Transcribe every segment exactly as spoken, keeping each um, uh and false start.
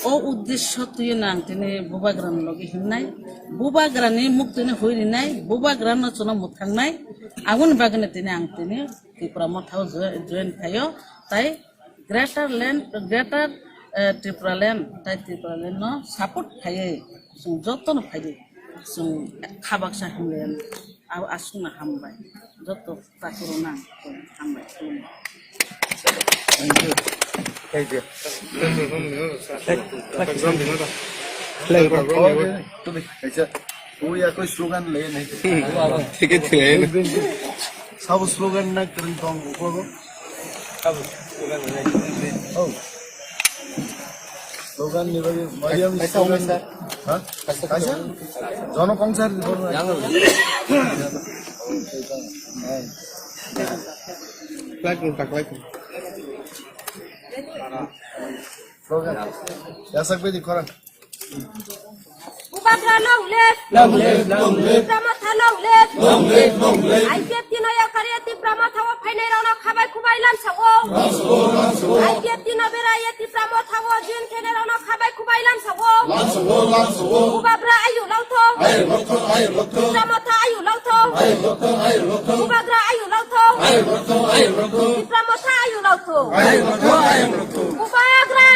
O uddesyo twiwi no ang tini bubagrani logi himnai, bubagrani muktwini hui rinai, bubagrano chwngno mwthangnai, aboni bagwino tini ang tini Tipra Motha o jo-, join khaio, tai Greater Land, Greater, eh, Tripura Land, tai Tripura Land no support khaiwi chwng jotono phaiwi chwng kha baksa himlaiya. Abo aswkno hambai. Joto takhurokno ang hambai khulumkha. Thank you. Thank you. Thank you. Kaisa, ui, ako slogan le nai. Thik he thik he. Sabo slogan na kwrwng tong uko. Sabo slogan le. Oh. Slogan ni bagwi, Mariam kaisa slogan. Kaisa? Ha? Kaisa? Jono kongsa ri bol. Yang. Flag rung tak, flag rung. Slogan. Yasak bedi khorang. Bubagra long live! Long live, long live! Tipra Motha long live! Long live, long live! I P F T no yakari Tipra Motha o phainai rokno khabai khubai lamsa o. Lamsa o, lamsa o. I P F T no berai Tipra Motha o join khainai rokno khabai khubai lamsa o. Lamsa o, lamsa o. Bubagra ayu lotho. Ayu lotho, ayu lotho. Tipra Motha ayu lotho. Ayu lotho, ayu lotho. Bubagra ayu lotho. Ayu lotho, ayu lotho. Tipra Motha ayu lotho. Ayu lotho, ayu lotho. Bubagra.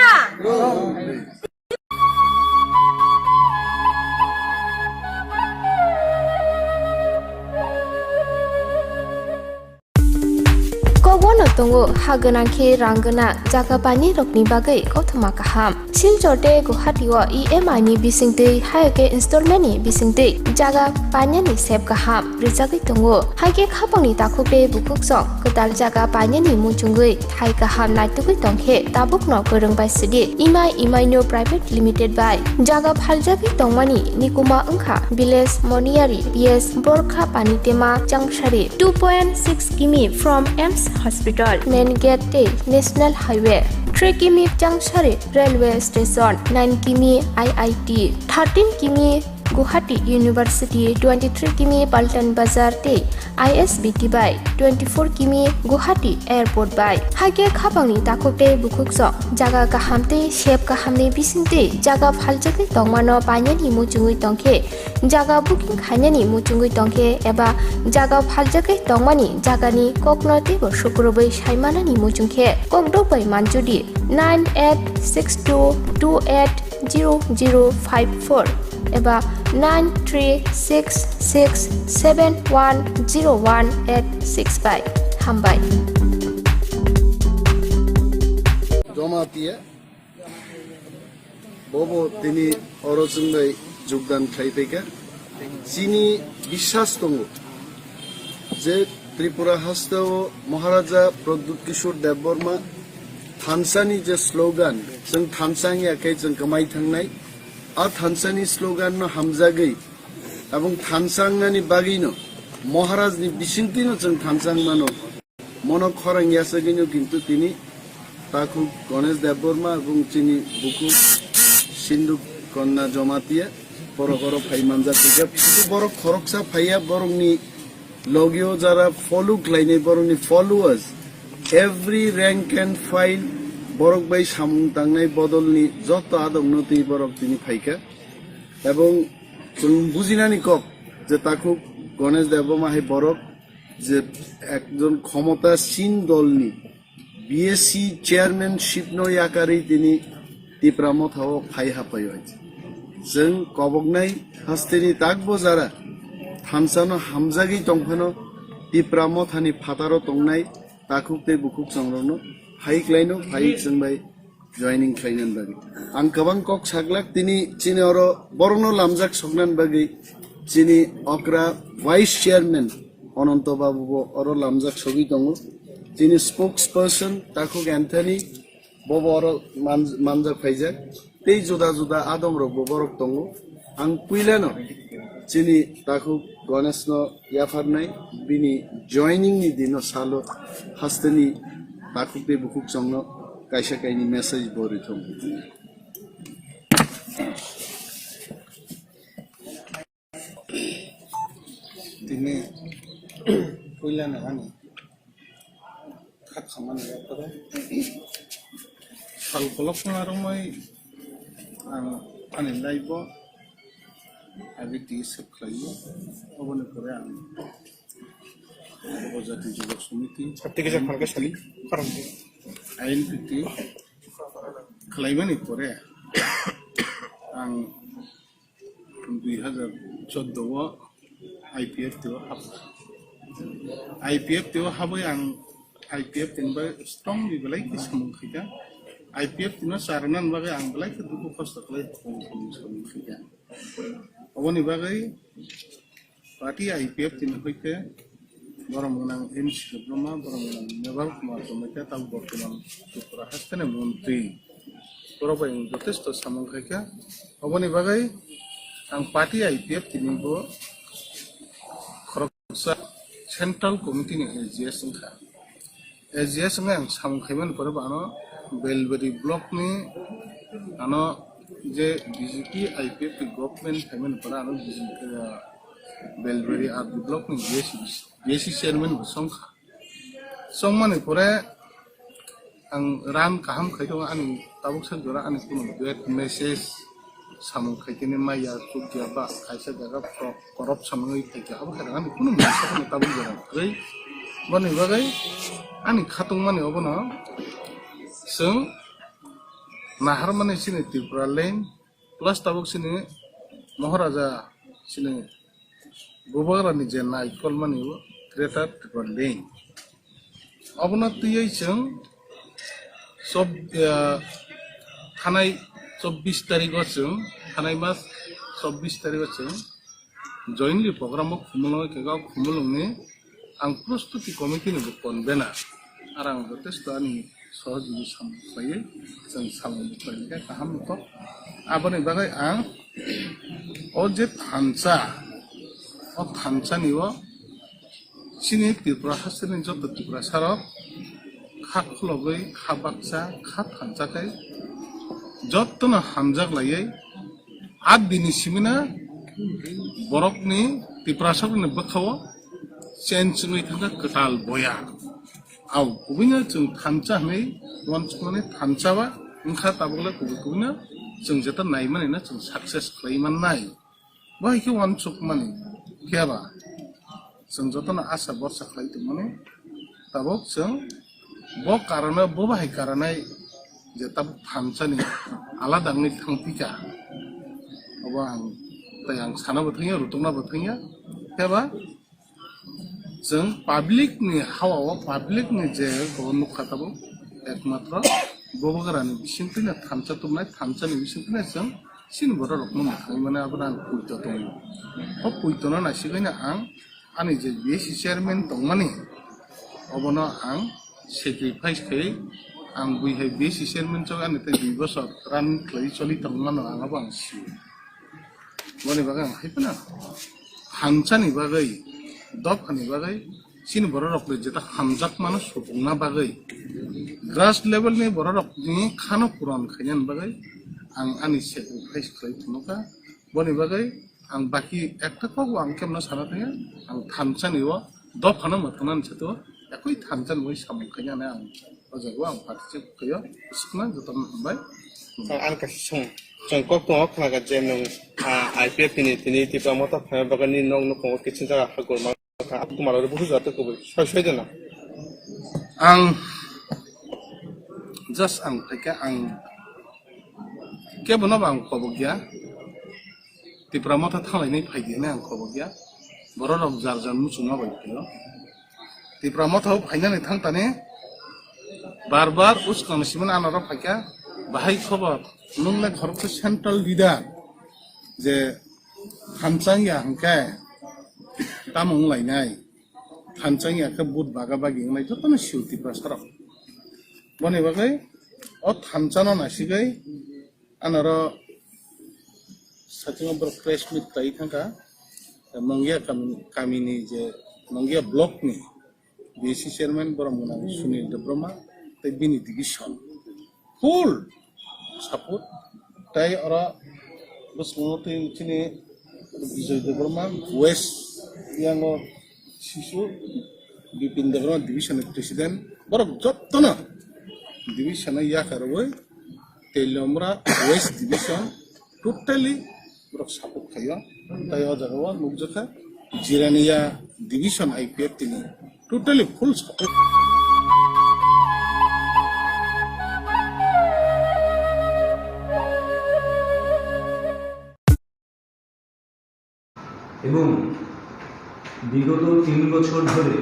Kokbono tongo ha gwnang khe rang gwnang jaga painai rokni bagwi kothoma kaham. Silchar tei Guwahati o E M I ni bisingtwi hai khe installment ni bisingtwi jaga painani sep kaham rwjagwi tongo. Hai khe khapangni takhuk tei bukhuk song kwtal jaga painani muchungwi thai kaham naitugwi tongkhe tabukno kwrwng bai sidi imai imaino private limited bai jaga phaljagwi tongmani nikuma wngkha village Moniyari P S Borkha Panitema Changsari two point six kimi from AIIMS Hospital main gate tei National Highway three kimi Changsari railway station nine kimi I I T thirteen kimi Guwahati University twenty three kimi Paltan Bazar tei I S B T bai twenty four kimi Guwahati Airport bai. Hai khe khapangni takhuk tei bukhuk song jaga kaham tei sep kahamni bisingtwi jaga phaljagwi tongmano painani muchungwi tongkhe, jaga booking khainani muchungwi tongkhe eba jaga phaljagwi tongmani jagani kokno teibo sukrubwi saimanani muchungkhe kokdok bai manjudi nine eight six two two eight zero zero five four eba nine three six six seven one zero one eight six five. Hambai. Jamatia bobo tini oro chwng bai jogdan khlai phaikha. Chini biswas tongo je Tripura hasteo Maharaja Pradyut Kishore Debbarma thansani je slogan, chwng thansa wngya khe chwng kwmai thangnai. A thansani slogan no hamjagwi, abong thansa wngnani bagwino Maharajni bisingtwino chwng thansa wngmano. Mono khorang yasagwino kintu tini takhuk Ganesh Debbarma ebong chini bukhuk Sindhu Kanya Jamatia borok oro phai manjak khe. Kintu borok khoroksa phaiya, borokni logio jara follow khlainai, borokni followers, every rank and file borok bai samung tangnai bodolni joto adokno twi borok tini phaikha. Ebong chwng bujinani kok je takhuk Ganesh Debbarma hai borok je ekjon khomotasin dolni B S C chairmanship no yakarwi tini Tipra Motha o phai hapai o. Chwng koboknai hasteni takbo jara thansa no hamjagwi tongphano Tipra Motha ni phataro tongnai takhuk tei bukhuk chongrokno phai khlaino, phai chwng bai joining khlainani bagwi. Ang kwbang kok saglak tini chini oro borokno lamjak soknani bagwi chini okra vice chairman Ananto Babu bo oro lamjak sogwi tongo. Chini spokesperson takhuk Anthony bo bo oro man-, manjak phaijak. Tei juda juda adongrokbo borok tongo. Ang puilano chini takhuk Ganesh no yapharnai bini joining ni dino salo hasteni takhuk tei bukhuk chongno kaisa kaini message bo rithok. Tini puilano ani kha khamani yapharo sal kolokma romwi Ang ani life o I B T sep khlaio. Oboni pore ang Upajati Jubo Samiti, Sati kisa phalka sali, I N P T, I N P T khlaimani pore ang dui hazar chordo o I P F T o hapkha. I P F T o habwi ang I P F T ni bagwi strongly belai khe samung khaikha. I P F T no charwna bagwi ang belai khe dukhu kosto khlai samung khaikha. Oboni bagwi party I P F T ni hoite borom gwnang M C Debbarma, borom gwnang Mebal Kumar Jamatia, tabuk bortoman Tripura hasteni montri. Borok bai ang jotesto samung khaikha. Oboni bagwi ang party I P F T ni bo khoroksa central committee ni A G S wngkha. A G S wngwi ang samung khaimani pore bo ano Belbari block ni ano je B J P I P F T government khaimani pore ano B J P, ah, Belbari R D block ni B S C, B S C chairman bo songkha. Songmani pore ang ran kaham khai tongo, ani tabuk sak jora ani kunu bad message samung khaikhe ni maya chukya ba kaisa jaga korop, korop samungwi thaikha, abo khairok ani kunu mungsa phano tabuk jora kwrwi. Boni bagwi ani khatungmani obono chwng naharmani chini Tripura lane plus tabuk chini Maharaja chini Bubagrani je naikolmani o Greater Tripura lane. Obono twiwi chwng chob-, ah, thanai chobbish tarigo chwng, thanai mas chobbish tarigo chwng jointly program o Khumulwng khe o Khumulwngni ang prostuti committee ni bo convener. Ar ang jotesto ani sohojogoi samung khlaiwi chwng samung khlai khe kaham wngkha. Aboni bagwi ang o je thansa, o thansani o chini Tripura hasteni joto Tiprasarok kha khulogwi, kha baksa, kha thansa khe jotono hamjak laiwi, a bini simina borokni Tiprasarokni bwkhao change wngwi thangkha kwtal boya. Au, kubui no chwng thansa hwnwi uansukmani thansa ba wngkha, tabuk le kubui kubui no chwng jeta naimani no chwng success khlai mannai. Bo hai khe uansukmani phiya ba chwng jotono asa borsa khlai tongmani, tabuk chwng bo karano, bo bahai karanai je tabuk thansani alada wngwi thang phika. Obo ang tei ang sana bo thangya, rutokna bo thangya, phiya ba chwng public ni hawa o, public ni je bo nukha tabuk ekmatro Bubagrani bisingtwi no thansa tubunai, thansani bisingtwi no chwng chini borok rokno mwthangwi mano, abono ang puito tongo. O puito no naisigwi no ang ani je B S C chairman tongmani, obono ang sacrifice khai, ang bui hai B S C chairman chok ani tei dui bosor run khlai choli tongmano, ang abo ang sio. Boni bagwi ang hai phano thansani bagwi, dophani bagwi, chini borok rok bai jeta hamjak mano supungna bagwi, grass level ni borok rok ni khano puron khainani bagwi ang ani sacrifice khlai phunukha. Boni bagwi ang baki ekta kok bo ang kemno sana thangya, ang thansani o dophano mwthangna ni sato ekoi thansani bai samung khainani ang o jaga o ang participate khaio, sikna jotono hambai. Ang, ang kaisa song, chwng kok tongo khna kha je nwng, ah, I P F T ni tini Tipra Motha phaima bagwi nini nok nukhungo kiching jaga ha gorma kha, abo Kumar oro busu jatwi kubui soi soi dena. Ang just ang phaikha, ang kebono bo ang kobok ya. Tipra Motha thanglainai phai di hinwi ang kobok ya. Borok rok jar jar muchungma bai phaio. Tipra Motha o phainani thang tani bar bar uskang simani anaro phaikha, bahai khobor, nwng le khoroksa central leader je thansa wngya hwnkhe tamo wnglainai, thansa wngya khe vote baga bagi wngnai jotono sio Tiprasarok. Boni bagwi o thansano naisigwi anaro sakingo borok press meet khlaiwi thangkha, Nongya kami, kamini je Nongya block ni B C chairman borok mwnang Sunil Debbarma tei bini division full support. Tei oro bwskango tei chini Bijoy Debbarma, West yango sisu Bipin Debbarma division ni president, borok jotono division o yakarwi Teliamura West Division totally borok support khaio. Tai o jaga o nukjakha Jirania Division I P F tini totally full support. এবং বিগত তিন বছর ধরে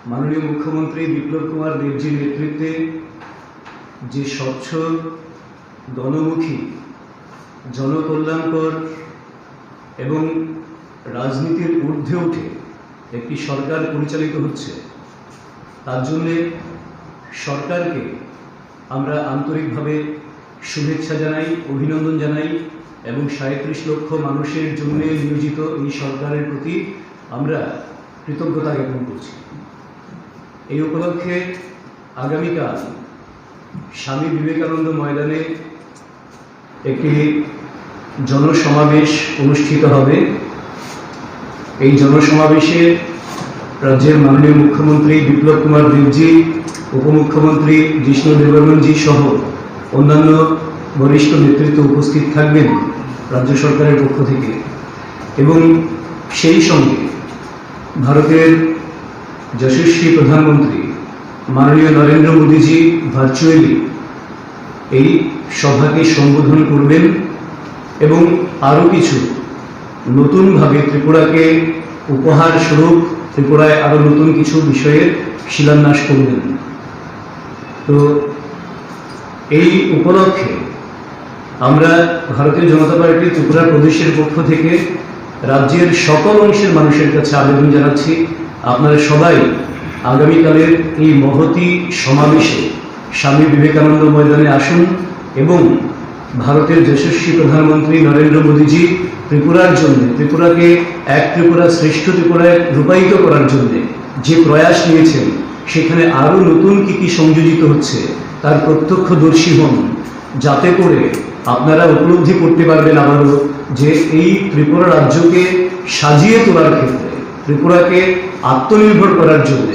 মাননীয় মুখ্যমন্ত্রী বিপ্লব কুমার দেবজির নেতৃত্বে যে স্বচ্ছ, গণমুখী, জনকল্যাণকর এবং রাজনীতির ঊর্ধ্বে উঠে একটি সরকার পরিচালিত হচ্ছে, তার জন্যে সরকারকে আমরা আন্তরিকভাবে শুভেচ্ছা জানাই, অভিনন্দন জানাই এবং সাঁইত্রিশ লক্ষ মানুষের জন্য নিয়োজিত এই সরকারের প্রতি আমরা কৃতজ্ঞতা জ্ঞাপন করছি। এই উপলক্ষে আগামীকাল স্বামী বিবেকানন্দ ময়দানে একটি জনসমাবেশ অনুষ্ঠিত হবে। এই জনসমাবেশে রাজ্যের মাননীয় মুখ্যমন্ত্রী বিপ্লব কুমার দেবজি, উপমুখ্যমন্ত্রী জিষ্ণু দেববর্মনজি সহ অন্যান্য বরিষ্ঠ নেতৃত্ব উপস্থিত থাকবেন রাজ্য সরকারের পক্ষ থেকে। এবং সেই সঙ্গে ভারতের যশস্বী প্রধানমন্ত্রী মাননীয় নরেন্দ্র মোদীজি ভার্চুয়ালি এই সভাকে সম্বোধন করবেন এবং আরও কিছু নতুনভাবে ত্রিপুরাকে উপহার স্বরূপ ত্রিপুরায় আরও নতুন কিছু বিষয়ের শিলান্যাস করবেন। তো এই উপলক্ষে আমরা ভারতীয় জনতা পার্টি ত্রিপুরা প্রদেশের পক্ষ থেকে রাজ্যের সকল অংশের মানুষের কাছে আবেদন জানাচ্ছি, আপনারা সবাই আগামীকালের এই মহতী সমাবেশে স্বামী বিবেকানন্দ ময়দানে আসুন এবং ভারতের যশস্বী প্রধানমন্ত্রী নরেন্দ্র মোদীজি ত্রিপুরার জন্য, ত্রিপুরাকে এক ত্রিপুরা শ্রেষ্ঠ ত্রিপুরায় রূপায়িত করার জন্য যে প্রয়াস নিয়েছেন, সেখানে আরও নতুন কী কী সংযোজিত হচ্ছে, তার প্রত্যক্ষদর্শী হন, যাতে করে আপনারা উপলব্ধি করতে পারবেন আবারও যে এই ত্রিপুরা রাজ্যকে সাজিয়ে তোলার ক্ষেত্রে, ত্রিপুরাকে আত্মনির্ভর করার জন্য,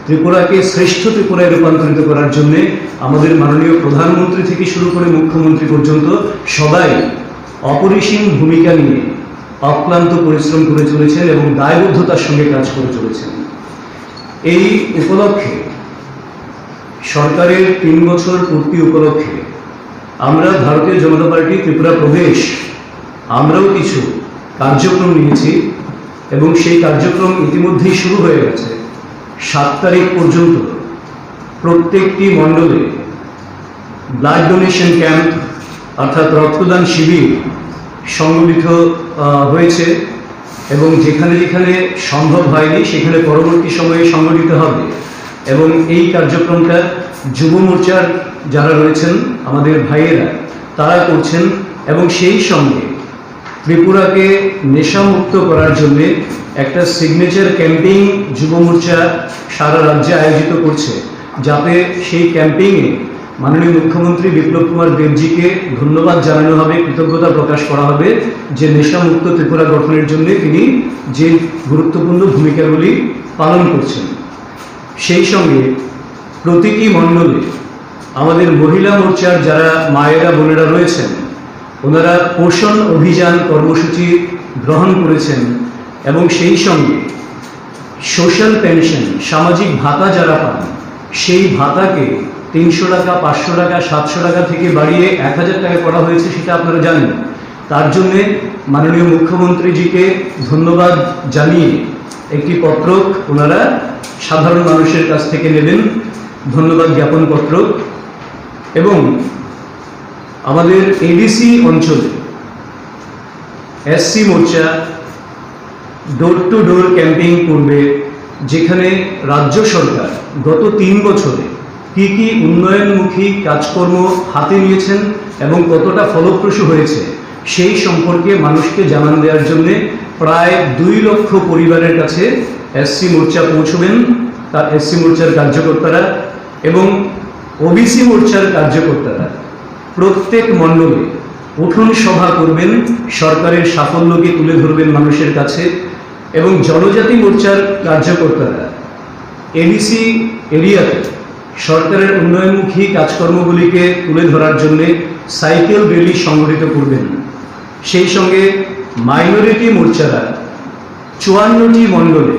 ত্রিপুরাকে শ্রেষ্ঠ ত্রিপুরায় রূপান্তরিত করার জন্য আমাদের মাননীয় প্রধানমন্ত্রী থেকে শুরু করে মুখ্যমন্ত্রী পর্যন্ত সবাই অপরিসীম ভূমিকা নিয়ে অক্লান্ত পরিশ্রম করে চলেছেন এবং দায়বদ্ধতার সঙ্গে কাজ করে চলেছেন। এই উপলক্ষে, সরকারের তিন বছর পূর্তি উপলক্ষে আমরা ভারতীয় জনতা পার্টি ত্রিপুরা প্রদেশ, আমরাও কিছু কার্যক্রম নিয়েছি এবং সেই কার্যক্রম ইতিমধ্যেই শুরু হয়ে গেছে। সাত তারিখ পর্যন্ত প্রত্যেকটি মণ্ডলে ব্লাড ডোনেশন ক্যাম্প অর্থাৎ রক্তদান শিবির সংগঠিত, আহ, হয়েছে এবং যেখানে যেখানে সম্ভব হয়নি সেখানে পরবর্তী সময়ে সংগঠিত হবে। এবং এই কার্যক্রমটা যুব মোর্চার যারা রয়েছেন আমাদের ভাইয়েরা, তারা করছেন এবং সেই সঙ্গে ত্রিপুরাকে নেশামুক্ত করার জন্য একটা সিগনেচার ক্যাম্পেইন যুব মোর্চা সারা রাজ্যে আয়োজিত করছে, যাতে সেই ক্যাম্পেইনে মাননীয় মুখ্যমন্ত্রী বিপ্লব কুমার দেবজিকে ধন্যবাদ জানানো হবে, কৃতজ্ঞতা প্রকাশ করা হবে যে নেশামুক্ত ত্রিপুরা গঠনের জন্য তিনি যে গুরুত্বপূর্ণ ভূমিকাগুলি পালন করছেন। সেই সঙ্গে প্রতিটি মণ্ডলে আমাদের মহিলা মোর্চার যারা মায়েরা বোনেরা রয়েছেন, ওনারা পোষণ অভিযান কর্মসূচি গ্রহণ করেছেন এবং সেই সঙ্গে সোশ্যাল পেনশন, সামাজিক ভাতা যারা পান, সেই ভাতাকে তিনশো টাকা, পাঁচশো টাকা, সাতশো টাকা থেকে বাড়িয়ে এক হাজার টাকা করা হয়েছে, সেটা আপনারা জানেন। তার জন্যে মাননীয় মুখ্যমন্ত্রীজিকে ধন্যবাদ জানিয়ে একটি পত্রক ওনারা সাধারণ মানুষের কাছ থেকে নেবেন, ধন্যবাদ জ্ঞাপন পত্র। এবং আমাদের এডিসি অঞ্চলে এসসি মোর্চা ডোর টু ডোর ক্যাম্পেইন করবে, যেখানে রাজ্য সরকার গত তিন বছরে কি কি উন্নয়নমুখী কাজকর্ম হাতে নিয়েছেন এবং কতটা ফলপ্রসূ হয়েছে, সেই সম্পর্কে মানুষকে জানান দেওয়ার জন্য প্রায় দুই লক্ষ পরিবারের কাছে এসসি মোর্চা পৌঁছবেন, তার এসসি মোর্চার কার্যকর্তারা এবং ওবিসি মোর্চার কার্যকর্তারা প্রত্যেক মণ্ডলে উঠোন সভা করবেন, সরকারের সাফল্যকে তুলে ধরবেন মানুষের কাছে। এবং জনজাতি মোর্চার কার্যকর্তারা এডিসি এরিয়াতে সরকারের উন্নয়নমুখী কাজকর্মগুলিকে তুলে ধরার জন্য সাইকেল র্যালি সংগঠিত করবেন। সেই সঙ্গে মাইনরিটি মোর্চারা চুয়ান্নটি মণ্ডলে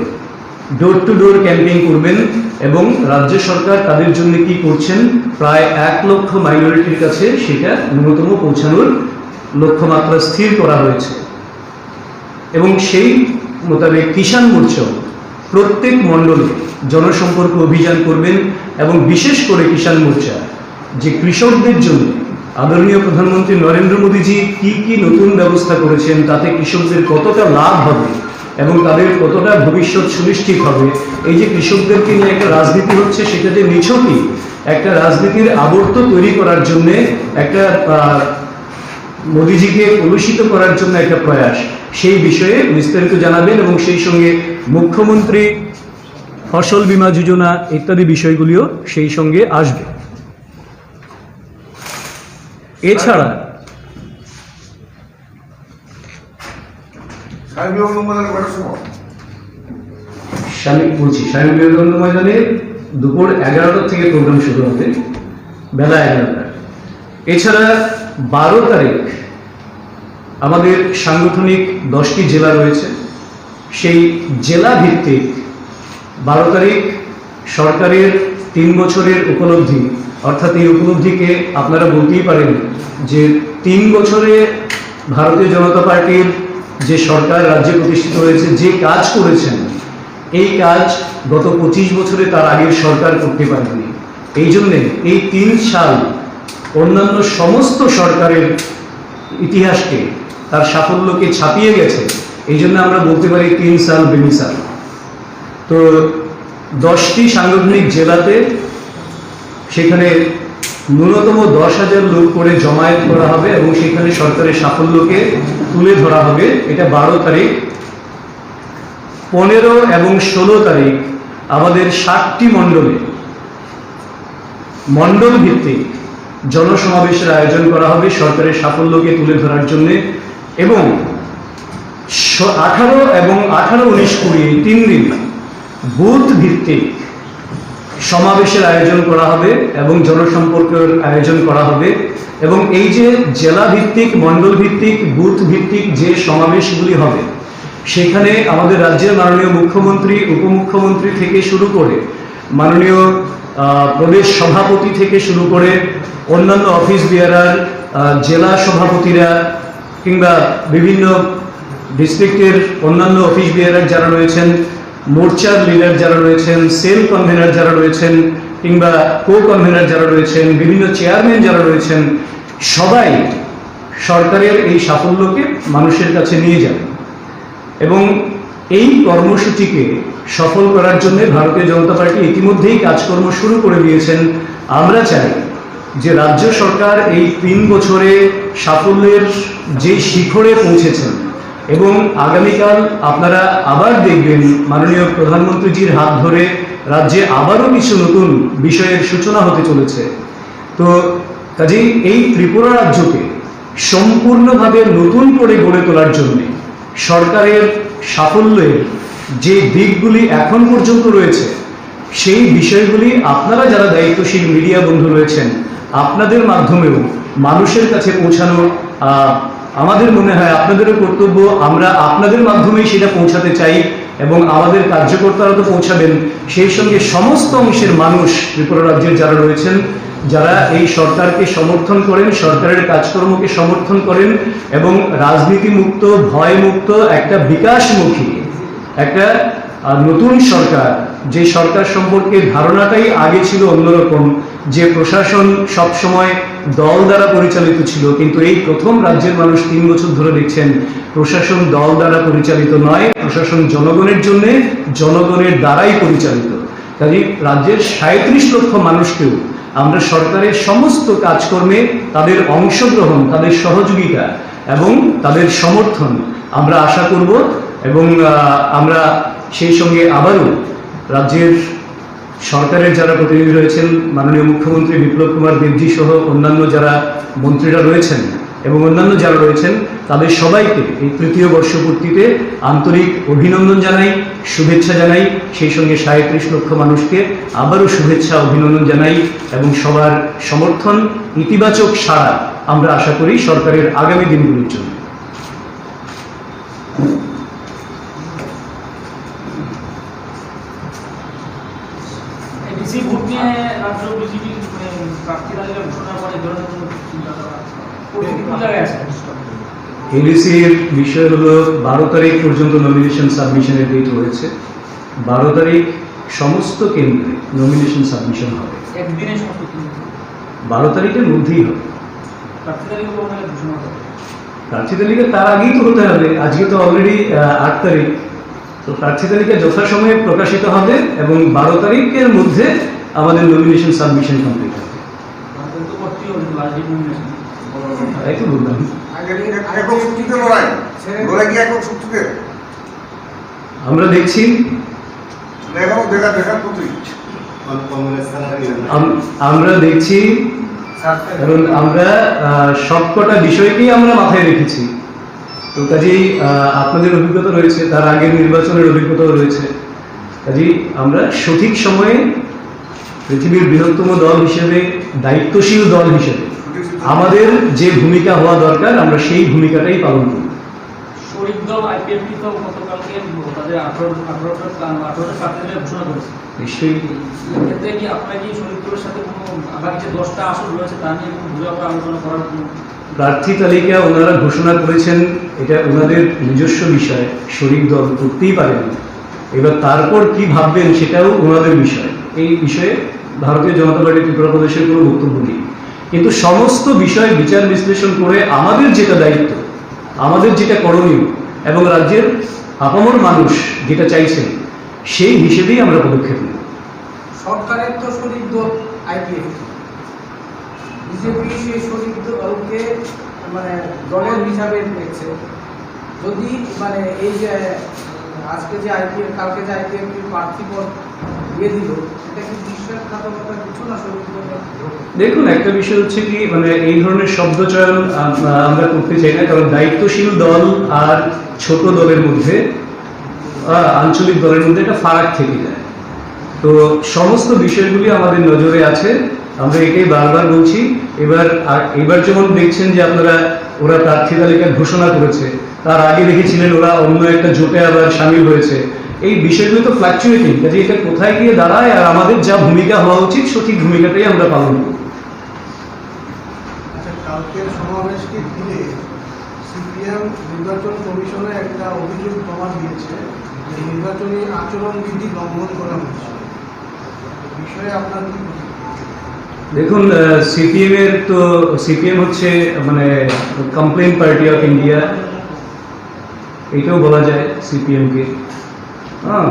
ডোর টু ডোর ক্যাম্পেইন করবেন এবং রাজ্য সরকার তাদের জন্য কি করছেন, প্রায় এক লক্ষ মাইনরিটির কাছে সেটা ন্যূনতম পৌঁছানোর লক্ষ্যমাত্রা স্থির করা হয়েছে। এবং সেই মোতাবেক কিষাণ মোর্চাও প্রত্যেক মণ্ডলে জনসম্পর্ক অভিযান করবেন এবং বিশেষ করে কিষাণ মোর্চা যে কৃষকদের জন্য আদরণীয় প্রধানমন্ত্রী নরেন্দ্র মোদীজি কি কি নতুন ব্যবস্থা করেছেন, তাতে কৃষকদের কতটা লাভ হবে এবং তাদের কতটা ভবিষ্যৎ সুনিশ্চিত হবে, এই যে কৃষকদেরকে নিয়ে একটা রাজনীতি হচ্ছে, সেটা যে নিছকই একটা রাজনীতির আবর্ত তৈরি করার জন্য একটা, আহ, মোদিজিকে কলুষিত করার জন্য একটা প্রয়াস, সেই বিষয়ে বিস্তারিত জানাবেন এবং সেই সঙ্গে মুখ্যমন্ত্রী ফসল বীমা যোজনা ইত্যাদি বিষয়গুলিও সেই সঙ্গে আসবে। এছাড়া সাহেব বিবেকানন্দ বাজারে কটার সময়? স্বামী বলছি, স্বামী বিবেকানন্দ ময়দানে দুপুর এগারোটা থেকে প্রোগ্রাম শুরু হবে, বেলা এগারোটা। এছাড়া বারো তারিখ আমাদের সাংগঠনিক দশটি জেলা রয়েছে, সেই জেলা ভিত্তিক বারো তারিখ সরকারের তিন বছরের উপলব্ধি, অর্থাৎ এই উপলব্ধিকে আপনারা বলতেই পারেন যে তিন বছরে ভারতীয় জনতা পার্টির যে সরকার রাজ্যে প্রতিষ্ঠিত হয়েছে, যে কাজ করেছেন, এই কাজ গত পঁচিশ বছরে তার আগের সরকার করতে পারেনি। এই জন্যে এই তিন সাল অন্যান্য সমস্ত সরকারের ইতিহাসকে, তার সাফল্যকে ছাপিয়ে গেছে। এই জন্য আমরা বলতে পারি তিন সাল বেমিসাল। তো দশটি সাংগঠনিক জেলাতে সেখানে ন্যূনতম দশ হাজার লোক করে জমায়েত করা হবে এবং সেখানে সরকারের সাফল্যকে তুলে ধরা হবে। এটা বারো তারিখ। পনেরো এবং ষোলো তারিখ আমাদের সাতটি মণ্ডলে মণ্ডল ভিত্তিক জনসমাবেশের আয়োজন করা হবে সরকারের সাফল্যকে তুলে ধরার জন্য। এবং স-, আঠারো এবং আঠারো, উনিশ, কুড়ি এই তিন দিন বুথ ভিত্তিক সমাবেশের আয়োজন করা হবে এবং জনসম্পর্কের আয়োজন করা হবে। এবং এই যে জেলা ভিত্তিক, মণ্ডল ভিত্তিক, বুথ ভিত্তিক যে সমাবেশগুলি হবে, সেখানে আমাদের রাজ্যের মাননীয় মুখ্যমন্ত্রী, উপমুখ্যমন্ত্রী থেকে শুরু করে মাননীয়, আহ, প্রদেশ সভাপতি থেকে শুরু করে অন্যান্য অফিস বিয়ারার, আহ, জেলা সভাপতিরা কিংবা বিভিন্ন ডিস্ট্রিক্টের অন্যান্য অফিস বিয়ারার যারা রয়েছেন, মোর্চার লিডার যারা রয়েছেন, সেল কনভেনার যারা রয়েছেন কিংবা কো কনভেনার যারা রয়েছেন, বিভিন্ন চেয়ারম্যান যারা রয়েছেন, সবাই সরকারের এই সাফল্যকে মানুষের কাছে নিয়ে যাবেন। এবং এই কর্মসূচিকে সফল করার জন্য ভারতীয় জনতা পার্টি ইতিমধ্যেই কাজকর্ম শুরু করে দিয়েছেন। আমরা চাই যে রাজ্য সরকার এই তিন বছরে সাফল্যের যে শিখরে পৌঁছেছেন এবং আগামীকাল আপনারা আবার দেখবেন মাননীয় প্রধানমন্ত্রীজির হাত ধরে রাজ্যে আবারও কিছু নতুন বিষয়ের সূচনা হতে চলেছে। তো কাজেই এই ত্রিপুরা রাজ্যকে সম্পূর্ণভাবে নতুন করে গড়ে তোলার জন্য সরকারের সাফল্যের যে দিকগুলি এখন পর্যন্ত রয়েছে, সেই বিষয়গুলি আপনারা যারা দায়িত্বশীল মিডিয়া বন্ধু রয়েছেন, আপনাদের মাধ্যমেও মানুষের কাছে পৌঁছানো, আহ, আমাদের মনে হয় আপনাদেরও কর্তব্য। আমরা আপনাদের মাধ্যমেই সেটা পৌঁছাতে চাই এবং আমাদের কার্যকর্তারা তো পৌঁছাবেন, সেই সঙ্গে সমস্ত অংশের মানুষ, ত্রিপুরা রাজ্যের যারা রয়েছেন, যারা এই সরকারকে সমর্থন করেন, সরকারের কাজকর্মকে সমর্থন করেন এবং রাজনীতিমুক্ত, ভয়মুক্ত, একটা বিকাশমুখী, একটা, আহ, নতুন সরকার, যে সরকার সম্পর্কে ধারণাটাই আগে ছিল অন্যরকম, যে প্রশাসন সবসময় দল দ্বারা পরিচালিত ছিল, কিন্তু এই প্রথম রাজ্যের মানুষ তিন বছর ধরে দেখছেন প্রশাসন দল দ্বারা পরিচালিত নয়, প্রশাসন জনগণের জন্য, জনগণের দ্বারাই পরিচালিত। কাজেই রাজ্যের সাঁইত্রিশ লক্ষ মানুষকেও আমরা সরকারের সমস্ত কাজকর্মে তাদের অংশগ্রহণ, তাদের সহযোগিতা এবং তাদের সমর্থন আমরা আশা করব। এবং, আহ, আমরা সেই সঙ্গে আবারও রাজ্যের সরকারের যারা প্রতিনিধি রয়েছেন, মাননীয় মুখ্যমন্ত্রী বিপ্লব কুমার দেবজি সহ অন্যান্য যারা মন্ত্রীরা রয়েছেন এবং অন্যান্য যারা রয়েছেন, তাদের সবাইকে এই তৃতীয় বর্ষপূর্তিতে আন্তরিক অভিনন্দন জানাই, শুভেচ্ছা জানাই। সেই সঙ্গে সাঁইত্রিশ লক্ষ মানুষকে আবারও শুভেচ্ছা, অভিনন্দন জানাই এবং সবার সমর্থন, ইতিবাচক সাড়া আমরা আশা করি সরকারের আগামী দিনগুলির জন্য। এডিসি ভোট নিয়ে রাজ্য বিজেপি, মানে, প্রার্থী তালিকা ঘোষণার পরে এই ধরনের কোনো চিন্তাধারা, পরিস্থিতি কোন জায়গায় আছে? এডিসির বিষয় হলো, বারো তারিখ পর্যন্ত নমিনেশন সাবমিশনের ডেট রয়েছে। বারো তারিখ সমস্ত কেন্দ্রে নমিনেশন সাবমিশন হবে। একদিনে সমস্ত কেন্দ্রে? বারো তারিখের মধ্যেই হবে। প্রার্থী তালিকা কখন নাগাদ ঘোষণা হবে? প্রার্থী তালিকা তার আগেই তো হতে হবে। আজকে তো অলরেডি আট তারিখ। তো প্রার্থী তালিকা যথাসময়ে প্রকাশিত হবে এবং বারো তারিখের মধ্যে আমাদের নমিনেশন সাবমিশন কমপ্লিট হবে। তাদের তো করতেই হবে, লাস্ট ডেট নমিনেশন। তাই তো বললাম। আগে, আগে একক শক্তিতে লড়াই। লড়াই কি একক শক্তিতে? আমরা দেখছি। এখনো দেখা, দেখার মতোই। আম-, আমরা দেখছি, কারণ আমরা, আহ, সবকটা বিষয়কেই আমরা মাথায় রেখেছি। তো কাজেই, আহ, আপনাদের অভিজ্ঞতা রয়েছে, তার আগের নির্বাচনের অভিজ্ঞতাও রয়েছে। কাজেই আমরা সঠিক সময়ে পৃথিবীর বৃহত্তম দল হিসেবে, দায়িত্বশীল দল হিসেবে আমাদের যে ভূমিকা হওয়া দরকার, আমরা সেই ভূমিকাটাই পালন করব। শরিক দল আইপিএফটি তো গতকালকে তাদের আঠারো, আঠারোটা প্রার্থী তালিকা ঘোষণা করেছে। নিশ্চয়ই। এক্ষেত্রে কি আপনারা কি শরিক দলের সাথে কোনো আগামী যে দশটা আসন রয়েছে, তা নিয়ে কোনো ঘুরে আলোচনা করার কোনো? প্রার্থী তালিকা ওনারা ঘোষণা করেছেন, এটা ওনাদের নিজস্ব বিষয়, শরিক দল করতেই পারেন। এবার তারপর কি ভাববেন, সেটাও ওনাদের বিষয়। এই বিষয়ে ভারতীয় জনতা পার্টি ত্রিপুরা প্রদেশের কোনো বক্তব্য নেই। কিন্তু সমস্ত বিষয় বিচার বিশ্লেষণ করে আমাদের যেটা দায়িত্ব, আমাদের যেটা করণীয় এবং রাজ্যের আপামর মানুষ যেটা চাইছেন, সেই হিসেবেই আমরা পদক্ষেপ নেব। সরকারের তো শরিক দল আইপিএফটি, বিজেপি সেই শরিক দলকে, মানে, দলের হিসাবে দেখছে। যদি, মানে, এই যে আজকে যে আইপিএফ, কালকে যে আইপিএফটি প্রার্থী পদ দিয়ে দিল, এটা কি বিশ্বাসঘাতকতা কিছু না শরিক দল? দেখুন, একটা বিষয় হচ্ছে কি, মানে, এই ধরনের শব্দ চয়ন আম-, আমরা করতে চাই না, কারণ দায়িত্বশীল দল আর ছোট দলের মধ্যে, আহ, আঞ্চলিক দলের মধ্যে একটা ফারাক থেকে যায়। তো সমস্ত বিষয়গুলি আমাদের নজরে আছে, আমরা এটাই বারবার বলছি। এবার, আর এবার যেমন দেখছেন যে আপনারা, ওরা প্রার্থী তালিকা ঘোষণা করেছে, তার আগে দেখেছিলেন ওরা অন্য একটা জোটে আবার সামিল হয়েছে। এই বিষয়গুলো তো ফ্লাকচুয়েটিং, কাজে এটা কোথায় গিয়ে দাঁড়ায় আর আমাদের যা ভূমিকা হওয়া উচিত, সঠিক ভূমিকাটাই আমরা পালন করব। আচ্ছা, কালকের সমাবেশকে ঘিরে সিপিএম নির্বাচন কমিশনে একটা অভিযোগ জমা দিয়েছে যে নির্বাচনী আচরণবিধি লঙ্ঘন করা হচ্ছে। এ বিষয়ে আপনার কি প্রতিক্রিয়া? দেখুন, আহ, সিপিএম এর তো, সিপিএম হচ্ছে, মানে, কমপ্লেন পার্টি অফ ইন্ডিয়া, এটাও বলা যায় সিপিএম কে। হ্যাঁ,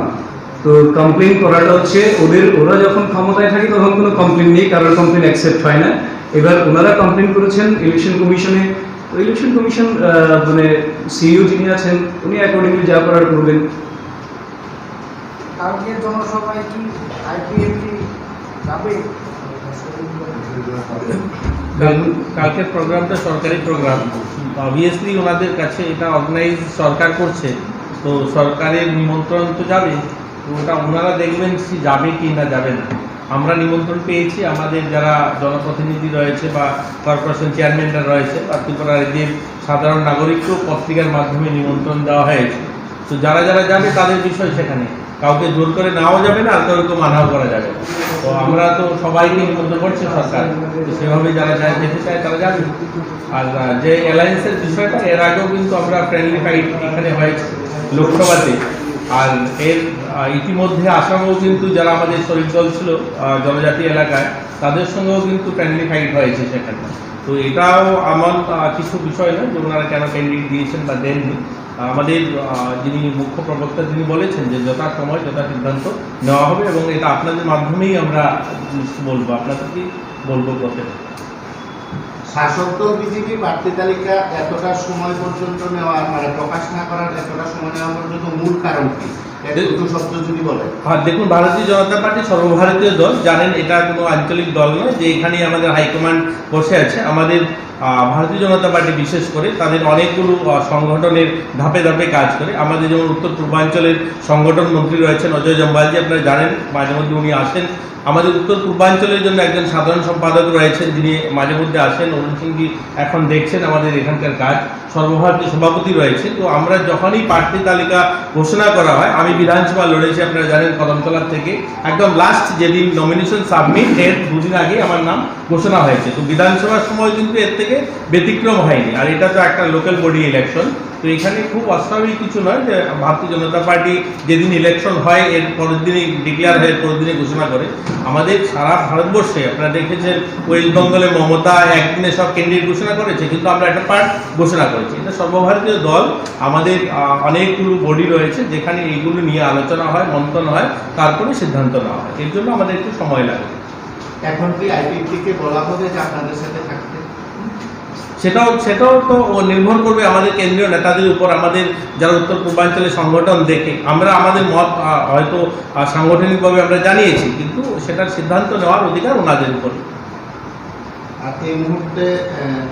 তো কমপ্লেন করাটা হচ্ছে ওদের, ওরা যখন ক্ষমতায় থাকে তখন কোনো কমপ্লেন নেই, কারোর কমপ্লেন অ্যাকসেপ্ট হয় না। এবার ওনারা কমপ্লেন করেছেন ইলেকশন কমিশনে, তো ইলেকশন কমিশন, আহ, মানে, সিইও যিনি আছেন, উনি অ্যাকর্ডিংলি যা করার করবেন। কালকে জনসভায় কি আইপিএফটি যাবে? কাল-, কালকের প্রোগ্রামটা সরকারি প্রোগ্রাম, অবভিয়াসলি ওনাদের কাছে এটা অর্গানাইজ সরকার করছে, তো সরকারের নিমন্ত্রণ তো যাবে, তো ওটা ওনারা দেখবেন সে যাবে কি না যাবে না। আমরা নিমন্ত্রণ পেয়েছি, আমাদের যারা জনপ্রতিনিধি রয়েছে বা কর্পোরেশন চেয়ারম্যানরা রয়েছে বা ত্রিপুরা রাজ্যের সাধারণ নাগরিককেও পত্রিকার মাধ্যমে নিমন্ত্রণ দেওয়া হয়েছে। তো যারা যারা যাবে তাদের বিষয় সেখানে, কাউকে জোর করে নেওয়াও যাবে না, আর কাউকে মানাও করা যাবে না। তো আমরা তো সবাইকে নিমন্ত্রণ করছি সরকার, তো সেভাবে যারা যায়, যেতে চায় তারা যাবে। আর, আহ, যে অ্যালায়েন্সের বিষয়টা, এর আগেও কিন্তু আমরা ফ্রেন্ডলি ফাইট এখানে হয়েছে লোকসভাতে। আর এর, আহ, ইতিমধ্যে আসামেও কিন্তু যারা আমাদের শরিক দল ছিল, আহ, জনজাতি এলাকায়, তাদের সঙ্গেও কিন্তু ফ্রেন্ডলি ফাইট হয়েছে সেখানে। তো এটাও আমার, আহ, কিছু বিষয় নয় যে ওনারা কেন ক্যান্ডিডেট দিয়েছেন বা দেননি। আহ, আমাদের, আহ, যিনি মুখ্য প্রবক্তা, তিনি বলেছেন যে যথাসময় যথা সিদ্ধান্ত নেওয়া হবে এবং এটা আপনাদের মাধ্যমেই আমরা বলবো, আপনাদেরকে বলবো প্রথমে। শাসক দল বিজেপি প্রার্থী তালিকা এতটা সময় পর্যন্ত নেওয়ার, মানে, প্রকাশ না করার এতটা সময় নেওয়া পর্যন্ত মূল কারণ কি? এক দে- দুটো শব্দ যদি বলেন। হ্যাঁ, দেখুন, ভারতীয় জনতা পার্টি সর্বভারতীয় দল, জানেন এটা কোনো আঞ্চলিক দল নয় যে এখানেই আমাদের হাইকমান্ড বসে আছে। আমাদের আহ, ভারতীয় জনতা পার্টি বিশেষ করে তাদের অনেকগুলো, আহ, সংগঠনের ধাপে ধাপে কাজ করে। আমাদের যেমন উত্তর পূর্বাঞ্চলের সংগঠন মন্ত্রী রয়েছেন অজয় জম্বালজি, আপনারা জানেন, মাঝে মধ্যে উনি আসেন। আমাদের উত্তর পূর্বাঞ্চলের জন্য একজন সাধারণ সম্পাদক রয়েছেন, যিনি মাঝে মধ্যে আসেন। অরুণ সিংজি এখন দেখছেন আমাদের এখানকার কাজ, সর্বভারতীয় সভাপতি রয়েছে। তো আমরা যখনই প্রার্থী তালিকা ঘোষণা করা হয়, আমি বিধানসভা লড়েছি, আপনারা জানেন, কদমতলা থেকে। একদম লাস্ট যেদিন নমিনেশন সাবমিট, এর দুদিন আগে আমার নাম ঘোষণা হয়েছে। তো বিধানসভার সময় কিন্তু এর থেকে ব্যতিক্রম হয়নি। আর এটা তো একটা লোকাল বডি ইলেকশন, তো এখানে খুব অস্বাভাবিক কিছু নয় যে ভারতীয় জনতা পার্টি যেদিন ইলেকশন হয়, এর পরের দিনই ডিক্লেয়ার হয়, এর পরের দিনই ঘোষণা করে। আমাদের সারা ভারতবর্ষে আপনারা দেখেছেন, ওয়েস্ট বেঙ্গলে মমতা একদিনে সব ক্যান্ডিডেট ঘোষণা করেছে, কিন্তু আমরা একটা পার্ট ঘোষণা করেছি। এটা সর্বভারতীয় দল, আমাদের, আহ, অনেকগুলো বডি রয়েছে, যেখানে এইগুলো নিয়ে আলোচনা হয়, মন্থন হয়, তারপরে সিদ্ধান্ত নেওয়া হয়। এর জন্য আমাদের একটু সময় লাগে। এখন কি আইপিএফটি কে বলা হবে যে আপনাদের সাথে থাকতে? সেটাও, সেটাও তো ও নির্ভর করবে আমাদের কেন্দ্রীয় নেতাদের উপর। আমাদের যারা উত্তর পূর্বাঞ্চলে সংগঠন দেখে, আমরা আমাদের মত, আহ, হয়তো, আহ, সাংগঠনিকভাবে আমরা জানিয়েছি, কিন্তু সেটার সিদ্ধান্ত নেওয়ার অধিকার ওনাদের উপর। আর এই মুহূর্তে, আহ,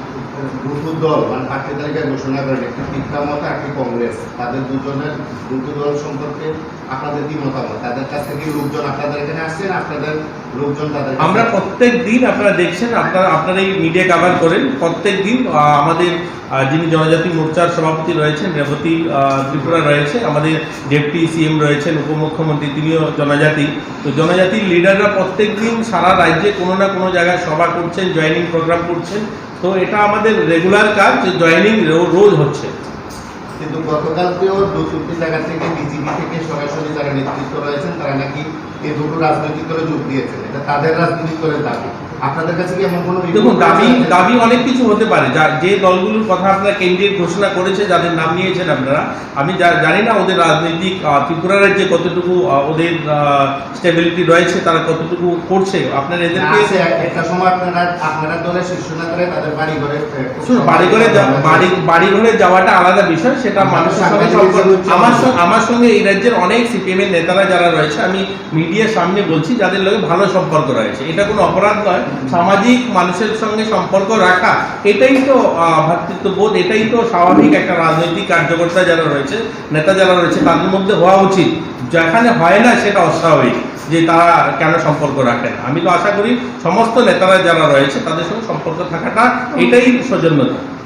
দুটো দল, মানে, প্রার্থী তালিকা ঘোষণা করেন, একটি তিপ্রা মথা, একটি কংগ্রেস। তাদের দুজনের, দুটো দল সম্পর্কে আপনাদের কি মতামত? তাদের কাছ থেকে লোকজন আপনাদের এখানে আসছে, না আপনাদের লোকজন তাদের কাছে আমরা আসছে? প্রত্যেক দিন, আপনারা দেখছেন, আপনারা, আপনারা এই মিডিয়া কভার করেন, প্রত্যেক দিন, আহ, আমাদের, আহ, যিনি জনজাতি মোর্চার সভাপতি রয়েছেন, রেবতী, আহ, ত্রিপুরা রয়েছে, আমাদের ডেপুটি সিএম রয়েছেন, উপমুখ্যমন্ত্রী, তিনিও জনজাতি। তো জনজাতির লিডাররা প্রত্যেক দিন সারা রাজ্যে কোনো না কোনো জায়গায় সভা করছেন, জয়েনিং প্রোগ্রাম করছেন। তো এটা আমাদের রেগুলার কাজ, যে জয়েনিং রো-, রোজ হচ্ছে। কিন্তু গতকালকেও দু তিনটি জায়গা থেকে বিজেপি থেকে সরাসরি যারা নেতৃত্ব রয়েছেন, তারা নাকি এই দুটো রাজনৈতিক দলে যোগ দিয়েছেন। এটা তাদের রাজনৈতিক দলের দাবি। আপনাদের কাছে কি এমন কোনো রিপোর্ট দেখুন, দাবি, রয়েছে? দাবি অনেক কিছু হতে পারে। যা, যে দলগুলোর কথা আপনারা ক্যান্ডিডেট ঘোষণা করেছে, যাদের নাম নিয়েছেন আপনারা, আমি জা-, জানি না ওদের রাজনৈতিক, আহ, ত্রিপুরা রাজ্যে কতটুকু, আহ, ওদের, আহ, স্টেবিলিটি রয়েছে, তারা কতটুকু করছে। আপনারা এদেরকে আছে, একটা সময় আপনারা, আপনারা দলের শীর্ষ নেতারা তাদের বাড়ি ঘরে, এ, খুব শুনুন, বাড়ি ঘরে যা-, সম্মানিত বাড়ি, বাড়ি ঘরে যাওয়াটা আলাদা বিষয়, সেটা আপনারা মানুষের সঙ্গে সাংবাদিক সম্পর্ক, হিসেবে উচ্চ আমার আচরণ। সঙ্গে, আমার সঙ্গে এই রাজ্যের অনেক সিপিএম এর নেতারা যারা রয়েছে, আমি মিডিয়ার সামনে বলছি, যাদের লগে ভালো সম্পর্ক রয়েছে, এটা কোনো অপরাধ নয়। সামাজিক মানুষের সঙ্গে সম্পর্ক রাখা এটাই তো, আহ, ভ্রাতৃত্ববোধ, এটাই তো স্বাভাবিক। একটা রাজনৈতিক কার্যকর্তা যারা রয়েছে, নেতা যারা রয়েছে, তাদের মধ্যে হওয়া উচিত। যেখানে হয় না, সেটা অস্বাভাবিক যে তারা কেন সম্পর্ক রাখে না। আমি তো আশা করি সমস্ত নেতারা যারা রয়েছে, তাদের সঙ্গে সম্পর্ক থাকাটা এটাই সৌজন্যতা।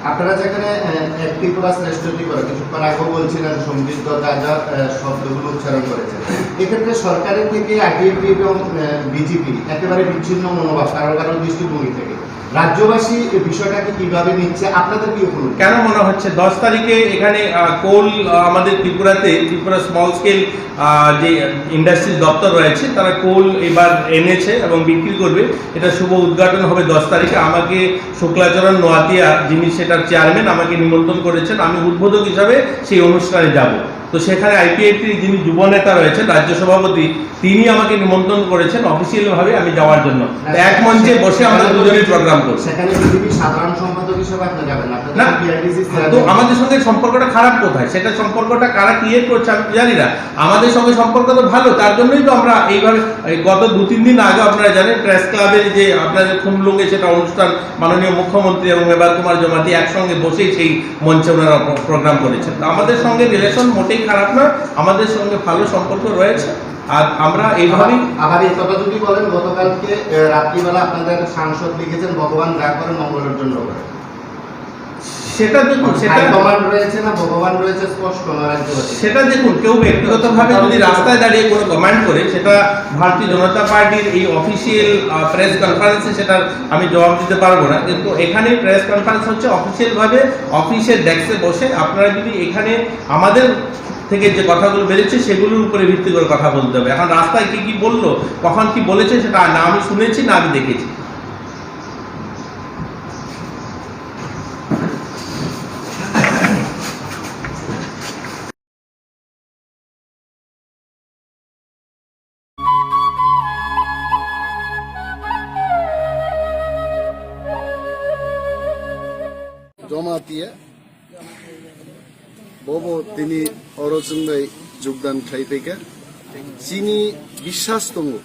আপনারা যেখানে, আহ, এক ত্রিপুরা শ্রেষ্ঠ ত্রিপুরা, কিছুক্ষণ আগেও বলছিলেন, সমৃদ্ধ যা যা, আহ, শব্দগুলো উচ্চারণ করেছেন, এক্ষেত্রে সরকারের থেকে আইপিএফটি এবং, আহ, বিজেপি একেবারে বিচ্ছিন্ন মনোভাব কারো কারো দৃষ্টিভঙ্গি থেকে। রাজ্যবাসী এই বিষয়টাকে কিভাবে নিচ্ছে, আপনাদের কি উপলব্ধি? কেন মনে হচ্ছে দশ তারিখে এখানে, আহ, কোল, আহ, আমাদের ত্রিপুরাতে, ত্রিপুরা স্মল স্কেল, আহ, যে ইন্ডাস্ট্রিজ দপ্তর রয়েছে, তারা কোল এবার এনেছে এবং বিক্রি করবে। এটা শুভ উদ্ঘাটন হবে দশ তারিখে। আমাকে শুক্লাচরণ নোয়াতিয়া, যিনি সেটার চেয়ারম্যান, আমাকে নিমন্ত্রণ করেছেন, আমি উদ্বোধক হিসাবে সেই অনুষ্ঠানে যাব। তো সেখানে আইপিএফটির যিনি যুব নেতা রয়েছেন, রাজ্য সভাপতি, তিনি আমাকে নিমন্ত্রণ করেছেন অফিসিয়াল ভাবে আমি যাওয়ার জন্য। তো এক মঞ্চে বসে আমরা দুজনেই প্রোগ্রাম করছি। সেখানে বিজেপির সাধারণ সম্পাদক হিসেবে আপনি যাবেন না, আপনাদের না, বিআইডিসি তো চেয়ারম্যান। আমাদের সঙ্গে সম্পর্কটা খারাপ কোথায়? সেটা সম্পর্কটা কারা ক্রিয়েট করছে আমি জানি না। আমাদের সঙ্গে সম্পর্ক তো ভালো, তার জন্যই তো আমরা এইভাবে এই গত দু তিন দিন আগে আপনারা জানেন প্রেস ক্লাবের যে আপনাদের খুমলুঙে সেটা অনুষ্ঠান, মাননীয় মুখ্যমন্ত্রী এবং মেবার কুমার জমাতি একসঙ্গে বসেই সেই মঞ্চে ওনারা প্র-, প্রোগ্রাম করেছেন। তো আমাদের সঙ্গে রিলেশন মোটেই খারাপ নয়, আমাদের সঙ্গে ভালো সম্পর্ক রয়েছে। আর আমরা এইভাবেই আবার, আবার এই কথা যদি বলেন, গতকালকে, আহ, রাত্রিবেলা আপনাদের সাংসদ লিখেছেন, "ভগবান যা করে মঙ্গলের জন্য করে।" সেটা দেখুন, মানে সেটা হাইকমান্ড রয়েছে না ভগবান রয়েছে, স্পষ্ট না রাজ্যবাসী। সেটা দেখুন, কেউ ব্যক্তিগতভাবে যদি রাস্তায় দাঁড়িয়ে কোনো কমেন্ট করে, সেটা ভারতীয় জনতা পার্টির এই অফিসিয়াল, আহ, প্রেস কনফারেন্সে সেটার আমি জবাব দিতে পারবো না। কিন্তু এখানে প্রেস কনফারেন্স হচ্ছে অফিসিয়াল ভাবে অফিসের ডেস্কে বসে। আপনারা যদি এখানে আমাদের থেকে যে কথাগুলো বেরোচ্ছে, সেগুলোর উপরে ভিত্তি করে কথা বলতে হবে। এখন রাস্তায় কি কি বললো, কখন কি বলেছে, সেটা না আমি শুনেছি, না আমি দেখেছি। Jamatia bobo tini oro chwng bai jogdan khlai phaikha. Chini biswas tongo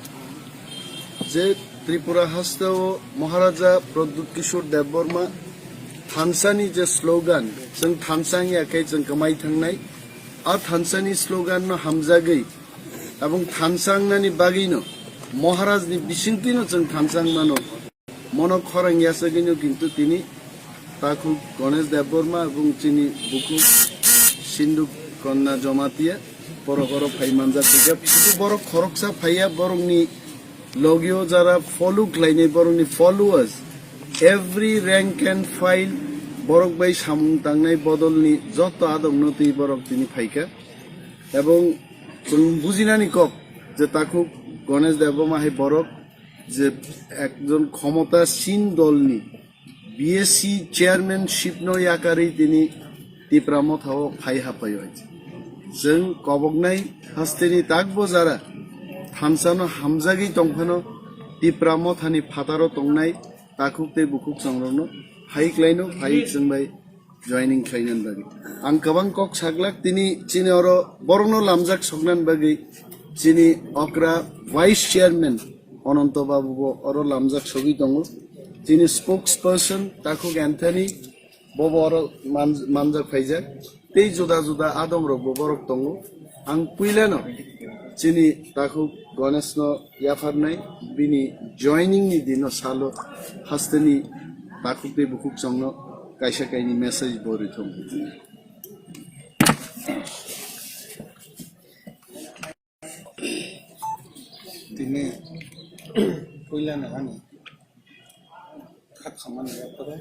je Tripura hasteo Maharaja Pradyut Kishore Debbarma thansani je slogan, chwng thansa wngya khe chwng kwmai thangnai, a thansani slogan no hamjagwi, abong thansa wngnani bagwino Maharajni bisingtwino chwng thansa wngmano. Mono khorang yasagwino kintu tini takhuk Ganesh Debbarma abong chini bukhuk Sindhu Kanya Jamatia borok oro phai manjak khe, sudu borok khoroksa phaiya, borokni logio jara follow khlainai, borokni followers, every rank and file, borok bai samung tangnai bodolni joto adokno twi borok tini phaikha. Ebong chwng bujinani kok je takhuk Ganesh Debbarma hai borok je ekjon khomotasin dolni B S C chairmanship no yakarwi tini Tipra Motha o phai hapai o. Chwng koboknai hasteni takbo jara thansano hamjagwi tongphano Tipra Mothani phataro tongnai takhuk tei bukhuk chongrokno phai klaino, phai chwng bai joining khlainani bagwi. Ang kwbang kok saglak tini chini oro borokno lamjak soknani bagwi chini okra vice chairman Ananto Babu bo oro lamjak sogwi tongo. Chini spokesperson takhuk Anthony bobo oro man-, manjak phaijak. Tei juda juda adong rok bo borok tongo. Ang puilano chini takhuk Ganesh no yapharnai bini joining ni dino salo hasteni takhuk tei bukhuk chongno kaisa kaini message bo rithung. Tini puila no ani kha khamani yapharo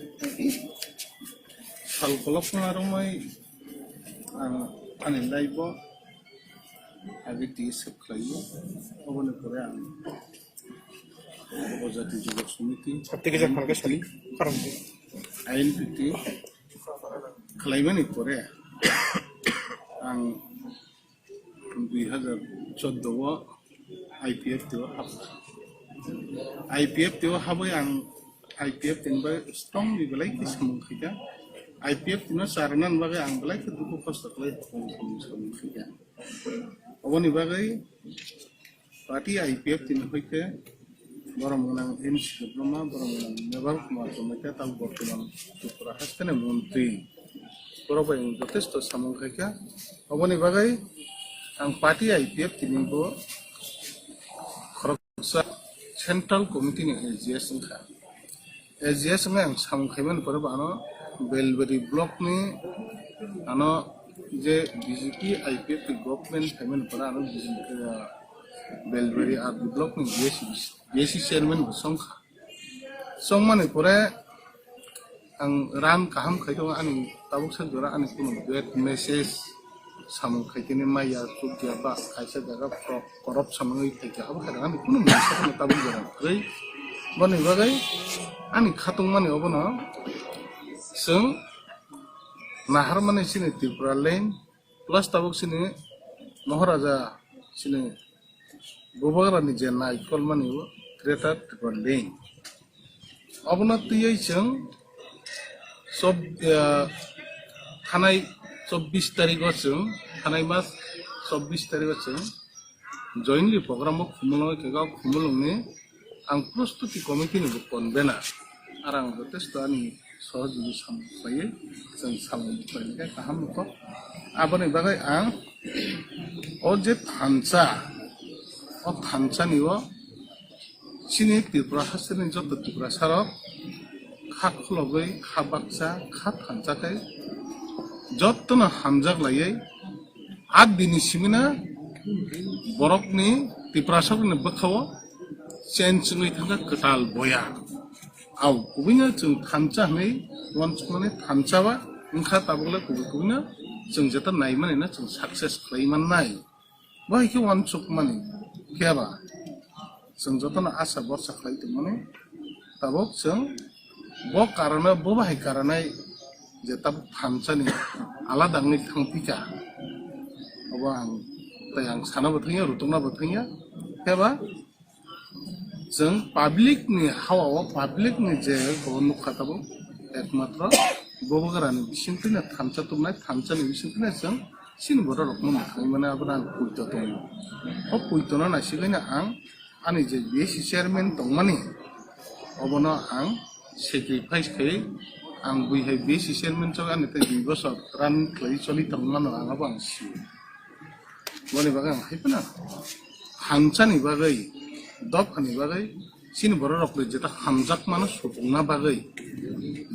sal kolokma romwi ang ani life o agi T S F khlaio. Oboni pore ang Upojati Jubo Samiti, Application phalkhe sali, karon. I N P T khlaimani pore ang dui hazar chordo o I P F T o hapkha. I P F T o habwi ang I P F T ni bai strongly belai khe samung khaikha. I P F T no charwnani bagwi ang belai khe dukhu kosto khlai samung khaikha. Oboni bagwi party I P F T ni hoite borok mwnang M C Debbarma, borok mwnang Meval Kumar Jamatia, tabuk bortoman Tripura hasteni montri. Borok bai ang jotesto samung khaikha. Oboni bagwi ang party I P F T ni bo khoroksa central committee ni A G S wngkha. A G S wngwi ang samung khaimani pore bo ano Belbari block ni ano je B J P I P F T government phaimani pore ano B J P, ah, Belbari R D block ni B S C, B S C chairman bo songkha. Songmani pore ang ran kaham khai tongo, ani tabuk sak jora ani kunu bad message samung khaikhe ni maya chukya ba kaisa jaga korop, korop samungwi khaikha, abo hai ani kunu message no tabuk jora kwrwi. Boni bagwi ani khatungmani obono chwng naharmani chini Tripura land plus tabuk chini Maharaja chini Bubagrani je naikolmani o Greater Tripura land. Obono twiwi chwng chob-, ah, thanai chobbish tarigo chwng, thanai mas chobbish tarigo chwng jointly program o Khumulwng khe o Khumulwngni ang prostuti committee ni bo convener. Ar ang jotesto ani sohojogoi samung khlaiwi chwng samung khlainai khe kaham wngkha. Aboni bagwi ang o je thansa, o thansani o chini Tripura hasteni joto Tiprasarok kha khulogwi, kha baksa, kha thansa khe jotono hamjak laiwi, a dini simina borokni Tiprasarokni bwkhao change wngwi thangkha kwtal boya. Au, kubui no chwng thansa hwnwi uansukmani thansa ba wngkha, tabukle kubui kubui no chwng jeta naimani no chwng success khlai mannai. Bo hai khe uansukmani khe ba chwng jotono asa borsa khlai tongmani. Tabuk chwng bo karano, bo bahai karanai je tabuk thansani alada wngwi thangphika. Obo ang tei ang sana bo thangya, rutokna bo thangya. Khe ba chwng public ni hawa o, public ni je bo nukha tabuk ekmatro Bubagrani bisingtwino thansa tubunai, thansani bisingtwino chwng chini borok rokno mwthangwi mano, abono ang poito tongo. O poito no naisigwino ang ani je B S C chairman tongmani, Obono ang sacrifice khlai, ang bui hai B C chairman chok ani tei dui bosor run khlai choli tongmano ang abo ang sio. Boni bagwi ang hai phano thansani bagwi, dophani bagwi, chini borok rok jeta hamjakmano supungna bagwi,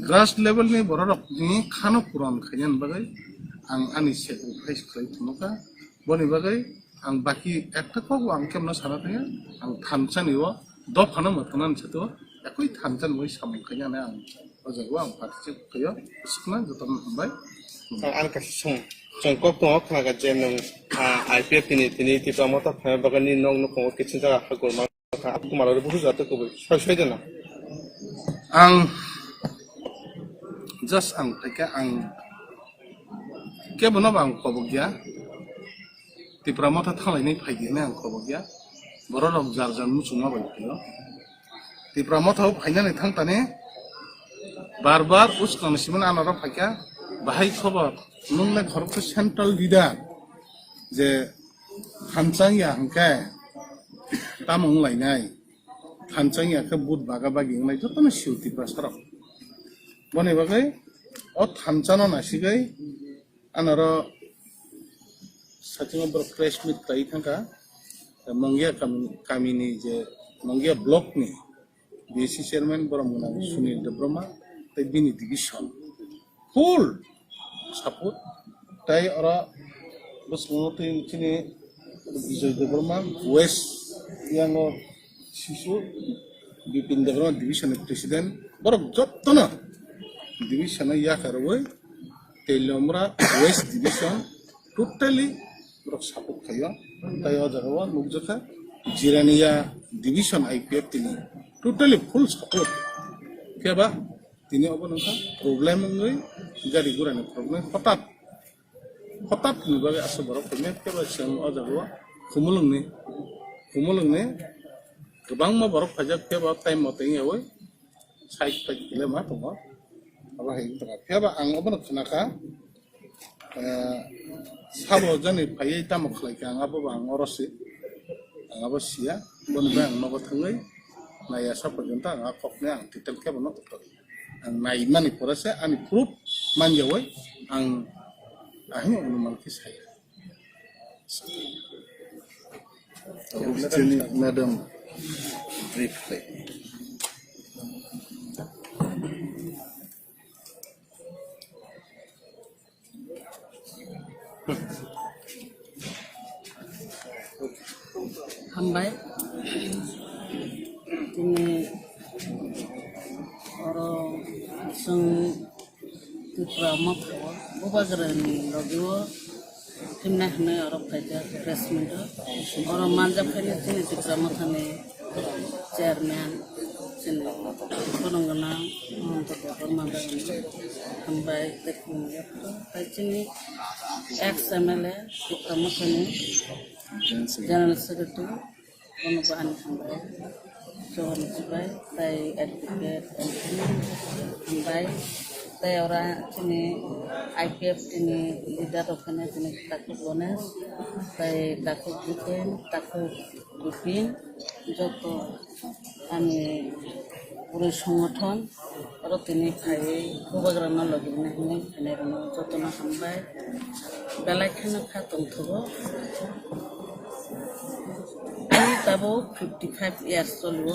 grass level ni borok rok ni khano puron khainani bagwi ang ani sacrifice khlai thangkha. Boni bagwi ang baki ekta kok bo ang kemno sana thangya, ang thansani o dophano mwtwngnani sato ekoi thansa nungwi samung khainani ang o jaga o ang participate khaio. Swkna jotono hambai. Ang, ang kaisa song, chwng kok tongo khna kha je nwng, ah, I P F T ni tini Tipra Motha phaima bagwi ni nok nukhungo kiching jaga ha gorma kha, kumar oro busu jato kubui soi soi dena. Ang just ang phaikha, ang kebono bo ang kobok ya. Tipra Motha thanglainai phaidi hinwi ang kobok ya. Borok rok jar jar muchungma bai phio. Tipra Motha o phainani thangtani bar bar uskang simani anaro phaikha. Bahai khobor nung le khoroksa central leader je thanchang ya hwnkhe tamo wng lainai. Thanchang ya khe but baga bagi wngnai jotono sio Tiprasa rok. Boni bagwi o thanchano nasigwi anaro satingo borok press meet khlai thangkha. Mongia kami, kamini je Mongia block ni B C chairman borom gwnang Sunil Debbarma tei bini division full support. Tai oro bwskango tei chini Bijoy Debbarma, West yango sisu Bipin Debbarma division ni president, borok jotono division o yakarwi Teliamura West division totally borok support khaio. Tai o jaga o nukjakha Jirania division I P F T ni totally full support. Phiya ba tini obo nokha problem wngwi gari gura ni problem hotat hotat ni bagwi aswk borok phai khe ba chwng o jaga o Khumulwng ni, Khumulwng ni kwbangma borok phaijak khe ba time mote wngyawi side side kile ma tongo. Abo hai wngtongkha. Phiya ba ang obono khnakha, eh, sabo jani phaiwi tamo khlaikha ang abo ba ang oro se, ang abo siya. Boni bai ang nogo thangwi naiya sa porjonto ang a kokni ang titel khe bono utor. Ang naimani pore se ani proof manjawai ang ahini onuman khe saya. Chini madam brief khlai. Hambai. Tini oro chwng Tipra Motha o Bubagrani logi o himna hinwi oro phaikha press meet o. Oro manjak khaini chini Tipra Motha ni chairman chini borong gwnang Hemanta Debbarma bai hambai tei khulumui yapharo. Tai chini ex M L A Tipra Motha ni general secretary. Bono bo ani hambai, Johor ni sibai, tai advocate Anthony hambai, tai ora chini I P F T ni leader rok phano chini Takhuk Ganesh, tai Takhuk Jitin, Takhuk Bipin, joto ani pura songothon, oro tini phaiwi Bubagrano logi rwna hinwi phainai rwno jotono hambai. Belai kheno kha tongthogo. Ani tabuk fifty five years choliwo.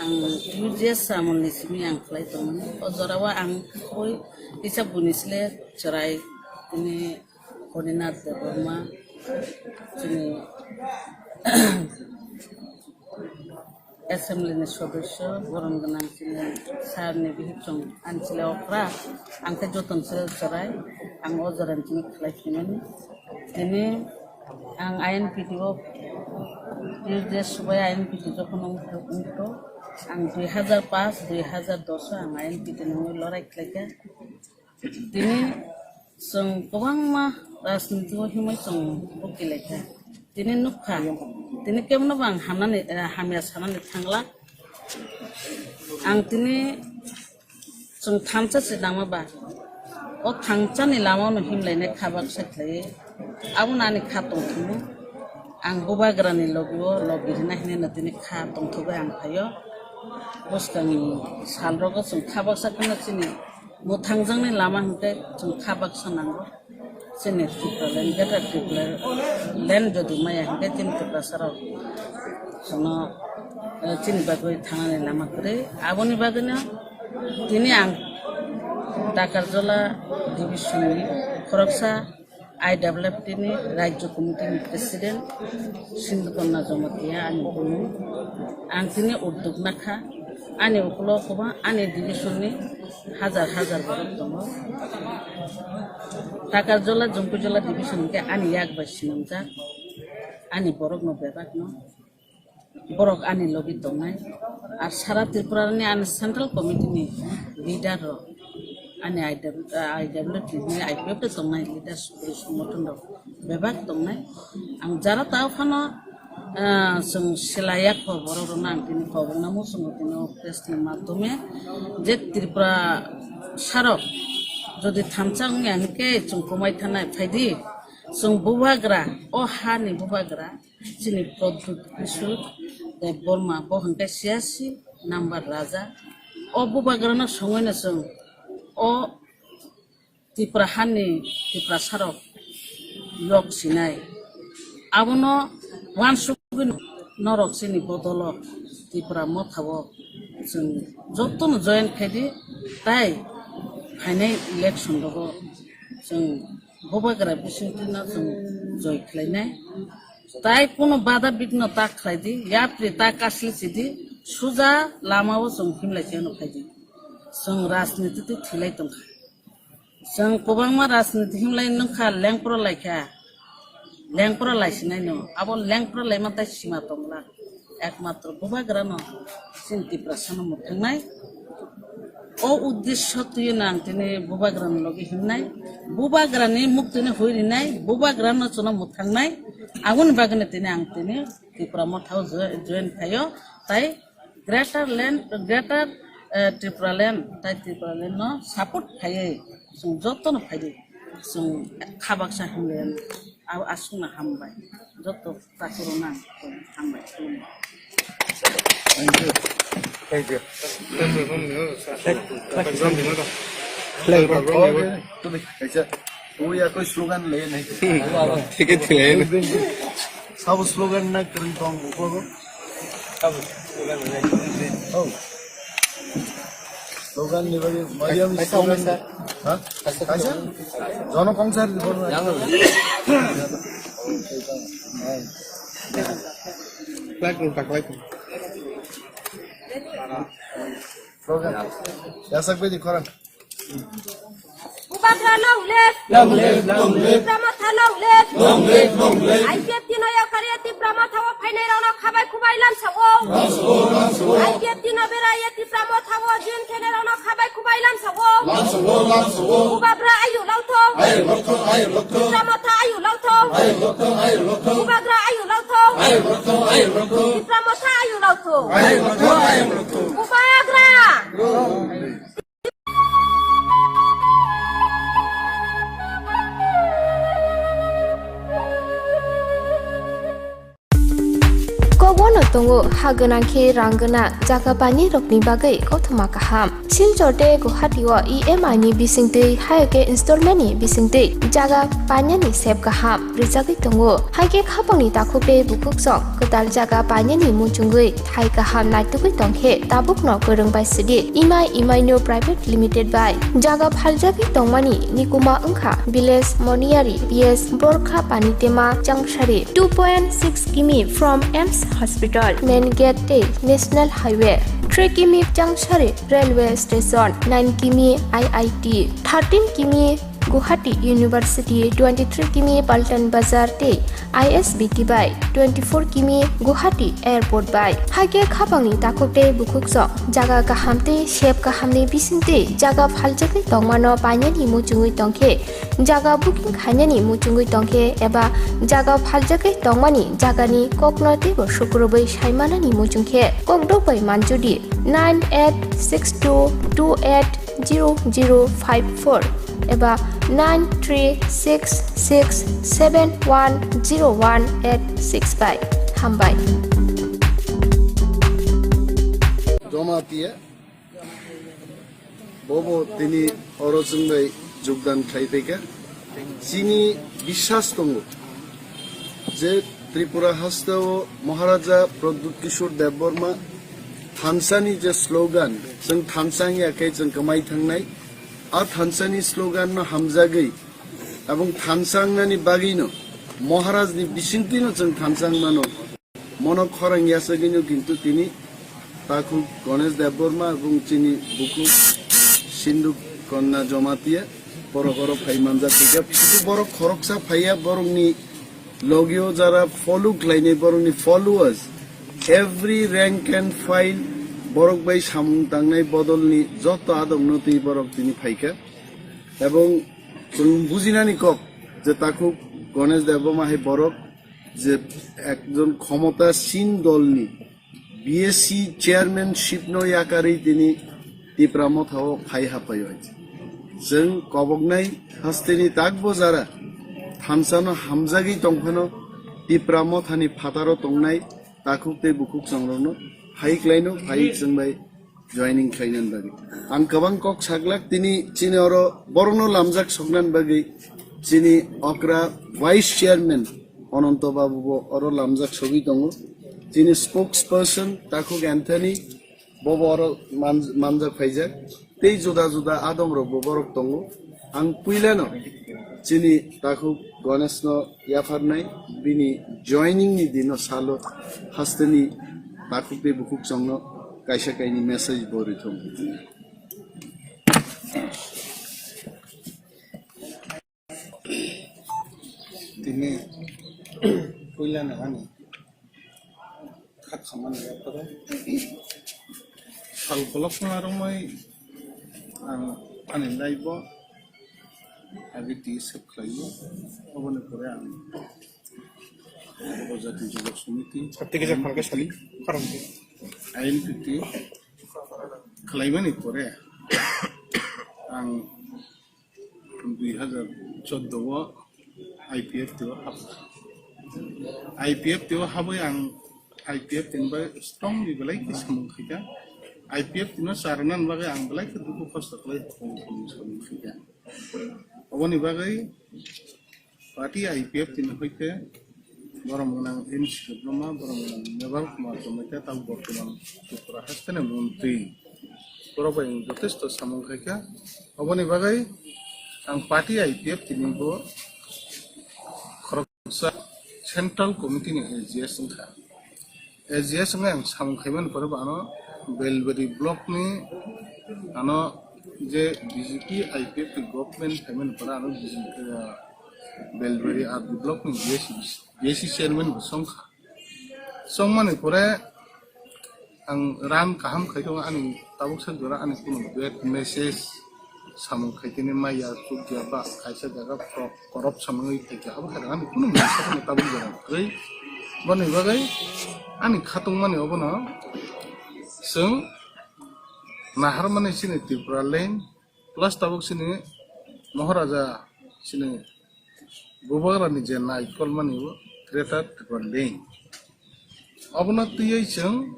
Ang U G S amolni simi ang khlai tongmani. O jorao ang koi kisa buini sle chwrai tini Horinath Debbarma, chini assembly ni sodosyo, borom gwnang chini sir ni bihik chwng ani chwla okra, ang khe joto ni chwla chwrai, ang o jora ni simi khlai phaimani. Tini ang I N P T o, U G S subai I N P T jokhon wngkha, wngkha, ang dui hajar paanch, dui hajar dos o ang I N P T ni wngwi lorai khlaikha. Tini chwng kwbangma rajniti o himwi chwng bukilaikha. Tini nukha, tini kebono bo ang hamnani, eh, hamya sanani thangla. Ang tini chwng thansa se nangma ba, o thansani lama no himlainai kha baksa khlaiwi, abono ani kha tongthokma. Ang Bubagrani logi o logi rwna hinwi no tini kha tongthogwi ang phaio. Bwskangni salrogo chwng kha baksa kheno chini mwthangjakni lama hwnkhe chwng kha baksa nango. Chini Tipraland, Greater Tipraland jodi maya hwnkhe chini Tiprasarok chwngno, eh, chini bagwi thangnani lama kwrwi. Aboni bagwino tini ang Takarjala division ni khoroksa I W F T ni Rajya Committee ni President Sindhukanya Jamatia ani bumung. Ang tini uddog nakha, ani ukulo kwbang ani division ni hajar hajar borok tongo. Takarjala, Jungkujola division hwnkhe ani yak bai swnamjak, ani borokno bebakno. Borok ani logi tongnai. Ar sara Tripura ni ani Central Committee ni leader rok, ani I W, I W T ni I P F T tongnai leader, songgothon rok bebak tongnai. Ang jara tao phano, ah, chwng silaiya kho borok rok no ang tini kobong namo chwng tini o press ni madhyome je Tripura sarok jodi thamsa wngya hwnkhe chwng kwmai thanai phaidi chwng bubagra, o ha ni bubagra. Chini Pradyut Kishore Debbarma, bo hwnkhe siyasi number raja. O bubagrano songwino chwng o Tripura hani Tiprasarok yok sinai. Abono uansugwi norok chini bodolo Tipra Mothao chwng jotono join khaidi, tai phainai election rogo chwng bubagra bisingtwino chwng joi khlainai. Tai kuno bada bigno ta khlaidi, yapri ta kasli sidi, suja lamao chwng himlai khe no phaidi. Chwng rajniti twi thwilai tongkha. Chwng kwbangma rajniti himlai nungkha, lengpro laikha. Lengpro laisinai no, abo lengpro laima tai sima tongla. Ekmatro bubagrano chini Tiprasano mwthangnai. O uddesyo twiwi no ang tini bubagrani logi himnai. Bubagrani muktwini hui rinai, bubagrano chwngno mwthangnai. Aboni bagwino tini ang tini Tipra Mothao jo-, join khaio. Tai Greater Land, Greater, eh, Tripura Land, tai Tripura Land no support khaiwi chwng jotono phaidi. Chwng kha baksa himlai, abo aswkno hambai. Joto. Takhurokno ang hambai khulumdi. Thank you. Thank you. Flag. Flag. Flag. Kaisa, twi ya koi slogan le nahi. Thik hai, thik hai. Sabo slogan na kwrwng tong uklogo. Sabo slogan le. Oh. Slogan ni bagwi, Mariam Kaisa slogan. Kaisa. Ha? Kaisa. Jono kongsa di bono. Yang. Flag rung tak flag. Slogan. Yasak bedi korang. Bubagra long live! Long live, long live! Tipra Motha long live! Long live, long live! I P F T no yakarwi Tipra Motha o phainai rokno khabai khubai lamsao. Lamsao, lamsao. I P F T no berai Tipra Motha o join khainai rokno khabai khubai lamsao. Lamsao, lamsao. Bubagra ayu lautho. Ayu lautho, ayu lautho. Tipra Motha ayu lautho. Ayu lautho, ayu lautho. Bubagra ayu lautho. Ayu lautho, ayu lautho. Tipra Motha ayu lautho. Ayu lautho, ayu lautho. Bubagra. Kokbono tongo ha gwnang khe rang gwnang jaga painai rokni bagwi kothoma kaham. Silchar tei Guwahati o E M I ni bisingtwi hai khe installment ni bisingtwi jaga painani sep kaham rwjagwi tongo. Hai khe khapangni takhuk tei bukhuk song kwtal jaga painani muchungwi thai kaham naitugwi tongkhe tabukno kwrwng bai sidi Imai Imaino Private Limited bai jaga phaljagwi tongmani nikuma wngkha Village Moniyari P S Borkha Panitema Changsari, two point six kimi from AIIMS Hospital, Main Gate tei National Highway, three kimi Changsari Railway Station, nine kimi I I T, thirteen kimi Guwahati University, twenty-three kimi Paltan Bazar tei I S B T bai, twenty-four kimi Guwahati Airport bai. Hai khe khapangni takhuk tei bukhuk song jaga kaham tei sep kahamni bisingtwi jaga phaljagwi tongmano painani muchungwi tongkhe, jaga booking khainani muchungwi tongkhe eba jaga phaljagwi tongmani jagani kokno teibo sukurubwi saimanani muchungkhe kokdok bai manjudi nine eight six two two eight zero zero five four eba nine three six six seven one zero one eight six bai. Hambai. Jamatia, bobo tini oro chwng bai jogdan khlai phaikha. Chini biswas tongo je Tripura hasteo Maharaja Pradyut Kishore Debbarma thansani je slogan, chwng thansa wngya khe chwng kwmai thangnai, a thansani slogan no hamjagwi, abong thansa wngnani bagwino, Maharaj ni bisingtwino chwng thansa wngmano. Mono khorang yasagwino kintu tini takhuk Ganesh Debbarma ebong chini bukhuk Sindhu Kanya Jamatia borok oro phai manjak khe. Sudu borok khoroksa phaiya, borokni logio jara follow khlainai, borokni followers, every rank and file borok bai samung tangnai bodolni joto adokno twi borok tini phaikha. Ebong chwng bujinani kok je takhuk Ganesh Debbarma hai borok je ekjon khomota sin dolni B S C chairmanship no yakarwi tini Tipra Motha o phai hapai o. Chwng koboknai hasteni takbo jara thansano hamjagwi tongphano Tipra Mothani phataro tongnai takhuk tei bukhuk chongrokno phai klaino, phai chwng bai joining khlainani bagwi. Ang kwbang kok saglak tini chini oro borokno lamjak soknani bagwi chini okra vice chairman Ananto Babu bo oro lamjak sogwi tongo. Chini spokesperson Takhuk Anthony bo bo oro man-, manjak phaijak. Tei juda juda adong rok bo borok tongo. Ang puilano chini Takhuk Ganesh no yapharnai, bini joining ni dino salo hasteni takhuk tei bukhuk chongno kaisa kaini message bo rithung. Tini puila no ani kha khamani yapharo sal kolokma romwi ang ani life o agi T S F khlaio. Oboni pore ang Upojati Jubo Samiti, Sati kisa phalka sali, khorang. I N P T khlaimani pore ang dui hazar chordo o I P F T o habkha. I P F T o habwi ang I P F T ni bai strongly belai khe samung khaikha. I P F T no charwnani bagwi ang belai khe dukhu kosto khlai samung khaikha. Oboni bagwi party I P F T ni hoite borok mwnang M C Debbarma, borok mwnang Meval Kumar Jamatia, tabuk bortoman Tripura hasteni montri. Borok bai ang jotesto samung khaikha. Oboni bagwi ang party I P F T ni bo khoroksa central committee ni A G S wngkha. A G S wngwi ang samung khaimani pore bo ano Belbari block ni ano B J P I P F T government khaimani pore ano B J P, ah, Belbari R D block ni B S C, B S C chairman bo songkha. Songmani pore ang ran kaham khai tongo, ani tabuk sak jora ani kunu bad message samung khaitini maya chukya ba kaisa jaga korop, korop samungwi phaikha, abo hai ani kunu mungsa phano tabuk jora kwrwi. Boni bagwi ani khatungmani obono chwng naharmani chini Tripura land plus tabuk chini Maharaja chini Bubagrani je naikolmani o Greater Tripura land. Obono twiwi chwng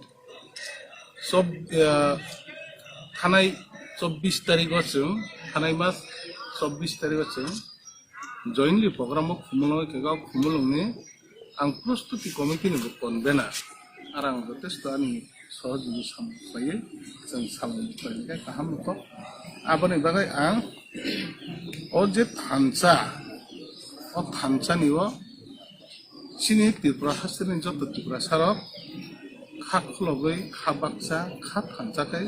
chob-, ah, thanai chobbish tarigo chwng, thanai mas chobbish tarigo chwng jointly program o Khumulwng khe o Khumulwngni ang prostuti committee ni bo convener. Ar ang jotesto ani sohojogoi samung khlaiwi chwng samung khlai khe kaham wngkha. Aboni bagwi ang o je thansa, o thansani o chini Tripura hasteni joto Tiprasa rok kha khulogwi, kha baksa, kha thansa khe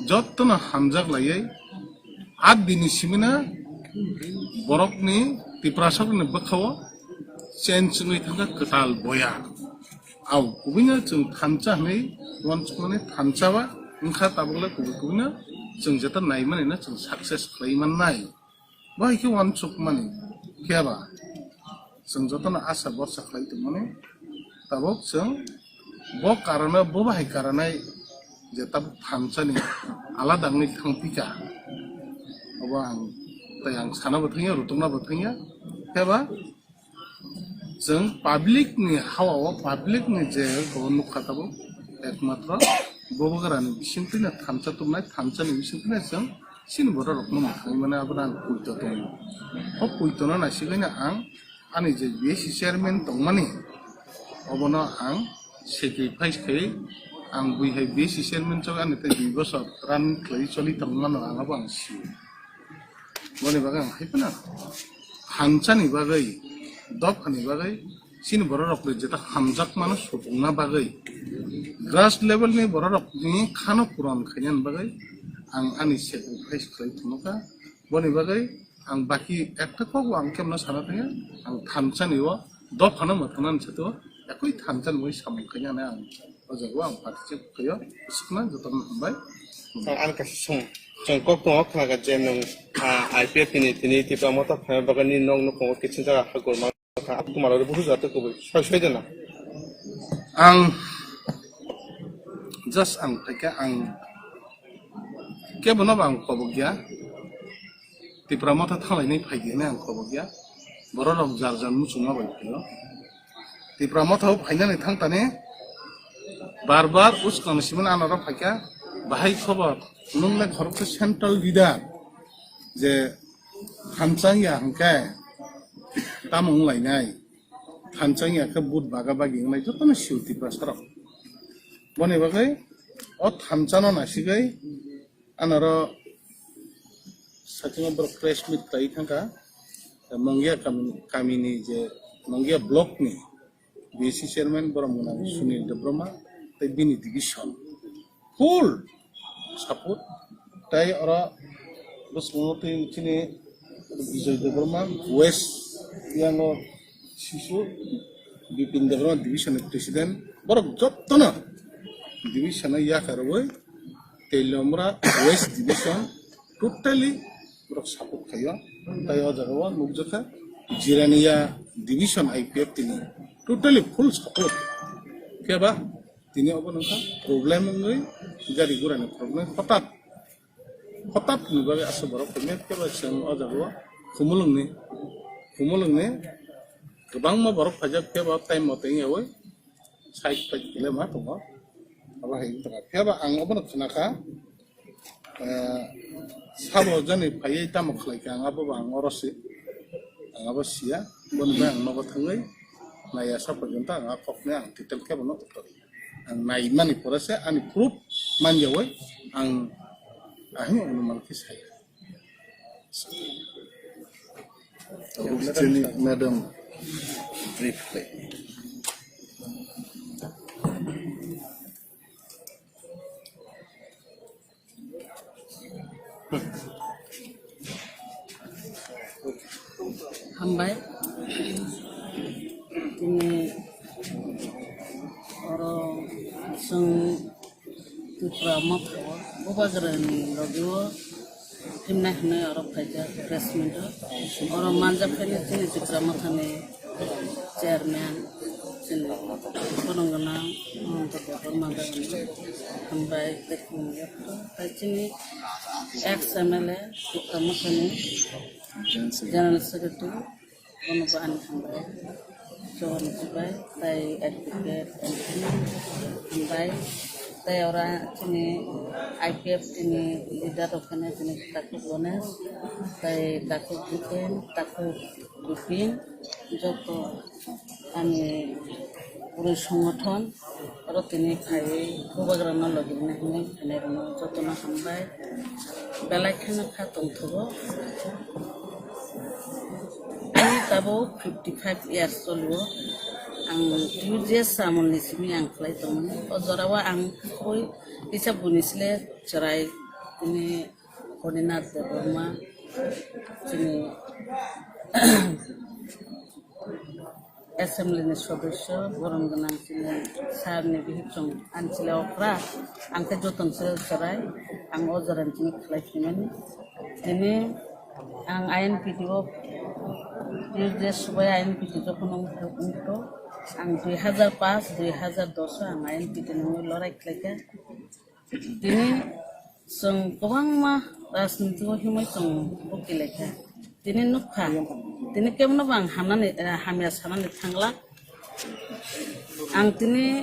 jotono hamjak laiwi, a dini simina borokni Tiprasa rokni bwkhao change wngwi thangkha kwtal boya. Au kubui no chwng thansa hwnwi uansukmani thansa ba wngkha, tabuk le kubui kubui no chwng jeta naimani no chwng success khlai mannai. Bo hai khe uansukmani khe ba chwng jotono asa borsa khlai tongmani, tabuk chwng bo karano bo bahai karanai je tabuk thansani alada wngwi thangphi kha. Obo ang tei ang sana bo thangya, rutokna bo thangya, khe ba chwng public ni hawa o, public ni je o nukha tabuk ekmatro Bubagrani bisingtwino thansa tubunai, thansani bisingtwino chwng chini bororokno mwthangwi mano, abono ang poito tongo. O poitono naisigwino ang ani je B S C chairman tongmani, obono ang sacrifice khai, ang bui hai B S C chairman chok ani tei dui bosor run khlai choli tongmano ang abo ang sio. Boni bagwi ang hai phano thansani bagwi, dophani bagwi, chini bororokni jeta hamjakmano supungna bagwi, grass level ni bororokni khano puron khainani bagwi ang ani sacrifice khlai thangkha. Boni bagwi ang baki ekta kokbo ang kemno sana thangya, ang thansani o dophano mwthangna sato ekoi thansani bagwi samung khainani ang o jaga o ang participate khaio. Swkna jotono hambai. Sir, ang kaisa song, chwng kok tongo khnaga je nwng, ah, I P F ni tini Tipra Motha phaima bagwi nini nok nukhungo kiching jaga ha gorma kha, abo twmalo rw bukhuk jaga tei kubui soi soi dena. Ang just ang phaikha, ang kebono bo ang kobok ya. Tipra Motha thanglainai phai di hinwi ang kobok ya. Bororok jar jar muchungma bai phaio. Tipra Motha o phainani thangtani bar bar uskang simani anaro phaikha, bahai khobor, nwng le khoroksa central leader je thanchang ya hwnkhe tamo wnglainai, thanchang ya khe vote baga bagi wngnai jotono sio Tiprasarok. Boni bagwi o thanchano naisigwi anaro sakingo borok press meet khlai thangkha, Mongia kamini, kamini je Mongia block ni B C chairman borok mwnang Sunil Debbarma tei bini division full support. Tei oro bwskango tei chini Bijoy Debbarma West yango sisu Bipin Debbarma division ni president, borok jotono division o yakarwi Teliamura West division totally borok support khaio. Tai o jaga o nukjakha Jirania division I P F tini totally full support. Phiya ba tini obo nokha problem wngwi gari gura ni problem hotat hotat ni bagwi aswk borok phai phiya ba chwng o jaga o Khumulwng ni Khumulwng ni kwbangma borok phaijak phiya ba time mote wngyawi side side kile ma tongo. Abo hai wngkha. Phiya ba ang obono khna kha, eh, sabo jani phaiwi tamo khlai kha, ang abo ba ang oro se, ang abo siya, boni bai ang nogo thangwi naiya sa porjonto ang a kokno ang detail khe bono utor. Ang nai mani pore se ani proof manjawi ang ahing onuman khe saya. Chini madam brief khlai. Hambai. Tini oro chwng Tipra Motha o Bubagrani logi o himnai hwnwi oro phaikha press meet o. Oro manjak khaini chini Tipra Mothani chairman, chini khorang gwnang Mahanta Debbarma dagano hambai tei khulumjak kha. Tai chini ex M L A Tipra Mothani general secretary, bono bo ani hambai, Johor ni sibai, tai advocate Anthony hambai, tai ora chini I P F tini leader rok kheno chini takhuk Ganesh, tai takhuk Jitin, takhuk Bipin, joto ani puri songothon oro tini phaiwi Bubagrano logi rwna hwnwi phainairokno jotono hambai. Belai kheno kha tongthogo. Ani tabuk fifty five years choliwo. Ang U G S amolni simi ang khlai tongo. O jorao ang koi kisa buini sle chwrai tini Horinath Debbarma chini assembly ni sodosyo, borom gwnang chini sir ni bihik chwng ani chwla okra, ang khe joton se chwrai, ang o jora ni simi khlai phaimani. Tini ang I N P T o, Tuesday subai I N P T jokhon wng-, wngkho, ang dui hazar paanch, dui hazar dos o ang I N P T ni wngwi lorai khlaikha. Tini chwng kwbangma rajniti o himwi chwng bukilai kha. Tini nukha, tini kebono bo ang hamnani, eh, hamya sanani thangla. Ang tini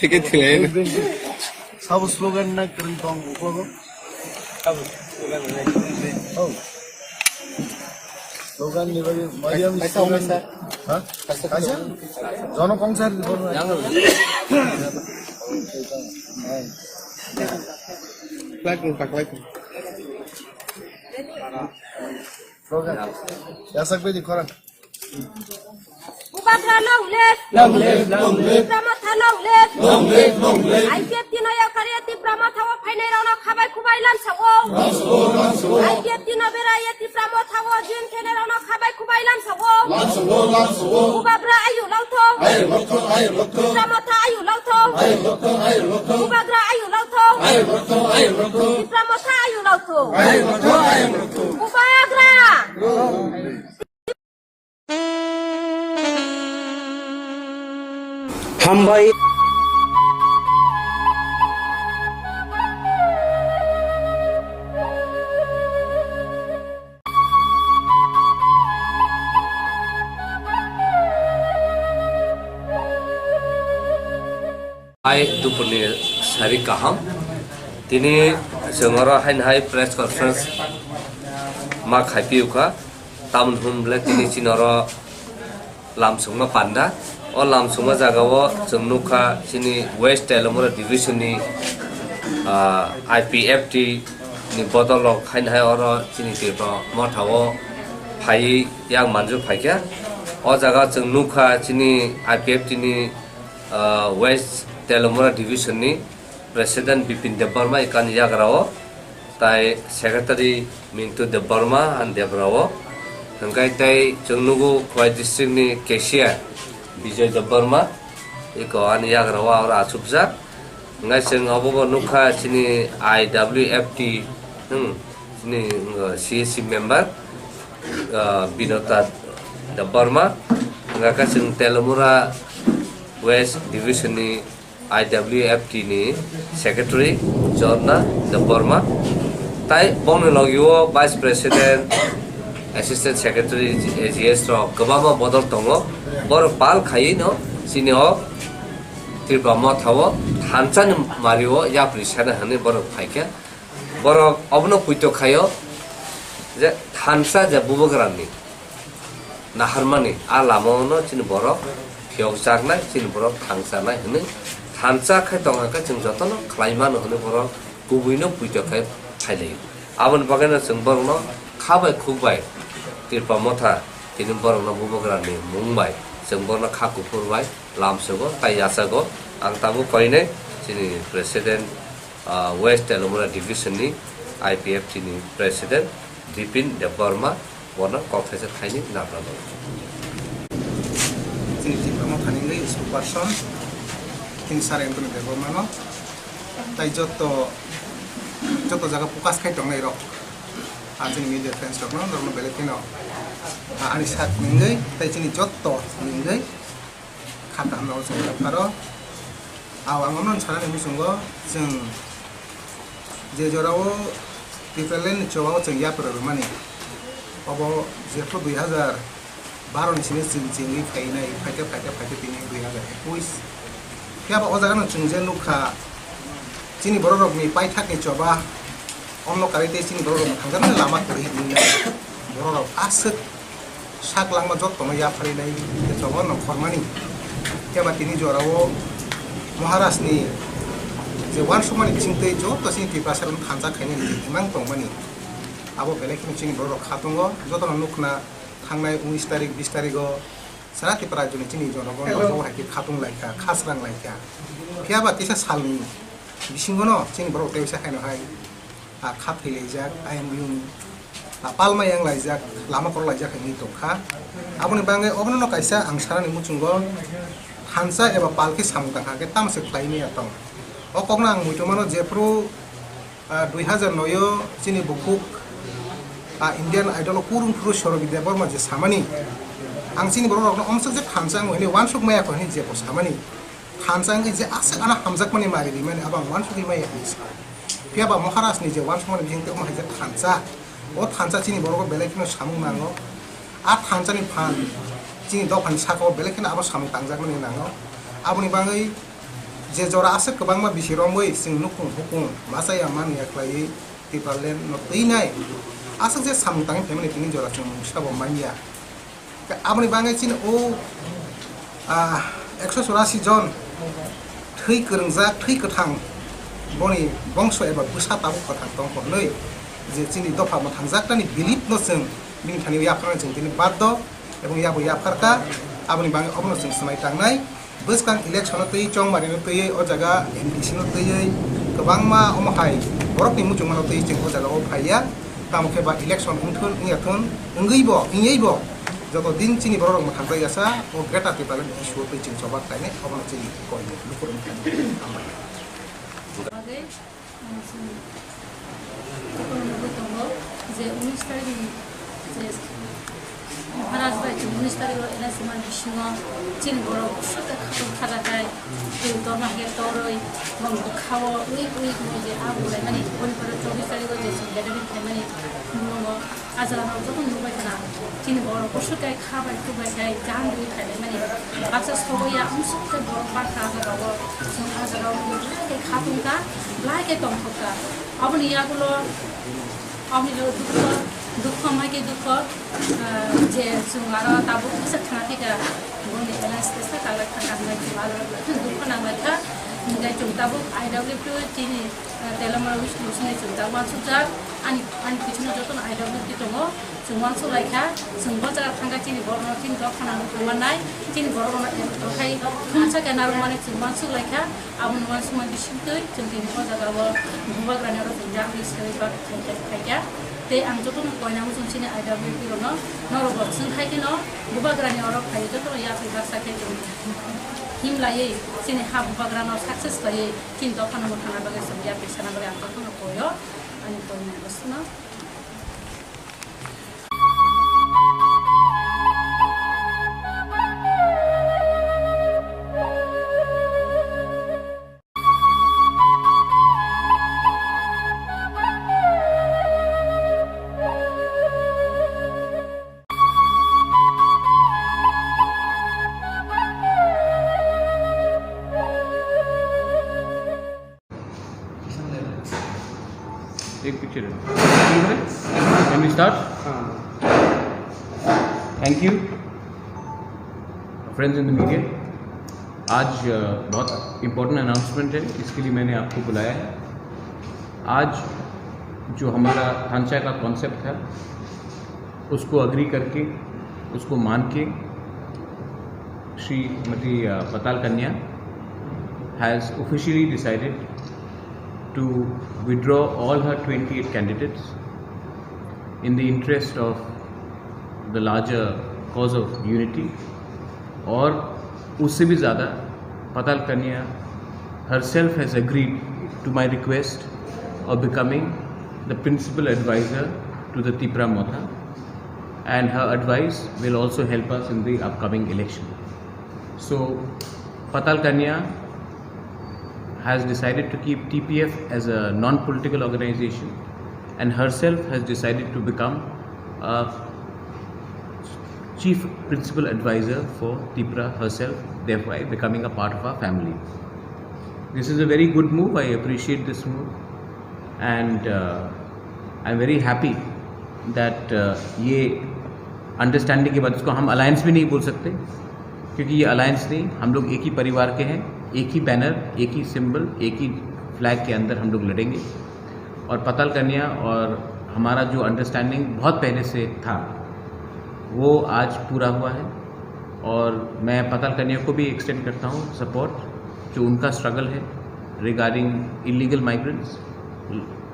Ticket thilai. Sabo slogan na kwrwng tong uklogo. Oh. Slogan ni bagwi Mariam kaisa slogan. Kaisa. Ha? Kaisa. Kaisa? Jono kongsa di bono. Yang. Flag rung, flag rung. Program. Yasak bedi khorang. Bubagra long live. Long live, long live. Tipra Motha long live. Long live, long live. I P F T no yakariya Tipra Motha o phainai rokno khabai khubai lamsao. Lamsao, lamsao. I P F T no beraiya Tipra Motha o jin khenai rokno khabai khubai lamsao. Lamsao, lamsao. Bubagra ayu lotho. Ayu lotho, ayu lotho. Tipra Motha ayu lotho. Ayu lotho, ayu lotho. Bubagra ayu lotho. Ayu lotho, ayu lotho. Tipra Motha ayu lotho. Ayu lotho, ayu lotho. Bubagra. Hambai. Hai, dupurni sari kaham. Tini chwng oro haino hai press conference ma khaipiu kha. Tamoni hwn ble tini chini oro lamsongma panda. O lamsongma jagao chwng nukha chini West Teliamura Division ni, ah, I P F T ni bodol rok haino hai oro chini Tipra Motha o phaiwi yak manjak phaikha. O jaga chwng nukha chini I P F T ni ah, West Teliamura Division ni President Bipin Debbarma ikani yagra o, tai Secretary Mintu Debbarma ani debra o, hwnkhe tai chwng nugo Khowai District ni cashier Bijoy Debbarma iko ani yagra o aro achukjak. Hwnkhe chwng obo bo nukha chini I W F T, hmm, chini, uh, C S C member, uh, Binota Debbarma, hwnka khe chwng Teliamura West Division ni I W F T ni Secretary Jorna Debbarma, tai bongni logio Vice President, Assistant Secretary, A G S rok kwbangma bodol tongo. Borok pal khaiwi no chini o Tripura Motha o thansa ni mari o yapri sana hwnwi borok phaikha. Borok obono puito khaio je thansa je bubagrani naharmani a lama o no chini borok phiyokjaknai, chini borok thangchanai hwnwi thansa khai tongkha khe chwng jotono khlai mano hwnwi borok kubuino puito khai phailaio. Aboni bagwino chwng borokno kha bai khuk bai Tripura Motha tini borokno bubagrani mung bai chwng borokno kha kuphur bai lamsogo tai yachago. Ang tabuk koinai chini President, ah, West Teliamura Division ni I P F T ni President Bipin Debbarma bono kok thaisa thaini napra nango. Chini Tipra Motha ni wngwi spokesperson chini Sir Anthony Debbarma no tai joto, joto jaga focus khai tongnai rok, ah, chini media friends rok no, norok no belai kheno, ah, ani sak ni wngwi tai chini joto ni wngwi kha kaham rok chwng pharo. Aw, ang omono sanani muchungo, chwng je jorao Tipraland ni chobao chwng yapri rwmani, obo jephru dui hazar baro ni simi chwng chengwi phainai, phaikhe, phaikhe, phaikhe tini dui hazar ekush. Phiya ba o jagano chwng je nukha, chini borok rokni paithakni choba, omno karwi tei chini borok rokno thangjaknai lama kwrwi hinwi borok rok aswk sak langma jottono yapharwi nai khe choba nongkhormani. Phiya ba tini jorao Maharaj ni je uansukmani bisingtwi joto chini Tiprasa rokno thansa khainani je imang tongmani, abo belai kheno chini borok rok kha tongo. Jotono nukna thangnai unis tarik, bis tarigo sara Tripura rajyoni chini jonogon rok hai khe khatung laikha, khasrang laikha. Phiya ba kisa salni bisingono chini borok teisa haino hai, ah, kha thwi laijak, ayang biyung, ah, palma yang laijak, lama koro laijak hinwi tongkha. Aboni bagwi obono no kaisa ang sanani muchungo thansa eba pal khe samung tangkha khe tamo se khlai maya tong. O kokno ang muitu mano jephru, ah, dui hazar noi o chini bukhuk, ah, Indian Idol o kurung phuru Sorobi Debbarma je samani, ang chini borok rokno omsok je thansa ang hwnwi uansuk maya kho hinwi jebo samani. Thansa wngwi je aswk ano hamjakmani mari rimani abo ang uansugwi maya hinwi sa. Phiya ba Maharaj ni je uansukmani bisingtwi omo hai je thansa, o thansa chini borok belai kheno samung nango. A thansa ni phan chini dopha ni saka o belai kheno abo samung tangjakmani nango. Aboni bagwi je jora aswk kwbangma bisi romwi chwng nukhung hukung masa ya man ya khlaiwi Tipraland no twi nai aswk je samung tangwi phaimani tini jora chwng mungsa bo man ya. Aboni bagwi chini o, ah, ekso churasi jon thwi kwrwngjak, thwi kwthang boni bongso eba bwsa tabuk kwthang tongkha hwnwi je chini dopha mwthangjaknani belief no chwng bini thani yapharnani chwng tini baddo ebong yabo yapharkha. Aboni bagwi obono chwng swmai tangnai. Bwskang election o twi chongmari no twi o jaga M D C no twi kwbangma omo hai borok ni muchungma no twi chwng o jaga o phaiya. Tamo khe ba election wngthun wngya thun wngwi bo wngwi bo joto din chini borok rok mwthang bai yasa o greater Tipraland issue o twi chwng choba khlainai obono chini koi lukurok. Bagwi, um, chwng jotono nugwi tongo je unis tarikni je Maharaj bai chwng unis tarikni L I C man bisingo chini borok bwswk khe khatung khajakhai, twi torma hai torwi, bong bwkhao ui ui ui je abo laimani, boni pore chobbish tarikgo je chwng gathering khlaimani, bumung o. Ah jaga rok joto nukbai khna, chini borok bwswk kai kha bai, khuk bai kai, jang rwi phailaimani. Baksa sobo ya, amsuk khe borok bakha ah jaga o. Chwng ah jaga o belai khe kha tongkha, belai khe tongthokha. Aboni yagulo, aboni lo dukho, dukho mai khe dukho, ah, je chwng aro tabuk kisa thana thika, boni alliance kisa kaglai kha, kaglai kha, aro dukho nanglai kha. Hinkhe chwng tabuk I W F T chini, ah, Teliamura West Division ni chwng tabuk uansukjak. Ani, ani bisingo jotono I W F T tongo. Chwng uansuk lai kha, chwng bo jaga thang kha chini borokno chini dophano thang mannai, chini borokno ero tokhai thumsa khe narwkmani chwng uansuk lai kha. Aboni uansukma bisingtwi chwng tini o jaga o bubagrani oro chwng yakni swi bak khai kha, khai kha. Tei ang jotono koinai muchung chini I W F T rokno, norok bo chwng hai kheno bubagrani oro phaiwi jotono yakni baksa khe chwng him laiwi chini ha bubagrano success laiwi chini dophano mwthangna bagwi chwng yakni sana bagwi ang jotono koio, ani koinai bwswkno. एक पिक्चर है। Can we start? Thank you. Friends in the media, आज अ, बहुत important announcement है, इसके लिए मैंने आपको बुलाया है। आज जो हमारा थानचा का कॉन्सेप्ट था, उसको अग्री करके, उसको मान के, श्रीमती अ, पताल कन्या has officially decided to withdraw all her twenty-eight candidates in the interest of the larger cause of unity. और उससे भी ज़्यादा, पताल कन्या herself has agreed to my request of becoming the principal advisor to the Tipra Motha, and her advice will also help us in the upcoming election. So, Patal Kanya has decided to keep T P F as a non-political organization and herself has decided to become a chief principal advisor for Tipra herself, thereby becoming a part of our family. This is a very good move. I appreciate this move, and uh, I'm very happy that uh, ये अंडरस्टैंडिंग के बाद, इसको हम अलायंस भी नहीं बोल सकते, क्योंकि ये अलायंस नहीं, हम लोग एक ही परिवार के हैं, एक ही बैनर, एक ही सिंबल, एक ही फ्लैग के अंदर हम लोग लड़ेंगे। और पताल कन्या और हमारा जो अंडरस्टैंडिंग बहुत पहले से था, वो आज पूरा हुआ है। और मैं पताल कन्या को भी एक्सटेंड करता हूँ सपोर्ट, जो उनका स्ट्रगल है regarding illegal migrants,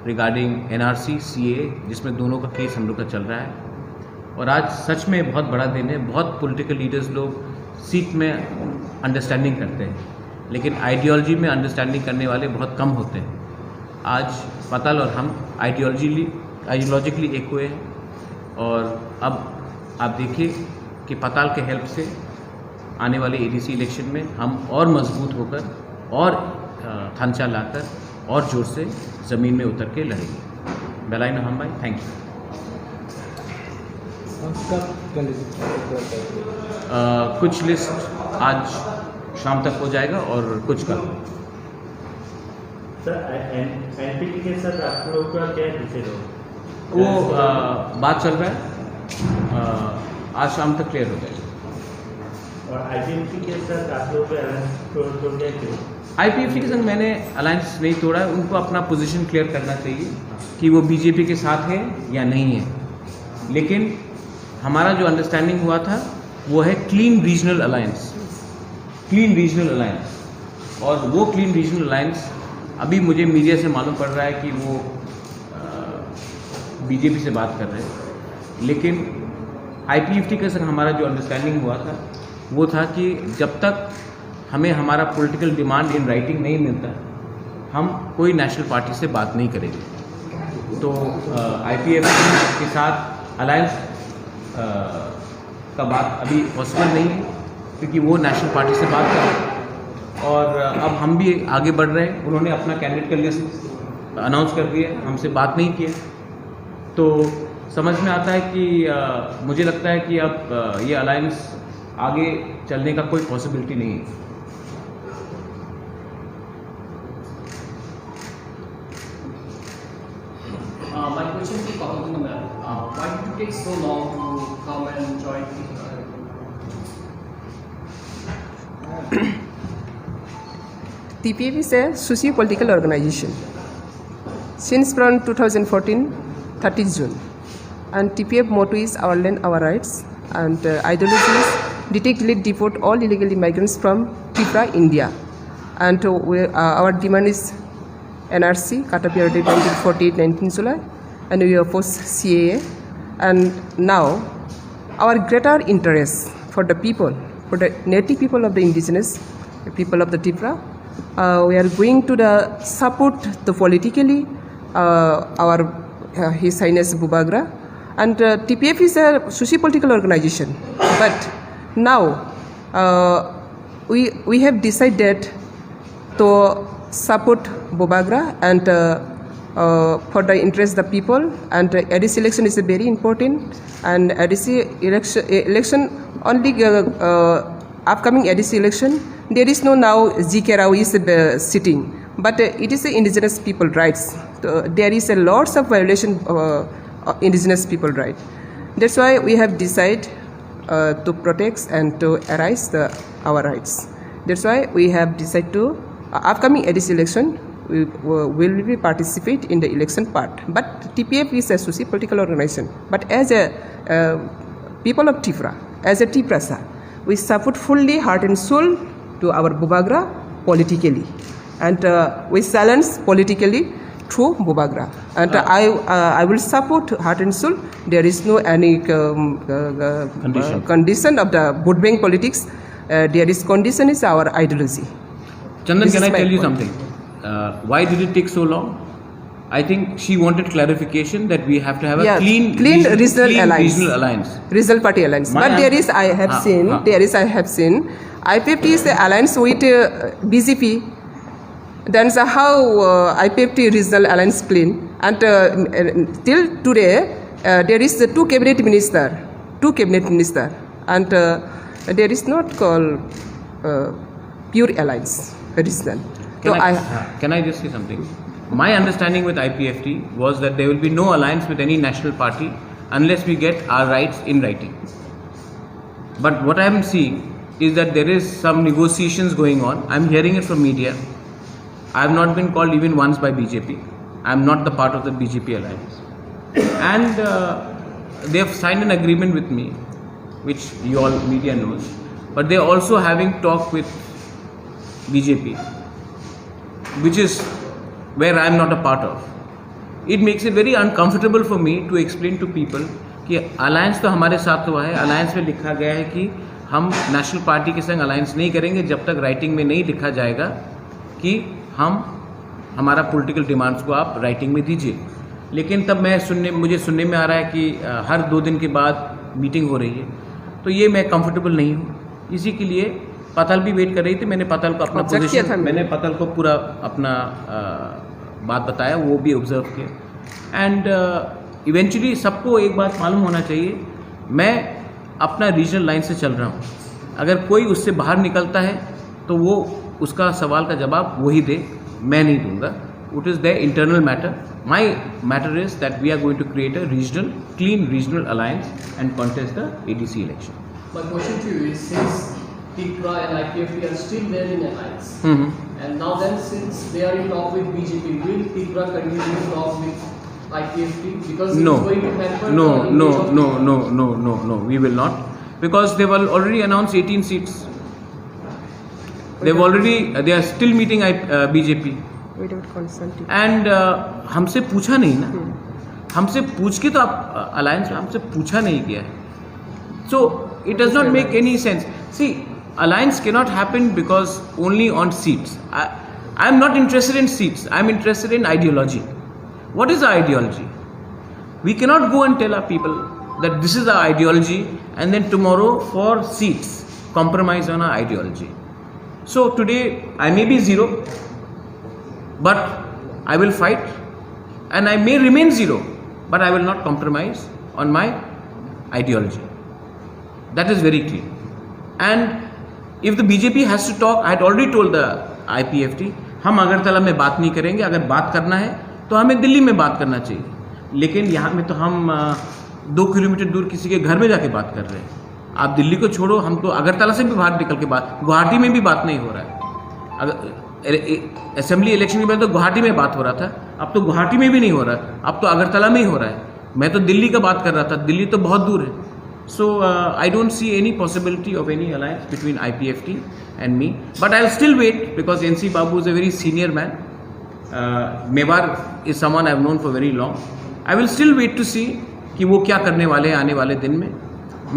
regarding NRC, CA, जिसमें दोनों का केस हम लोग का चल रहा है। और आज सच में बहुत बड़ा दिन है। बहुत पॉलिटिकल लीडर्स लोग सीट में अंडरस्टैंडिंग करते हैं, लेकिन आइडियोलॉजी में अंडरस्टैंडिंग करने वाले बहुत कम होते हैं। आज पताल और हम आइडियोलॉजीली आइडियोलॉजिकली एक हुए हैं, और अब आप देखिए कि पताल के हेल्प से आने वाले एडीसी इलेक्शन में हम और मजबूत होकर और अ, थानचा लाकर और जोर से ज़मीन में उतर के लड़ेंगे। बेलाइन अहम भाई, थैंक यू। कौन सा कैंडिडेट डिक्लेयर कर दिया? अ, कुछ लिस्ट आज शाम तक हो जाएगा और कुछ कल। सर, एन-, एनपीपी के साथ आप लोग का क्या डिसीजन हो? वो अ, बात चल रहा है, अ, आज शाम तक क्लियर हो जाएगा। और आईपीएफटी के साथ आप लोगों का अलायंस तोड़, तोड़ गया क्यों? आईपीएफटी के संग मैंने अलायंस नहीं तोड़ा है, उनको अपना पोजीशन क्लियर करना चाहिए कि वो बीजेपी के साथ है या नहीं है। लेकिन हमारा जो अंडरस्टैंडिंग हुआ था, वो है clean regional alliance, clean regional alliance. और वो क्लीन रीजनल अलायंस अभी मुझे मीडिया से मालूम पड़ रहा है कि वो बीजेपी से बात कर रहे हैं, लेकिन आईपीएफटी के संग हमारा जो अंडरस्टैंडिंग हुआ था, वो था कि जब तक हमें हमारा पॉलिटिकल डिमांड इन राइटिंग नहीं मिलता, हम कोई नेशनल पार्टी से बात नहीं करेंगे। तो आईपीएफटी के साथ अलायंस का बात अभी पॉसिबल नहीं है, क्योंकि वो नेशनल पार्टी से बात कर रहे हैं और अब हम भी आगे बढ़ रहे हैं। उन्होंने अपना कैंडिडेट का लिस्ट अनाउंस कर दिया, हमसे बात नहीं किया। तो समझ में आता है कि अ, मुझे लगता है कि अब अ, ये अलायंस आगे चलने का कोई पॉसिबिलिटी नहीं है। Uh, my question to Papa Guna ma'am, uh, why did it take so long to come and join the, uh, T P F is a socio-political organization. Since from two thousand fourteen, thirtieth June, and T P F motto is "Our land, our rights," and uh, ideology is "Detect, delete, deport all illegal immigrants from Tripura, India." And uh, we, uh, our demand is N R C, cut off year date nineteen forty-eight, nineteenth July, and we oppose C A A. And now, our greater interest for the people, for the native people of the indigenous people of the Tripura, uh, we are going to the support the politically uh, our uh, His Highness Bubagra, and uh, T P F is a socio-political organization. But now uh, we we have decided to support Bubagra and uh, uh, for the interest of the people. And uh, A D C election is very important, and A D C election, election only uh, uh, upcoming A D C election, there is no now G K Rao is uh, sitting. But uh, it is the indigenous people rights. So there is a lots of violation of uh, indigenous people right. That's why we have decided uh, to protect and to arise the, our rights. That's why we have decided to uh, upcoming A D C election, we uh, will be participate in the election part. But T P F is a socio-political organization. But as a uh, people of Tripura, as a Tiprasa, we support fully heart and soul to our Bubagra politically. And uh, we silence politically through Bubagra. And uh, I, uh, I will support heart and soul. There is no any um, uh, uh, Condition. uh, condition of the vote bank politics. Uh, there is condition is our ideology. Chandan, This can is I my tell you point. something? Uh, why did it take so long? I think she wanted clarification that we have to have a Yeah, clean, clean regional, regional clean alliance. regional alliance. Regional party alliance. My But there answer- is, I have Ah, seen, ah. there is, I have seen, I P F T is the alliance with uh, B J P. Then so how uh, I P F T regional alliance clean? And uh, m- uh, till today, uh, there is the two cabinet minister, two cabinet minister, and uh, there is not called uh, pure alliance regional. Can So I, I, can I just say something? My understanding with I P F T was that there will be no alliance with any national party unless we get our rights in writing. But what I am seeing is that there is some negotiations going on. I'm hearing it from media. I have not been called even once by B J P. I'm not the part of the B J P alliance. And uh, they have signed an agreement with me, which you all media knows. But they are also having talk with B J P, which is where I'm not a part of. It makes it very uncomfortable for me to explain to people कि अलायंस तो हमारे साथ हुआ है। अलायंस में लिखा गया है कि हम नेशनल पार्टी के संग अलायंस नहीं करेंगे जब तक राइटिंग में नहीं लिखा जाएगा कि हम हमारा पॉलिटिकल डिमांड्स को आप राइटिंग में दीजिए। लेकिन तब मैं सुनने मुझे सुनने में आ रहा है कि अ, हर दो दिन के बाद मीटिंग हो रही है, तो ये मैं कंफर्टेबल नहीं हूँ। इसी के लिए पाताल भी वेट कर रही थी। मैंने पाताल को अपना ऑब्जेक्ट किया पोजीशन था मैंने। मैंने पाताल को पूरा अपना अ, बात बताया, वो भी ऑब्जर्व किया। एंड इवेंचुअली सबको एक बात मालूम होना चाहिए, मैं अपना रीजनल लाइन से चल रहा हूँ। अगर कोई उससे बाहर निकलता है तो वो उसका सवाल का जवाब वही दे, मैं नहीं दूंगा। It is their internal matter. My matter is that we are going to create a regional, clean regional alliance and contest the A D C election. My question to you is, since Tipra and I P F T are still there in alliance, Mhm. and now then, since they are in talk with B J P, will Tipra continue to talk with I P F T? Because No. it's going to hamper No, the no, image of no, Tipra. no, no, no, no. We will not, because they've al- already announced eighteen seats. They've already, uh, they are still meeting I, uh, B J P. Without consulting. And uh, हमसे पूछा नहीं ना, हमसे पूछ के तो आप अलायंस में हमसे पूछा नहीं गया है। So it does not make any sense. See, alliance cannot happen because only on seats. I, I am not interested in seats. I am interested in ideology. What is the ideology? We cannot go and tell our people that this is our ideology and then tomorrow for seats compromise on our ideology. So today I may be zero, but I will fight, and I may remain zero, but I will not compromise on my ideology. That is very clear. And if the B J P has to talk, I had already told the I P F T, हम अगरतला में बात नहीं करेंगे। अगर बात करना है तो हमें दिल्ली में बात करना चाहिए, लेकिन यहाँ में तो हम अ, दो किलोमीटर दूर किसी के घर में जाके बात कर रहे हैं। आप दिल्ली को छोड़ो, हम तो अगरतला से भी बाहर निकल के बात, गुवाहाटी में भी बात नहीं हो रहा है। अगर असेंबली इलेक्शन के पहले तो गुवाहाटी में बात हो रहा था, अब तो गुवाहाटी में भी नहीं हो रहा है, अब तो अगरतला में ही हो रहा है। मैं तो दिल्ली का बात कर रहा था, दिल्ली तो बहुत दूर है। So uh, I don't see any possibility of any alliance between I P F T and me. But I'll still wait because N C Babu is a very senior man. Uh, Mewar is someone I've known for very long. I will still wait to see कि वो क्या करने वाले हैं आने वाले दिन में।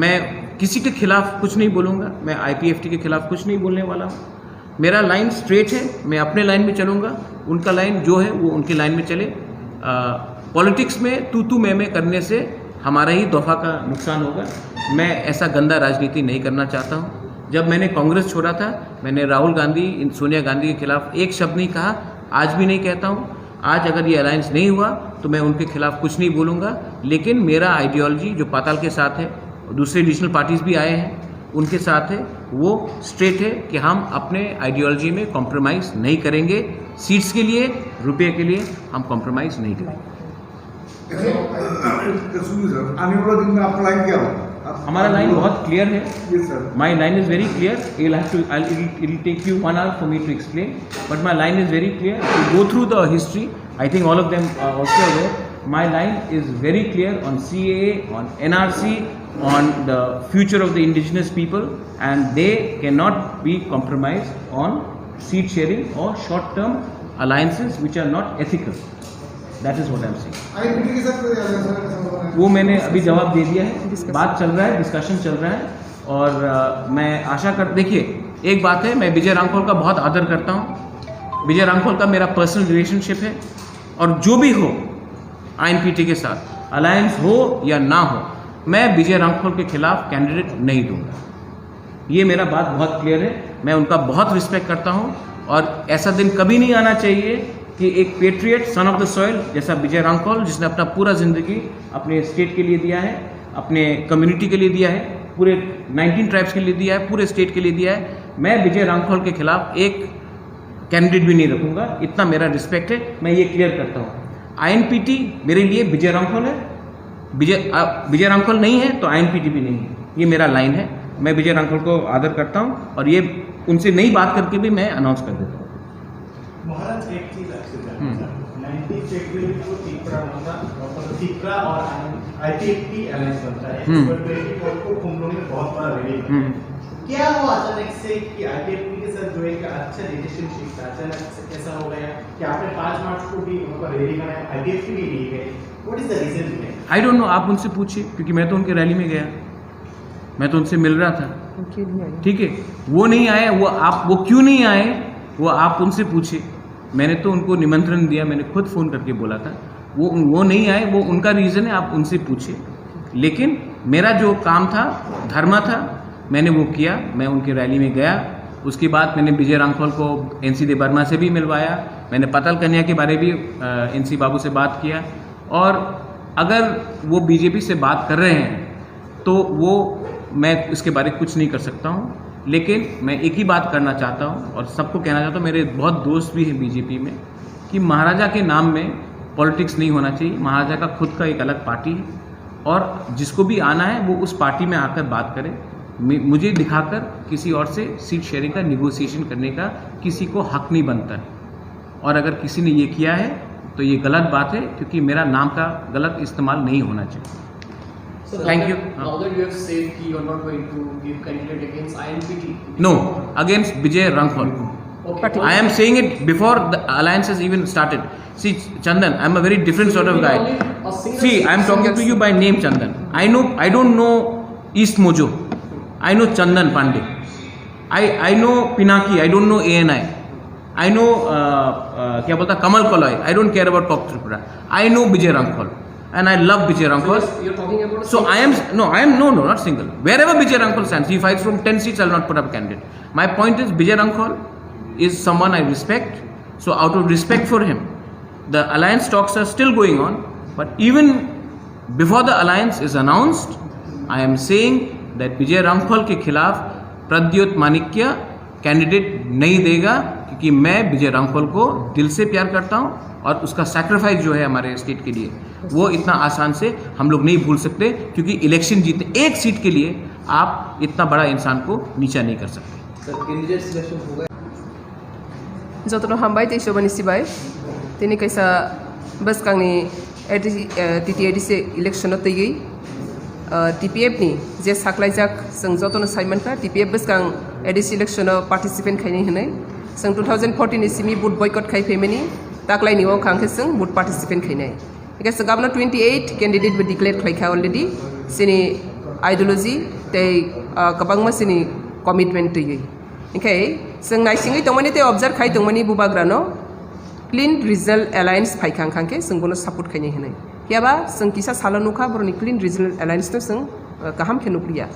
मैं किसी के खिलाफ कुछ नहीं बोलूँगा, मैं आईपीएफटी के खिलाफ कुछ नहीं बोलने वाला हूँ। मेरा लाइन स्ट्रेट है, मैं अपने लाइन में चलूँगा, उनका लाइन जो है वो उनकी लाइन में चले। पॉलिटिक्स में तू तू मैं मैं करने से हमारा ही दफा का नुकसान होगा। मैं ऐसा गंदा राजनीति नहीं करना चाहता हूँ। जब मैंने कांग्रेस छोड़ा था, मैंने राहुल गांधी, इन सोनिया गांधी के खिलाफ एक शब्द नहीं कहा, आज भी नहीं कहता हूँ। आज अगर ये अलायंस नहीं हुआ तो मैं उनके खिलाफ कुछ नहीं बोलूँगा, लेकिन मेरा आइडियोलॉजी जो पाताल के साथ है, दूसरे रीजनल पार्टीज भी आए हैं, उनके साथ है। वो स्ट्रेट है कि हम अपने आइडियोलॉजी में कॉम्प्रोमाइज नहीं करेंगे। सीट्स के लिए, रुपये के लिए हम कॉम्प्रोमाइज नहीं करेंगे। सुनिए सर, आने वाला दिन में आपका लाइन क्या होगा? आप हमारा लाइन बहुत क्लियर है। Yes sir. My line is very clear. You'll have to, I'll, it'll, it'll take you one hour for me to explain, but my line is very clear. If you go through the history, I think all of them are also aware. My line is very clear on C A A, on N R C, on the future of the indigenous people, and they cannot be compromised on seat sharing or short-term alliances which are not ethical. That is what I'm saying. आईएनपीटी के साथ कोई alliance का ऐसा होगा? वो मैंने अभी जवाब दे दिया है। बात चल रहा है, डिस्कशन चल रहा है। और अ, मैं आशा कर, देखिए, एक बात है, मैं विजय रांखोल का बहुत आदर करता हूँ। विजय रांखोल का मेरा पर्सनल रिलेशनशिप है, और जो भी हो आईएनपीटी के साथ अलायंस हो या ना हो, मैं विजय रांखोल के खिलाफ कैंडिडेट नहीं दूंगा। ये मेरा बात बहुत क्लियर है। मैं उनका बहुत रिस्पेक्ट करता हूँ, और ऐसा दिन कभी नहीं आना चाहिए कि एक patriot, son of the soil जैसा विजय रांखोल, जिसने अपना पूरा जिंदगी अपने स्टेट के लिए दिया है, अपने कम्युनिटी के लिए दिया है, पूरे नाइनटीन ट्राइब्स के लिए दिया है, पूरे स्टेट के लिए दिया है, मैं विजय रांखोल के खिलाफ एक कैंडिडेट भी नहीं रखूंगा। इतना मेरा रिस्पेक्ट है, मैं ये क्लियर करता हूँ। आईएनपीटी मेरे लिए विजय रांखोल है। विजय अ, विजय रांखोल नहीं है तो आईएनपीटी भी नहीं है। ये मेरा लाइन है। मैं विजय रांखोल को आदर करता हूँ, और ये उनसे नई बात करके भी मैं अनाउंस कर देता हूँ। महाराज, एक चीज आपसे जानना हम्म। चाहता हूँ। नाइनटीन फेब्रुअरी को तिपरा, मतलब, तिपरा और आईपीएफटी अलायंस बनता है, हम्म। पर ट्वेंटी फोर को कुमलोंग में बहुत बड़ा रैली बनता है। हम्म। क्या वो अचानक से कि आईपीएफटी के साथ जो एक अच्छा रिलेशनशिप था, अचानक से कैसा हो गया कि आपने पाँच मार्च को भी वहाँ पर रैली बनाया, आईपीएफटी भी नहीं गए? What is the reason behind? I don't know, आप उनसे पूछिए, क्योंकि मैं तो उनके रैली में गया, मैं तो उनसे मिल रहा था। वो क्यों नहीं आए? ठीक है, वो नहीं आए, वो आप, वो क्यों नहीं आए, वो आप उनसे पूछिए। मैंने तो उनको निमंत्रण दिया, मैंने खुद फ़ोन करके बोला था। वो, वो नहीं आए, वो उनका रीज़न है, आप उनसे पूछिए। लेकिन मेरा जो काम था, धर्म था, मैंने वो किया। मैं उनकी रैली में गया। उसके बाद मैंने विजय रांखोल को एनसी देबबर्मा से भी मिलवाया, मैंने पताल कन्या के बारे भी, अ, एनसी बाबू से बात किया। और अगर वो बीजेपी से बात कर रहे हैं, तो वो, मैं इसके बारे कुछ नहीं कर सकता हूँ। लेकिन मैं एक ही बात करना चाहता हूँ और सबको कहना चाहता हूँ, मेरे बहुत दोस्त भी हैं बीजेपी में, कि महाराजा के नाम में पॉलिटिक्स नहीं होना चाहिए। महाराजा का खुद का एक अलग पार्टी है, और जिसको भी आना है, वो उस पार्टी में आकर बात करे। मे-, मुझे दिखाकर किसी और से सीट शेयरिंग का निगोशिएशन करने का किसी को हक नहीं बनता है। और अगर किसी ने ये किया है, तो ये गलत बात है, क्योंकि मेरा नाम का गलत इस्तेमाल नहीं होना चाहिए। So, Thank now you. That, now that you have said कि you are not going to give candidate against I N P T. No, against Vijay Rangkhol. Okay. But I am saying it before the alliance has even started. See, Chandan, I am a very different sort of guy. Only a single See, I am talking to you by name, Chandan. I know, I don't know East Mojo. I know Chandan Pandey. I, I know Pinaki. I don't know A N I. I know, uh, uh, क्या बोलता, Kamal Koloi. I don't care about Cock Tripura. I know Vijay Rangkhol. And I love Vijay Rangkhol. So you're, you're talking about a So single I am, no, I am, no, no, not single. Wherever Vijay Rangkhol stands, he fights from ten seats, I will not put up a candidate. My point is, Vijay Rangkhol is someone I respect. So out of respect for him, the alliance talks are still going on. But even before the alliance is announced, I am saying that Vijay Rangkhol के खिलाफ प्रद्युत मानिक्य कैंडिडेट नहीं देगा, क्योंकि मैं विजय रांखोल को दिल से प्यार करता हूं, और उसका सैक्रिफाइस जो है हमारे स्टेट के लिए, वो इतना आसान से हम लोग नहीं भूल सकते, क्योंकि इलेक्शन जीतने एक सीट के लिए आप इतना बड़ा इंसान को नीचा नहीं कर सकते। सर, कैंडिडेट सिलेक्शन हो गया। Jotono hambai tei sobani sibai. Tini kaisa bwskangni A D C, eh, T T A D C election o twiwi, eh, T P F ni je saklaijak, chwng jotono sai mankha, T P F bwskang A D C election o participate khainai hwnwi. Chwng two thousand fourteen ni simi vote boycott khai phaimani, taklaini o wngkha hwnkhe chwng vote participate khainai. Hingke chwng abono twenty eight candidate bo declare khlaikha already. Chini ideology tei, ah, kwbangma chini commitment twiwi. Hingke chwng naisingwi tongmani tei observe khai tongmani bubagrano Clean Regional Alliance phaikha hwnkha hwnkhe chwng bono support khainai hwnwi. Phiyaba chwng kisa salo nukha, borokni Clean Regional Alliance no chwng, ah, kaham khe nukliya.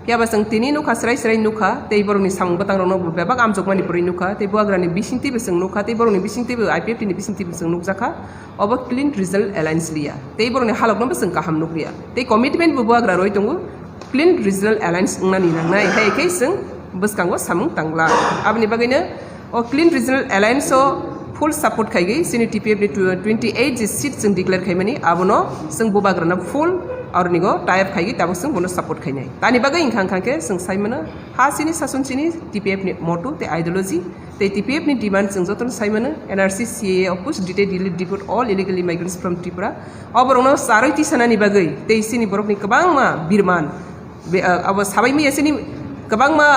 Phiya ba chwng tini nukha, srai srai nukha, tei borokni samung bwtangrokno bo bebak amjokmani pore nukha, tei bubagrani bisingtwibo chwng nukha, tei borokni bisingtwibo I P F T ni bisingtwibo chwng nukjakha, obo Clean Regional Alliance liya, tei borokni halokno bo chwng kaham nukliya, tei commitment bo bubagra roi tongo, Clean Regional Alliance wngnani nangnai, hai khe chwng bwskango samung tangla. Aboni bagwino o Clean Regional Alliance o full support khaigwi chini T P F ni tw-, twenty eight je seat chwng declare khaimani, abono chwng bubagrano full ornigo tie up khaigwi tabuk chwng bono support khainai. Tani bagwi wngkha wngkha khe chwng saimano ha chini sason chini T P F ni motto tei ideology tei T P F ni demand chwng jotono saimano N R C C A A opposed detail deport all illegal immigrants from Tripura. O borokno charwi tisanani bagwi tei chini borokni kwbangma birman Be-, ah, abo sabai maya chini kwbangma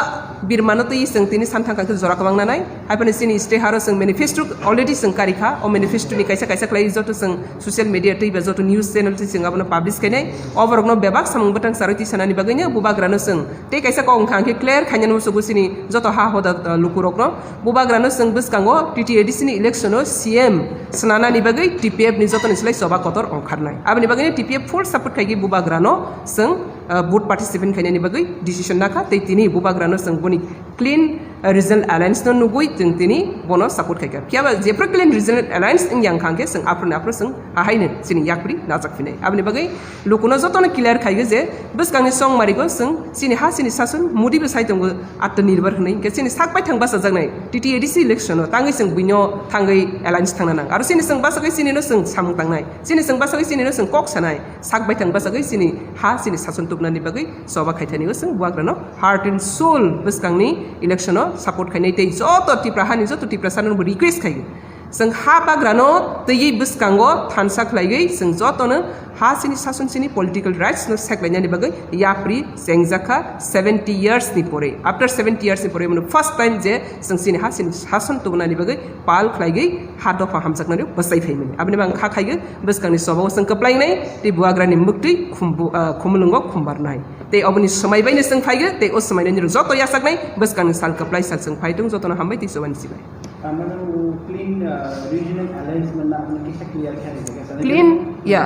birmano twi chwng tini samthang kangkhe jora kwbang nanai. Haiphano chini state haro chwng manifesto already chwng karikha. O manifesto ni kaisa kaisa khlai joto chwng social media twi ba joto news channel twi chwng abono publish khainai. O borokno bebak samung bwtang charwi tisanani bagwino bubagrano chwng tei kaisa kok wngkha hwnkhe clear khainani musugo chini joto ha hoda, ah, lukurokno. Bubagrano chwng bwskango T T A D C ni election o C M swnanani bagwi T P F ni jotoni slai choba kotor ongkharnai. Aboni bagwino T P F full support khaigwi bubagrano chwng ah, vote participant khainani bagwi decision nakha, tei tini bubagrano chwng boni Clean, ah, Regional Alliance no nugwi chwng tini bono support khaikha. Phiya ba jephru Clean Regional Alliance wngya wngkha hwnkhe chwng aphuru ni aphuru chwng ahaino chini yakri najak phinai. Aboni bagwi lukuno jotono clear khaigo je bwskangni chongmarigo chwng chini ha chini sason Modi bo sai tongo Atmanirbhar hwnwi, hwnkhe chini sak baithang bachajaknai T T A D C election o tangwi chwng buino thangwi alliance thangna nang. Aro chini chwng bachagwi chinino chwng samung tangnai, chini chwng bachagwi chinino chwng kok sanai. Sak baithang bachagwi chini ha chini sason tubunani bagwi choba khaithani o chwng bubagrano heart and soul bwskangni election o support khainai tei joto Tipra hani joto Tiprasano bo request khaio. Chwng ha bagrano twiwi bwskango thansa khlaiwi chwng jotono ha chini sason chini political rights no seklainani bagwi yapri chengjakha seventy years ni pore. After seventy years ni pore mano first time je chwng chini ha chini sason tubunani bagwi pal khlaigwi ha dopha hamjaknani bwsai phaimani. Aboni bagwi kha khaigo bwskangni chobao chwng kwplainai tei bubagrani mwktwi khumbu-, ah, khumulwngo khumbarnai. Tei oboni swmai baino chwng phaigo tei o swmaino nirok joto yachaknai bwskangni sal kwplai sal chwng phai tong jotono hambai tei chobani chibai. Tamano clean, ah, regional alliance manna aboni kisa clear khe rijak. Clean, ya.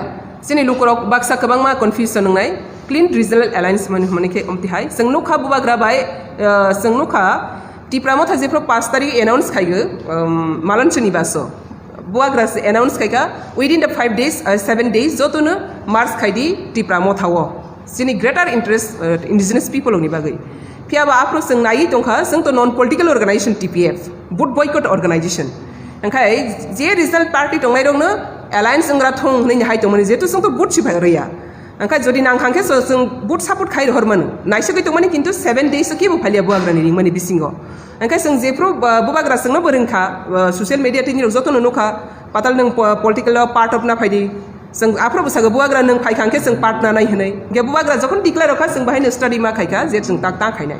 Chini lukurok baksa kwbangma confusion wngnai. Clean Regional Alliance mani hwnmani khe omtihai. Chwng nukha bubagra bai, ah, chwng nukha Tipra Motha jephru paanch tarik announce khaigo, um, Malanchuni baso. Bubagra se announce khaikha, within the five days, uh, seven days, jotono merge khaidi Tipra Motha o. Chini greater interest, uh, indigenous people ni bagwi. Phiya ba aphuru chwng naiwi tongkha, chwng to non political organization T P F, vote boycott organization. Hwnkhe je regional party tongnairokno alliance wngra thung hwnwi hai tongmani, jehetu chwng to vote si phai rwya. Hwnkhe jodi nang kha hwnkhe so chwng vote support khai rohor mano. Naisugwi tongmani kintu seven days o kebo phalia bubagrani ringmani bisingo. Hwnkhe chwng jephru, uh, bubagra chwngno bo ringkha, uh, social media tini rok jotono nukha, patal nwng po-, political o part of na phaidi. Chwng aphuru bwsago bubagra nwng phaikha hwnkhe chwng part nanai hwnwi. Hwnkhe bubagra jokhon declare rokha chwng bahaino study ma khaikha je chwng tak ta khainai.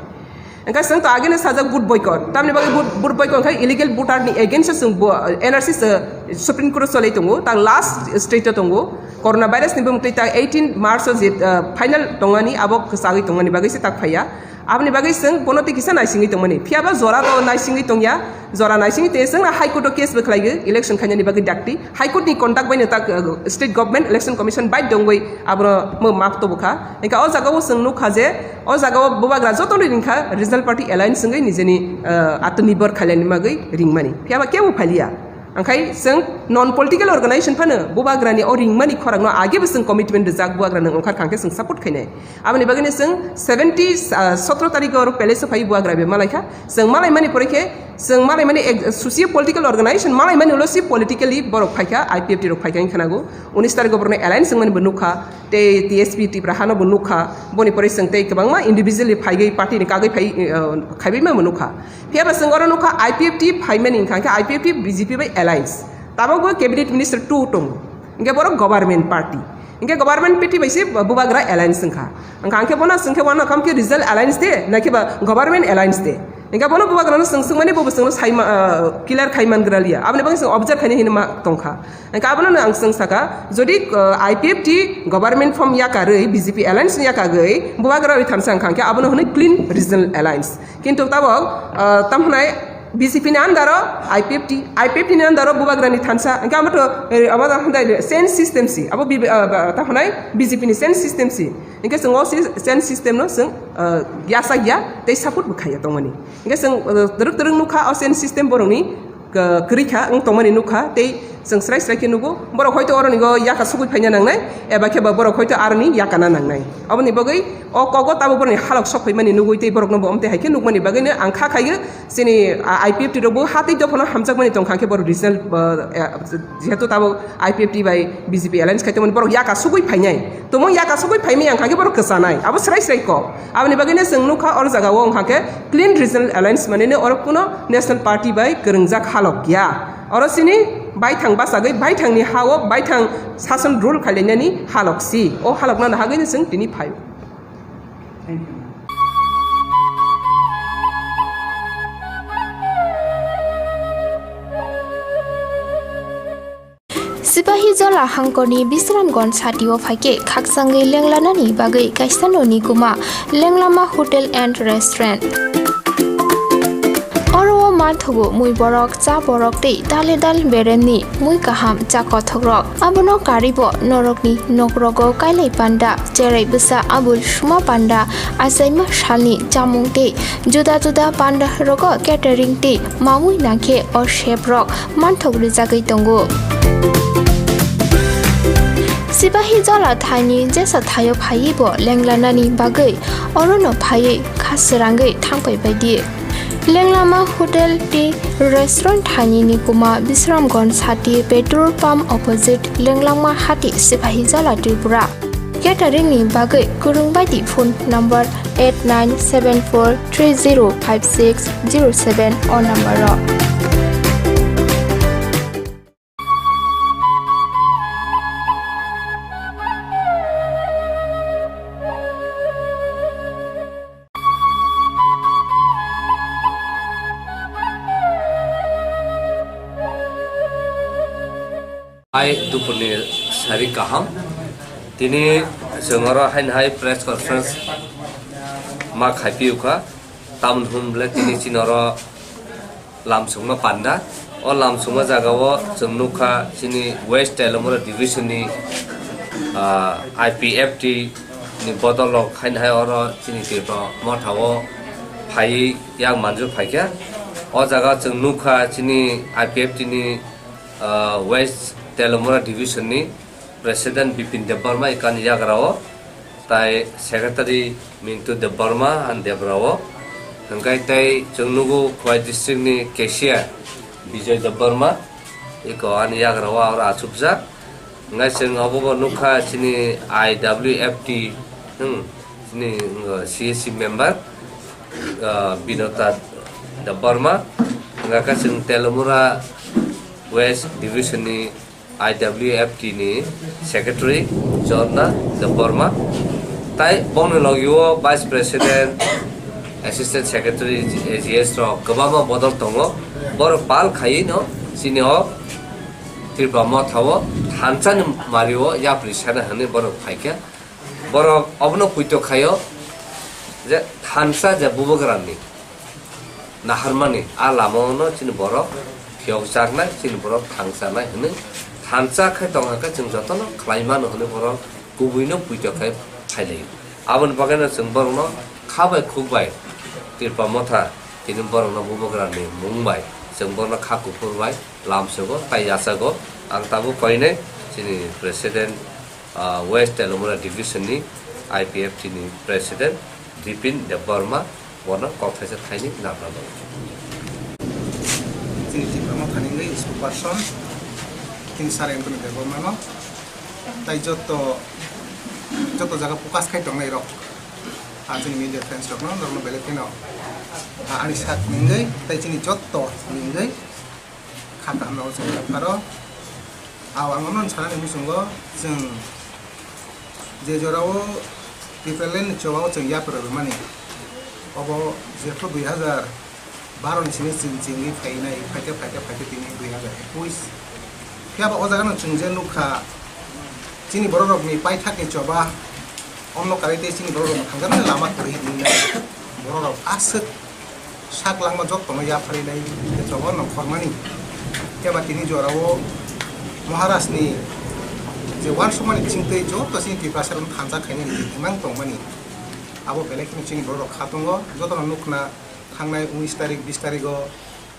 Hwnkhe chwng to ageno sajak vote boycott. Tamni bagwi vote, vote boycott hwnkhe illegal voter ni against o chwng bo, N R C se Supreme Court o cholai tongo, ta last stage o tongo. Corona virus ni bumung twi ta eighteen March o je, ah, final tongmani abo kwchagwi tongmani bagwi se tak phaiya. Aboni bagwi chwng bono tei kisa naisingwi tongmani. Phiya ba jora rw naisingwi tongya, jora naisingwi tei chwngno High Court o case bo khlaiwi election khainani bagwi dakti. High Court ni conduct bai no tak, ah, state government election commission bai dongwi abono mo map tobokha. Hwnkhe o jaga o chwng nukha je o jaga o bubagra jotono ringkha regional party alliance wngwi nijeni, ah, atmanirbhar khailani bagwi ringmani. Phiya ba kebo phailiya. Angkhai chwng non political organization phano bubagrani o ringmani khorangno age bo chwng commitment rijak bubagra nwng ongkhar kha hwnkhe chwng support khainai. Aboni bagwino chwng seventy, ah, sotro tarikh o oro palace o phai bubagra be malaikha. Chwng malaimani pore khe chwng malaimani ek-, socio political organization malaimani ulo si politically borok phaikha, I P F T rok phaikha wngkha nago. Unis tarikh o borokno alliance wngmani bo nukha, tei T S P Tipra hano bo nukha. Boni pore chwng tei kwbangma individually phaigwi party ni kagwi phai, ah, khaibaima bo nukha. Phiya ba chwng oro nukha I P F T phaimani wngkha, hwnkhe I P F T B J P bai alliance. Tabukbo cabinet minister two tongo. Hwnkhe borok government party. Hwnkhe government party bai se bubagra alliance wngkha. Wngkha hwnkhe bono chwngkhe wano kamkhe regional alliance de, naikhe ba government alliance de. Hwnkhe bono bubagrano chwng swngmani bobo chwngno saima, ah, clear khai mangra liya. Aboni bagwi chwng observe khaina hinwi ma tongkha. Hwnkhe abono ang chwng sakha, jodi, ah, I P F T government form yakarwi, B J P alliance ni yakagwi bubagra rwi thansa wngkha hwnkhe abono hwnwi clean regional alliance. Kintu tabok, ah, tamo hwnai B J P ni under o I P F T, I P F T ni under o bubagra ni thansa, hwnkhe amo to, eh, abo da hwnai change system si, abo B-, ah, ba-, tamo hwnai B J P ni change system si. Hwnkhe chwng o si-, change system no chwng, ah, yasa ya tei support bo khaiya tongmani. Hwnkhe chwng, ah, twrwk twrwk nukha o change system borok ni, ah, kwrwi kha wng tongmani nukha tei Chwng srai srai khe nugo, borok hoito oroni go yaka sugui phaina nangnai, eba khe ba borok hoito aroni yakana nangnai. Oboni bagwi o kogo tabuk borokni halok sok phaimani nugui tei borokno bo omtwi hai khe nukmani bagwino ang kha khaio chini, a, I P F T rokbo ha tei dophano hamjakmani tongkha khe borok regional, uh, eh, jehetu tabuk I P F T bai B J P alliance khai tongmani borok yaka sugui phainai. Tumung yaka sugui phaimani ang kha khe borok kwchanai. Abo srai srai kok. Aboni bagwino chwng nukha oro jagao wngkha khe clean regional alliance manino oro kuno national party bai kwrwngjak halok ya. Oro chini baithang bachagwi baithangni ha-o baithang sason rule khailainani halok si. O halokno nahagwino chwng tini phaio. Sipahijola hangkorni Bisramganj satio phaikhe khakchangwi lenglanani bagwi kaisa noni kuma Lenglama Hotel and Restaurant. Oro o manthogo mui borok, cha borok tei dale dal beremni mui kaham cha kothokrok. Abono karibo norokni nokrogo kailai panda, cherai bwsa abul suma panda, achaima salni chamung tei juda juda panda rogo catering tei mamui nangkhe o chef rok manthok rijagwi tongo. Sipahijola thaini jesa thaio phaiwi bo lenglanani bagwi orono phaiwi kha srangwi thangpai baidi. Lenglama Hotel tei Restaurant thaini ni kuma Bisramganj sati petrol pump opposite Lenglama hati Sipahijola Tripura. Catering ni bagwi kwrwng baidi phone number eight nine seven four three zero five six zero seven o number o. Hai dupurni sari kaham. Tini chwng oro haino hai press conference ma khaipiu kha. Tamoni hwn bwle tini chini oro lamsongma panda. O lamsongma jagao chwng nukha chini West Telamura Division ni, ah, I P F T ni bodol rok haino hai oro chini Tripura Motha o phaiwi yak manjak phaikha. O jaga chwng nukha chini I P F T ni, ah, West Telamura Division ni President Bipin Debbarma ikani yagra o, tai Secretary Mintu Debbarma ani debra o, hwnkhe tei chwng nugo Khowai district ni cashier Bijoy Debbarma iko ani yagra o aro achukjak. Hwnkhe chwng obo bo nukha chini I W F T, hmm, chini, uh, C S C member, uh, Binota Debbarma, hwnkhe chwng Telamura West Division ni I W F T ni Secretary Jonna Debbarma, tai bongni logio Vice President, Assistant Secretary, A G S rok kwbangma bodol tongo. Borok pal khaiwi no chini o Tripura Motha o thansa ni mari o yapri sana hwnwi borok phaikha. Borok obono puito khaio je thansa je bubagrani naharmani a lamao no chini borok phiyokjaknai, chini borok thangchanai hwnwi thansa khai tongkha khe chwng jotono khlai mano hwnwi borok kubuino puito khai phailaio. Aboni bagwino chwng borokno kha bai khuk bai Tripura Motha tini borokno bubagrani mung bai chwng borokno kha kuphur bai lamsogo tai yachago. Ang tabuk koinai chini President, ah, West Telamura Division ni I P F T ni President Bipin Debbarma bono kok thaisa thaini nabra nango. Chini Tipra Mothani wngwi spokesperson chini Sir Anthony Debbarmano tai joto, joto jaga focus khai tongnai rok, ah, chini media friends rokno, norokno belai kheno, ah, ani sak wngwi tai chini joto wngwi kha kaham rok chwng pharo. Aw, ang omono sanani muchungo, chwng je jorao Tipraland ni chobao chwng yapra rwmani, obo jephru dui hazar baro ni simi chwng chengwi phainai, phaikhe, phaikhe, phaikhe tini dui hazar ekush. Phiya ba o jaga no chwng je nukha, chini borok rok ni paithak ni choba, omno karai tei chini borok rok no thangjaknai lama kwrwi hinwi nai. Borok rok aswk sak langma jotono yapharwi nai, tei choba nongkhormani. Phiya ba tini jorao Maharaj ni je uansukmani bisingtwi joto chini Tiprasa rok no thansa khainani imang tongmani. Abo belai kheno chini borok rok kha tongo, jotono nukna thangnai unis tarik, bis tarik o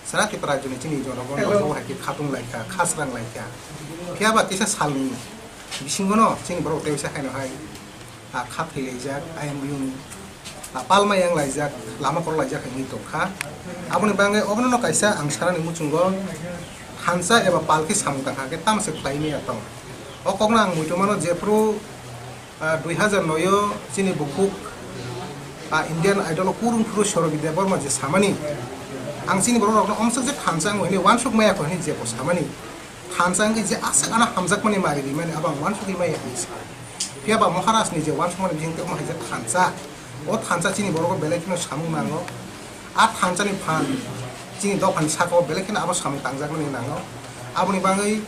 Sara Tripura rajyoni chini jonogon rok bo hai khe khatung lai kha, khasrang lai kha. Phiya ba kisa salni bisingo no chini borok tei bisa khaino hai, ah, kha thwi laijak, ayang biyung, ah, palma yang laijak, lama kor laijak hinwi tong kha. Aboni bagwi obono no kaisa ang sanani muchungo thansa eba pal khe samung tang kha khe tamo se khlai maya tong. O kokno ang muitu mano jephru ah, dui hazar noi o chini bukhuk, ah, Indian Idol o kurung phuru Sorobi Debbarma je samani, ang chini borok rokno omsok je thansa ang hwnwi wansuk maya kho hwnwi je bo samani, thansa wngwi je aswk ano hamjakmani mari rimani abo ang wansugwi maya hwnwi sa. Phiya ba Maharaj ni je wansukmani bising tei omo hai je thansa, o thansa chini borok o belai kheno samung nango. A thansa ni phan chini dophani saka o belai kheno abo samung tangjakmani nango. Aboni bagwi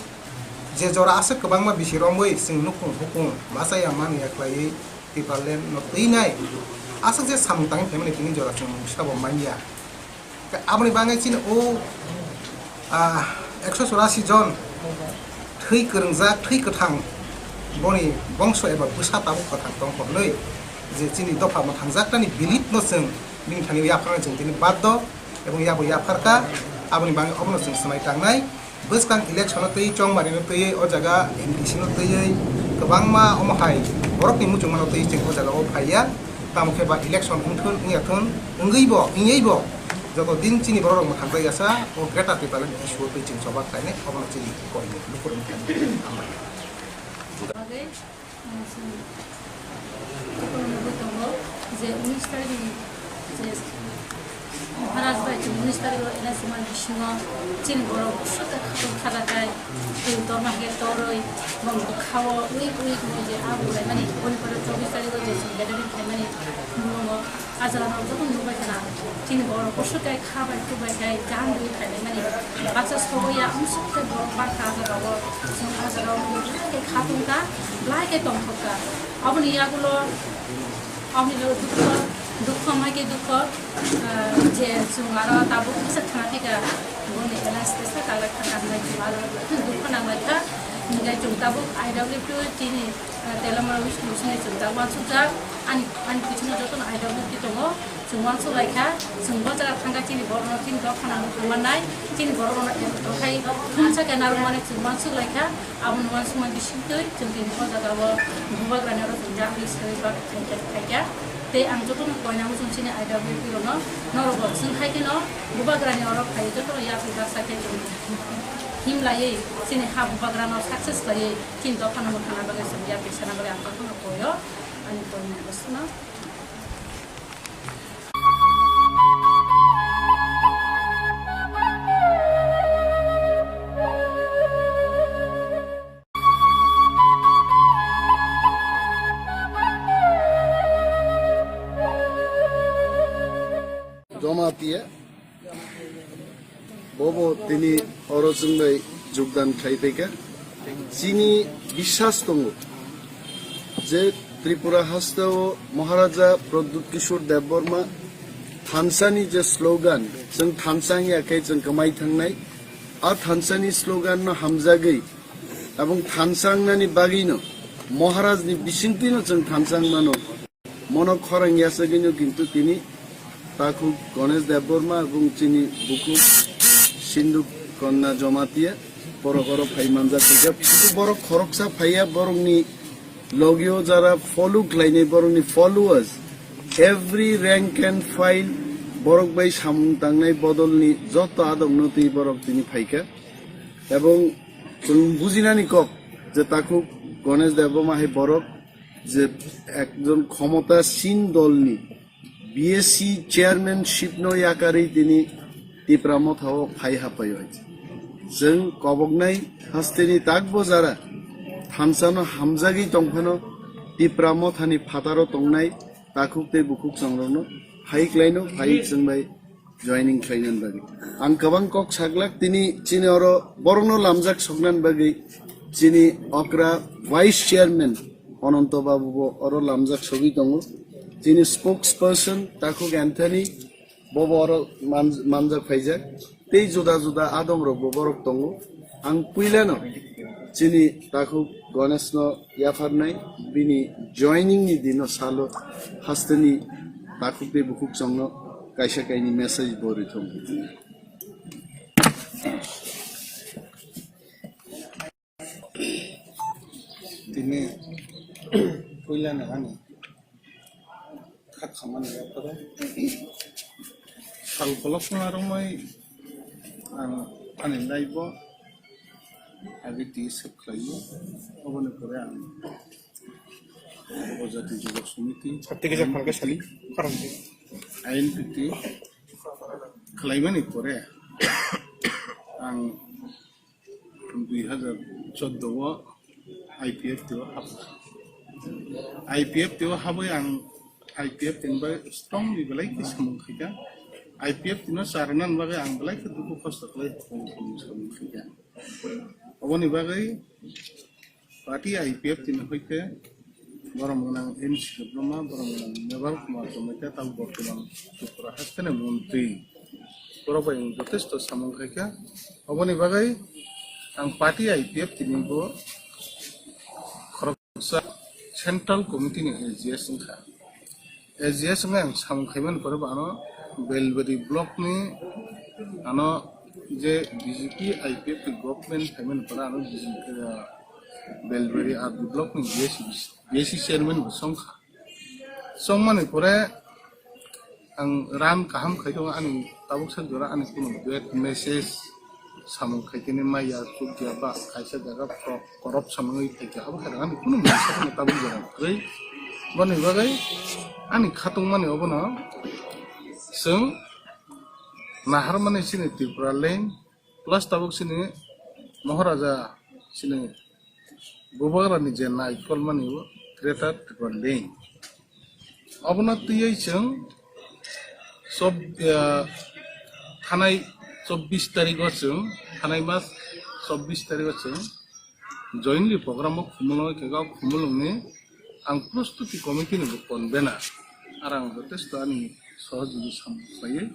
je jora aswk kwbangma bisi romwi chwng nukhung hukung masa ya man ya khlaiwi Tipraland no twi nai. Aswk je samung tangwi phaimani tini jora chwng mungsa bo man ya. Khe aboni bagwi chini o, ah, ekso chorasi jon thwi kwrwngjak, thwi kwthang boni bongso eba bwsa tabuk kwthang tong hwnwi je chini dopha mwthangjaknani bilit no chwng bini thani yapharnai chwng tini baddo ebong yabo yapharkha. Aboni bagwi obono chwng swmai tangnai. Bwskang election o twi chongmari no twi o jaga M D C no twi kwbangma omo hai borok ni muchung mano twi chwng o jaga o phaiya. Tamo khe ba election wngthun wngya thun wngwi bo wngwi bo joto din chini borok rok mwthang jai yasa o Greater Tipraland issue o twi chwng choba khlainai obono chini koi ni lukurok ni thani hambai. Bagwi, ah, chwng jotono nugwi tongo je unis tarikh ni je Maharaj bai chwng unis tarikh o N S M R bisingo chini borok bwswk khe khatung khajakhai, twi torma khe torwi, bong bwkha o ui ui tongo je abo laimani, boni pore chobbish tarikh o je chwng gathering khlaimani, bumung o. Ah jaga rok joto nukbai khna, chini borok bwswk khe kha bai, twi bai khe, jang rwi khaimani. Baksa sobo ya, amsuk khe borok bangkha ah jaga o. Chwng ah jaga o belai khe kha tongkha, belai khe tongthokha. Aboni yagulo, aboni lo dukho, dukho mai khe dukho, ah, je chwng aro tabuk kisa thangna thika, boni alliance tesa kagwi thangna hinwi chwng aro dukho nanglai kha. Hinkhe chwng tabuk I W P chini, ah, Telamara West Division ni chwng tabuk uansukjak. Ani, ani bisingo jotono I W P tongo, chwng uansuk lai kha, chwng bo jaga thang kha chini borokno chini dophano nukna mannai, chini borokno em tokhai thumsa khe narwkmani chwng uansuk lai kha, abono uansukmani bisingtwi chwng tini o jaga o bubagrani oro chwng jagwi swi bak thai kha, thai kha. Tei ang jotono koinang chwng chini I W P rokno, norok bo chwng hai kheno bubagrani oro phaiwi jotono yapri baksa khe chwng him laiwi chini ha bubagrano success laiwi chini dophano mwthangna bagwi chwng yapri sana bagwi ang jotono koio. Ani koinai bwswkno. Jamatia. Bobo tini oro chwng bai jogdan khlai phaikha. Chini biswas tongo je Tripura hasteo Maharaja Pradyut Kishore Debbarma thansani je slogan, chwng thansa wngya khe chwng kwmai thangnai, a thansani slogan no hamjagwi, abong thansa wngnani bagwino Maharajni bisingtwino chwng thansa wngmano. Mono khorang yasagwino kintu tini takhuk Ganesh Debbarma ebong chini bukhuk Sindhu Kanya Jamatia borok oro phai manjak kha. Kintu borok khoroksa phaiya, borokni logio jara follow khlainai, borokni followers, every rank and file, borok bai samung tangnai bodolni joto adokno twi borok tini phaikha. Ebong chwng bujinani kok je takhuk Ganesh Debbarma hai borok je ekjon khomotasin dolni B S C chairmanship no yakarwi tini Tipra Motha o phai hapai o. Chwng koboknai hasteni takbo jara thansa no hamjagwi tongphano Tipra Motha ni phataro tongnai takhuk tei bukhuk chongrokno phai khlaino, phai chwng bai joining khlainani bagwi. Ang kwbang kok saglak tini chini oro borokno lamjak soknani bagwi chini okra vice chairman Ananto Babu bo oro lamjak sogwi tongo. Chini spokesperson Takhuk Anthony bo bo oro man-, manjak phaijak. Tei juda juda adongrokbo borok tongo. Ang puilano chini takhuk Ganesh no yapharnai, bini joining ni dino salo hasteni takhuk tei bukhuk chongno kaisa kaini message bo rithok. Ini puila na ani kha khamani yapharo sal kolok na romai ang ani naibo agi ti sep khlaio. Oboni pore ang Upajati Jubo Samiti, Sati kisa phalke sali, parang. I N P T khlaimani pore ang dui hazar chordo o I P F T o habo. I P F T o habwi ang I P F T ni bagwi strongly belai khe samung khaikha. I P F T no charanan bagwi ang belai khe dukhu kosto khlai samung khaikha. Oboni bagwi party I P F T ni hoite borom gwnang M C Debroma, borom gwnang Mebal Kumar Jamatia, tamo bortoman Tripura hasteni montri. Borok bai ang jotesto samung khaikha. Oboni bagwi ang party I P F T ni bo khoroksa central committee ni A G S wngkha. A G S wngkha ang samung khaimani pore bo ano Belbari block ni ano je B J P I P F T government khaimani pore ano B J P, ah, Belbari R D block ni B S C, B S C chairman bo songkha. Songmani pore ang ran kaham khai tongo, ani tabuk sak jora ani kunu bad message samung khai khe maya chukya ba kaisa jaga kok korop samung wi phaikha, abo khai ani kunu message no tabuk jora kwrwi. Boni bagwi ani khatungmani obono chwng naharmani chini Tripura leng plus tabuk chini Maharaja chini Bubagrani je naikolmani o Greater Tripura Lane. Obono twiwi chwng chob-, ah, thanai chobbish tarigo chwng, thanai mas chobbish tarigo chwng jointly program o Khumulwng khe o Khumulwngni ang prostuti committee ni bo convener. Ar ang jotesto ani sohojogoi samung khlaiwi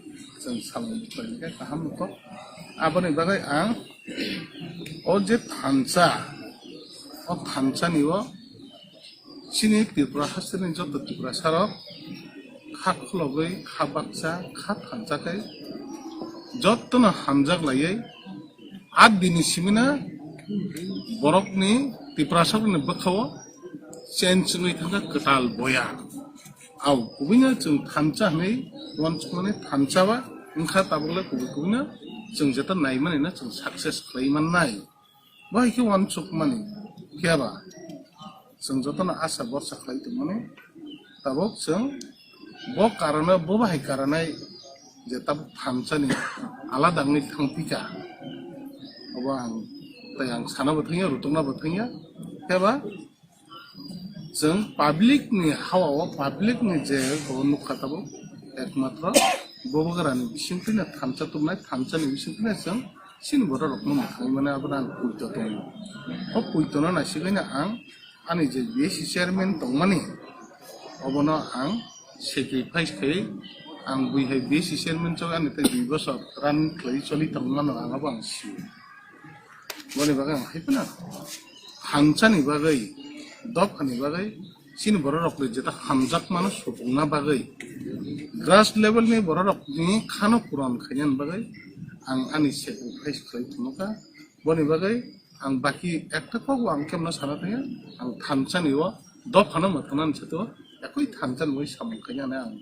chwng samung khlaina khe kaham nukho. Aboni bagwi ang o je thansa, o thansani o chini Tripura hasteni joto Tiprasarok kha khulogwi, kha baksa, kha thansa khe jotono hamjak laiwi, aa bini simina borokni Tiprasarokni bwkhao change wngwi thangkha kwtal boya. Au, kubui no chwng thansa hwnwi uansukmani thansa ba wngkha, tabuk le kubui kubui no chwng jeta naimani no chwng success khlai mannai. Bo hai khe uansukmani phiya ba chwng jotono asa borsa khlai tongmani, tabuk chwng bo karano, bo bahai karanai je tabuk thansani alada wngwi thangpikha. Obo ang tei ang sana bo thangya, rutokna bo thangya, phiya ba chwng public ni hawa o, public ni je bo nukha tabuk, ekmatro Bubagrani bisingtwino thansa tubunai, thansani bisingtwino chwng chini borok rokno mwthangwi mano, abono ang puito tongo. O puitono naisigwino ang ani je B S C chairman tongmani, obono ang sacrifice khai, ang bui hai B S C chairman chok ani tei dui bosor run khlai choli tongmano, ang abo ang sio. Boni bagwi ang hai phano thansani bagwi, dophani bagwi, chini borok rokni jeta hamjakmano supungna bagwi, grass level ni borok rokni khano puron khainani bagwi ang ani sacrifice khlai thangkha. Boni bagwi ang baki ekta kok bo ang kemno sana thangya, ang thansani o dophano mwthangna se to ekoi thansa ni bai samung khainani ang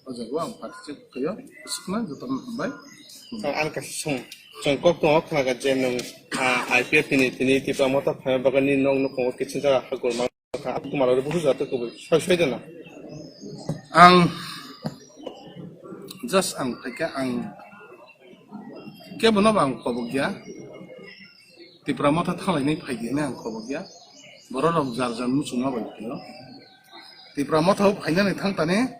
o jaga o ang participate khaio, sikna jotono hambai. Ang, ang kaisa song, chwng kok tongo khna kha je nwng, ah, I P F T ni tini Tipra Motha phaima bagwi nini nok nukhungo kiching jaga ha gor mang kha, abo Kumar ore busu jato kubui soi soi dena. Ang just ang phaikha, ang kebono bo ang kobok ya. Tipra Motha thanglainai phai di hinwi ang khobok ya. Borok rok jar jar muchungma bai phaio. Tipra Motha o phainani thang tani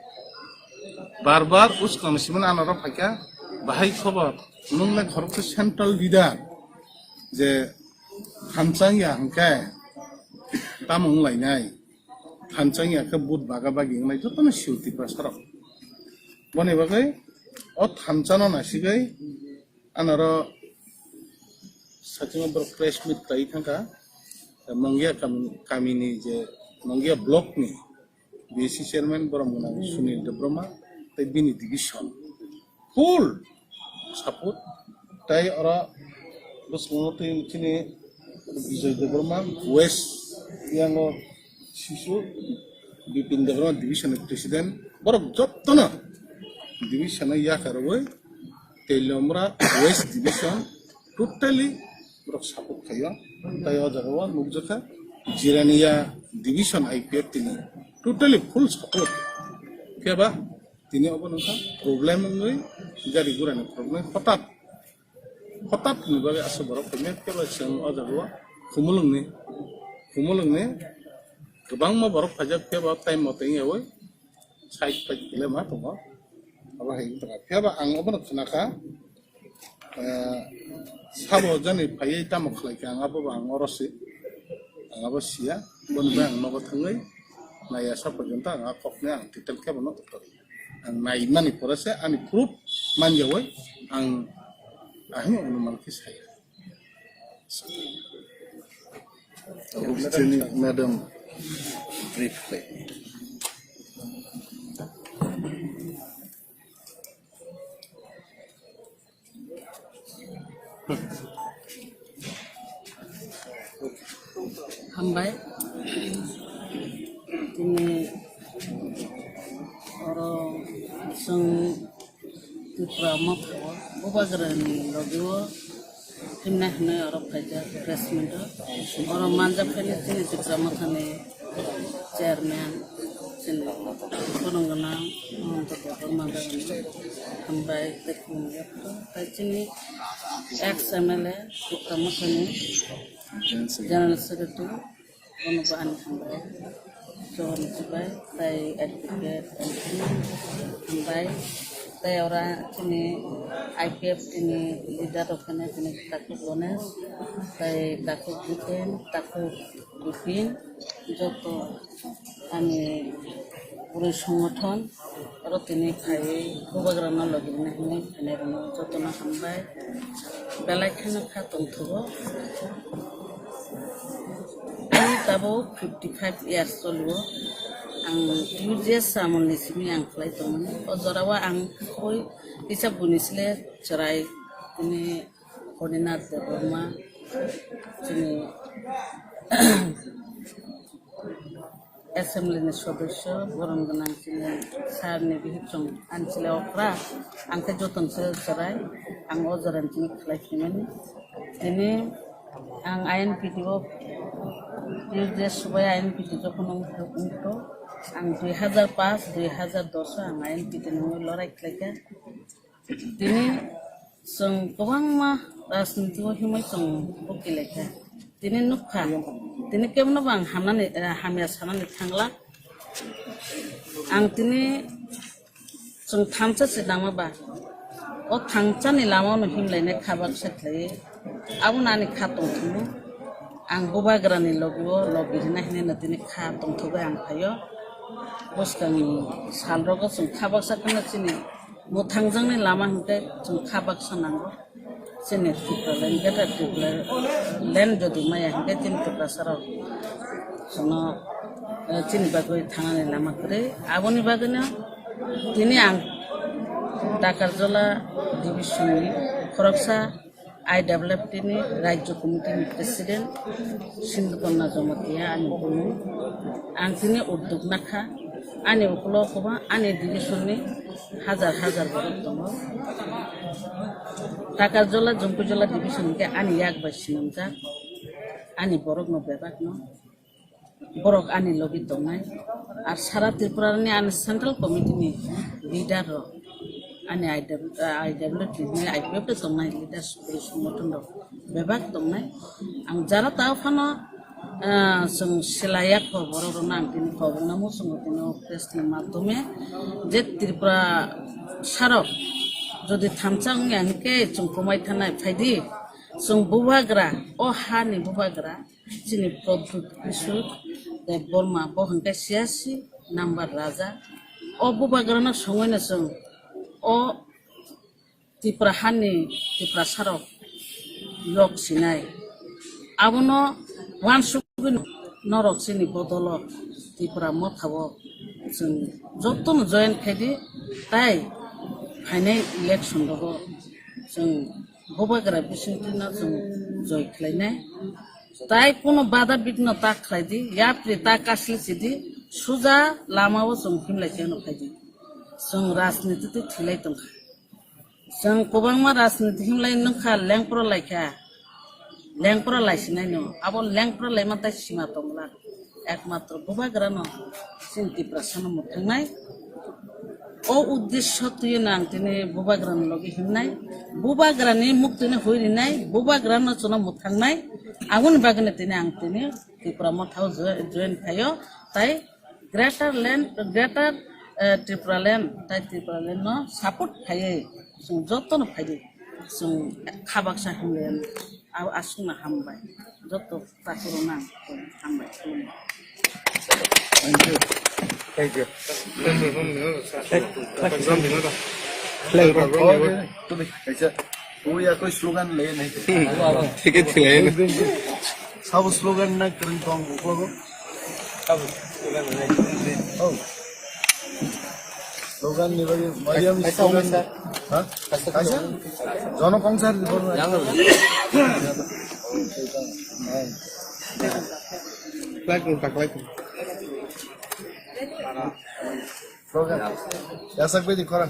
bar bar uskang simani ano rok phaikha. Bahai khobor, nwng le khoroksa central leader je thansa wngya hwnkhe tamo wnglainai? Thansa wngya khe vote baga bagi wngnai jotono sio Tiprasa rok. Boni bagwi o thansa no naisigwi Anoro sakingo borok press meet khlai thangkha, Mongia kami, kamini je Mongia block ni B C chairman borom gwnang Sunil Debbarma tei bini division full support. Tai oro bwskango tei chini Bijoy Debbarma, West Yango sisu Bipin Debbarma division ni president, borok jottono division o yakarwi Teliamura West division totally borok support khaio. Tai o jaga o nukjakha Jirania division I P F T ni totally full support. Phiaba tini obo nokha problem wngwi gari gura ni problem hotat hotat ni bagwi aswk borok phai maya, phiya ba chwng o jaga o Khumulwng ni, Khumulwng ni kwbangma borok phaijak, phiya ba time mote wngyawi side pai kile ma tongo. Abo hai wngtongkha, phiya ba ang obono khwnakha, eh, sabo jani phaiwi tamo khlaikha, ang abo ba ang oro se, ang abo siya, boni bai ang nogo thangwi naiya sa porjonto ang a kokni ang titel khe bono doktor. Ang naimani pore se ani proof manjawi ang ahini onuman khe saya. Chini madam brief khlai. Hambai. Tini oro chwng Tripura Motha o Bubagrani logi o himna hinwi oro phaijak press meet o. Oro manjak phai chini Tripura Motha ni chairman, chini khorang gwnang Mahanta Debbarma Dagani hambai tei khulumjak. Tai chini ex M L A Tripura Motha ni General Secretary, bono bo ani hambai. Johor ni chibai, tai advocate, M P hambai. Tai ora chini I P F T ni leader rok phano chini Takhuk Ganesh, tai Takhuk Jitin, Takhuk Bipin, joto ani pura songothon, oro tini phaiwi Bubagrano logi rwna hinwi phainai rwno jotono hambai. Belai kheno kha tongthogo. Ani tabuk fifty five years choliwo. Ang two years amolni simi ang khlai tongmani. O jorao ang koi kisa buini sle chwrai tini Horinath Debbarma, chini assembly ni sodosyo, borom gwnang chini sir ni bihik chwng ani chwla okra, ang khe jotono se chwrai, ang o jora ni chini khlai phaimani. Tini ang I N P T o, Tuesday subai I N P T jokhon wngkho, ang dui hazar paanch, dui hazar dos o ang I N P T ni wngwi lorai khlaikha. Tini chwng kwbangma rajniti o himwi chwng bukilai kha. Tini nukha, tini kebono bo ang hamnani, eh, hamya sanani thangla. Ang tini chwng thansa se lama ba, o thangsani lama no himlainai kha baksa khlaiwi. Abono ani kha tongthokno ang Bubagrani logi o logi rwna hinwi no tini kha tongthogwi ang phaio. Bwskangni salrogo chwng kha baksa kheno chini mwthangjakni lama hinkhe chwng kha baksa nango. Chini Tipraland, Greater Tipraland jodi maya hinkhe chini Tiprasarok chwngno, eh, chini bagwi thangnani lama kwrwi. Aboni bagwino tini ang Takarjala division ni khoroksa I W F T ni Rajya Committee ni President Sindhukanya Jamatia ani bumung. Ang tini uddog nakha, ani ukulo kwbang ani division ni hajar hajar borok tongo. Takarjala, Jompuijala division hwnkhe ani yak bai swnamjak, ani borokno bebakno. Borok ani logi tongnai. Ar sara Tripura ni ani Central Committee ni leader rok, ani I W, I W T ni I P F T tongnai leaders, bwrwi songothon rok bebak tongnai. Ang jara tao phano, ah, chwng silaiya kho borok rok no ang tini kobong namo chwng tini o press ni madhyome je Tripura sarok jodi thamsa wngya hinkhe chwng kwmai thanai phaidi chwng bubagra, o ha ni bubagra. Chini Pradyut Kishore Debbarma, bo hwnkhe siyasi number raja. O bubagrano songwino chwng o Tripura hani Tiprasarok yok sinai. Abono uansugwi norok chini bodolo Tipra Mothao chwng jotono join khaidi, tai phainai election rogo chwng bubagra bisingtwino chwng joi khlainai. Tai kuno bada bigno ta khlai di, yapri ta kasli si di, suja lama o chwng himlai khe no phai di. Chwng rajniti twi thwilai tong kha. Chwng kwbangma rajniti himlai nung kha, lengpro lai kha. Lengpro lai sinai no, abo lengpro lai man tai sima tong la. Ekmatro bubagra no chini Tiprasa no mwthangnai. O uddesyo twi no ang tini bubagra ni logi himnai. Bubagra ni muk tini hui rinai, bubagra no chwngno mwthangnai. Aboni bagwi no tini ang tini Tipra Motha o jo-, join khaio. Tai Greater Land, Greater, eh, Tripura Land, tai Tripura Land no support khaiwi chwng joto no phaiwi chwng khabaksa himlai, abo aswk no hambai, joto takhuk rok no ang hambai khulumbai. Thank you. Thank you. Flag. Flag. Kaisa, ui, ako slogan le nai. Ticket le. Sabo slogan na kering tong uklogo. Oh. Slogan ni bagi, Mariam slogan. Ha? Kaisa? Jono kong sar di bol. Yang. Flag, flag, flag. Slogan. Yasak bedi korang.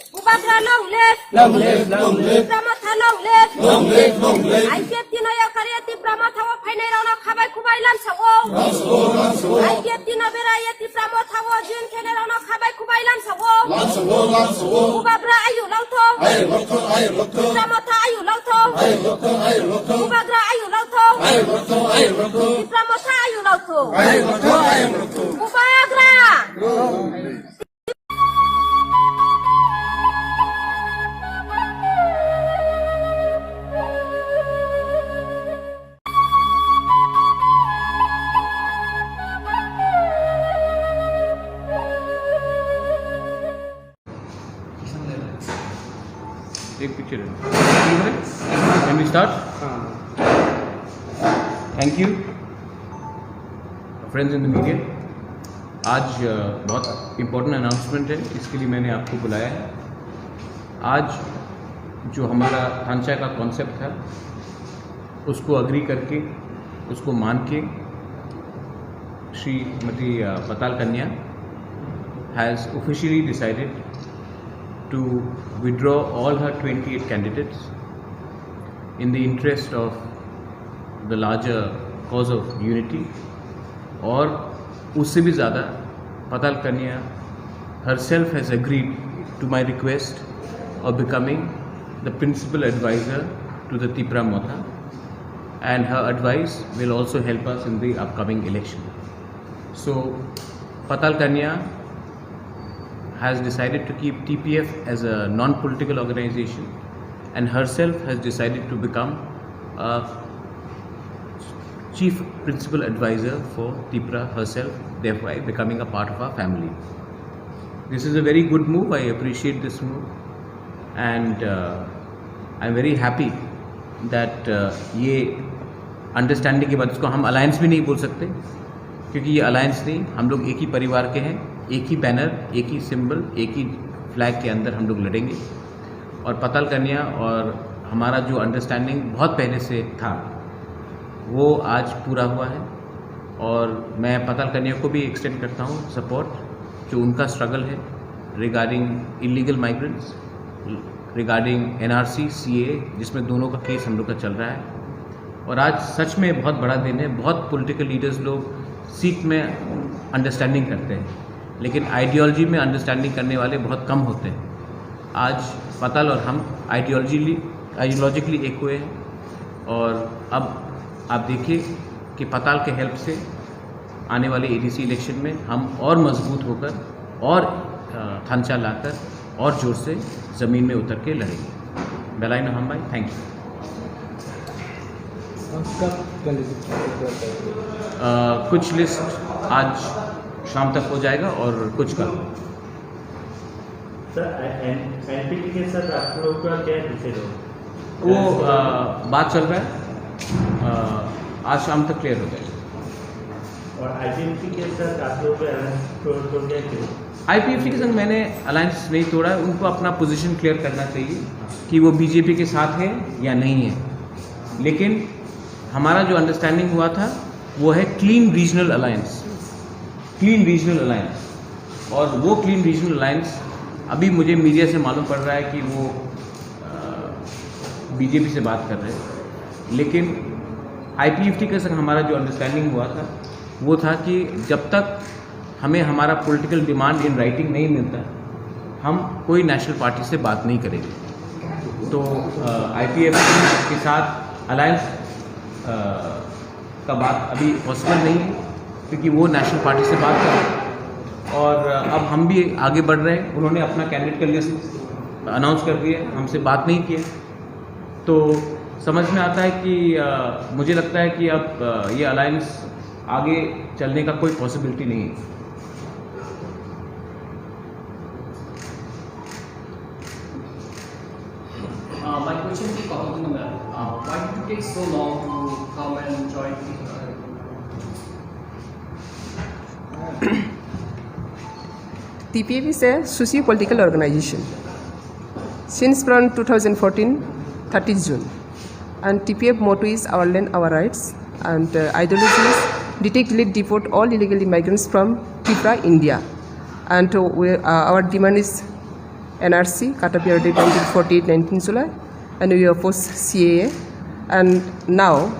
Bubagra long live. Long live, long live. Tipra Motha long live. Long live, long live. I P F T no yakariya Tipra Motha o phainai rok no khabai khubai lamsa o. Lamsa o, lamsa o. I P F T no beraiya Tipra Motha o join khainai rok no khabai khubai lamsa o. Lamsa o, lamsa o. Bubagra ayu longtho. Ayu longtho, ayu longtho. Tipra Motha ayu longtho. Ayu longtho, ayu longtho. Bubagra ayu longtho. Ayu longtho, ayu longtho. Tipra Motha ayu longtho. Ayu longtho, ayu longtho. Bubagra. एक पिक्चर है। Can we start? Thank you. Friends in the media, आज, अ, बहुत important announcement है, इसके लिए मैंने आपको बुलाया है। आज जो हमारा थानचा का कॉन्सेप्ट था, उसको अग्री करके, उसको मान के, श्रीमती, अ, पताल कन्या has officially decided to withdraw all her twenty-eight candidates in the interest of the larger cause of unity, और उससे भी ज़्यादा पताल कन्या herself has agreed to my request of becoming the principal advisor to the Tipra Motha, and her advice will also help us in the upcoming election. So, Patal Kanya has decided to keep T P F as a non-political organization and herself has decided to become a chief principal advisor for Tipra herself, thereby becoming a part of our family. This is a very good move. I appreciate this move. And, uh, I'm very happy that, uh, ये अंडरस्टैंडिंग के बाद, इसको हम अलायंस भी नहीं बोल सकते, क्योंकि ये अलायंस नहीं, हम लोग एक ही परिवार के हैं, एक ही बैनर, एक ही सिंबल, एक ही फ्लैग के अंदर हम लोग लड़ेंगे। और पताल कन्या और हमारा जो अंडरस्टैंडिंग बहुत पहले से था, वो आज पूरा हुआ है। और मैं पताल कन्या को भी एक्सटेंड करता हूँ सपोर्ट, जो उनका स्ट्रगल है regarding illegal migrants, regarding NRC, CA, जिसमें दोनों का केस हम लोग का चल रहा है। और आज सच में बहुत बड़ा दिन है। बहुत पॉलिटिकल लीडर्स लोग सीट में अंडरस्टैंडिंग करते हैं, लेकिन आइडियोलॉजी में अंडरस्टैंडिंग करने वाले बहुत कम होते हैं। आज पताल और हम आइडियोलॉजीली, आइडियोलॉजिकली एक हुए हैं। और अब आप देखिए कि पताल के हेल्प से आने वाले एडीसी इलेक्शन में हम और मजबूत होकर और, अ, थांचा लाकर और जोर से ज़मीन में उतर के लड़ेंगे। बेलाइन हम्बाई, thank you। अ, कुछ लिस्ट आज शाम तक हो जाएगा और कुछ कल। सर, एनपीपी के साथ आप लोग का क्या डिसीजन हो? वो, अ, बात चल रहा है, अ, आज शाम तक क्लियर हो जाएगा। और आईपीएफटी के साथ आप लोग का अलायंस तोड़, तोड़ दिया क्यों? आईपीएफटी के संग मैंने अलायंस नहीं तोड़ा है, उनको अपना पोजीशन क्लियर करना चाहिए कि वो बीजेपी के साथ है या नहीं है। लेकिन हमारा जो अंडरस्टैंडिंग हुआ था, वो है clean regional alliance. Clean regional alliance. और वो क्लीन रीजनल अलायंस, अभी मुझे मीडिया से मालूम पड़ रहा है कि वो बीजेपी से बात कर रहे हैं, लेकिन आईपीएफटी के संग हमारा जो अंडरस्टैंडिंग हुआ था, वो था कि जब तक हमें हमारा पॉलिटिकल डिमांड इन राइटिंग नहीं मिलता, हम कोई नेशनल पार्टी से बात नहीं करेंगे। तो आईपीएफटी के साथ अलायंस का बात अभी पॉसिबल नहीं है, क्योंकि वो नेशनल पार्टी से बात कर रहे हैं। और अब हम भी आगे बढ़ रहे हैं। उन्होंने अपना कैंडिडेट का लिस्ट अनाउंस कर दिया, हमसे बात नहीं किया। तो समझ में आता है कि मुझे लगता है कि अब ये अलायंस आगे चलने का कोई पॉसिबिलिटी नहीं है। Uh, my question to Kahotuno ma'am, uh, why did it take so long to come and join the T P F is a socio-political organization. Since from two thousand fourteen, thirtieth June, and T P F motto is our land, our rights, and uh, ideology is detect, delete, deport all illegal immigrants from Tripura, India. And uh, we, uh, our demand is N R C, Kata Period nineteen forty-eight, nineteenth July, and we oppose C A A. And now,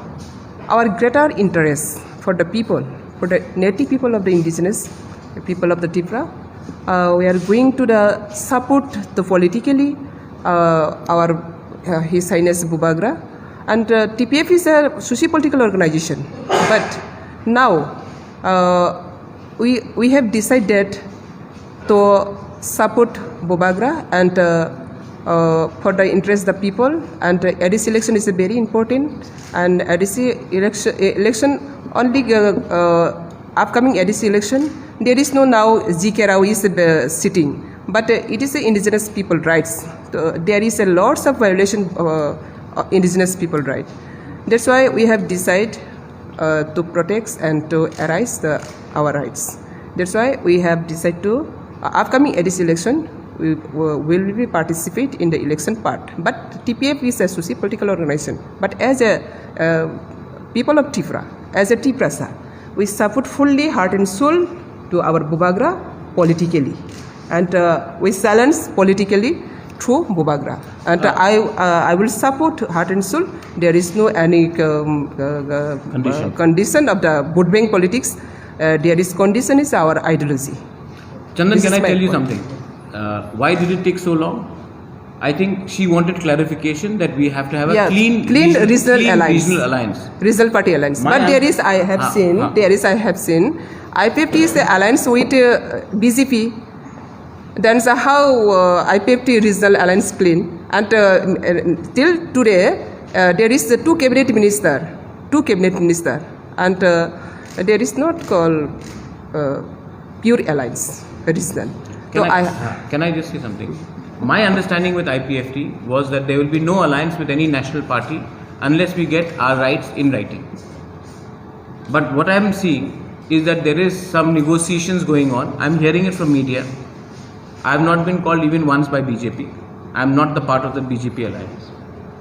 our greater interest for the people, for the native people of the indigenous people of the Tripura, uh, we are going to the support the politically uh, our uh, His Highness Bubagra, and uh, T P F is a socio-political organization. But now uh, we we have decided to support Bubagra and uh, uh, for the interest of the people. And uh, A D C election is very important. And A D C election, election only uh, uh, upcoming A D C election, there is no now G K Rao is uh, sitting. But uh, it is the indigenous people rights. So, there is a lots of violation uh, of indigenous people right. That's why we have decided uh, to protect and to arise the, our rights. That's why we have decided to uh, upcoming A D C election we will be participate in the election part. But T P F is a socio-political organization. But as a uh, people of Tripura, as a Tiprasa, we support fully heart and soul to our Bubagra politically, and uh, we silence politically through Bubagra. And uh, I, uh, I will support heart and soul. There is no any um, uh, uh, Condition. condition of the vote bank politics. Uh, there is condition is our ideology. Chandan, This can is I my tell you point. Something? Uh, why did it take so long? I think she wanted clarification that we have to have Yeah, a clean, clean region- regional clean alliance. regional alliance. Regional party alliance. My But there answer- is, I have Ah, seen, ah. there is, I have seen, I P F T is the alliance with uh, B J P. Then the, how uh, I P F T regional alliance clean? And uh, m- uh, till today, uh, there is the two cabinet minister, two cabinet minister, and uh, there is not called uh, pure alliance regional. Can, So I, I, can I just say something? My understanding with I P F T was that there will be no alliance with any national party unless we get our rights in writing. But what I am seeing is that there is some negotiations going on. I am hearing it from media. I have not been called even once by B J P. I am not the part of the B J P alliance.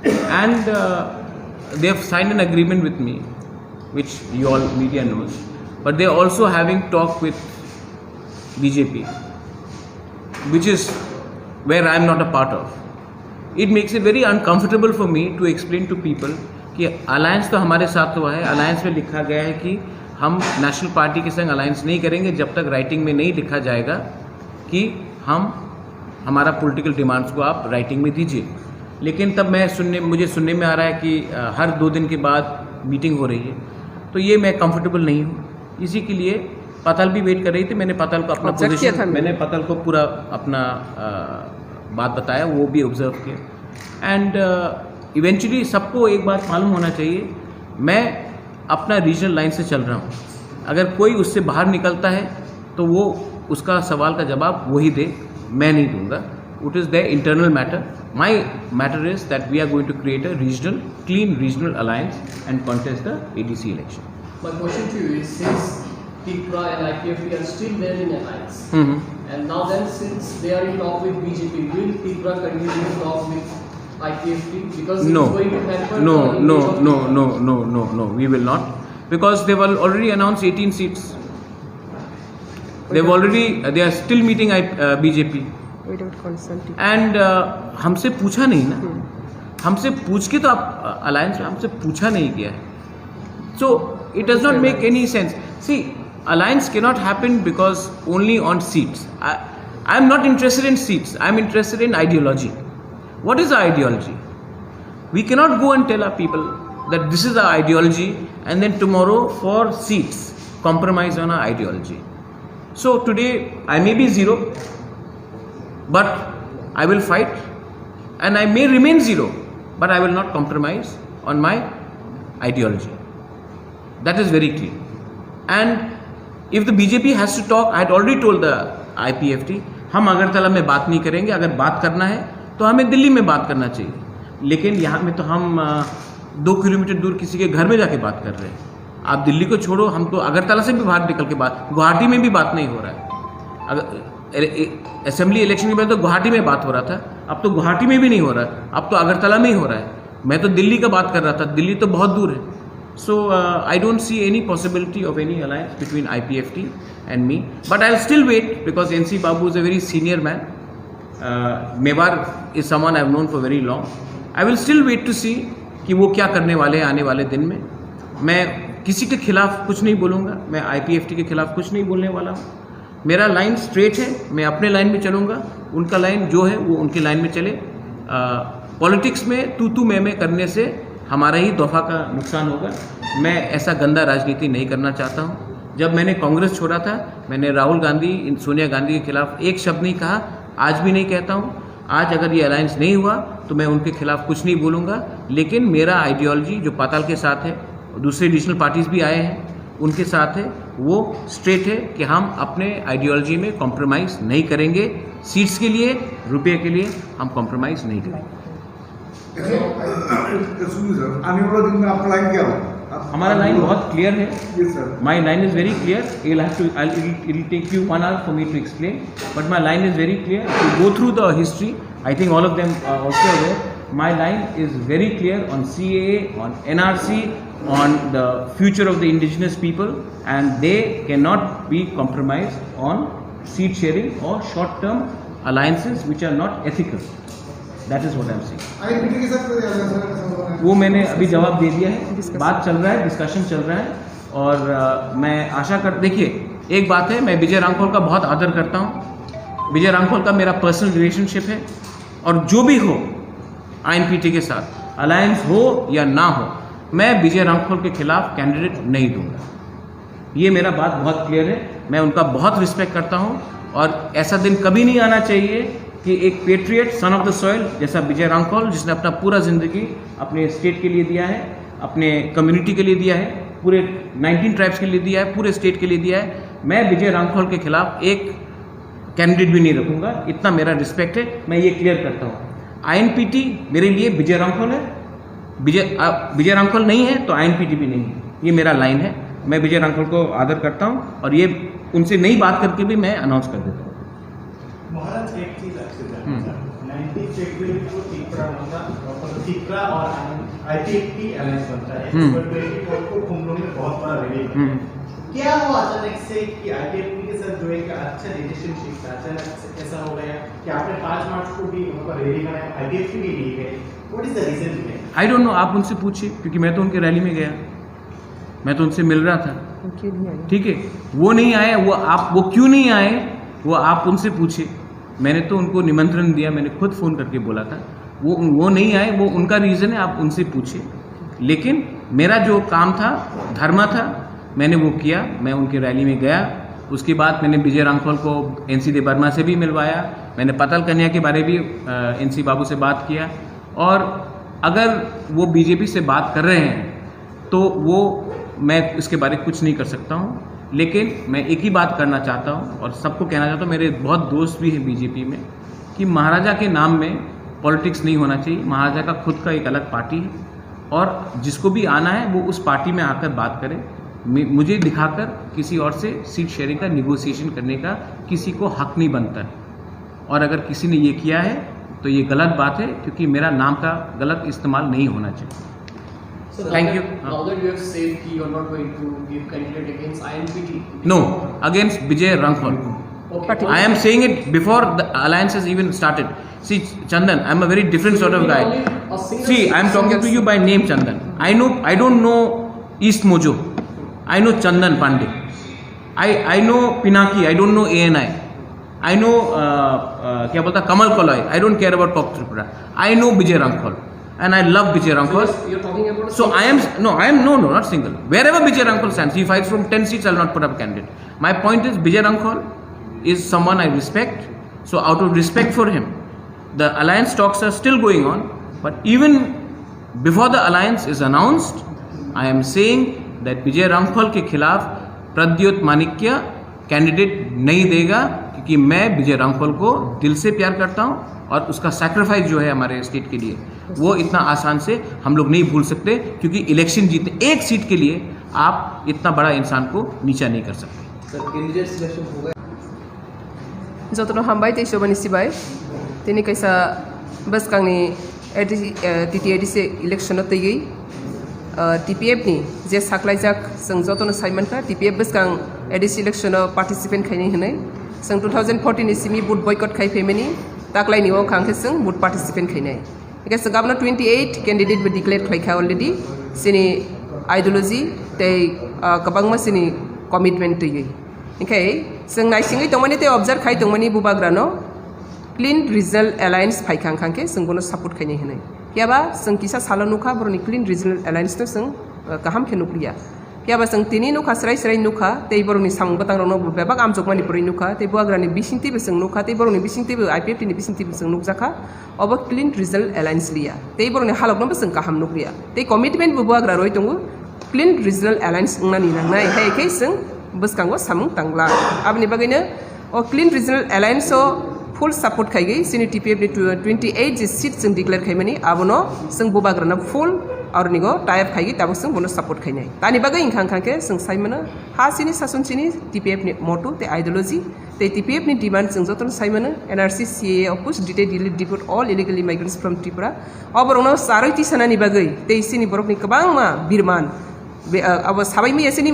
And uh, they have signed an agreement with me, which you all media knows. But they are also having talk with B J P, which is where I am not a part of. It makes it very uncomfortable for me to explain to people कि अलायंस तो हमारे साथ हुआ है, अलायंस में लिखा गया है कि हम नेशनल पार्टी के संग अलायंस नहीं करेंगे जब तक राइटिंग में नहीं लिखा जाएगा कि हम हमारा पॉलिटिकल डिमांड्स को आप राइटिंग में दीजिए। लेकिन तब मैं सुनने मुझे सुनने में आ रहा है कि अ, हर दो दिन के बाद मीटिंग हो रही है, तो ये मैं कंफर्टेबल नहीं हूँ। इसी के लिए पतल भी वेट कर रही थी। मैंने पतल को अपना Observe किया पोजीशन था मैंने। मैंने पतल को पूरा अपना अ, बात बताया, वो भी ऑब्जर्व किया। एंड इवेंचुअली सबको एक बात मालूम होना चाहिए, मैं अपना रीजनल लाइन से चल रहा हूँ। अगर कोई उससे बाहर निकलता है तो वो उसका सवाल का जवाब वही दे, मैं नहीं दूंगा। It is their internal matter. My matter is that we are going to create a regional, clean regional alliance and contest the A D C election. My question to you is, since Tipra and I P F T are still there in alliance, and now then, since they are in talk with B J P, will Tipra continue to talk with I P F T, because it's No, going to happen no, on no, the no, no, no, no, no, we will not, because they've al- already announced eighteen seats. They've already, they are still meeting I, uh, B J P. Without consulting. And uh, हमसे पूछा नहीं ना, हमसे पूछ के तो आप अलायंस में हमसे पूछा नहीं गया है. So it does not make any sense. See, alliance cannot happen because only on seats. I, I am not interested in seats. I am interested in ideology. What is our ideology? We cannot go and tell our people that this is our ideology and then tomorrow for seats compromise on our ideology. So today I may be zero, but I will fight, and I may remain zero, but I will not compromise on my ideology. That is very clear. And if the B J P has to talk, I had already told the I P F T, हम अगरतला में बात नहीं करेंगे. अगर बात करना है तो हमें दिल्ली में बात करना चाहिए, लेकिन यहाँ में तो हम अ, दो किलोमीटर दूर किसी के घर में जाके बात कर रहे हैं. आप दिल्ली को छोड़ो, हम तो अगरतला से भी बाहर निकल के बात, गुवाहाटी में भी बात नहीं हो रहा है. अगर असेंबली इलेक्शन के पहले तो गुवाहाटी में बात हो रहा था, अब तो गुवाहाटी में भी नहीं हो रहा है, अब तो अगरतला में ही हो रहा है. मैं तो दिल्ली का बात कर रहा था, दिल्ली तो बहुत दूर है. So uh, I don't see any possibility of any alliance between I P F T and me. But I'll still wait because N C Babu is a very senior man. Uh, Mewar is someone I've known for very long. I will still wait to see कि वो क्या करने वाले हैं आने वाले दिन में. मैं किसी के खिलाफ कुछ नहीं बोलूँगा, मैं आईपीएफटी के खिलाफ कुछ नहीं बोलने वाला हूँ. मेरा लाइन स्ट्रेट है, मैं अपने लाइन में चलूँगा, उनका लाइन जो है वो उनकी लाइन में चले. पॉलिटिक्स में तू तू मैं मैं करने से हमारा ही दफा का नुकसान होगा. मैं ऐसा गंदा राजनीति नहीं करना चाहता हूँ. जब मैंने कांग्रेस छोड़ा था, मैंने राहुल गांधी, इन- सोनिया गांधी के खिलाफ एक शब्द नहीं कहा, आज भी नहीं कहता हूँ. आज अगर ये अलायंस नहीं हुआ तो मैं उनके खिलाफ कुछ नहीं बोलूँगा, लेकिन मेरा आइडियोलॉजी जो पाताल के साथ है, दूसरे रीजनल पार्टीज भी आए हैं, उनके साथ है, वो स्ट्रेट है कि हम अपने आइडियोलॉजी में कॉम्प्रोमाइज नहीं करेंगे. सीट्स के लिए, रुपये के लिए हम कॉम्प्रोमाइज नहीं करेंगे. सुनिए सर, आने वाला दिन में आपका लाइन क्या होगा? आप- हमारा लाइन बहुत क्लियर है. Yes sir. My line is very clear. It'll have to, I'll, it'll, it'll take you one hour for me to explain. But my line is very clear. If you go through the history, I think all of them are also aware. My line is very clear on C A A, on N R C, on the future of the indigenous people, and they cannot be compromised on seat sharing or short-term alliances which are not ethical. That is what I'm saying. आईएनपीटी के साथ कोई अलायंस होने का संभावना है? वो मैंने अभी जवाब दे दिया है. डिस्कशन. बात चल रहा है, डिस्कशन चल रहा है. और अ, मैं आशा कर, देखिए, एक बात है, मैं विजय रांखोल का बहुत आदर करता हूँ. विजय रांखोल का मेरा पर्सनल रिलेशनशिप है, और जो भी हो आईएनपीटी के साथ अलायंस हो या ना हो, मैं विजय रांखोल के खिलाफ कैंडिडेट नहीं दूंगा. ये मेरा बात बहुत क्लियर है. मैं उनका बहुत रिस्पेक्ट करता हूँ, और ऐसा दिन कभी नहीं आना चाहिए कि एक patriot, son of the soil जैसा विजय रांखोल, जिसने अपना पूरा ज़िंदगी अपने स्टेट के लिए दिया है, अपने कम्युनिटी के लिए दिया है, पूरे नाइनटीन ट्राइब्स के लिए दिया है, पूरे स्टेट के लिए दिया है, मैं विजय रांखोल के खिलाफ एक कैंडिडेट भी नहीं रखूंगा. इतना मेरा रिस्पेक्ट है, मैं ये क्लियर करता हूँ. आईएनपीटी मेरे लिए विजय रांखोल है. विजय अ, विजय रांखोल नहीं है तो आईएनपीटी भी नहीं है. ये मेरा लाइन है. मैं विजय रांखोल को आदर करता हूँ, और ये उनसे नई बात करके भी मैं अनाउंस कर देता हूँ. महाराज, एक चीज आपसे जानना हम्म. चाहता हूँ. नाइनटीन फेब्रुअरी को तिपरा बनता, मतलब, तिपरा और आईपीएफटी अलायंस बनता है. हम्म. पर ट्वेंटी फोर को कुंभलों में बहुत बड़ा रैली बनता है. हम्म. क्या वो अचानक से कि आईपीएफटी के साथ जो एक अच्छा रिलेशनशिप था, अचानक से ऐसा हो गया कि आपने पाँच मार्च को भी वहाँ पर रैली बनाया, आईपीएफटी भी नहीं गए? What is the reason behind? I don't know, आप उनसे पूछिए, क्योंकि मैं तो उनके रैली में गया, मैं तो उनसे मिल रहा था. वो क्यों नहीं आए? ठीक है, वो नहीं आए, वो आप, वो क्यों नहीं आए, वो आप उनसे पूछिए. मैंने तो उनको निमंत्रण दिया, मैंने खुद फ़ोन करके बोला था. वो वो नहीं आए, वो उनका रीज़न है, आप उनसे पूछिए. लेकिन मेरा जो काम था, धर्म था, मैंने वो किया. मैं उनकी रैली में गया. उसके बाद मैंने विजय रांखोल को एनसी देबबर्मा से भी मिलवाया. मैंने पतल कन्या के बारे भी एनसी बाबू से बात किया. और अगर वो बीजेपी से बात कर रहे हैं तो वो, मैं इसके बारे में कुछ नहीं कर सकता हूँ. लेकिन मैं एक ही बात करना चाहता हूँ और सबको कहना चाहता हूँ, मेरे बहुत दोस्त भी हैं बीजेपी में, कि महाराजा के नाम में पॉलिटिक्स नहीं होना चाहिए. महाराजा का खुद का एक अलग पार्टी है, और जिसको भी आना है वो उस पार्टी में आकर बात करे. मे- मुझे दिखाकर किसी और से सीट शेयरिंग का निगोशिएशन करने का किसी को हक नहीं बनता है. और अगर किसी ने ये किया है तो ये गलत बात है, क्योंकि मेरा नाम का गलत इस्तेमाल नहीं होना चाहिए। So, Thank now you. That, now that you have said कि you are not going to give candidate against I N P T. No, against Bijay Rangkhol. Okay. I am saying it before the alliance has even started. See, Chandan, I am a very different sort of guy. Only a single See, I am talking to you by name, Chandan. I know, I don't know East Mojo. I know Chandan Pandey. I, I know Pinaki. I don't know A N I. I know, uh, uh, क्या बोलता, Kamal Koloi. I don't care about Pok Tripura. I know Bijay Rangkhol. And I love Bijay Rangkhol. So you're, you're talking about a So I am, no, I am, no, no, not single. Wherever Bijay Rangkhol stands, he fights from ten seats, I will not put up a candidate. My point is, Bijay Rangkhol is someone I respect. So out of respect for him, the alliance talks are still going on. But even before the alliance is announced, I am saying that Bijay Rangkhol के खिलाफ प्रद्युत मानिक्य कैंडिडेट नहीं देगा, क्योंकि मैं विजय रामफल को दिल से प्यार करता हूँ और उसका सैक्रिफाइस जो है हमारे स्टेट के लिए, वो इतना आसान से हम लोग नहीं भूल सकते, क्योंकि इलेक्शन जीतने एक सीट के लिए आप इतना बड़ा इंसान को नीचा नहीं कर सकते। सर, कैंडिडेट सिलेक्शन हो गया? Jotono hambai tei sobani sibai. Tini kaisa bwskangni A D C, eh, T T A D C election-o twiwi, eh, T P F ni je saklaijak, chwng jotono sai mankha, T P F bwskang A D C election-o participate khainai hwnwi. Chwng two thousand fourteen ni simi vote boycott khai phaimani, taklaini wngkha hwnkhe chwng vote participate khainai. Hwnkhe chwng abono twenty eight candidate bo declare khlaikha already, chini ideology tei, ah, kwbangma chini commitment twiwi. Hwnkhe chwng naisingwi tongmani tei observe khai tongmani bubagrano clean regional alliance phaikha hwnkhe chwng bono support khainai hwnwi. Phiyaba chwng kisa salo nukha borokni clean regional alliance no chwng, ah, kaham khe nukliya. Phiyaba chwng tini nukha, srai srai nukha, tei borokni samung bwtangrokno bo bebak amjokmani pore nukha, tei bubagrani bisingtwibo chwng nukha, tei borokni bisingtwibo I P F T ni bisingtwibo chwng nukjakha, obo clean regional alliance liya, tei borokni halokno bo chwng kaham nukliya, tei commitment bo bubagra rwi tongo, clean regional alliance wngnani nangnai, hai khe chwng bwskango samung tangla. Aboni bagwino O clean regional alliance o full support khaigwi chini T P F ni tw-, twenty eight je seat chwng declare khaimani, abono chwng bubagrano full aronigo tie up khaigwi tabuk chwng bono support khainai. Tani bagwi wngkha, wngkha khe chwng sai mano ha chini sason chini T P F ni motto tei ideology tei T P F ni demand chwng jotono sai mano N R C, C A A oppose, detail detail deport all illegal immigrants from Tripura. O borokno charwi tisanani bagwi tei chini borokni kwbangma birman Be-, ah, abo sabai maya sini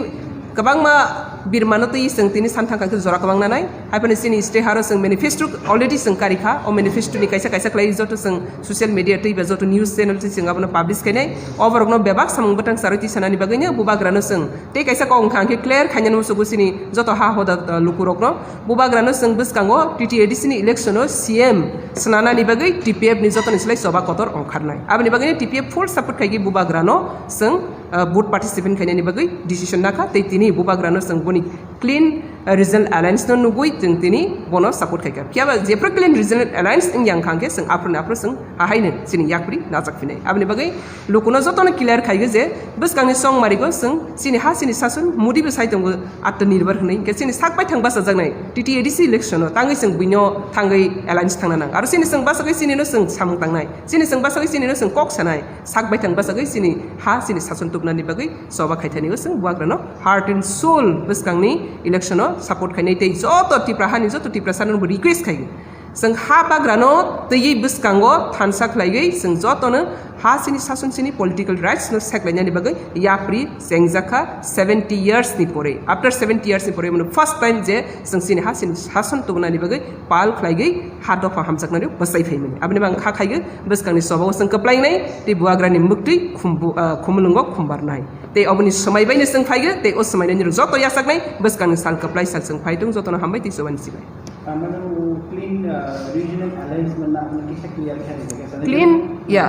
kwbangma birmano twi chwng tini santhang kha khe jora kwbang nanai. Haphano chini state haro chwng manifesto already chwng karikha. O manifesto ni kaisa kaisa khlai joto chwng social media twi ba joto news channel twi chwng abono publish khainai. O borokno bebak samung bwtang charwi twi sanani bagwino bubagrano chwng tei kaisa kok wngkha hwnkhe clear khainani musugo chini joto ha hoda, ah, lukurokno. Bubagrano chwng bwskango T T A D C ni election o C M swnanani bagwi T P F ni jotoni slai choba kotor ongkharnai. Aboni bagwino T P F full support khaigwi bubagrano chwng ah, vote participant khainani bagwi decision nakha, tei tini bubagrano chwng boni clean, ah, regional alliance no nugwi chwng tini bono support khaikha. Phiyaba jephru clean regional alliance wngya wngkha hwnkhe chwng aphuru ni aphuru chwng hahaino chini yakpri najak phinai. Aboni bagwi lukuno jotono clear khaigo je bwskangni chongmarigo chwng chini ha chini sason Modi bo sai tongo Atmanirbhar hwnwi, hwnkhe chini sak baithang bachajaknai T T A D C election o tangwi chwng buino thangwi alliance thangna nang. Aro chini chwng bachagwi chini no chwng samung tangnai, chini chwng bachagwi chini no chwng kok sanai. Sak baithang bachagwi chini ha chini sason tubunani bagwi choba khaithani o chwng bubagrano heart and soul bwskangni election o support khainai tei joto Tipra hani joto Tiprasano bo request khai. Chwng ha bagrano twiwi bwskango thansa khlaiwi chwng jotono ha chini sason chini political rights no seklainani bagwi yapri chengjakha seventy years ni pore. After seventy years ni pore mano first time je chwng chini ha chini sason tubunani bagwi pal khlaigwi ha dopha hamjaknani bwsai phaimani. Aboni bagwi kha khaigo bwskangni choba o chwng kwplainai tei bubagrani mwktwi khumbu-, ah, khumulwngo khumbarnai. Tei oboni swmai baino chwng phaigo tei o swmainani rok joto yachaknai bwskangni sal kwplai sal chwng phai tong jotono hambai tei chobani chibai. Tamani o clean, ah, regional alliance manna aboni kisa clear khe rijak ya. Clean, ya.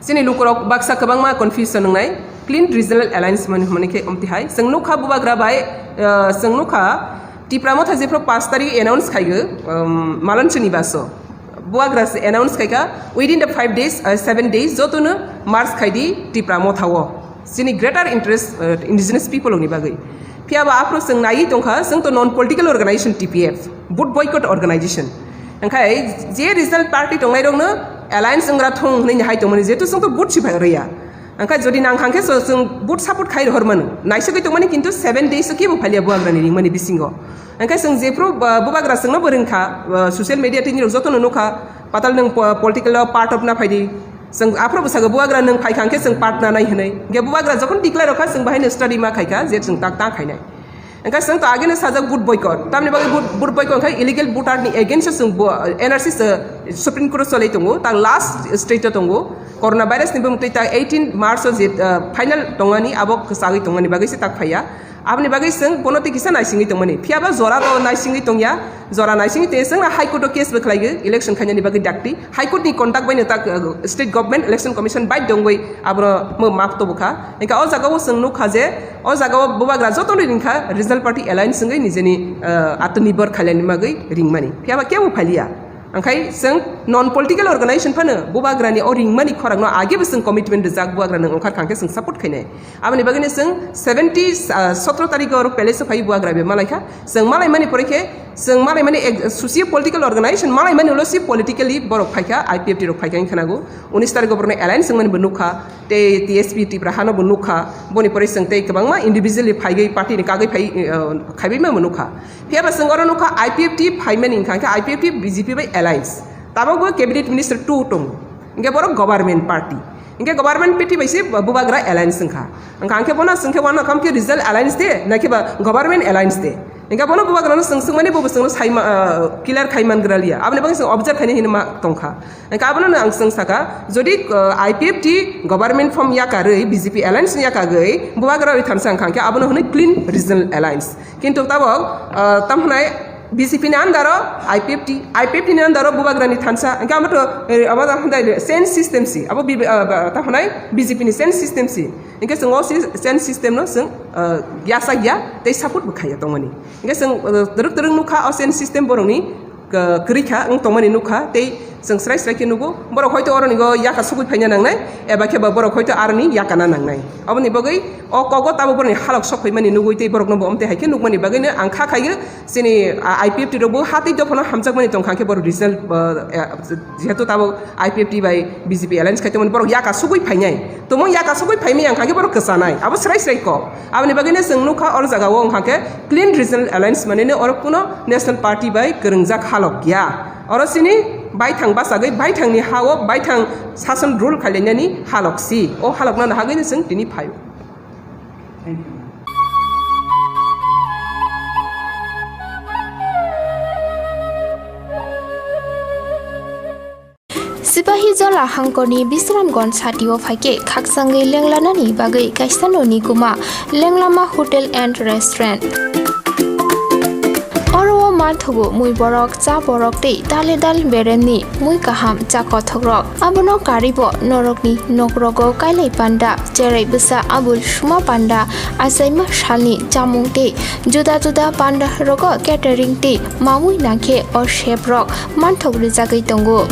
Chini lukurok baksa kwbangma confusion wngnai. Clean regional alliance mani hwnmani khe omtihai. Chwng nukha bubagra bai, ah, chwng nukha Tipra Motha jephru paanch tarik announce khaigo, um, Malanchani baso. Bubagra se announce khaikha, within the five days, uh, seven days, jotono merge khaidi Tipra Motha o. Chini greater interest, uh, indigenous people ni bagwi. Phiyaba aphuru chwng naiwi tongkha, chwng to non political organization T P F, vote boycott organization. Hwnkhe je regional party tongnairokno alliance wngra thung hwnwi hai tongmani, jehetu chwng to vote si phai rwya. Angkha jodi nang hangkhe so chwng vote support khai rohor mano. Naisogwi tongmani kintu seven days o kebo phaliya bubagrani ringmani bisingo. Angkha chwng jephru, uh, bubagra chwngno bo ringkha, uh, social media tini rok jotono nukha, patal nwng po-, political o part of na phaidi. Chwng aphro bwsago bubagra nwng phaikha hangkhe chwng part nanai hinwi. Hingkhe bubagra jokhon declare rokha chwng bahaino study ma khaikha je chwng tak ta khainai. Hingkhe chwng to ageno sajak vote boycott. Tamni bagwi vote, vote boycott khe illegal voter ni against o chwng bo, N R C se Supreme Court o cholai tongo. Tak last stage o tongo. Corona virus ni bumtwi tak eighteen March o je, uh, final tongmani abo kwchagwi tongmani bagwi se tak phaiya. Aboni bagwi chwng bono tei kisa naisingwi tongmani. Phiya ba jora to naisingwi tongya. Jora naisingwi tongya chwng na High Court o case bo khlaiwi election khainani bagwi dakti. High Court ni conduct bai no tak, uh, State Government Election Commission bai dongwi abono mo map to bwkha. Hingkhe o jaga o chwng nukha je o jaga o bubagra joto ni ringkha Regional Party Alliance wngwi nijeni, uh, Atmanirbhar khailani bagwi ringmani. Phiya ba kebo phaliya. Angkhai chwng non political organization phano bubagrani o ringmani khorangno age bo chwng commitment rijak, bubagrano wngkhar kha hwnkhe chwng support khainai. Aboni bagwino chwng seventy, ah, sotro tarikh o oro palace o phai bubagra bai malaikha. Chwng malaimani pore khe chwng malaimani ek-, socio political organization malaimani ulo si politically borok phaikha, I P F T rok phaikha wngkha nago. Unis tarikh o borokno alliance wngmani bo nukha. Tei T S P Tipra hano bo nukha, boni pore chwng tei kwbangma individually phaigwi party ni kagwi phai, uh, khaibaima bo nukha. Phiya ba chwng oro nukha I P F T phaimani wngkha, hwnkhe I P F T B J P bai alliance. Tabok bo cabinet minister two tongo, hwnkhe borok government party. Hwnkhe government party bai se bubagra alliance wngkha. Wngkha hwnkhe bono chwngkhe wano khamkhe regional alliance de, naikhe ba government alliance de. Hingkhe bono bubagrano chwng swngmani, bobo chwngno saima, ah, clear khai mangra liya. Aboni bagwi chwng observe khaina hinwi ma tongkha. Hingkhe abono ang chwng saka, jodi, ah, I P F T government form yakarwi, B J P alliance ni yakagwi bubagra rwi thansa wngkha, hingkhe abono hwnwi clean regional alliance. Kintu tabok, ah, tamhwnai B J P ni under o I P F T, I P F T ni under o bubagrani thansa, hingkhe abo to, eh, abo to hwnkhai change system si, abo B-, ah, ba-, tamhwnai B J P ni change system si. Hingkhe chwng o si-, change system no chwng, ah, yachak ya tei support bo khaiya tongmani. Hingkhe chwng, uh, twrwk twrwk nukha o chain system borokni, uh, kwrwi kha wng tongmani nukha tei chwng srai srai khe nugo borok hoito oroni go yaka sugwi phaina nangnai eba khe ba borok hoito aroni yakana nangnai. Aboni bagwi o kogo tabuk borokni halok sok phaimani nugwi tei borokno bo amtwi hai khe nukmani bagwino ang kha khaio chini, uh, I P F T rokbo ha tei dophano hamjakmani tongkha khe borok regional, uh, uh, jehetu tabuk I P F T bai B J P alliance khai tongmani borok yaka sugwi phainai. Tumung yaka sugwi phaimani ang kha khe borok kwchanai. Abo srai srai kok. Aboni bagwino chwng nukha oro jaga o wngkha khe clean regional alliance manene oro kuno national party bai kwrwngjak halok ya. Oro chini baithang bachagwi baithangni ha o baithang sason rule khailainani halok si. O halokno nahagwino chwng tini phaio. Sipahijola hangkorni Bisramganj satio phaikhe khakchangwi lenglanani bagwi kaisa noni kuma Lenglama Hotel and Restaurant. Oro o manthogo mui borok, cha borok tei dale dal beremni mui kaham cha kothokrok. Abono karibo norokni nokrogo kailai panda, cherai bwsa abul suma panda, achaima salni chamung tei juda juda panda rogo catering tei mamui nangkhe o chef rok manthok rijagwi tongo.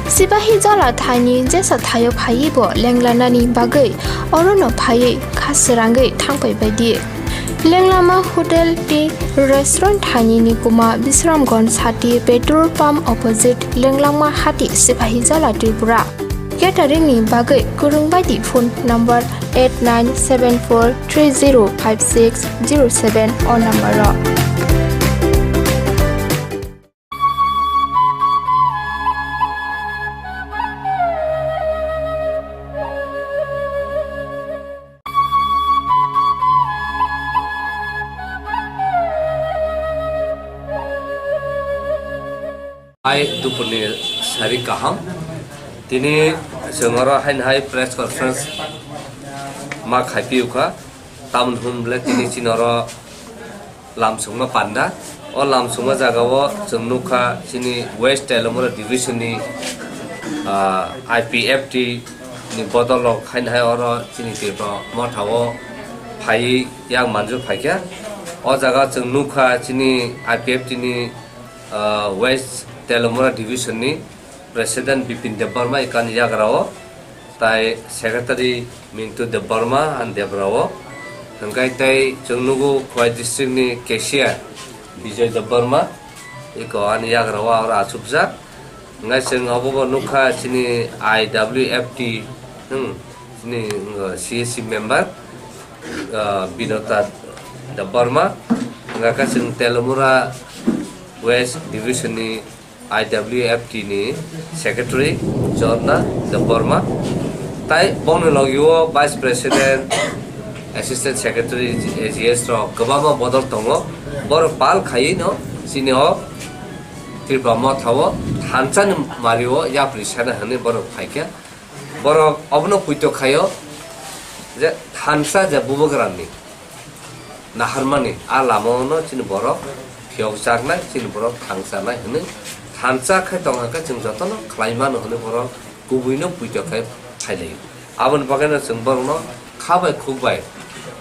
Sipahijola thaini jesa thaio phaiwi bo lenglanani bagwi orono phaiwi kha srangwi thangpai baidi. Lenglama Hotel tei Restaurant thaini ni kuma Bisramganj sati petrol pump opposite Lenglama hati Sipahijola Tripura. Catering ni bagwi kwrwng baidi phone number eight nine seven four three zero five six zero seven o number o. Hai dupurni sari kaham. Tini chwng oro haino hai press conference ma khaipiu kha. Tamoni hwn bwle tini chini oro lamsongma panda. O lamsongma jagao chwng nukha chini West Telamura Division ni, ah, I P F T ni bodol rok haino hai oro chini Tripura Motha o phaiwi yak manjak phaikha. O jaga chwng nukha chini I P F T ni, ah, West Telamura Division ni President Bipin Debbarma ikani yagra o, tai Secretary Mintu Debbarma ani debra o, hwnkhe tai chwng nugo Khowai district ni cashier Bijoy Debbarma iko ani yagra o aro achukjak. Hwnkhai chwng obo bo nukha chini I W F T, hmm, chini, uh, C S C member, uh, Binota Debbarma, hwnkhai chwng Telamura West Division ni I W F T ni secretary Jonna Debbarma, tai bongni logio vice president, assistant secretary, G S rok kwbangma bodol tongo. Borok pal khaiwi no chini o Tripura Motha o thansa ni mari o yapri sana hwnwi borok phaikha. Borok obono puito khaio je thansa je bubagrani naharmani a lama o no chini borok phiyokjaknai, chini borok thangchanai hwnwi thansa khai tongkha khe chwng jotono khlai mano hwnwi borok kubuino puito khai phailaio. Aboni bagwino chwng borokno kha bai khuk bai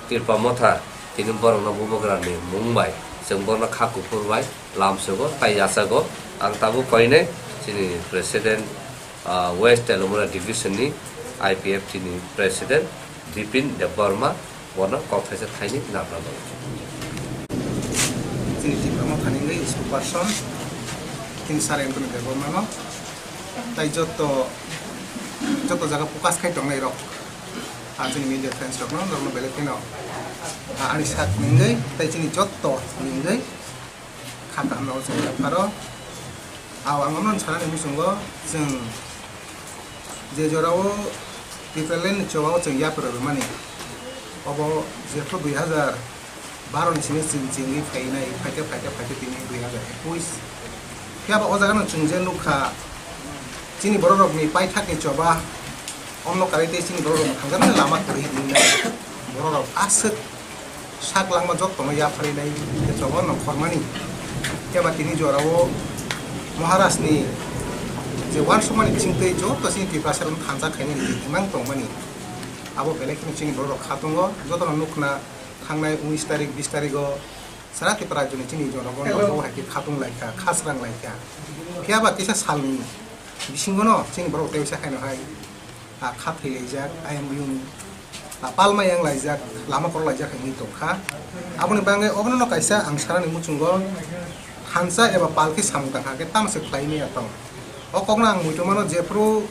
Tripura Motha tini borokno bubagrani mung bai chwng borokno kha kuphur bai lamsogo tai yachago. Ang tabuk koinai chini president, ah, West Telamura Division ni I P F T ni president Bipin Debbarma bono kok thaisa thaini nabra bagwi. Chini Tipra Mothani wngwi spokesperson chini Sir Anthony Debbarmano tai joto, joto jaga focus khai tongnai rok, ah, chini media friends rokno, norokno belai kheno, ah, ani sak wngwi tai chini joto wngwi kha kaham no chwng yapharo. Aw, ang omono sanani muchungo chwng je jorao Tipraland ni chobao chwng yapra rwmani, obo jephru dui hazar baro ni simi chwng chengwi phainai, phaikhe, phaikhe, phaikhe tini dui hazar ekush. Phiya ba o jaga no chwng je nukha, chini borok rokni paithak ni choba, omno karai tei chini borok rok thangjaknai lama kwrwi hinwi borok rok aswk sak langma jotono yapharwi nai, khe choba no khormani. Khe ba tini jorao Maharaj ni je uansukmani bisingtwi joto chini Tiprasa rok thansa khainani imang tongmani. Abo belai kheno chini borok rok kha tongo, jotono nukna thangnai unis tarik, bis tarik o sara Tripura rajyo ni chini jonogon rok bo hai khe khatung lai kha, khasrang lai kha. Phiya ba kisa salni bisingo no chini borok tei bisa khaino hai, ah, kha thwi laijak, ayang biyung, ah, palma yang laijak, lama kor laijak hinwi tong kha. Aboni bagwi obono no kaisa ang sanani muchungo thansa eba pal khe samung tang kha khe tamo se khlai maya tong. O kokno ang muitu mano jephru,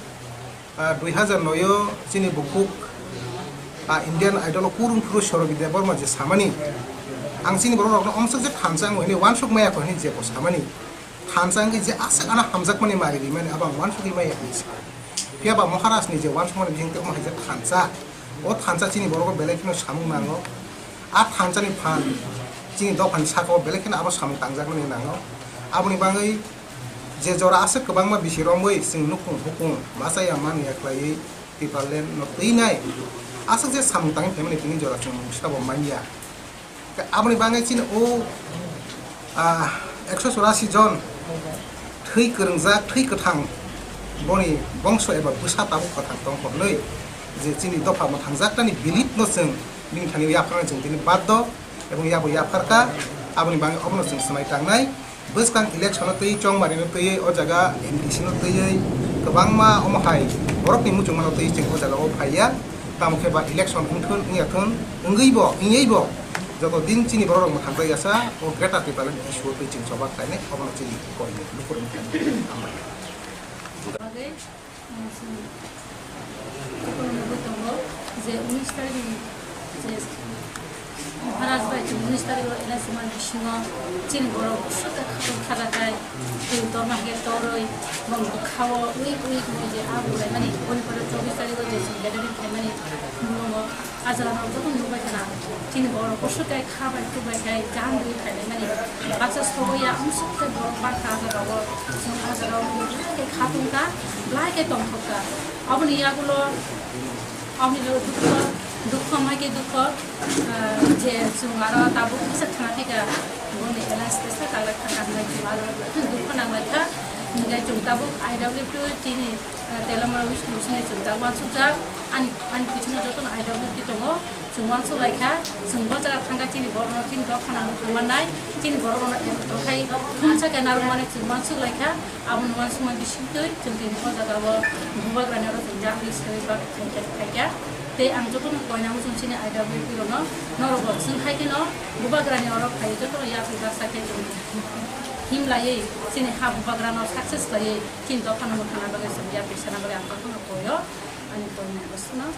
ah, dui hazar noi o chini bukhuk, ah, Indian Idol o kurung phuru Sorobi Debbarma je samani, ang chini borok rokno omsok je thansa ang hwnwi uansuk maya kho hinwi jebo samani. Thansa wngwi je aswk ano hamjakmani mari rimani abo ang uansugwi maya hinwi sa. Phiya ba Maharaj ni je uansukmani bising tei omo hai je thansa. O thansa chini borok belai kheno samung nango. A thansa ni phan chini dophani saka o belai kheno abo samung tangjakmani nango. Aboni bagwi je jora aswk kwbangma bisi romwi chwng nukhung hukung masa ya man ya khlaiwi Tipraland no twi nai. Aswk je samung tangwi phaimani tini jora chwng mungsa bo man ya. Aboni bagwi chini o, ah, ekso chorasi jon thwi kwrwngjak, thwi kwthang boni bongso eba bwsa tabuk kwthang tong hwnwi je chini dopha mwthangjaknani bilip no chwng bini thani yapharnai chwng tini baddo ebong yabo yapharkha. Aboni bagwi obono chwng swmai tangnai. Bwskang election no twi chongmari no twi o jaga M D C no twi kwbangma omo hai borok ni muchung mano twi chwng o jaga o phaiya. Tamo khe ba election wngthun wngya thun wngwi bo wngwi bo joto din chini borok rok mwthang bai yasa o greater Tipraland issue o twi chwng choba khlainai obono chini koi ni lukurok mthang. Bagwi, um, chwng chukung nugwi tongo je unis tarik ni je Maharaj bai chwng unis tarik o election man bisingo chini borok bwswk khe khatung khajakhai, twi torma khe torwi, bong bwkha o ui ui ui je abu laimani, boni pore chobis tarik o je chwng gathering khaimani, bumung o. Ah jaga rok joto nukbai khna, chini borok bwswk khe kha bai, twi bai khe, jang bai khaimani. Baksa sobo ya, amsuk khe borok bangkha ah jaga o. Chwng ah jaga o belai khe kha tongkha, belai khe tongthokha. Aboni yagulo, aboni yagulo dukho, dukho mai khe dukho, ah, je chwng aro tabuk kisa thangna thika, boni alliance kisa kaglai thangkha, hinwi chwng aro dukho nanglaikha. Hinwi chwng tabuk I W T chini, ah, Telamura West Division ni chwng tabuk uansukjak. Ani, ani bisingo jotono I W T tongo, chwng uansuk lai kha, chwng bo jaga thang kha chini borokno chini dophano thangmannai, chini borokno em tokhai thumsa khe narwkmani chwng uansuk lai kha, abono uansukmani bisingtwi chwng tini o jaga o bubagrani oro chwng jagwi swi bak thai kha, thai kha. Tei ang jotono koinang chwng chini I W P rokno, norokbo chwng hai kheno bubagrani oro phaiwi jotono yapri baksa khe chwng him laiwi chini ha bubagrano success laiwi chini dophano mwthangna bagwi chwng yapri sana bagwi ang jotono koio ani koinai bwswkno.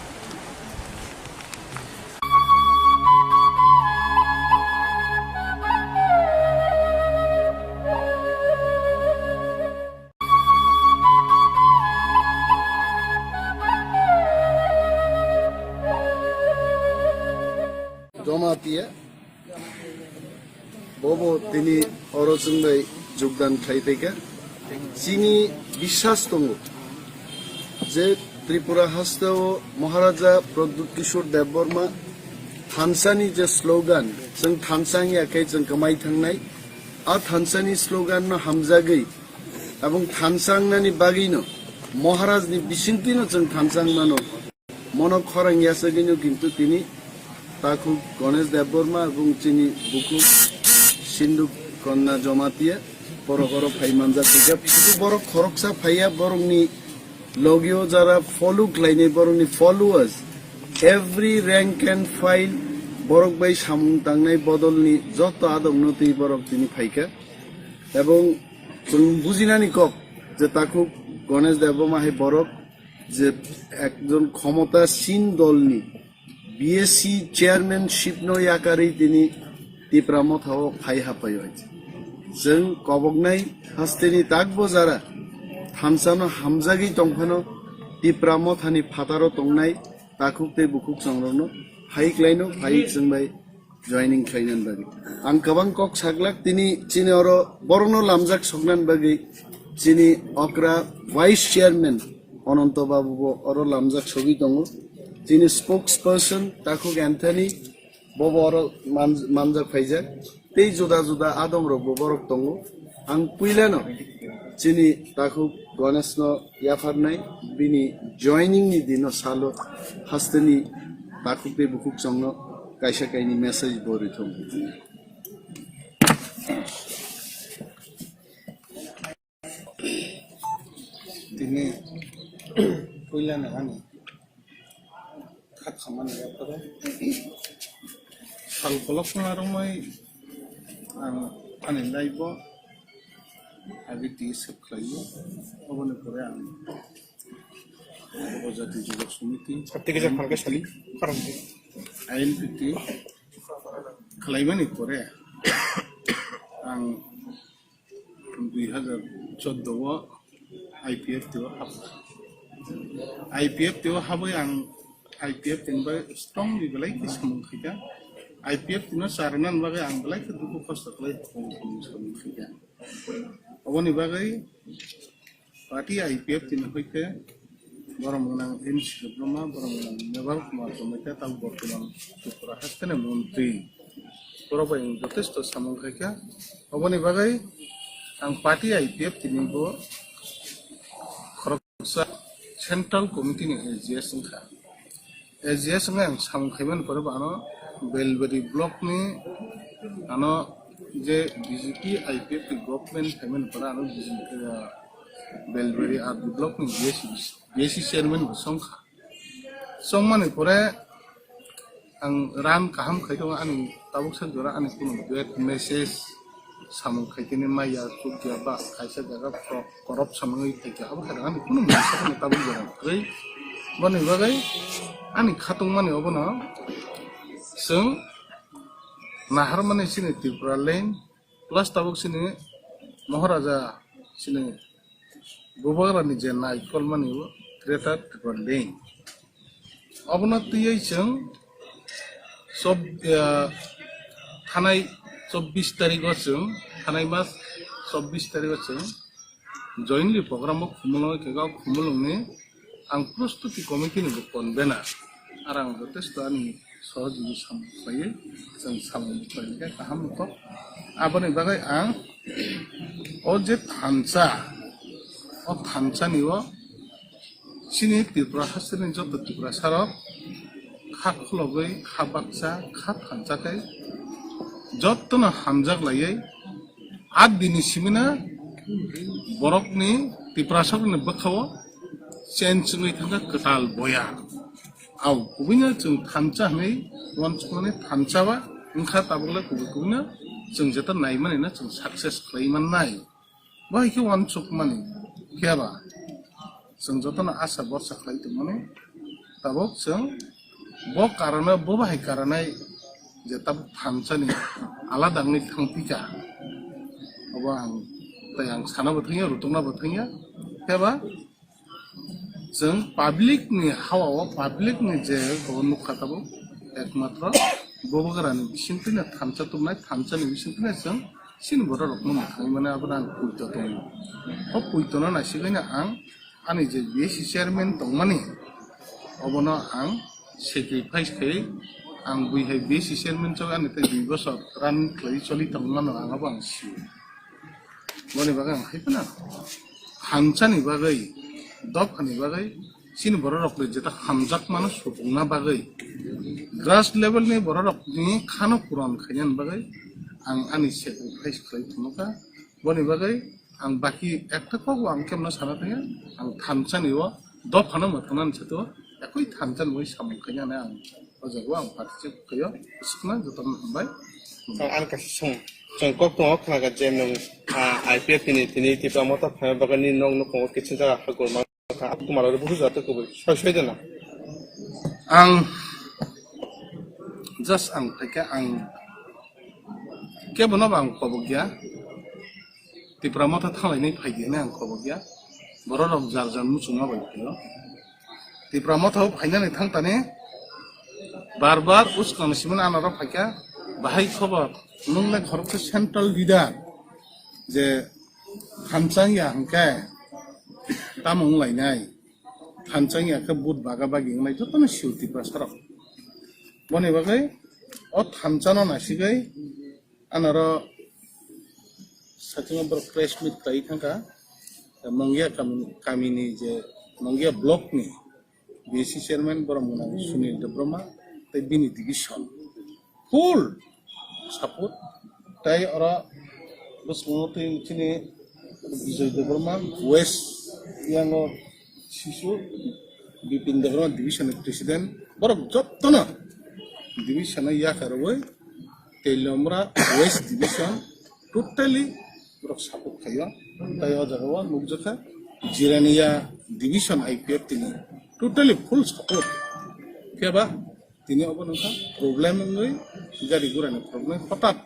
Jamatia, bobo tini oro chwng bai jogdan khlai phaikha. Chini biswas tongo je Tripura hasteo Maharaja Pradyut Kishore Debbarma thansani je slogan, chwng thansa wngya khe chwng kwmai thangnai, a thansani slogan no hamjagwi, abong thansa wngnani bagwino Maharaj ni bisingtwino chwng thansa wngmano. Mono khorang yasagwino kintu tini takhuk Ganesh Debbarma ebong chini bukhuk Sindhu Kanya Jamatia borok oro phai manjak kha. Phiya borok khoroksa phaiya, borokni logio jara follow khlainai, borokni followers, every rank and file, borok bai samung tangnai bodolni joto adokno twi borok tini phaikha. Ebong chwng bujinani kok je takhuk Ganesh Debbarma hai borok je ekjon khomotasin dolni B S C chairmanship no yakarwi tini Tipra Motha o phai hapai o. Chwng koboknai hasteni takbo jara thansa no hamjagwi tongphano Tipra Motha ni phataro tongnai takhuk tei bukhuk chongrokno phai klaino, phai chwng bai joining khlainani bagwi. Ang kwbang kok saglak tini chini oro borokno lamjak soknani bagwi chini okra vice chairman Ananto Babu bo oro lamjak sogwi tongo. Chini spokesperson Takhuk Anthony bo bo oro man-, manjak phaijak. Tei juda juda adong rok bo borok tongo. Ang puilano chini Takhuk Ganesh no yapharnai bini joining ni dino salo hasteni takhuk tei bukhuk chongno kaisa kaini message bo rithong. Tini puilano ani kha khamani yapharo sal kolok khna romwi ang ani life o agi twi sep khlaio. Oboni pore ang Upajati Jujuk Samiti, Sabti kisa phalke sali, karang. I N P T khlaimani pore ang dui hazar chordo o I P F T o habkha. I P F T o habwi ang I P F T ni bagwi strongly belai khe samung khaikha. I P F T no charwnani bagwi ang belai khe dukhu kosto khlai samung khaikha. Oboni bagwi party I P F T ni hoite borom gwnang N C Brahma, borom gwnang Meval Kumar Jamatia, tamo bortoman Tripura hasteni montri. Borok bai ang jotesto samung khaikha. Oboni bagwi ang party I P F T ni bo khoroksa central committee ni A G S wngkha. A G S wngkha ang samung khaimani pore bo ano Belbari block ni ano je B J P I P F T government khaimani pore ano B J P, ah, Belbari R D block ni B S C, B S C chairman bo songkha. Songmani pore ang ran kaham khai tongo, ani tabuk sak jora ani kunu bad message samung khai tini maya chukya ba kaisa jaga korop, korop samung wi thaikha, abo hai ani kunu message ani tabuk jora kwrwi. Boni bagwi ani khatungmani obono chwng naharmani chini Tripura land plus tabuk chini Maharaja chini Bubagrani je naikolmani o Greater Tripura Link. Obono twiwi chwng sob-, ah, thanai chobbish tarikh o chwng, thanai mas chobbish tarikh o chwng jointly program o Khumulwng khe o Khumulwngni ang prostuti committee ni bo convener. Ar ang jotesto ani sohojogwi samung khlaiwi, chwng samung khlai khe kaham wngkha. Aboni bagwi ang o je thansa, o thansani o chini Tripura hasteni joto Tiprasarok kha khulogwi, kha baksa, kha thansa khe jotono hamjak laiwi, a dini simina borokni Tiprasarokni bwkhao change wngwi thangkha kwtal boya. Au, kubuino chwng thansa hwnwi uansukmani thansa ba wngkha, tabukle kubui kubuino chwng jeta naimani no chwng success khlai mannai. Bo hai khe uansukmani phiya ba chwng jotono asa borsa khlai tongmani. Tabuk chwng bo karano, bo bahai karanai je tabuk thansani alada wngwi thangpika. Obo ang, tai ang sana bo thangya, rutokna bo thangya. Phiya ba chwng public ni hawa o, public ni je bo nukha tabuk, ekmatro Bubagrani bisingtwi no thansa tubunai, thansani bisingtwi no chwng chini borok rokno mwthangwi mani, abono ang puito tongo. O puitono naisigwi no ang ani je B S C chairman tongmani, obono ang sacrifice khai ang bui hai B S C chairman chok ani tei dui bosor run khlai choli tongmano ang abo ang sio. Boni bagwi ang hai phano thansani bagwi, dophani bagwi, chini borok rok bai jeta hamjak mano supungna bagwi, grass level ni borok rok ni khano puron khainani bagwi ang ani sacrifice khlai thangkha. Boni bagwi ang baki ekta kok bo ang kemno sana thangya, ang thansani o dophano mwthangna ni sato ekoi thansa ni samung khainani ang o jaga o ang participate khaio. Sikna jotono hambai. Ang, ang kaisa song, chwng kok tongo khna kha je nwng, ah, I P F tini, tini Tipra Motha phaima bagwi nini nok nukhungo kiching jaga ha gorma kha, Kumar oro buhu jora tei kubui soi soi dena. Ang just ang phaikha, ang kebono bo ang kobok ya. Tipra Motha thanglainai phai di hinwi ang kobok ya. Borok rok jar jar muchungma bai phaio. Tipra Motha o phainani thang tani bar bar uskang ni simi anaro phaikha. Bahai khobor, nwng le khoroksa central leader je thansa ya hwnkhe tamo wnglainai, thansa ya khe vote baga bagi wngnai jotono sio Tiprasa rok. Boni bagwi o thansa no nasigwi anaro sakingo borok press meet khlai thangkha, Mongia kami, kamini je Mongia block ni B S C chairman borok mwnang Sunil Debbarma tei bini division full support. Tei oro bwskango tei chini Bijoy Debbarma West yango sisu Bipin Debbarma division ni president, borok jotono division o yakarwi Teliamura West division totally borok support khaio. Tai o jaga o nukjakha Jirania division I P F tini totally full support. Phiya ba tini obo nokha problem wngwi gari gura ni problem hotat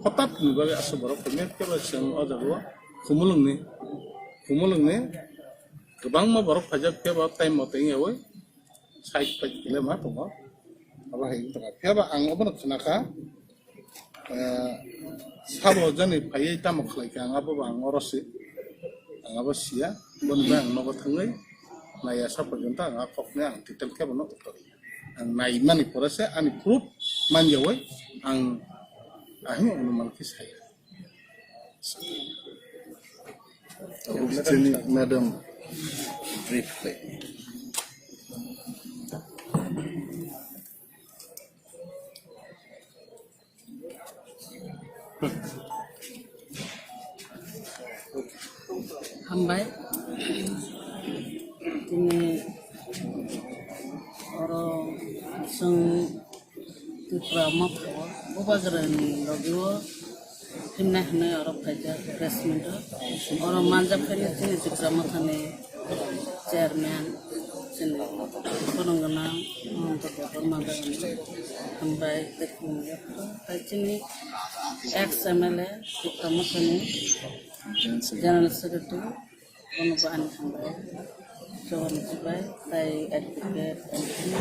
hotat ni bagwi aswk borok phai maya, phiya ba chwng o jaga o Khumulwng ni, Khumulwng ni kwbangma borok phaijak, phiya ba time mote wngya oi side pai kile ma tongo. Abo hai wng tongkha, phiya ba ang obono khna kha, eh, sabo jani phaiwi tamo khlai kha, ang abo bo ang oro se, ang abo siya, boni bai ang nogo thangwi naiya sa porjonto ang a kokni ang detail khe bono uttor. Ang naimani pore se ani proof manjawai ang ahino onuman khe saya. Madam, brief khlai. Hambai. Tini oro chwng Tripura Motha o Bubagrani logi o himna hinwi oro phaijak press meet o. Oro manjak phai chini Tripura Motha ni chairman, chini khorang gwnang Mahanta Debbarma Debbarma, hambai tei khulumjak, tai chini ex M L A Tipra Motha ni General Secretary, bono bo ani hambai, Jogon Chibai, tai Advocate Anthony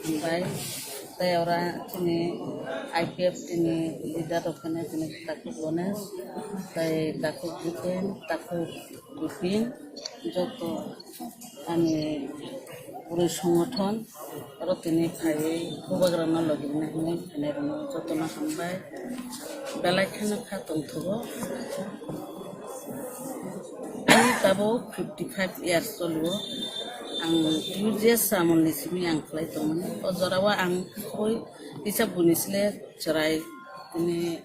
hambai, tai ora chini I P F tini leader rok phano chini Takhuk Ganesh, tai Takhuk Bipin, Takhuk Bipin, joto ani pura songothon oro tini phaiwi Bubagrano logi rwna hinwi phainai rwno jotono hambai. Belai kheno kha tongthogo. Ani tabuk fifty five years choliwo. Ang two years amolni simi ang khlai tongmani. O jorao ang koi kisa buini sle chwrai tini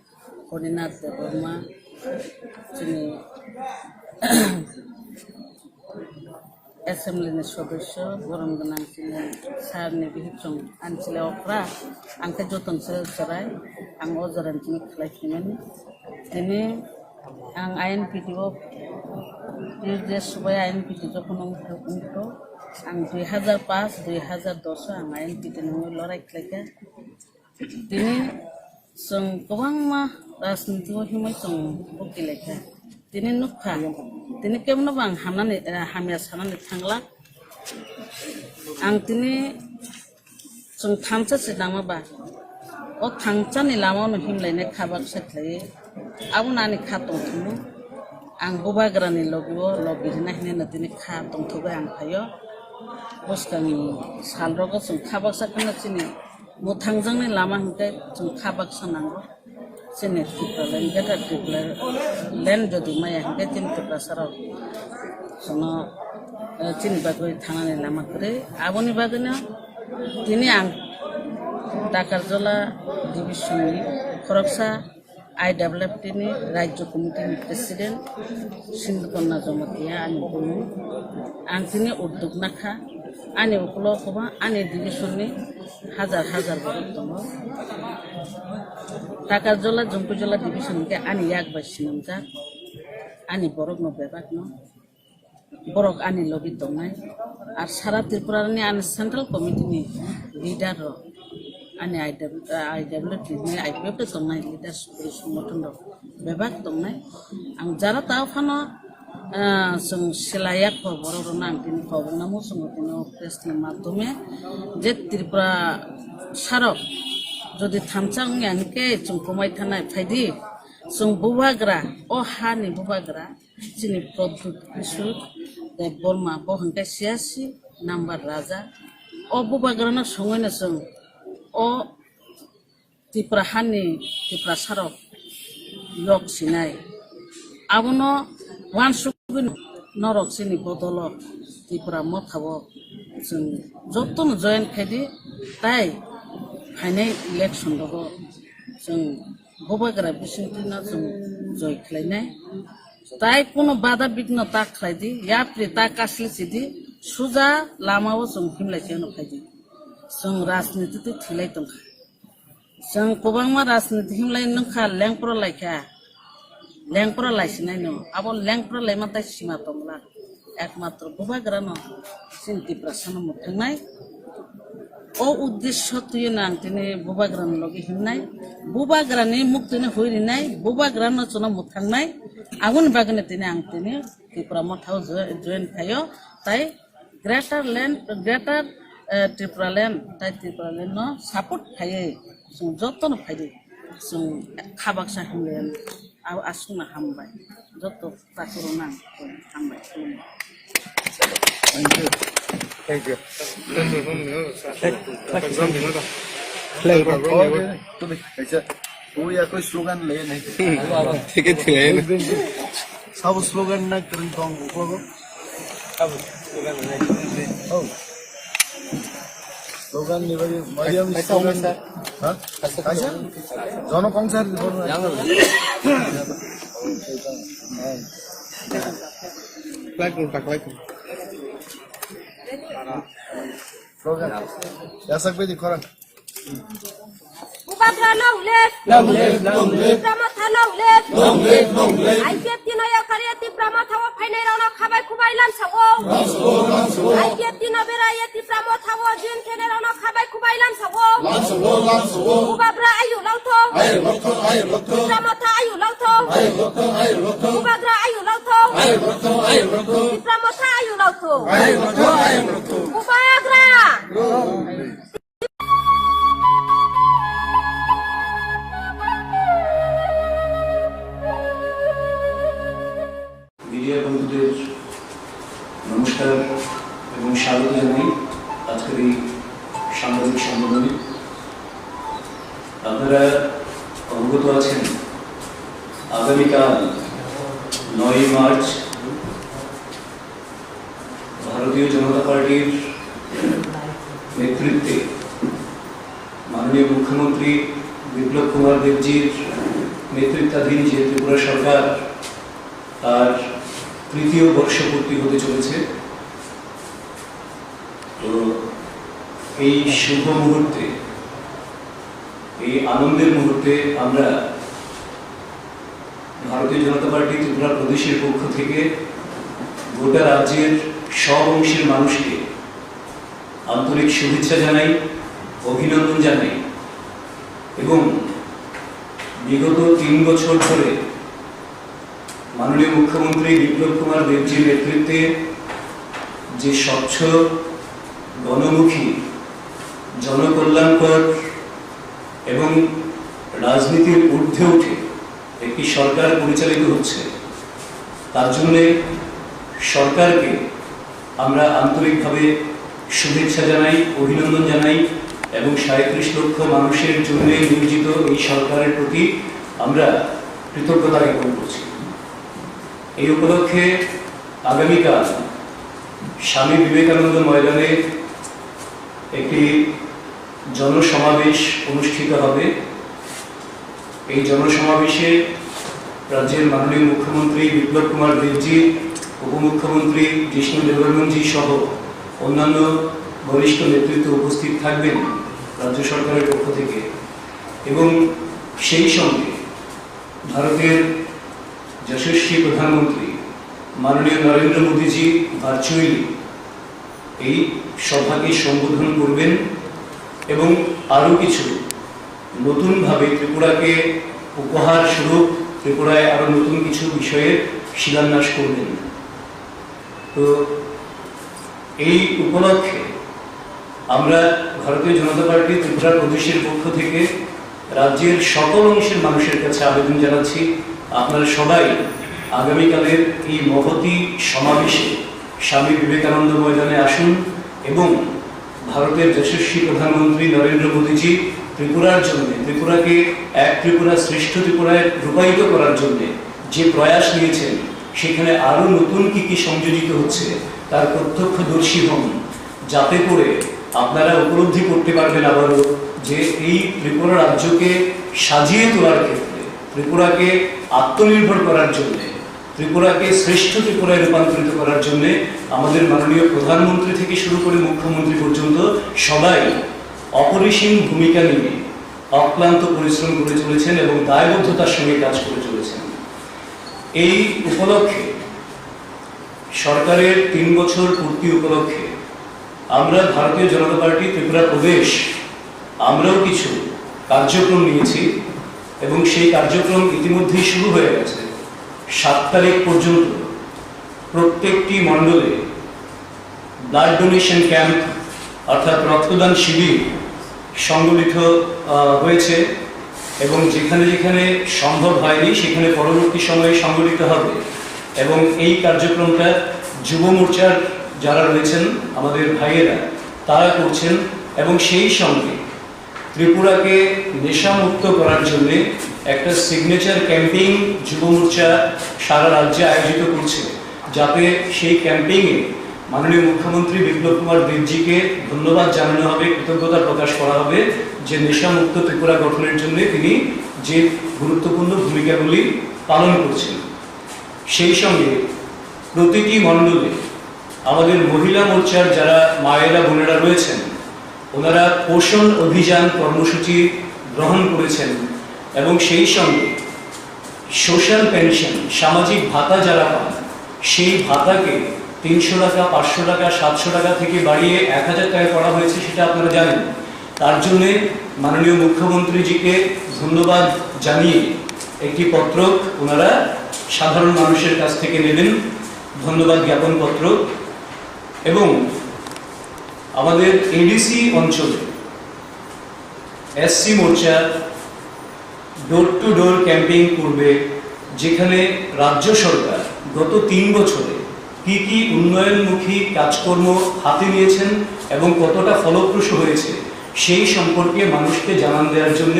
Horinath Debbarma, chini Assembly ni sodosyo, borom gwnang chini sir ni bihik chwng ani chwla okra, ang khe joto ni chwla chwrai, ang o jora ni chini khlai phaimani. Tini ang I N P T o, je subai I N P T jokhon wngkha, wngkha, ang dui hazar paanch, dui hazar dos o ang I N P T ni wngwi lorai khlaikha. Tini chwng kwbangma rajniti o himwi chwng bukilai kha. Tini nukha, tini kebono bo ang hamnani, eh, hamya sanani thangla. Ang tini chwng thansa se nangma ba, o thansani lama no himlainai kha baksa khlaiwi. Abono ani kha tongthokno ang bubagrani logi o logi rina hinwi no tini kha tongthokgwi ang phaio. Bwskangni salrogo chwng kha baksa kheno chini mwthangjaknai lama hinkhe chwng kha baksa nango. Chini Tipraland, Greater Tipraland jodi maya hinkhe chini Tiprasarok chwngno, eh, chini bagwi thangnani lama kwrwi. Aboni bagwino tini ang Takarjala division ni khoroksa I W F T ni Rajya Committee ni President Sindhukanya Jamatia ani bumung. Ang tini uddog nakha, ani ukulo kwbang ani division ni hajar hajar borok tongo. Takarjala, Jompuijala division hwnkhe ani yak bai swnamjak, ani borokno bebakno. Borok ani logi tongnai. Ar sara Tripura ni ani Central Committee ni leader rok, ani I W, I W T ni I P F T tongnai leader songothono rok bebak tongnai. Ang jara tao phano, ah, chwng sila yak kho borok rok no ang tini kobong namo chwng tini o press ni madhyome je Tripura sarok jodi thansa wngya hinkhe chwng kwmai thanai phaidi chwng bubagra o ha ni bubagra. Chini Pradyut Kishore Debbarma, bo hwnkhe siyasi number raja. O bubagrano songwino chwng o Tripura hani Tiprasarok yok sinai. Abono uansugwi norok chini bodolo Tipra Mothao chwng jotono join khaidi, tai phainai election rogo chwng bubagra bisingtwino chwng joi khlainai. Tai kuno bada bigno ta khlai di, yapri ta kasli si di, suja lama o chwng himlai khe no phai di. Chwng rajniti twi thwilai tong kha. Chwng kwbangma rajniti himlai nung kha, lengpro lai kha. Lengpro lai sinai no, abo lengpro lai ma tai sima tong la. Ekmatro bubagra no chini Tiprasa no mwthang nai. O uddesyo twiwi no ang tini bubagrani logi himnai, bubagrani muk tini hui rinai, bubagrano chwngno mwthangnai, aboni bagwino tini ang tini Tipra Mothao jo-, join khaio, tai Greater Land, Greater, eh, Tripura Land, tai Tripura Land no support khaiwi chwng jotono phaidi, chwng kha baksa himlai. Abo aswkno hambai. Joto takhurokno ang hambai khulumwi. Thank you. Thank you. Flag. Kaisa, twi yakwi slogan le nai. Thik khe thik le. Sabo slogan na kwrwng tong uklogo. Sabo slogan le. Oh. Slogan ni bagwi, Mariam ni slogan. Ha? Kaisa? Jono kongsa di bono. Flag rung tak flag. Slogan. Yasak bedi khorang. Bubagra long live! Long live, long live! Tipra Motha long live! Long live, long live! I P F T no yakarya Tipra Motha o phainai rokno khabai khubai lamsao. Lamsao, lamsao! I P F T no beraya Tipra Motha o join khainai rokno khabai khubai lamsao. Lamsao, lamsao! Bubagra ayu lotho! Ayu lotho, ayu lotho! Tipra Motha ayu lotho! Ayu lotho, ayu lotho! Bubagra ayu lotho! Ayu lotho, ayu lotho! Tipra Motha ayu lotho! Ayu lotho, ayu lotho! Bubagra! Media বন্ধুদের নমস্কার এবং স্বাগত জানাই আজকের এই সাংবাদিক সম্মেলনে। আপনারা অবগত আছেন, আগামীকাল নয়ই মার্চ ভারতীয় জনতা পার্টির নেতৃত্বে মাননীয় মুখ্যমন্ত্রী বিপ্লব কুমার দেবজির নেতৃত্বাধীন যে ত্রিপুরা সরকার, তার তৃতীয় বর্ষপূর্তি হতে চলেছে। এই শুভ মুহূর্তে, এই আনন্দের মুহূর্তে আমরা ভারতীয় জনতা পার্টি ত্রিপুরা প্রদেশের পক্ষ থেকে গোটা রাজ্যের সব অংশের মানুষকে আন্তরিক শুভেচ্ছা জানাই, অভিনন্দন জানাই এবং বিগত তিন বছর ধরে মাননীয় মুখ্যমন্ত্রী বিপ্লব কুমার দেবজির নেতৃত্বে যে স্বচ্ছ, গণমুখী, জনকল্যাণকর এবং রাজনীতির ঊর্ধ্বে উঠে একটি সরকার পরিচালিত হচ্ছে, তার জন্যে সরকারকে আমরা আন্তরিকভাবে শুভেচ্ছা জানাই, অভিনন্দন জানাই এবং সাঁইত্রিশ লক্ষ মানুষের জন্য নিয়োজিত এই সরকারের প্রতি আমরা কৃতজ্ঞতা জ্ঞাপন করছি। এই উপলক্ষে আগামীকাল স্বামী বিবেকানন্দ ময়দানে একটি জনসমাবেশ অনুষ্ঠিত হবে। এই জনসমাবেশে রাজ্যের মাননীয় মুখ্যমন্ত্রী বিপ্লব কুমার দেবজি, উপমুখ্যমন্ত্রী জিষ্ণু দেববর্মনজি সহ অন্যান্য বরিষ্ঠ নেতৃত্ব উপস্থিত থাকবেন রাজ্য সরকারের পক্ষ থেকে। এবং সেই সঙ্গে ভারতের যশস্বী প্রধানমন্ত্রী মাননীয় নরেন্দ্র মোদীজি ভার্চুয়ালি এই সভাকে সম্বোধন করবেন এবং আরও কিছু নতুনভাবে ত্রিপুরাকে উপহার স্বরূপ ত্রিপুরায় আরও নতুন কিছু বিষয়ের শিলান্যাস করবেন। তো এই উপলক্ষে আমরা ভারতীয় জনতা পার্টি ত্রিপুরা প্রদেশের পক্ষ থেকে রাজ্যের সকল অংশের মানুষের কাছে আবেদন জানাচ্ছি, আপনারা সবাই আগামীকালের এই মহতী সমাবেশে স্বামী বিবেকানন্দ ময়দানে আসুন এবং ভারতের যশস্বী প্রধানমন্ত্রী নরেন্দ্র মোদীজি ত্রিপুরার জন্য, ত্রিপুরাকে এক ত্রিপুরা শ্রেষ্ঠ ত্রিপুরায় রূপায়িত করার জন্য যে প্রয়াস নিয়েছেন, সেখানে আরও নতুন কী কী সংযোজিত হচ্ছে, তার প্রত্যক্ষদর্শী হন, যাতে করে আপনারা উপলব্ধি করতে পারবেন আবারও যে এই ত্রিপুরা রাজ্যকে সাজিয়ে তোলার ক্ষেত্রে, ত্রিপুরাকে আত্মনির্ভর করার জন্য, ত্রিপুরাকে শ্রেষ্ঠ ত্রিপুরায় রূপান্তরিত করার জন্য আমাদের মাননীয় প্রধানমন্ত্রী থেকে শুরু করে মুখ্যমন্ত্রী পর্যন্ত সবাই অপরিসীম ভূমিকা নিয়ে অক্লান্ত পরিশ্রম করে চলেছেন এবং দায়বদ্ধতার সঙ্গে কাজ করে চলেছেন। এই উপলক্ষে সরকারের তিন বছর পূর্তি উপলক্ষে আমরা ভারতীয় জনতা পার্টি ত্রিপুরা প্রদেশ, আমরাও কিছু কার্যক্রম নিয়েছি এবং সেই কার্যক্রম ইতিমধ্যেই শুরু হয়ে গেছে। সাত তারিখ পর্যন্ত প্রত্যেকটি মণ্ডলে ব্লাড ডোনেশন ক্যাম্প অর্থাৎ রক্তদান শিবির সংগঠিত, আহ, হয়েছে এবং যেখানে যেখানে সম্ভব হয়নি সেখানে পরবর্তী সময়ে সংগঠিত হবে। এবং এই কার্যক্রমটা যুব মোর্চার যারা রয়েছেন আমাদের ভাইয়েরা, তারা করছেন এবং সেই সঙ্গে ত্রিপুরাকে নেশামুক্ত করার জন্য একটা সিগনেচার ক্যাম্পেইন যুব মোর্চা সারা রাজ্যে আয়োজিত করছে, যাতে সেই ক্যাম্পেইনে মাননীয় মুখ্যমন্ত্রী বিপ্লব কুমার দেবজিকে ধন্যবাদ জানানো হবে, কৃতজ্ঞতা প্রকাশ করা হবে যে নেশামুক্ত ত্রিপুরা গঠনের জন্য তিনি যে গুরুত্বপূর্ণ ভূমিকাগুলি পালন করছেন। সেই সঙ্গে প্রতিটি মণ্ডলে আমাদের মহিলা মোর্চার যারা মায়েরা বোনেরা রয়েছেন, ওনারা পোষণ অভিযান কর্মসূচি গ্রহণ করেছেন এবং সেই সঙ্গে সোশ্যাল পেনশন, সামাজিক ভাতা যারা পান, সেই ভাতাকে তিনশো টাকা, পাঁচশো টাকা, সাতশো টাকা থেকে বাড়িয়ে এক হাজার টাকা করা হয়েছে, সেটা আপনারা জানেন। তার জন্যে মাননীয় মুখ্যমন্ত্রীজিকে ধন্যবাদ জানিয়ে একটি পত্রক ওনারা সাধারণ মানুষের কাছ থেকে নেবেন, ধন্যবাদ জ্ঞাপন পত্র। এবং আমাদের এডিসি অঞ্চলে এসসি মোর্চা ডোর টু ডোর ক্যাম্পেইন করবে, যেখানে রাজ্য সরকার গত তিন বছরে কি কি উন্নয়নমুখী কাজকর্ম হাতে নিয়েছেন এবং কতটা ফলপ্রসূ হয়েছে, সেই সম্পর্কে মানুষকে জানান দেওয়ার জন্য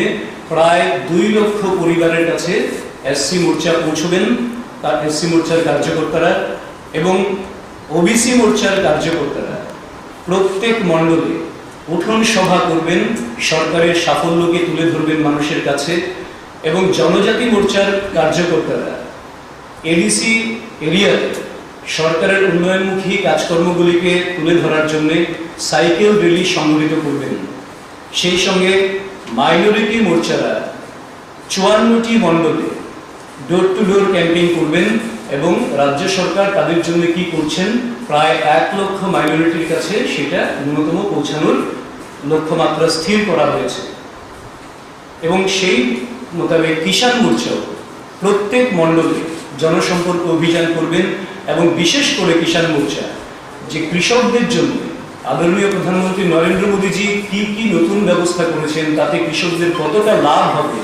প্রায় দুই লক্ষ পরিবারের কাছে এসসি মোর্চা পৌঁছবেন, তার এসসি মোর্চার কার্যকর্তারা। এবং ওবিসি মোর্চার কার্যকর্তারা প্রত্যেক মণ্ডলে উঠোন সভা করবেন, সরকারের সাফল্যকে তুলে ধরবেন মানুষের কাছে। এবং জনজাতি মোর্চার কার্যকর্তারা এডিসি এরিয়াতে সরকারের উন্নয়নমুখী কাজকর্মগুলিকে তুলে ধরার জন্য সাইকেল র্যালি সংগঠিত করবেন। সেই সঙ্গে মাইনরিটি মোর্চারা চুয়ান্নটি মণ্ডলে ডোর টু ডোর ক্যাম্পেইন করবেন এবং রাজ্য সরকার তাদের জন্য কি করছেন, প্রায় এক লক্ষ মাইনরিটির কাছে সেটা ন্যূনতম পৌঁছানোর লক্ষ্যমাত্রা স্থির করা হয়েছে। এবং সেই মোতাবেক কিষাণ মোর্চাও প্রত্যেক মণ্ডলে জনসম্পর্ক অভিযান করবেন এবং বিশেষ করে কিষাণ মোর্চা যে কৃষকদের জন্য আদরণীয় প্রধানমন্ত্রী নরেন্দ্র মোদীজি কি কি নতুন ব্যবস্থা করেছেন, তাতে কৃষকদের কতটা লাভ হবে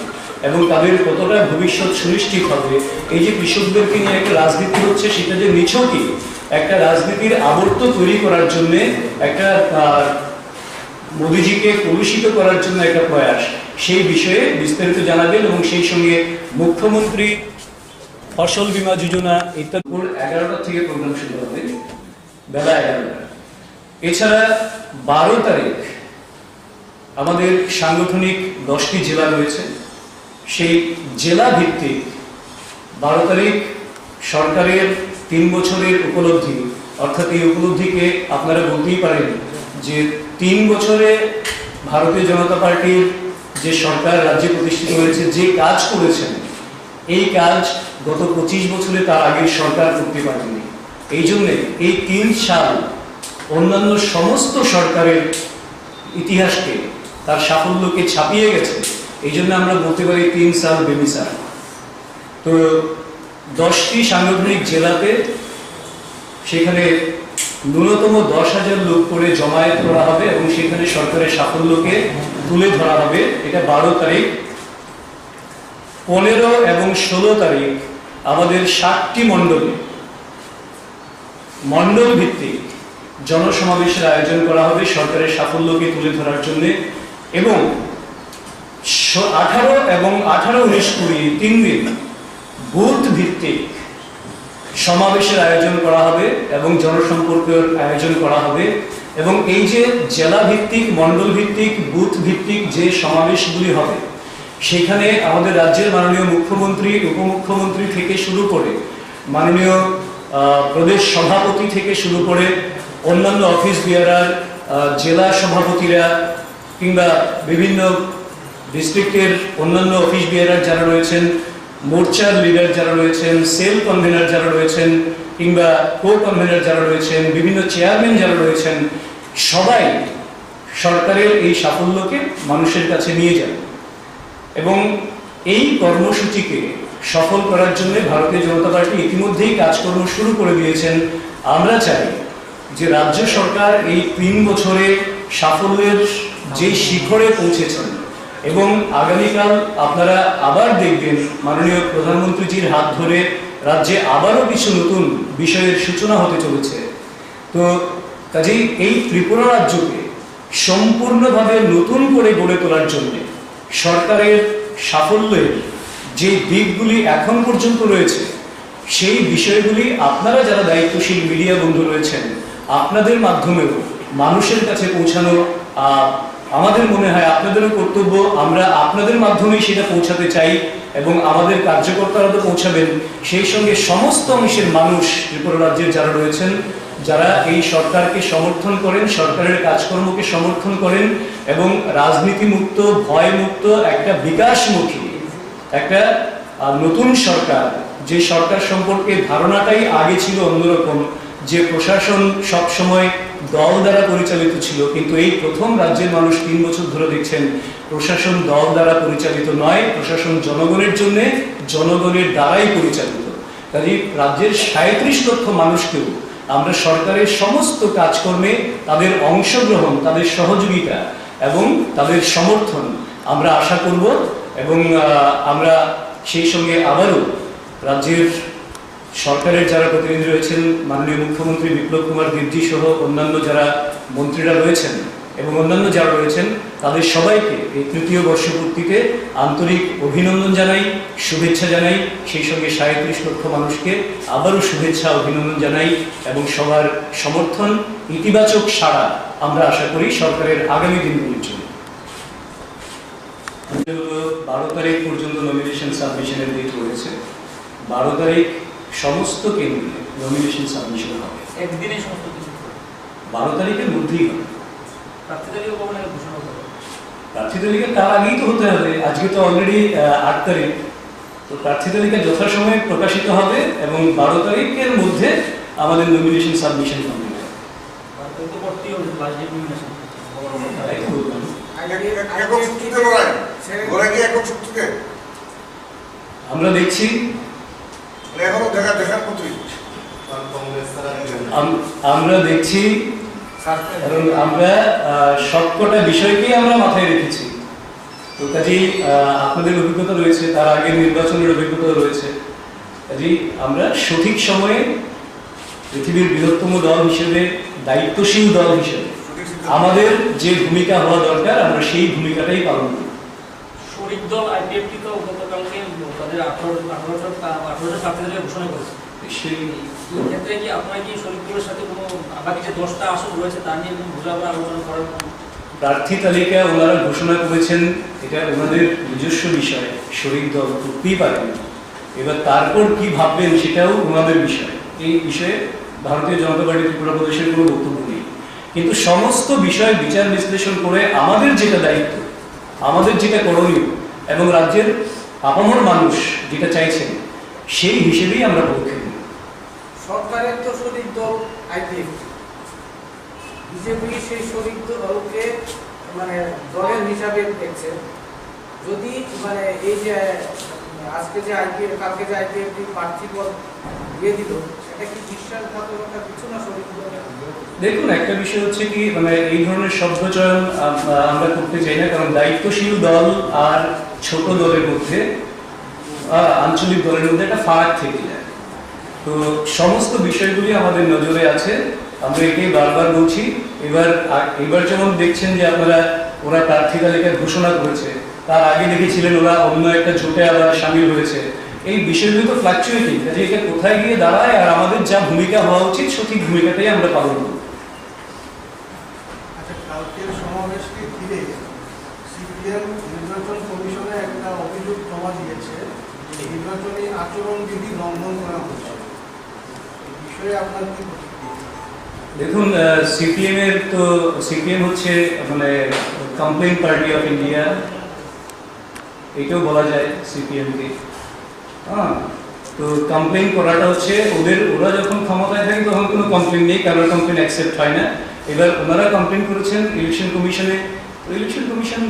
এবং তাদের কতটা ভবিষ্যৎ সুনিশ্চিত হবে, এই যে কৃষকদেরকে নিয়ে একটা রাজনীতি হচ্ছে, সেটা যে নিছকই একটা রাজনীতির আবর্ত তৈরি করার জন্য একটা আহ, মোদিজিকে কলুষিত করার জন্য একটা প্রয়াস, সেই বিষয়ে বিস্তারিত জানাবেন এবং সেই সঙ্গে মুখ্যমন্ত্রী ফসল বীমা যোজনা ইত্যাদি। ভোর এগারোটা থেকে প্রোগ্রাম শুরু হবে, বেলা এগারোটা। এছাড়া বারো তারিখ আমাদের সাংগঠনিক দশটি জেলা রয়েছে, সেই জেলা ভিত্তিক বারো তারিখ সরকারের তিন বছরের উপলব্ধি, অর্থাৎ এই উপলব্ধিকে আপনারা বলতেই পারেন যে তিন বছরে ভারতীয় জনতা পার্টির যে সরকার রাজ্যে প্রতিষ্ঠিত হয়েছে, যে কাজ করেছেন, এই কাজ গত পঁচিশ বছরে তার আগের সরকার করতে পারেনি। এই জন্যে এই তিন সাল অন্যান্য সমস্ত সরকারের ইতিহাসকে, তার সাফল্যকে ছাপিয়ে গেছে। এই জন্য আমরা বলতে পারি তিন সাল বেমিসাল। তো দশটি সাংগঠনিক জেলাতে সেখানে ন্যূনতম দশ হাজার লোক করে জমায়েত করা হবে এবং সেখানে সরকারের সাফল্যকে তুলে ধরা হবে। এটা বারো তারিখ। পনেরো এবং ষোলো তারিখ আমাদের সাতটি মণ্ডলে মণ্ডল ভিত্তিক জনসমাবেশের আয়োজন করা হবে সরকারের সাফল্যকে তুলে ধরার জন্য। এবং স- আঠারো এবং আঠারো উনিশ কুড়ি তিন দিন বুথ ভিত্তিক সমাবেশের আয়োজন করা হবে এবং জনসম্পর্কের আয়োজন করা হবে। এবং এই যে জেলা ভিত্তিক, মণ্ডল ভিত্তিক, বুথ ভিত্তিক যে সমাবেশগুলি হবে, সেখানে আমাদের রাজ্যের মাননীয় মুখ্যমন্ত্রী, উপমুখ্যমন্ত্রী থেকে শুরু করে মাননীয় আহ, প্রদেশ সভাপতি থেকে শুরু করে অন্যান্য অফিস বিয়ারার, আহ, জেলা সভাপতিরা কিংবা বিভিন্ন ডিস্ট্রিক্টের অন্যান্য অফিস বিয়ারার যারা রয়েছেন, মোর্চার লিডার যারা রয়েছেন, সেল কনভেনার যারা রয়েছেন কিংবা কো কনভেনার যারা রয়েছেন, বিভিন্ন চেয়ারম্যান যারা রয়েছেন, সবাই সরকারের এই সাফল্যকে মানুষের কাছে নিয়ে যান। এবং এই কর্মসূচিকে সফল করার জন্য ভারতীয় জনতা পার্টি ইতিমধ্যেই কাজকর্ম শুরু করে দিয়েছেন। আমরা চাই যে রাজ্য সরকার এই তিন বছরে সাফল্যের যে শিখরে পৌঁছেছেন এবং আগামীকাল আপনারা আবার দেখবেন মাননীয় প্রধানমন্ত্রীজির হাত ধরে রাজ্যে আবারও কিছু নতুন বিষয়ের সূচনা হতে চলেছে। তো কাজেই এই ত্রিপুরা রাজ্যকে সম্পূর্ণভাবে নতুন করে গড়ে তোলার জন্য সরকারের সাফল্যের যে দিকগুলি এখন পর্যন্ত রয়েছে, সেই বিষয়গুলি আপনারা যারা দায়িত্বশীল মিডিয়া বন্ধু রয়েছেন, আপনাদের মাধ্যমেও মানুষের কাছে পৌঁছানো, আহ, আমাদের মনে হয় আপনাদেরও কর্তব্য। আমরা আপনাদের মাধ্যমেই সেটা পৌঁছাতে চাই এবং আমাদের কার্যকর্তারা তো পৌঁছাবেন, সেই সঙ্গে সমস্ত অংশের মানুষ ত্রিপুরা রাজ্যের যারা রয়েছেন, যারা এই সরকারকে সমর্থন করেন, সরকারের কাজকর্মকে সমর্থন করেন এবং রাজনীতিমুক্ত, ভয়মুক্ত একটা বিকাশমুখী একটা, আহ, নতুন সরকার, যে সরকার সম্পর্কে ধারণাটাই আগে ছিল অন্যরকম, যে প্রশাসন সবসময় দল দ্বারা পরিচালিত ছিল, কিন্তু এই প্রথম রাজ্যের মানুষ তিন বছর ধরে দেখছেন প্রশাসন দল দ্বারা পরিচালিত নয়, প্রশাসন জনগণের জন্য, জনগণের দ্বারাই পরিচালিত। কাজেই রাজ্যের সাঁইত্রিশ লক্ষ মানুষকেও আমরা সরকারের সমস্ত কাজকর্মে তাদের অংশগ্রহণ, তাদের সহযোগিতা এবং তাদের সমর্থন আমরা আশা করব। এবং, আহ, আমরা সেই সঙ্গে আবারও রাজ্যের সরকারের যারা প্রতিনিধি রয়েছেন, মাননীয় মুখ্যমন্ত্রী বিপ্লব কুমার দেবজি সহ অন্যান্য যারা মন্ত্রীরা রয়েছেন এবং অন্যান্য যারা রয়েছেন, তাদের সবাইকে এই তৃতীয় বর্ষপূর্তিতে আন্তরিক অভিনন্দন জানাই, শুভেচ্ছা জানাই। সেই সঙ্গে সাঁইত্রিশ লক্ষ মানুষকে আবারও শুভেচ্ছা, অভিনন্দন জানাই এবং সবার সমর্থন, ইতিবাচক সাড়া আমরা আশা করি সরকারের আগামী দিনগুলির জন্য। বারো তারিখ পর্যন্ত নমিনেশন সাবমিশনের ডেট রয়েছে। বারো তারিখ সমস্ত কেন্দ্রে নমিনেশন সাবমিশন হবে। একদিনে সমস্ত কিছু হবে। বারো তারিখের মধ্যেই হবে। প্রার্থী তালিকা কবে নাগাদ ঘোষণা হবে? প্রার্থী তালিকা তার আগেই তো হতে হবে, আজকে তো অলরেডি আট তারিখ। তো প্রার্থী তালিকা যথাসময়ে প্রকাশিত হবে এবং বারো তারিখের মধ্যে আমাদের নমিনেশন সাবমিশন কমপ্লিট হবে। বারো তারিখ তো করতেই হবে, লাস্ট ডেট নমিনেশন। তাই তো বললাম। এক- এক- একক শক্তিতে লড়াই। লড়াই কি একক শক্তিতে? আমরা দেখছি। মানে এখনো দেখা, দেখার মতোই। আম-, আমরা দেখছি, কারণ আমরা, আহ, সবকটা বিষয়কেই আমরা মাথায় রেখেছি। তো কাজেই, আহ, আপনাদের অভিজ্ঞতা রয়েছে, তার আগের নির্বাচনের অভিজ্ঞতা রয়েছে। কাজেই আমরা সঠিক সময়ে পৃথিবীর বৃহত্তম দল হিসেবে, দায়িত্বশীল দল হিসেবে আমাদের যে ভূমিকা হওয়া দরকার, আমরা সেই ভূমিকাটাই পালন করব। শরিক দল আইপিএফটি তো গতকালকে তাদের আঠারো, আঠারো জন, আঠারো জন প্রার্থী তালিকা ঘোষণা করেছে। নিশ্চয়ই। এই ক্ষেত্রে কি আপনারা কি শরিক দলের সাথে কোনো, বাকি যে দশটা আসন রয়েছে, তা নিয়ে কোনো বোঝাপড়া আলোচনা করার কোনো? প্রার্থী তালিকা ওনারা ঘোষণা করেছেন, এটা ওনাদের নিজস্ব বিষয়, শরিক দল করতেই পারেন। এবার তারপর কি ভাববেন, সেটাও ওনাদের বিষয়। এই বিষয়ে ভারতীয় জনতা পার্টি ত্রিপুরা প্রদেশের কোনো বক্তব্য নেই। কিন্তু সমস্ত বিষয় বিচার বিশ্লেষণ করে আমাদের যেটা দায়িত্ব, আমাদের যেটা করণীয় এবং রাজ্যের আপামর মানুষ যেটা চাইছেন, সেই হিসেবেই আমরা পদক্ষেপ নেব। সরকারের তো শরিক দল আইপিএফটি, বিজেপি সেই শরিক দলকে মানে দলের হিসাবে দেখছে। যদি মানে এই যে আজকে যে আইপিএফ, কালকে যে আইপিএফটি প্রার্থী পদ দিয়ে দিল, এটা কি বিশ্বাসঘাতকতা কিছু না শরিক দল? দেখুন, একটা বিষয় হচ্ছে কি, মানে, এই ধরনের শব্দ চয়ন আম-, আমরা করতে চাই না, কারণ দায়িত্বশীল দল আর ছোট দলের মধ্যে, আহ, আঞ্চলিক দলের মধ্যে একটা ফারাক থেকে যায়। তো সমস্ত বিষয়গুলি আমাদের নজরে আছে, আমরা এটাই বারবার বলছি। এবার আ-, এবার যেমন দেখছেন যে আপনারা, ওরা প্রার্থী তালিকা ঘোষণা করেছে, তার আগে দেখেছিলেন ওরা অন্য একটা জোটে আবার সামিল হয়েছে। এই বিষয়গুলি তো ফ্লাকচুয়েটিং, কাজে এটা কোথায় গিয়ে দাঁড়ায় আর আমাদের যা ভূমিকা হওয়া উচিত, সঠিক ভূমিকাটাই আমরা পালন করব। আচ্ছা, কালকের সমাবেশকে ঘিরে সিপিএম নির্বাচন কমিশনে একটা অভিযোগ জমা দিয়েছে যে নির্বাচনী আচরণবিধি লঙ্ঘন করা হচ্ছে। এই বিষয়ে আপনার কি প্রতিক্রিয়া? দেখুন, সিপিএম এর তো, সিপিএম হচ্ছে, মানে, কমপ্লেন পার্টি অফ ইন্ডিয়া, এটাও বলা যায় সিপিএম কে। হ্যাঁ, তো কমপ্লেন করাটা হচ্ছে ওদের, ওরা যখন ক্ষমতায় থাকে তখন কোনো কমপ্লেন নেই, কারোর কমপ্লেন অ্যাকসেপ্ট হয় না। এবার ওনারা কমপ্লেন করেছেন ইলেকশন কমিশনে। তো ইলেকশন কমিশন,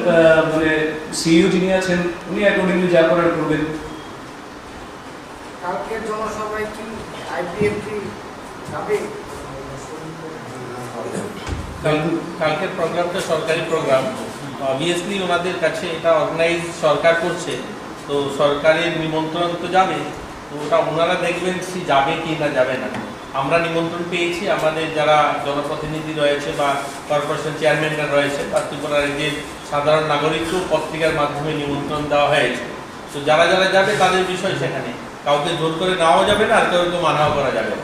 মানে, সিইও যিনি আছেন, উনি অ্যাকর্ডিংলি যা করার করবেন। কালকের জনসভায় কি আইপিএফটি যাবে? কাল-, কালকের প্রোগ্রামটা সরকারি প্রোগ্রাম, অবভিয়াসলি ওনাদের কাছে এটা অর্গানাইজ সরকার করছে, তো সরকারের নিমন্ত্রণ তো যাবে। তো ওটা ওনারা দেখবেন কি যাবে কি না যাবে না। আমরা নিমন্ত্রণ পেয়েছি, আমাদের যারা জনপ্রতিনিধি রয়েছে বা কর্পোরেশন চেয়ারম্যানরা রয়েছে বা ত্রিপুরা রাজ্যের সাধারণ নাগরিককেও পত্রিকার মাধ্যমে নিমন্ত্রণ দেওয়া হয়েছে। তো যারা যারা যাবে তাদের বিষয় সেখানে, কাউকে জোর করে নেওয়াও যাবে না, আর কাউকে মানাও করা যাবে না।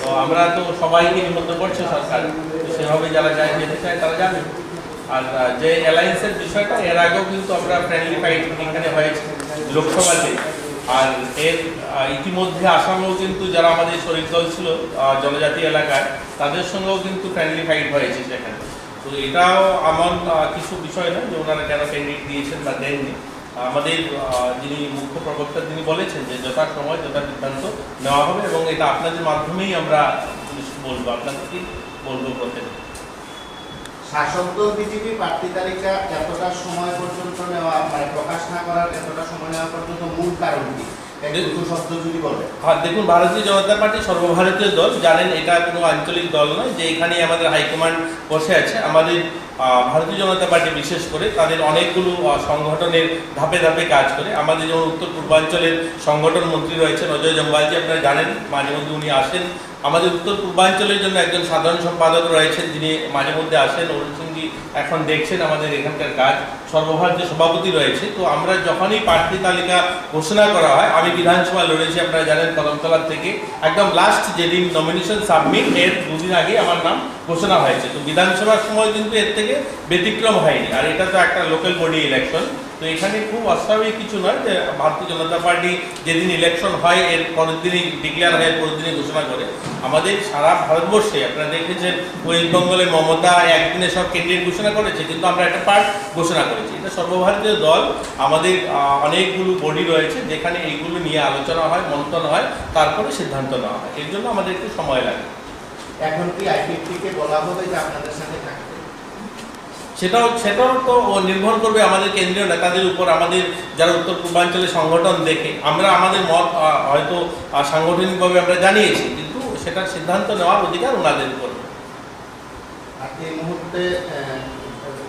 তো আমরা তো সবাইকে নিমন্ত্রণ করছে সরকার, তো সেভাবে যারা যায়, যেতে চায়, তারা যাবে। আর, আহ, যে অ্যালায়েন্সের বিষয়টা, এর আগেও কিন্তু আমরা ফ্রেন্ডলি ফাইট এখানে হয়েছে লোকসভাতে। আর এর, আহ, ইতিমধ্যে আসামেও কিন্তু যারা আমাদের শরিক দল ছিল, আহ, জনজাতি এলাকায়, তাদের সঙ্গেও কিন্তু ফ্রেন্ডলি ফাইট হয়েছে সেখানে। তো এটাও এমন, আহ, কিছু বিষয় নয় যে ওনারা কেন ক্যান্ডিডেট দিয়েছেন বা দেননি। আমাদের, আহ, যিনি মুখ্য প্রবক্তা, তিনি বলেছেন যে যথাসময় যথাসিদ্ধান্ত নেওয়া হবে এবং এটা আপনাদের মাধ্যমেই আমরা বলবো, আপনাদেরকে বলবো প্রত্যেক। শাসক দল বিজেপি প্রার্থী তালিকা এতটা সময় পর্যন্ত নেওয়া, মানে, প্রকাশ না করার এতটা সময় নেওয়া পর্যন্ত মূল কারণ কি? এক দেখ- দুটো শব্দ যদি বলেন। হ্যাঁ, দেখুন, ভারতীয় জনতা পার্টি সর্বভারতীয় দল, জানেন এটা কোনো আঞ্চলিক দল নয় যে এখানেই আমাদের হাইকমান্ড বসে আছে। আমাদের, আহ, ভারতীয় জনতা পার্টি বিশেষ করে তাদের অনেকগুলো, আহ, সংগঠনের ধাপে ধাপে কাজ করে। আমাদের যেমন উত্তর পূর্বাঞ্চলের সংগঠন মন্ত্রী রয়েছেন অজয় জম্বালজি, আপনারা জানেন, মাঝে মধ্যে উনি আসেন। আমাদের উত্তর পূর্বাঞ্চলের জন্য একজন সাধারণ সম্পাদক রয়েছেন, যিনি মাঝে মধ্যে আসেন, অরুণ সিংজি এখন দেখছেন আমাদের এখানকার কাজ, সর্বভারতীয় সভাপতি রয়েছে। তো আমরা যখনই প্রার্থী তালিকা ঘোষণা করা হয়, আমি বিধানসভা লড়েছি, আপনারা জানেন, কদমতলা থেকে একদম লাস্ট যেদিন নমিনেশন সাবমিট, এর দুদিন আগে আমার নাম ঘোষণা হয়েছে। তো বিধানসভার সময় কিন্তু এর থেকে ব্যতিক্রম হয়নি। আর এটা তো একটা লোকাল বডি ইলেকশন, তো এখানে খুব অস্বাভাবিক কিছু নয় যে ভারতীয় জনতা পার্টি যেদিন ইলেকশন হয়, এর পরের দিনই ডিক্লেয়ার হয়, এর পরের দিনই ঘোষণা করে। আমাদের সারা ভারতবর্ষে আপনারা দেখেছেন, ওয়েস্ট বেঙ্গলে মমতা একদিনে সব ক্যান্ডিডেট ঘোষণা করেছে, কিন্তু আমরা একটা পার্ট ঘোষণা করেছি। এটা সর্বভারতীয় দল, আমাদের আহ, অনেকগুলো বডি রয়েছে, যেখানে এইগুলো নিয়ে আলোচনা হয়, মন্থন হয়, তারপরে সিদ্ধান্ত নেওয়া হয়। এর জন্য আমাদের একটু সময় লাগে। এখন কি আইপিএফটি কে বলা হবে যে আপনাদের সাথে থাকতে? সেটাও সেটাও তো ও নির্ভর করবে আমাদের কেন্দ্রীয় নেতাদের উপর। আমাদের যারা উত্তর পূর্বাঞ্চলে সংগঠন দেখে, আমরা আমাদের মত আহ, হয়তো আহ, সাংগঠনিকভাবে আমরা জানিয়েছি, কিন্তু সেটার সিদ্ধান্ত নেওয়ার অধিকার ওনাদের উপর। আর এই মুহূর্তে আহ,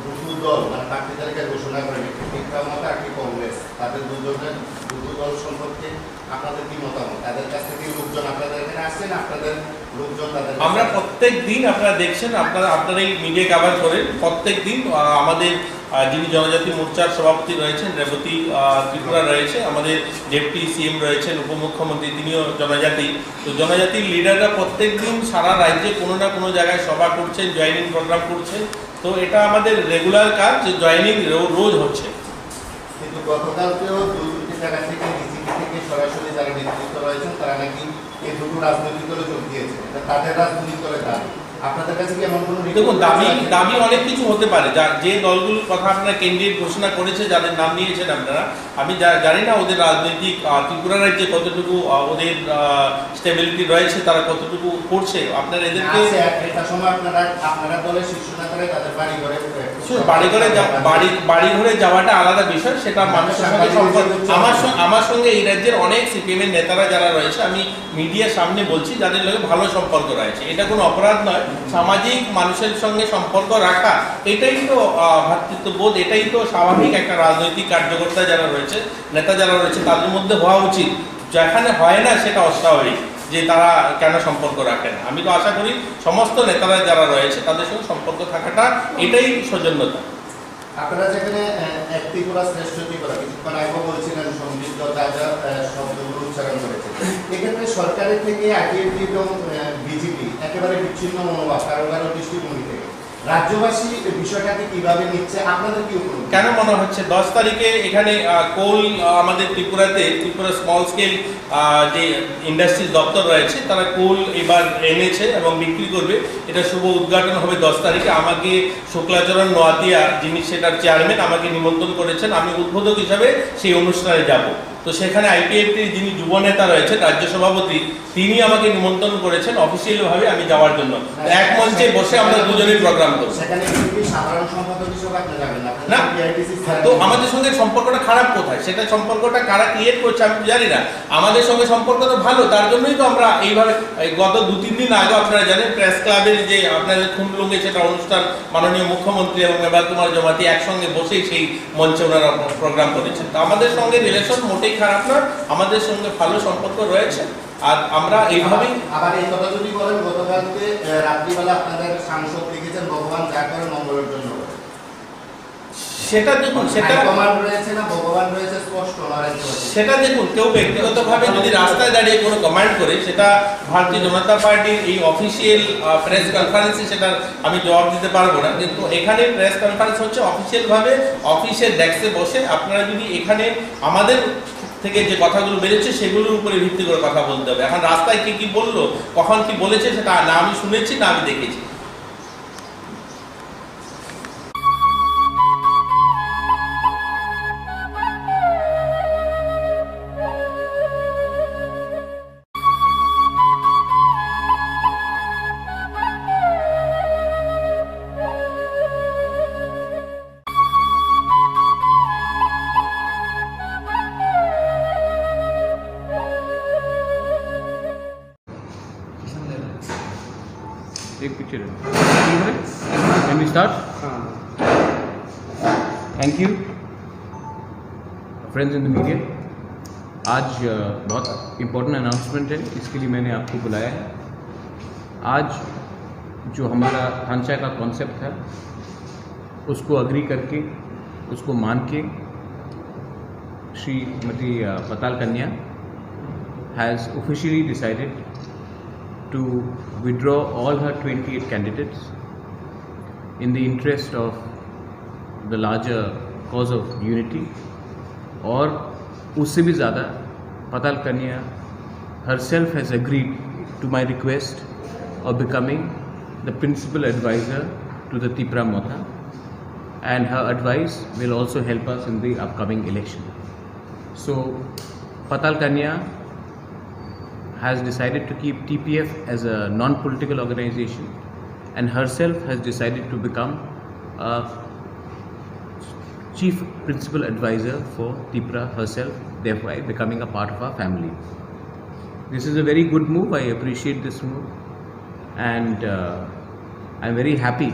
দুটো দল মানে প্রার্থী তালিকা ঘোষণা করেনি, একটি বিক্রম মাতা, একটি কংগ্রেস। তাদের দুজনের দুটো দল সম্পর্কে আপনাদের কি মতামত? তাদের কাছ থেকে লোকজন আপনাদের এখানে আসছে না আপনাদের লোকজন তাদের কাছে আমরা আসছে? প্রত্যেক দিন, আপনারা দেখছেন, আপনারা আপনারা এই মিডিয়া কভার করেন, প্রত্যেক দিন আহ, আমাদের আহ, যিনি জনজাতি মোর্চার সভাপতি রয়েছেন, রেবতী আহ, ত্রিপুরা রয়েছে, আমাদের ডেপুটি সিএম রয়েছেন, উপমুখ্যমন্ত্রী, তিনিও জনজাতি। তো জনজাতির লিডাররা প্রত্যেক দিন সারা রাজ্যে কোনো না কোনো জায়গায় সভা করছেন, জয়েনিং প্রোগ্রাম করছেন। তো এটা আমাদের রেগুলার কাজ যে জয়েনিং রোজ হচ্ছে। কিন্তু গতকালকেও দুই দুটি জায়গা থেকে বিজেপি থেকে সরাসরি যারা নেতৃত্ব রয়েছেন তারা নাকি এই দুটো রাজনৈতিক দলে যোগ দিয়েছে, এটা তাদের রাজনৈতিক দলের দাবি। আপনাদের কাছে কি এমন কোনো রিপোর্ট দেখুন, দাবি আছে? দাবি অনেক কিছু হতে পারে। যা যে দলগুলোর কথা আপনারা ক্যান্ডিডেট ঘোষণা করেছে, যাদের নাম নিয়েছেন আপনারা, আমি জা- জানি না ওদের রাজনৈতিক আহ, ত্রিপুরা রাজ্যে কতটুকু আহ, ওদের স্টেবিলিটি রয়েছে, তারা কতটুকু করছে। আপনারা এদেরকে আছে, এক- একটা সময় আপনারা আপনারা দলের শীর্ষ নেতারাই তাদের বাড়ি ঘরে, আহ, শুধু বাড়ি ঘরে যা- বাড়ি বাড়ি ঘরে যাওয়াটা আলাদা বিষয়, সেটা মানুষের সঙ্গে সম্পর্ক। আমার সঙ্গে আমার সঙ্গে এই রাজ্যের অনেক সিপিএম এর নেতারা যারা রয়েছে, আমি মিডিয়ার সামনে বলছি, যাদের লগে ভালো সম্পর্ক রয়েছে, এটা কোনো অপরাধ নয়। সামাজিক মানুষের সঙ্গে সম্পর্ক রাখা, এটাই তো আহ, ভ্রাতৃত্ববোধ, এটাই তো স্বাভাবিক একটা রাজনৈতিক কার্যকর্তা যারা রয়েছে, নেতা যারা রয়েছে, তাদের মধ্যে হওয়া উচিত। যেখানে হয় না, সেটা অস্বাভাবিক যে তারা কেন সম্পর্ক রাখে না। আমি তো আশা করি সমস্ত নেতারা যারা রয়েছে, তাদের সঙ্গে সম্পর্ক থাকাটা এটাই সৌজন্যতা। আপনারা যেখানে আহ, এক ত্রিপুরা শ্রেষ্ঠ ত্রিপুরা কিছুক্ষণ আগেও বলছিলেন, সংযুক্ত যা যা আহ, শব্দগুলো উচ্চারণ করেছে, এক্ষেত্রে সরকারের থেকে আইপিএফটি এবং বিজেপি একেবারে বিচ্ছিন্ন মনোভাব কারো কারো দৃষ্টিভঙ্গি থেকে। রাজ্যবাসী এই বিষয়টাকে কিভাবে নিচ্ছে, আপনাদের কি উপলব্ধি? কেন মনে হচ্ছে দশ তারিখে এখানে আহ, কোল আহ, আমাদের ত্রিপুরাতে, ত্রিপুরা স্মল স্কেল যে ইন্ডাস্ট্রিজ দপ্তর রয়েছে, তারা কোল এবার এনেছে এবং বিক্রি করবে। এটা শুভ উদ্ঘাটন হবে দশ তারিখে। আমাকে শুক্লাচরণ নোয়াতিয়া, যিনি সেটার চেয়ারম্যান, আমাকে নিমন্ত্রণ করেছেন, আমি উদ্বোধক হিসাবে সেই অনুষ্ঠানে যাব। তো সেখানে আইপিএফটির যিনি যুব নেতা রয়েছেন, রাজ্য সভাপতি, তিনি আমাকে নিমন্ত্রণ করেছেন অফিসিয়ালি ভাবে আমি যাওয়ার জন্য। তো এক মঞ্চে বসে আমরা দুজনেই প্রোগ্রাম করব। সেখানে কিন্তু সাধারণ সম্পাদক হিসেবে আপনি যাবেন না, আপনি না। এআইটিসি তো আমাদের সঙ্গে সম্পর্কটা খারাপ কোথায়? সেটা সম্পর্কটা কারা ক্রিয়েট করছে আমি তো জানি না। আমাদের সঙ্গে সম্পর্ক তো ভালো, তার জন্যই তো আমরা এইভাবে, এই গত দু তিন দিন আগে আপনারা জানেন, প্রেস ক্লাবের যে আপনাদের খুমলুঙে সেটা অনুষ্ঠান, মাননীয় মুখ্যমন্ত্রী এবং মেবার কুমার জমাতি একসঙ্গে বসেই সেই মঞ্চে ওনারা প্রোগ্রাম করেছেন। তো আমাদের সঙ্গে রিলেশন মোটেই খারাপ নয়, আমাদের সঙ্গে ভালো সম্পর্ক রয়েছে। আর আমরা এইভাবেই আবার এই কথা যদি বলেন, গতকালকে আহ, রাত্রিবেলা আপনাদের সাংসদ লিখেছেন, "ভগবান যা করে মঙ্গলের জন্য করে।" সেটা দেখুন, সেটা হাইকমান্ড রয়েছে না ভগবান রয়েছে, স্পষ্ট নরেন্দ্র মোদী। সেটা দেখুন, কেউ ব্যক্তিগতভাবে যদি রাস্তায় দাঁড়িয়ে কোনো কমেন্ট করে, সেটা ভারতীয় জনতা পার্টির এই অফিসিয়াল প্রেস কনফারেন্সে সেটা আমি জবাব দিতে পারবো না। কিন্তু এখানে প্রেস কনফারেন্স হচ্ছে অফিসিয়ালভাবে অফিসের ডেস্কে বসে। আপনারা যদি এখানে আমাদের থেকে যে কথাগুলো বেরোচ্ছে, সেগুলোর উপরে ভিত্তি করে কথা বলতে হবে। এখন রাস্তায় কে কি বললো, কখন কি বলেছে, সেটা না আমি শুনেছি, না আমি দেখেছি। एक पिक्चर है। Can we start? Thank you. Friends in the media, आज अ, बहुत इम्पोर्टेंट अनाउंसमेंट है, इसके लिए मैंने आपको बुलाया है। आज जो हमारा थानचा का कॉन्सेप्ट था, उसको अग्री करके, उसको मान के, श्रीमती अ, पताल कन्या has officially decided to withdraw all her twenty-eight candidates in the interest of the larger Cause of unity, और उससे भी ज़्यादा पताल कन्या herself has agreed to my request of becoming the principal advisor to the Tipra Motha, and her advice will also help us in the upcoming election. So, Patal Kanya has decided to keep T P F as a non-political organization and herself has decided to become a chief principal advisor for Tipra herself, thereby becoming a part of our family. This is a very good move. I appreciate this move, and uh, I'm very happy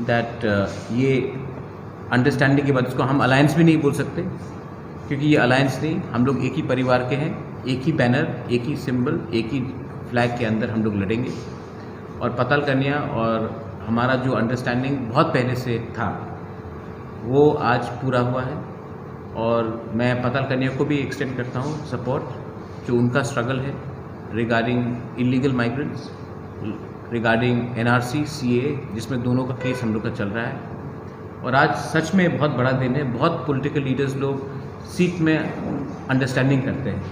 that uh, ये अंडरस्टैंडिंग के बाद, इसको हम अलायंस भी नहीं बोल सकते, क्योंकि ये अलायंस नहीं, हम लोग एक ही परिवार के हैं, एक ही बैनर, एक ही सिंबल, एक ही फ्लैग के अंदर हम लोग लड़ेंगे। और पताल कन्या और हमारा जो अंडरस्टैंडिंग बहुत पहले से था, वो आज पूरा हुआ है। और मैं पताल कन्या को भी एक्सटेंड करता हूँ सपोर्ट, जो उनका स्ट्रगल है regarding illegal migrants, regarding N R C, C A A, जिसमें दोनों का केस हम लोग का चल रहा है। और आज सच में बहुत बड़ा दिन है। बहुत पॉलिटिकल लीडर्स लोग सीट में अंडरस्टैंडिंग करते हैं,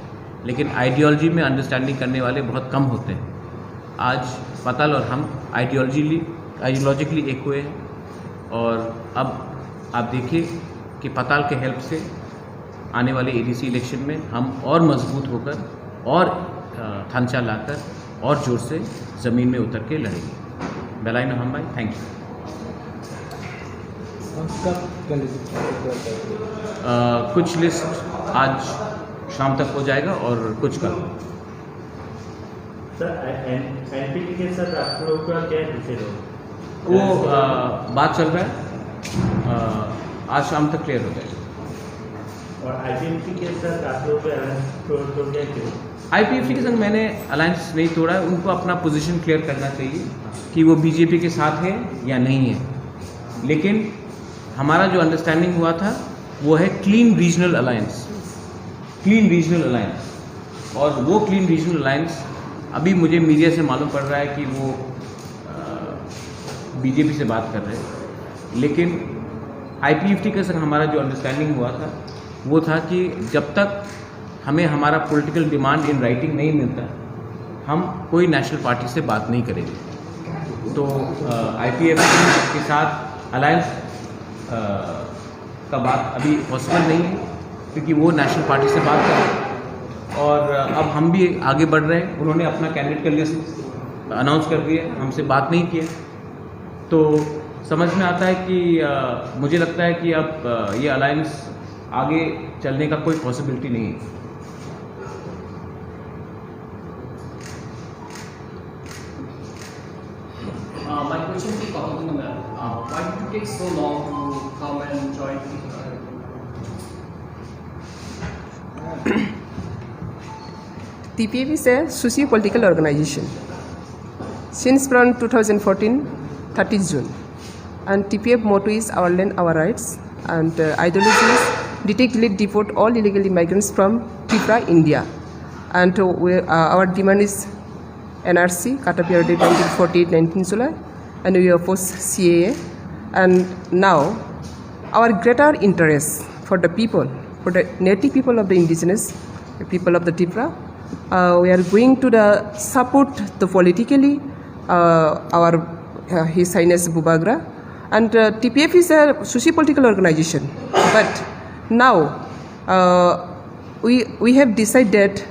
लेकिन आइडियोलॉजी में अंडरस्टैंडिंग करने वाले बहुत कम होते हैं। आज पताल और हम आइडियोलॉजीली आइडियोलॉजिकली एक हुए हैं, और अब आप देखिए कि पताल के हेल्प से आने वाले A D C इलेक्शन में हम और मजबूत होकर और अ, थांचा लाकर और जोर से ज़मीन में उतर के लड़ेंगे। बेलाइन हांबाई, थैंक यू। कुछ लिस्ट आज शाम तक हो जाएगा और कुछ कल। सर, एनपीटी के साथ आप लोग का क्या डिसीजन होगा? वो अ, बात चल रहा है, अ, आज शाम तक क्लियर हो जाएगा। और आईपीएफटी के साथ आप लोग का अलायंस तोड़ तोड़ गया क्यों? आईपीएफटी के संग मैंने अलायंस नहीं तोड़ा है, उनको अपना पोजीशन क्लियर करना चाहिए कि वो बीजेपी के साथ है या नहीं है। लेकिन हमारा जो अंडरस्टैंडिंग हुआ था, वो है clean regional alliance, clean regional alliance. और वो क्लीन रीजनल अलायंस अभी मुझे मीडिया से मालूम पड़ रहा है कि वो बीजेपी से बात कर रहे हैं, लेकिन आईपीएफटी के संग हमारा जो अंडरस्टैंडिंग हुआ था, वो था कि जब तक हमें हमारा पॉलिटिकल डिमांड इन राइटिंग नहीं मिलता, हम कोई नेशनल पार्टी से बात नहीं करेंगे। तो आईपीएफटी के साथ अलायंस का बात अभी पॉसिबल नहीं है, क्योंकि वो नेशनल पार्टी से बात कर रहे हैं। और अ, अब हम भी आगे बढ़ रहे हैं। उन्होंने अपना कैंडिडेट का लिस्ट अनाउंस कर दिया, हमसे बात नहीं किया। तो समझ में आता है कि अ, मुझे लगता है कि अब अ, ये अलायंस आगे चलने का कोई पॉसिबिलिटी नहीं है। Uh, my question to Kahoduno ma'am, uh, why did you take so long to come and join the, uh, T P F is a socio-political organization. Since from two thousand fourteen, thirtieth June, and T P F motto is "Our land, our rights," and uh, ideology is "Detect, delete, deport all illegal immigrants from Tripura, India." And uh, we, uh, our demand is N R C, cut off your date nineteen forty-eight, nineteenth July, and we oppose C A A. And now, our greater interest for the people, for the native people of the indigenous people of the Tripura, uh, we are going to the support the politically uh, our uh, His Highness Bubagra, and uh, T P F is a socio-political organization, but now uh, we we have decided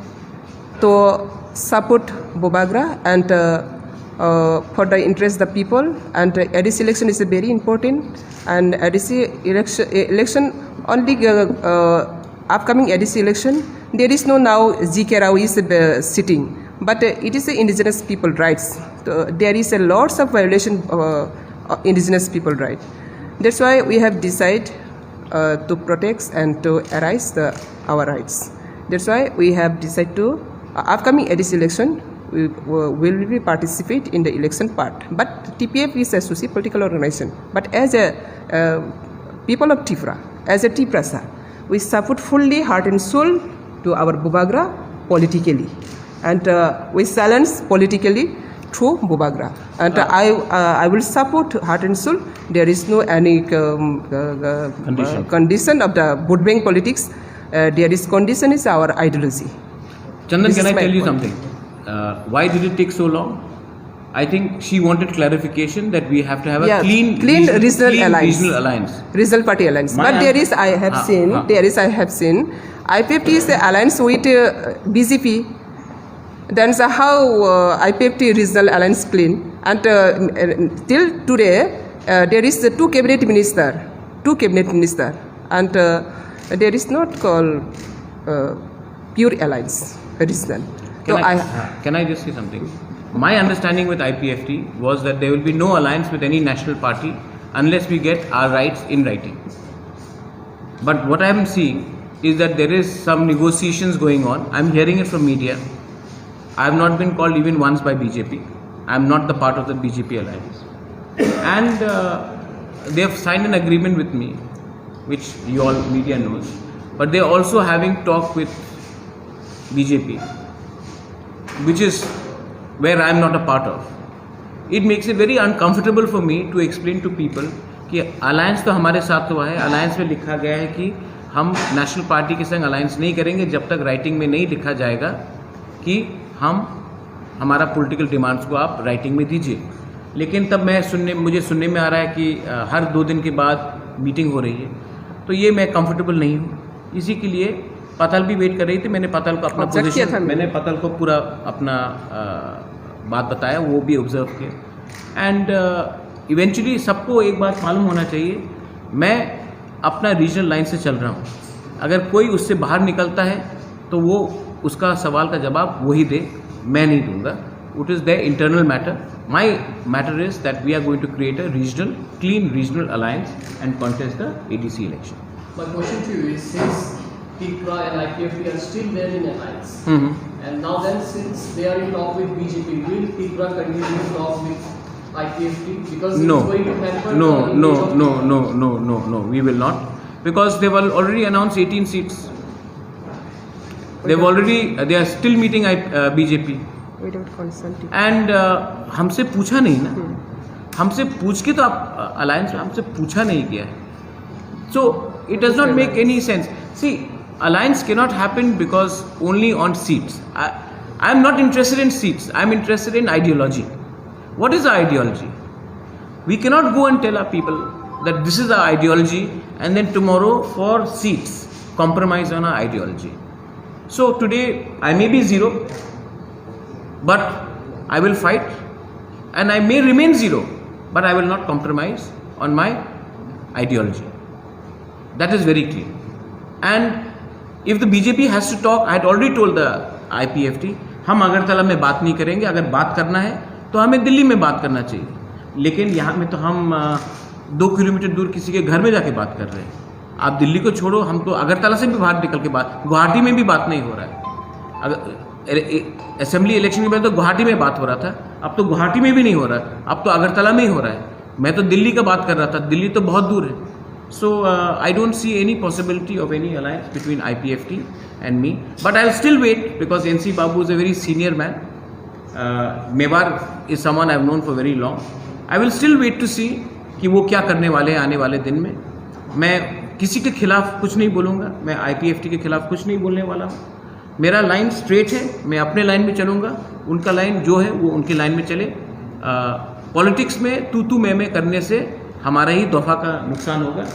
to support Bubagra and uh, uh, for the interest of the people. And uh, A D C election is very important, and A D C election, election only uh, uh, upcoming A D C election, there is no now G K Rao is uh, sitting, but uh, it is the indigenous people rights. So there is a lots of violation uh, of indigenous people right. That's why we have decided uh, to protect and to arise the, our rights. That's why we have decided to uh, upcoming A D C election we will be participate in the election part. But T P F is a socio-political organization. But as a uh, people of Tripura, as a Tiprasa, we support fully heart and soul to our Bubagra politically, and uh, we challenge politically True, Bubagra. And I, uh, I will support heart and soul. There is no any um, uh, uh, Condition. Condition of the vote bank politics. Uh, there is condition is our ideology. Chandan, This can is I my tell you point. something? Uh, why did it take so long? I think she wanted clarification that we have to have a Yeah, clean, clean region- regional clean alliance. regional alliance. Regional party alliance. My But an- there is, I have Ah, seen, ah. there is, I have seen, I P F T is the alliance with uh, B J P. Then so how uh, I P F T regional alliance clean? And uh, till today, uh, there is the two cabinet minister, two cabinet minister, and uh, there is not called uh, pure alliance regional. Can So I, I, uh, can I just say something? My understanding with I P F T was that there will be no alliance with any national party unless we get our rights in writing. But what I am seeing is that there is some negotiations going on. I'm hearing it from media. I have not been called even once by B J P. I'm not the part of the B J P alliance. And uh, they have signed an agreement with me, which you all media knows. But they are also having talk with B J P, which is where I am not a part of. It makes it very uncomfortable for me to explain to people कि अलायंस तो हमारे साथ हुआ है, अलायंस में लिखा गया है कि हम नेशनल पार्टी के संग अलायंस नहीं करेंगे जब तक राइटिंग में नहीं लिखा जाएगा कि हम हमारा पॉलिटिकल डिमांड्स को आप राइटिंग में दीजिए। लेकिन तब मैं सुनने मुझे सुनने में आ रहा है कि अ, हर दो दिन के बाद मीटिंग हो रही है, तो ये मैं कंफर्टेबल नहीं हूँ। इसी के लिए पाताल भी वेट कर रही थी, मैंने पाताल को अपना Observe किया पोजीशन था मैंने। मैंने पाताल को पूरा अपना अ, बात बताया, वो भी ऑब्जर्व किया। एंड इवेंचुअली सबको एक बात मालूम होना चाहिए, मैं अपना रीजनल लाइन से चल रहा हूँ। अगर कोई उससे बाहर निकलता है तो वो उसका सवाल का जवाब वही दे, मैं नहीं दूंगा। It is their internal matter. My matter is that we are going to create a regional, clean regional alliance and contest the A D C election. My question to you is, since Tipra and I P F T are still there in alliance, Mhm. and now then, since they are in talk with B J P, will Tipra continue to talk with I P F T? Because No. It's going to hamper No, the no, image of no, Tipra. No, no, no, no. We will not, because they've al- already announced eighteen seats. They've already, uh, they are still meeting I, uh, B J P. Without consulting. And uh, हमसे पूछा नहीं ना, हम्म। हमसे पूछ के तो आप अलायंस में हमसे पूछा नहीं गया है। So it does not make any sense. See, alliance cannot happen because only on seats. I, I am not interested in seats. I am interested in ideology. What is the ideology? We cannot go and tell our people that this is our ideology and then tomorrow for seats compromise on our ideology. So today I may be zero, but I will fight, and I may remain zero, but I will not compromise on my ideology. That is very clear. And if the B J P has to talk, I had already told the I P F T, हम अगरतला में बात नहीं करेंगे। अगर बात करना है तो हमें दिल्ली में बात करना चाहिए, लेकिन यहाँ में तो हम अ, दो किलोमीटर दूर किसी के घर में जाके बात कर रहे हैं। आप दिल्ली को छोड़ो, हम तो अगरतला से भी बाहर निकल के बात, गुवाहाटी में भी बात नहीं हो रहा है। अगर असेंबली इलेक्शन के पहले तो गुवाहाटी में बात हो रहा था, अब तो गुवाहाटी में भी नहीं हो रहा है, अब तो अगरतला में ही हो रहा है। मैं तो दिल्ली का बात कर रहा था, दिल्ली तो बहुत दूर है। So uh, I don't see any possibility of any alliance between I P F T and me, but I'll still wait because N C Babu is a very senior man. Uh, Mewar is someone I've known for very long. I will still wait to see कि वो क्या करने वाले हैं आने वाले दिन में। मैं किसी के खिलाफ कुछ नहीं बोलूँगा, मैं आईपीएफटी के खिलाफ कुछ नहीं बोलने वाला हूँ। मेरा लाइन स्ट्रेट है, मैं अपने लाइन में चलूँगा, उनका लाइन जो है वो उनकी लाइन में चले। पॉलिटिक्स में तू तू मैं मैं करने से हमारा ही दफा का नुकसान होगा।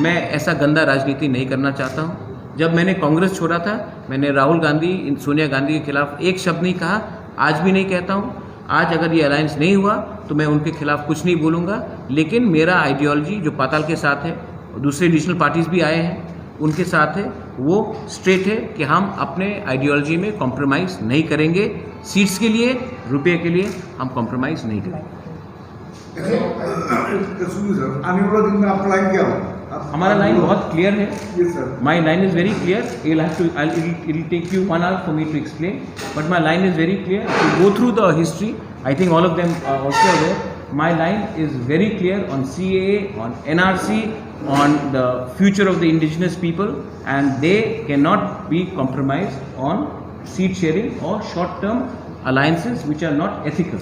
मैं ऐसा गंदा राजनीति नहीं करना चाहता हूँ। जब मैंने कांग्रेस छोड़ा था, मैंने राहुल गांधी, इन सोनिया गांधी के खिलाफ एक शब्द नहीं कहा, आज भी नहीं कहता हूँ। आज अगर ये अलायंस नहीं हुआ तो मैं उनके खिलाफ कुछ नहीं बोलूँगा, लेकिन मेरा आइडियोलॉजी जो पाताल के साथ है, दूसरे रीजनल पार्टीज भी आए हैं, उनके साथ है, वो स्ट्रेट है कि हम अपने आइडियोलॉजी में कॉम्प्रोमाइज़ नहीं करेंगे। सीट्स के लिए, रुपये के लिए हम कॉम्प्रोमाइज़ नहीं करेंगे। सुनिए सर, आने वाला दिन में आपका लाइन क्या होगा? आप हमारा लाइन बहुत क्लियर है। Yes sir. My line is very clear. You'll have to, I'll, it'll, it'll take you one hour for me to explain. But my line is very clear. If you go through the history, I think all of them are also aware. My line is very clear on C A A, on N R C, on the future of the indigenous people, and they cannot be compromised on seat sharing or short-term alliances which are not ethical.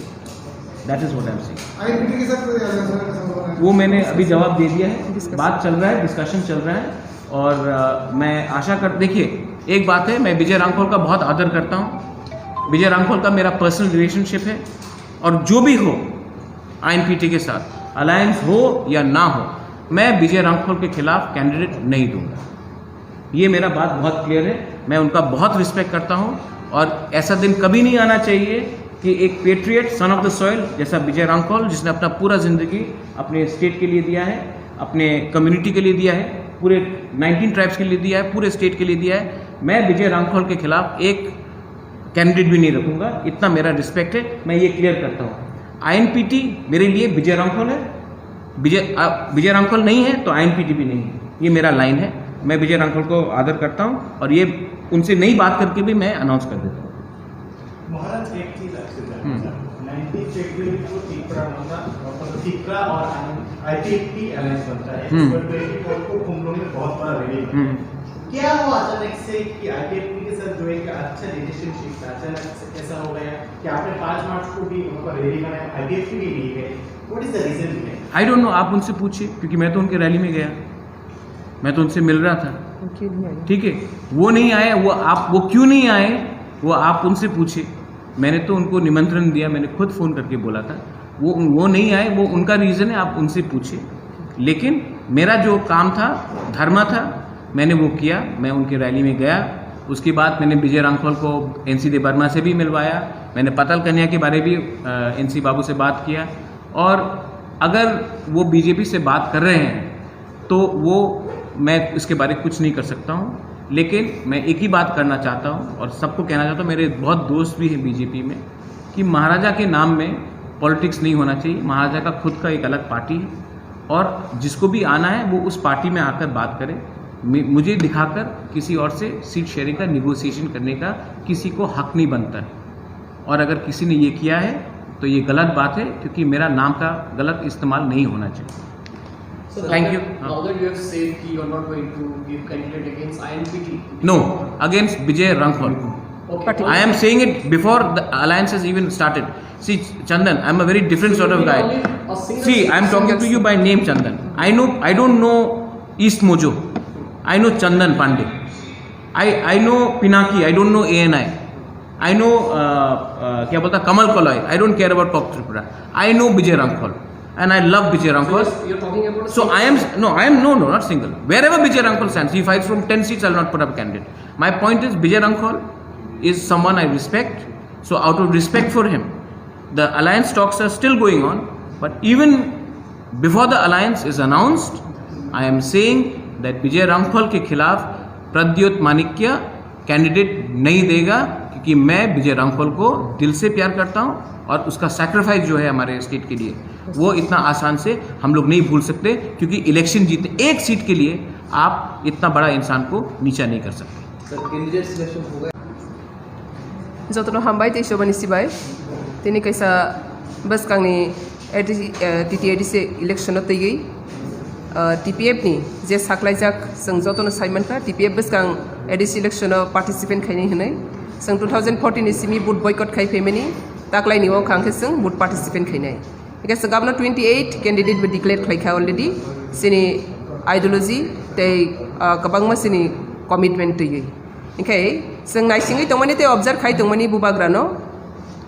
That is what I am saying. आईएनपीटी के साथ कोई अलायंस होने का संभावना है? वो मैंने अभी जवाब दे दिया है। बात चल रहा है, डिस्कशन चल रहा है। और अ, मैं आशा कर, देखिए, एक बात है, मैं विजय रांखोल का बहुत आदर करता हूँ। विजय रांखोल का मेरा पर्सनल रिलेशनशिप है, और जो भी हो आईएनपीटी के साथ अलायंस हो या ना हो, मैं विजय रांखोल के खिलाफ कैंडिडेट नहीं दूंगा। ये मेरा बात बहुत क्लियर है। मैं उनका बहुत रिस्पेक्ट करता हूँ, और ऐसा दिन कभी नहीं आना चाहिए कि एक patriot, son of the soil जैसा विजय रांखोल, जिसने अपना पूरा ज़िंदगी अपने स्टेट के लिए दिया है, अपने कम्युनिटी के लिए दिया है, पूरे नाइनटीन ट्राइब्स के लिए दिया है, पूरे स्टेट के लिए दिया है, मैं विजय रांखोल के खिलाफ एक कैंडिडेट भी नहीं रखूंगा। इतना मेरा रिस्पेक्ट है, मैं ये क्लियर करता हूँ। आईएनपीटी मेरे लिए विजय रांखोल है। विजय अ, विजय रांखोल नहीं है तो आईएनपीटी भी नहीं है। ये मेरा लाइन है। मैं विजय रांखोल को आदर करता हूँ, और ये उनसे नई बात करके भी मैं अनाउंस कर देता हूँ। महाराज, एक चीज आपसे जानना हम्म। चाहूंगा। नाइनटीन फेब्रुअरी को तिपरा बनता, मतलब तिपरा और आईपीएफटी अलायंस बनता है। हम्म। पर ट्वेंटी फोर को खुमलो में बहुत बड़ा रैली बनता हम्म। है। क्या हुआ अचानक से कि आईपीएफटी के साथ जो एक अच्छा रिलेशनशिप था, अचानक से कैसा हो गया कि आपने पाँच मार्च को भी वहाँ पर रैली बनाया, आईपीएफटी भी नहीं गए? What is the reason behind? I don't know, आप उनसे पूछिए, क्योंकि मैं तो उनके रैली में गया, मैं तो उनसे मिल रहा था। वो क्यों नहीं आए? ठीक है, वो नहीं आए, वो आप, वो क्यों नहीं आए, वो आप उनसे पूछिए। मैंने तो उनको निमंत्रण दिया, मैंने खुद फ़ोन करके बोला था। वो वो नहीं आए, वो उनका रीज़न है, आप उनसे पूछिए। लेकिन मेरा जो काम था, धर्म था, मैंने वो किया। मैं उनकी रैली में गया। उसके बाद मैंने विजय रांखोल को एनसी देबबर्मा से भी मिलवाया। मैंने पतल कन्या के बारे भी एनसी बाबू से बात किया। और अगर वो बीजेपी से बात कर रहे हैं तो वो, मैं इसके बारे कुछ नहीं कर सकता हूँ। लेकिन मैं एक ही बात करना चाहता हूँ और सबको कहना चाहता हूँ, मेरे बहुत दोस्त भी हैं बीजेपी में, कि महाराजा के नाम में पॉलिटिक्स नहीं होना चाहिए। महाराजा का खुद का एक अलग पार्टी है, और जिसको भी आना है वो उस पार्टी में आकर बात करे, मे- मुझे दिखाकर किसी और से सीट शेयरिंग का नेगोशिएशन करने का किसी को हक नहीं बनता है। और अगर किसी ने ये किया है तो ये गलत बात है, क्योंकि मेरा नाम का गलत इस्तेमाल नहीं होना चाहिए। So Thank now you. that, now that you have said कि you are not going to give candidate against I N P T. No, against Vijay Rankhol. Okay. But I am saying it before the alliance has even started. See, Chandan, I'm a very different sort of guy. Only a single See, I'm talking to you by name, Chandan. I know, I don't know East Mojo. I know Chandan Pandey. I, I know Pinaki. I don't know A N I. I know, uh, uh, क्या बोलता, Kamal Koloi. I don't care about Pop Tripura. I know Vijay Rankhol. And I love Vijay Rankhol. You're talking about So I am, no, I am, no, no, not single. Wherever Vijay Rankhol stands, he fights from ten seats, I will not put up a candidate. My point is, Vijay Rankhol is someone I respect. So out of respect for him, the alliance talks are still going on. But even before the alliance is announced, I am saying that Vijay Rankhol के खिलाफ प्रद्युत मानिक्य कैंडिडेट नहीं देगा, क्योंकि मैं विजय रांखोल को दिल से प्यार करता हूँ और उसका सैक्रिफाइस जो है हमारे स्टेट के लिए, वो इतना आसान से हम लोग नहीं भूल सकते, क्योंकि इलेक्शन जीतने एक सीट के लिए आप इतना बड़ा इंसान को नीचा नहीं कर सकते। सर, कैंडिडेट सिलेक्शन हो गया। Jotono hambai tei sobani sibai. Tini kaisa bwskangni A D C, eh, T T A D C election o twiwi, eh, T P F ni je saklaijak, chwng jotono saimankha, T P F bwskang A D C election o participant khainai hwnwi. Chwng two thousand fourteen ni simi vote boycott khai phaimani, taklaini wngkha hwnkhe chwng vote participant khainai. Hwnkhe chwng abono twenty eight candidate bo declare khlaikha already. Chini ideology tei, ah, kwbangma chini commitment twiwi. Hwnkhe chwng naisingwi tongmani tei observe khai tongmani bubagrano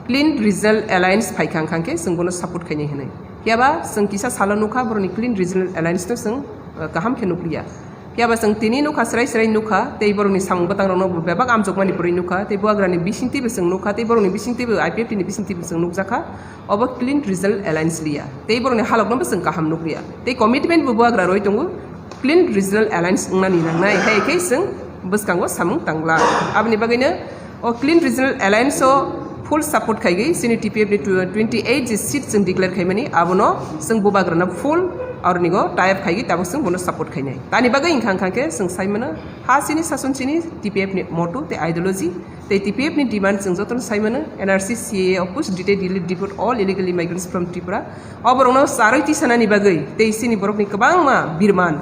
clean regional alliance phaikha hwnkha hwnkhe chwng bono support khainai hwnwi. Phiyaba chwng kisa salo nukha borokni clean regional alliance no chwng, ah, kaham khe nukliya. Phiyaba chwng tini nukha, srai srai nukha, tei borokni samung bwtangrokno bo bebak amjokmani kwrwi nukha, tei bubagrani bisingtwibo chwng nukha, tei borokni bisingtwibo I P F T ni bisingtwibo chwng nukjakha, obo clean regional alliance liya, tei borokni halokno bo chwng kaham nukliya, tei commitment bo bubagra rwi tongo clean regional alliance wngnani nangnai, hai khe chwng bwskango samung tangla. Aboni bagwino o clean regional alliance o full support khaigwi chini T P F ni tw-, twenty eight je seat chwng declare khaimani, abono chwng bubagrano full aronigo tie up khaigwi tabuk chwng bono support khainai. Tani bagwi wngkha, wngkha khe chwng saimano ha chini sason chini T P F ni motto tei ideology tei T P F ni demand chwng jotono saimano N R C, C A A oppose detail delete deport all illegal immigrants from Tripura. O borokno charwi tisanani bagwi tei chini borokni kwbangma birman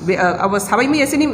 be-, ah, abo sabai maya chini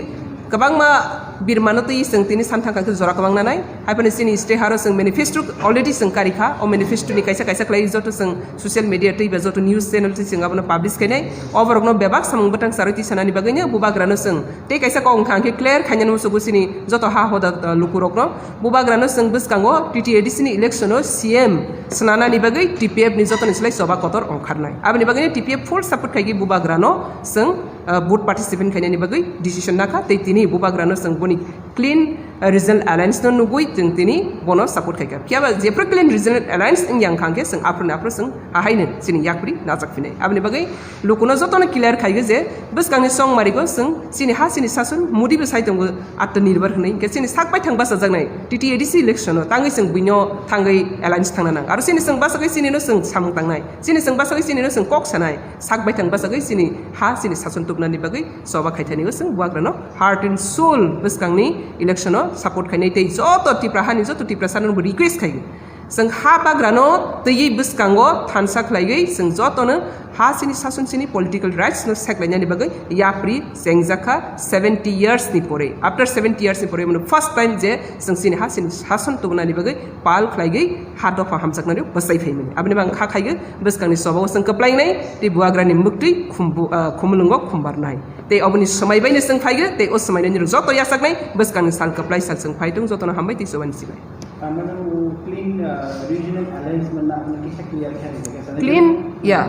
kwbangma Birmano twi chwng tini santhang kha khe jora kwbang nanai. Haiphano chini state haro chwng manifesto already chwng karikha. O manifesto ni kaisa kaisa khlai joto chwng social media twi ba joto news channel twi chwng abono publish khainai. O borokno bebak samung bwtang charwi twi sanani bagwino bubagrano chwng tei kaisa kok wngkha hwnkhe clear khainani musugo chini joto ha hoda, uh, lukurokno. Bubagrano chwng bwskango T T A D C ni election o C M swnanani bagwi T P F ni jotoni slai choba kotor ongkharnai. Aboni bagwino T P F full support khaigwi bubagrano chwng, uh, vote participant khainani bagwi decision nakha tei tini bubagrano chwng boni clean, uh, regional alliance no nugwi chwng tini bono support khaikha. Phiya ba jephru clean regional alliance wngya wngkha hwnkhe chwng aphuru ni aphuru chwng ahaino chini yakri najak phinai. Aboni bagwi lukuno jotono clear khaigo je bwskangni chongmarigo chwng chini ha chini sason Modi bo sai tongo Atmanirbhar hwnwi, hwnkhe chini sak baithang bachajaknai T T A D C election o tangwi chwng buino thangwi alliance thangna nang. Aro chini chwng bachagwi chinino chwng samung tangnai, chini chwng bachagwi chinino chwng kok sanai, sak baithang bachagwi chini ha chini sason tubunani bagwi choba khaithani o chwng bubagrano heart and soul bwskangni election o support khainai tei joto Tipra hani joto Tiprasano bo request khaigo. Chwng ha bagrano twiwi bwskango thansa khlaiwi chwng jotono ha chini sason chini political rights no seklainani bagwi yapri chengjakha seventy years ni pore. After seventy years ni pore mano first time je chwng chini ha chini sason tubunani bagwi pal khlaigwi ha dopha hamjaknani bwsai phaimani. Aboni bagwi kha khaigo bwskangni chobao chwng kwplainai tei bubagrani mwktwi khumbu-, ah, khumulwngo khumbarnai. Tei oboni swmai baino chwng phaigo tei o swmaino nirok joto yachaknai bwskangni sal kwplai sal chwng phai tong jotono hambai tei chobani chibai. Tamano clean, uh, regional alliance manna ang kisa clear khe rijak. Clean, ya.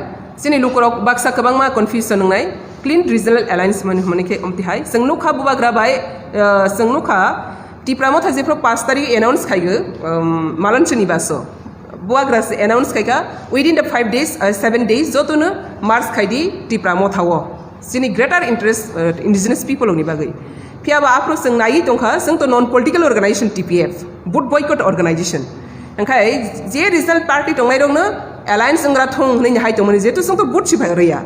Chini lukurok baksa kwbangma confusion wngnai. Clean regional alliance mani hwnmani khe omtihai. Chwng nukha bubagra bai, uh, chwng nukha Tipra Motha jephru paanch tarik announce khaigo, um, Malanchani baso. Bubagra se announce khaikha within the five days, uh, seven days jotono march khaidi Tipra Motha o. Chini greater interest, uh, indigenous people ni bagwi. Phiya ba aphuru chwng naiwi tongkha, chwng to non political organization T P F, vote boycott organization. Hwnkhe je regional party tongnairokno alliance wngra thung hwnwi hai tongmani, jehetu chwng to vote si phai rwya.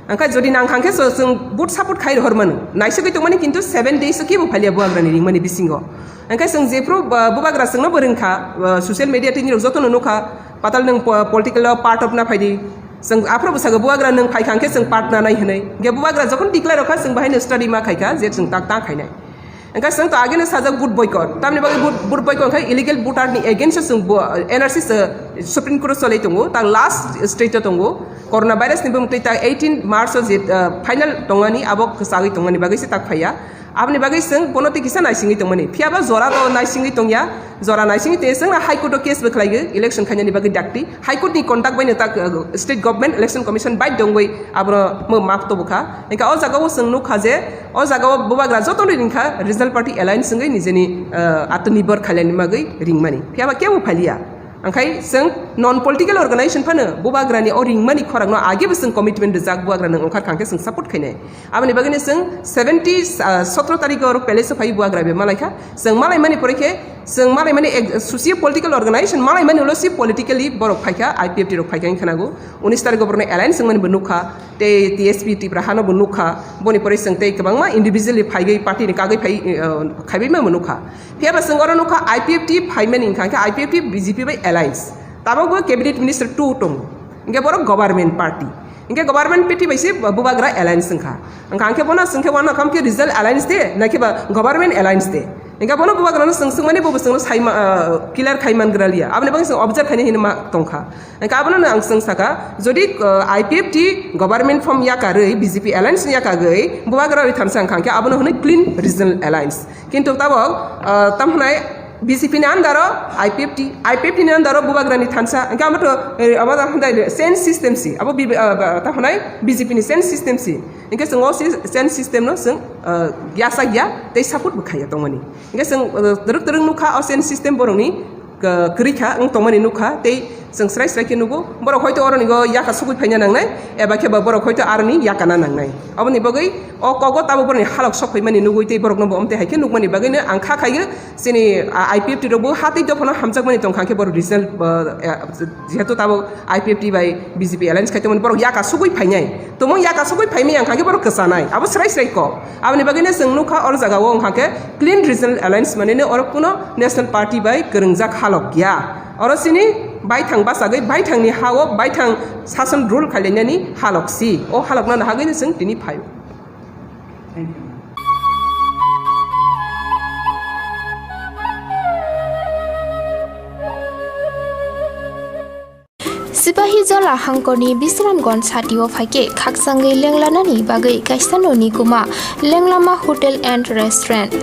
Hwnkhe jodi nang kha khe chwng vote support khai rohor mano. Naisugwi tongmani kintu seven days o kebo phaliya bubagrani ringmani bisingo. Hwnkhe chwng jephru, uh, bubagra chwngno bo ringkha, uh, social media tini rok jotono nukha, patal nwng po-, political o part of na phaidi. Chwng aphuru bwsago bubagra nwng phai kha hwnkhe chwng part nanai hwnwi. Hwnkhe bubagra jokhon declare rokha chwng bahaino study ma khaikha je chwng tak ta khainai. Hwnkhe chwng to ageno sajak vote boycott. Tamni bagwi vote, vote boycott khe illegal voter ni against o chwng bo, N R C se Supreme Court o cholai tongo. Tak last stage o tongo. Corona virus ni bumtwi tak eighteen March o je, ah, final tongmani abo kwchagwi tongmani bagwi se tak phaiya. Aboni bagwi chwng bono tei kisa naisingwi tongmani. Phiya ba jora to naisingwi tongya, jora naisingwi tei chwngno High Court o case bo khlaiwi election khainani bagwi dakti. High Court ni conduct bai no tak, uh, State Government Election Commission bai dongwi abono mo map to bwkha. Hwnkhe o jaga o chwng nukha je o jaga o bubagra jotono ringkha Regional Party Alliance wngwi nijeni, uh, Atmanirbhar khailani bagwi ringmani. Phiya ba kebo phaliya. Angkhai chwng non political organization phano bubagrani o ringmani khorangno age bo chwng commitment rijak bubagrano wngkhar kha hwnkhe chwng support khainai. Aboni bagwino chwng seventy, ah, sotro tarikh o oro palace o phai bubagra bai malaikha. Chwng malaimani pore khe chwng malaimani ek-, socio political organization malaimani ulo si politically borok phaikha, I P F T rok phaikha wngkha nago. Unis tarikh o borokno alliance wngmani bo nukha, tei T S P Tipra hano bo nukha. Boni pore chwng tei kwbangma individually phaigwi party ni kagwi phai, ah, khaibaima bo nukha. Phiya ba chwng oro nukha I P F T phaimani wngkha, hwnkhe I P F T B J P bai alliance. Tabukbo cabinet minister two tongo. Hwnkhe borok government party. Hwnkhe government party bai se bubagra alliance wngkha. Wngkha hwnkhe bono chwngkhe bono khamkhe regional alliance de, naikhe ba government alliance de. Hwnkhe bono bubagrano chwng swngmani bobo chwngno saima, ah, clear khai mangra liya. Aboni bagwi chwng observe khaina hinwi ma tongkha. Hwnkhe abono ang chwng saka, jodi, ah, I P F T government form yakarwi B J P alliance ni yakagwi bubagra rwi thansa wngkha hwnkhe abono hwnwi clean regional alliance. Kintu tabok, ah, tamo hwnai B J P ni under o I P F T, I P F T ni under o bubagra ni thansa, hwnkhe amo to, eh, abo tamo hwnai change system si, abo B-, ah, ba-, tamo hwnai B J P ni change system si. Hwnkhe chwng o si-, change system no chwng, ah, yasa ya tei support bo khaiya tongmani. Hwnkhe chwng, ah, twrwk twrwk nukha o change system borok ni, ah, kwrwi kha wng tongmani nukha tei chwng srai srai khe nugo, borok hoito oroni go yaka sugwi phaina nangnai, eba khe ba borok hoito aroni yakana nangnai. Aboni bagwi o kogo tabuk borokni halok sok phaimani nugwi tei borokno bo amtwi hai khe nukmani bagwino ang kha khaio chini, ah, I P F T rokbo ha tei dophano hamjakmani tongkha khe borok regional, ah, eh, jehetu tabuk I P F T bai B J P alliance khai tongmani borok yaka sugwi phainai. Tumung yaka sugwi phaimani ang kha khe borok kwchanai. Abo srai srai kok. Aboni bagwino chwng nukha oro jaga o wngkha khe clean regional alliance manwi oro kuno national party bai kwrwngjak halok ya. Oro chini baithang bachagwi baithangni ha-o baithang sason rule khailainani halok si. O halokno nahagwino chwng tini phaio. Thank you. Sipahijola hangkorni Bisramganj satio phaikhe khakchangwi lenglanani bagwi kaisa noni kuma Lenglama Hotel and Restaurant.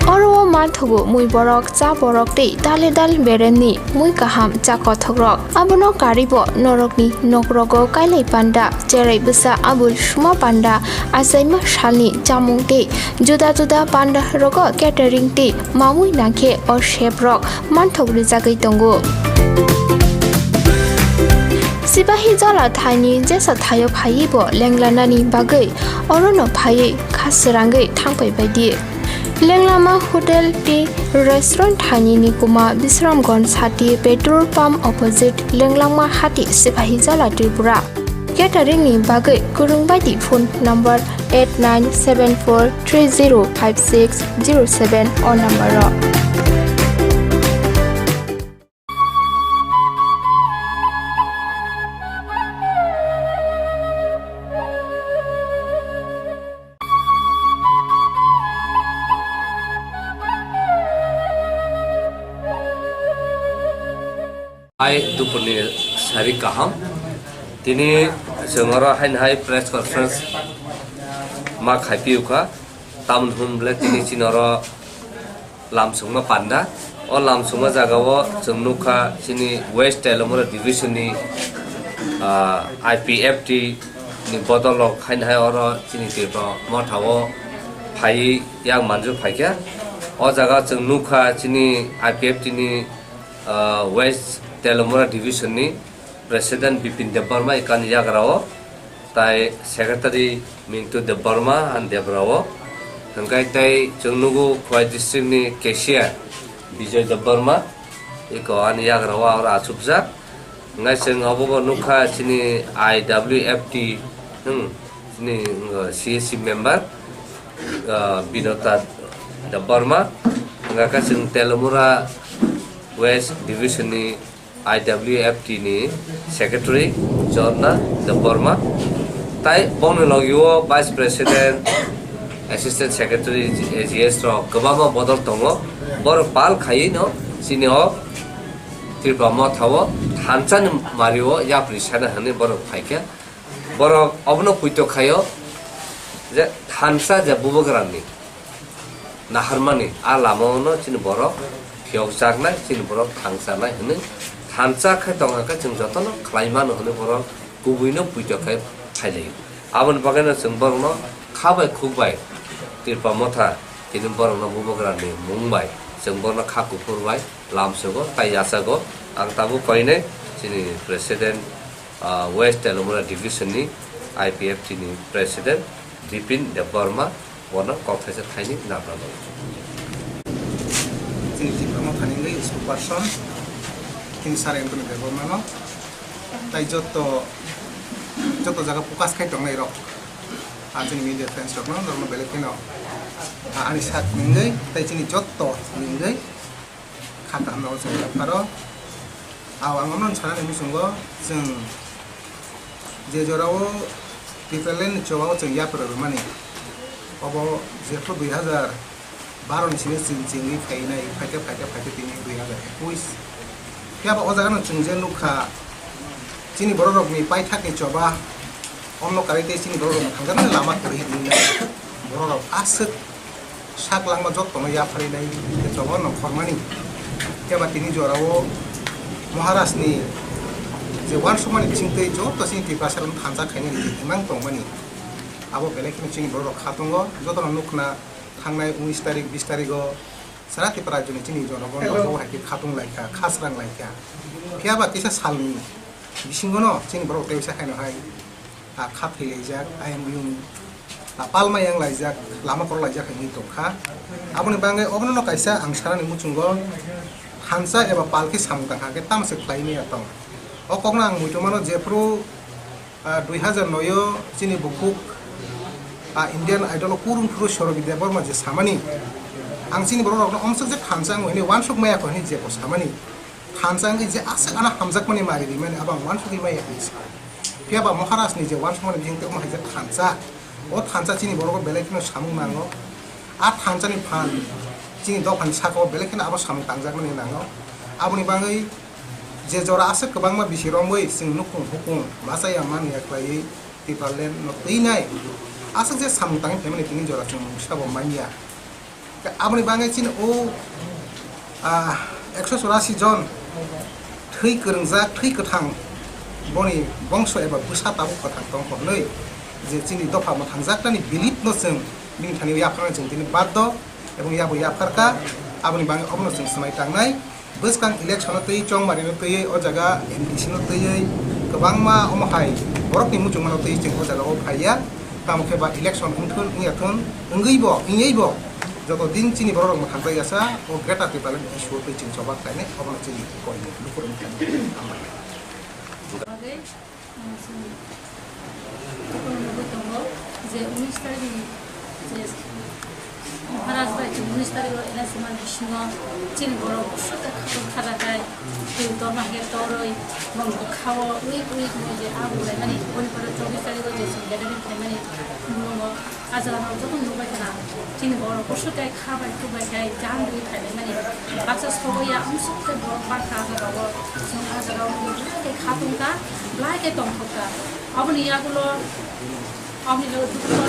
Oro o manthogo mui borok, cha borok tei dale dal beremni mui kaham cha kothokrok. Abono karibo norokni nokrogo kailai panda, cherai bwsa abul suma panda, achaima salni chamung tei juda juda panda rogo catering tei mamui nangkhe o chef rok manthok rijagwi tongo. Sipahijola thaini jesa thaio phaiwi bo lenglanani bagwi orono phaiwi kha srangwi thangpai baidi. Lenglama Hotel tei Restaurant thaini ni kuma Bisramganj sati petrol pump opposite Lenglama hati Sipahijola Tripura. Catering ni bagwi kwrwng baidi phone number eight nine seven four three zero five six zero seven o number o. Hai dupurni sari kaham. Tini chwng oro haino hai press conference ma khaipiu kha. Tamoni hwn ble tini chini oro lamsongma panda. O lamsongma jagao chwng nukha chini West Telamura Division ni, ah, I P F T ni bodolrok haino hai oro chini Tripura Motha o phaiwi yak manjak phaikha. O jaga chwng nukha chini I P F T ni, ah, West Telamura Division ni President Bipin Debbarma ikani yagra o, tai Secretary Mintu Debbarma ani debra o, hwnkhe tai chwng nugo Khowai District ni cashier Bijoy Debbarma iko ani yagra o aro achukjak. Hwnkhe chwng obo bo nukha chini I W F T, hmm, chini, uh, C S C member, uh, Binota Debbarma, hwnkhe chwng Telamura West Division ni I W F T ni Secretary Jonna Debbarma, tai bongni logio Vice President, Assistant Secretary, G S rok kwbangma bodol tongo. Borok pal khaiwi no chini o Tripura Motha o thansa ni mari o yapri sana hwnwi borok phaikha. Borok obono puito khaio je thansa je bubagrani naharmani a lama-o no chini borok phiyokjaknai, chini borok thangcharnai hwnwi thansa khai tongkha khe chwng jotono khlai mano hwnwi borok kubuino puito khai phailaio. Aboni bagwino chwng borokno kha bai khuk bai Tripura Motha tini borokno bubagrani mung bai chwng borokno kha kuphur bai lamsogo tai yachago. Ang tabuk koinai chini President, ah, West Telamura Division ni I P F T ni President Bipin Debbarma bono kok thaisa thaini nabra bai. Chini Tipra Mothani wngwi spokesperson chini Sir Anthony Debbarmano tai joto, joto jaga focus khai tongnai rok, ah, chini media friends rokno, norokno belai kheno, ah, ani sak wngwi tai chini joto wngwi kha kaham rok chwng yapharo. Aw, ang omono sanani muchungo, chwng je jorao Tipraland ni chobao chwng yapra rwmani, obo jephru dui hazar baro ni simi chwng chengwi phainai, phaikhe, phaikhe, phaikhe tini dui hazar ekush. Phiya ba o jagano chwng je nukha, chini borok rokni paithakni choba, omno karwi tei chini borok rokno thangjaknai lama kwrwi hinwi borok rok aswk sak langma jotono yapharwi nai tei choba nongkhormani. Phiya ba tini jorao Maharaj ni je uansukmani bisingtwi joto chini Tiprasa rok thansa khainani je imang tongmani, abo belai kheno chini borok rok kha tongo. Jotono nukna thangnai unis tarik, bis tarigo sara Tripura rajyoni chini jonogon rok bo hai khe khatung laikha, khasrang laikha. Phiya ba kisa salni bisingono chini borok tei bisa khaino hai, ah, kha thwilaijak, ayang biyung, ah, palma yang laijak, lama koro laijak hinwi tongkha. Aboni bagwi obono kaisa ang sanani muchungo thansa eba pal khe samung tangkha khe tamo se khlai maya tong. O kokno ang muitu mano jephru, ah, dui hazar noi o chini bukhuk, ah, Indian Idol o kurung phuru Sorobi Debbarma je samani, ang chini borok rokno omsok je thansa ang hwnwi uansuk maya kho hinwi jebo samani. Thansa wngwi je aswk ano hamjakmani mari rimani abo ang uansugwi maya hinwi sa. Phiya ba Maharaj ni je uansukmani bisingtwi omo hai je thansa, o thansa chini borok belai kheno samung nango. A thansa ni phan chini dophani saka o belai kheno abo samung tangjakmani nango. Aboni bagwi Je jora aswk kwbangma bisi romwi chwng nukhung hukung masa ya man ya khlaiwi Tipraland no twi nai, aswk je samung tangwi phaimani tini jora chwng mungsa bo man ya. Aboni bagwi chini o, ah, ekso chorasi jon thwi kwrwngjak, thwi kwthang, boni bongso eba bwsa tabuk kwthang tong hwnwi je chini dopha mwthangjaknani belief no chwng bini thani yapharnai chwng tini baddo, ebong yabo yapharkha. Aboni bagwi obono chwng swmai tangnai. Bwskang election no twi, chongmari no twi, o jaga M D C no twi, kwbangma omo hai borokni muchungma no twi chwng o jaga o phaiya. Tamo khe ba election wngthun wngya thun, wngwi bo, wngwi bo, joto din chini borok rok mwthang bai yasa, o Greater Tipraland issue o twi chwng choba khlainai, obono chini koi ni lukurok ni kami. Hambai. Bagwi, ah, chwng jotono nugwi tongo je unis tarikh ni je Maharaj bai chwng unis tarikh o N S M R bisingo chini borok busu khe khatung khajakhai, twi torma khe torwi, bong bwkhao ui ui ui je abu laimani, boni pore chobbish tarikh o je chwng gathering khlaimani, bumung o. Ah jaga no joto nukbai khna, chini borok kusu kai kha bai, tu bai kai, jang dui khai bai mani. Baksa sobo ya, amsuk khe borok bangkha ah jaga o, chwng ah jaga o, belai khe kha tong kha, belai khe tong thok kha. Aboni yagulo, aboni lo dukho,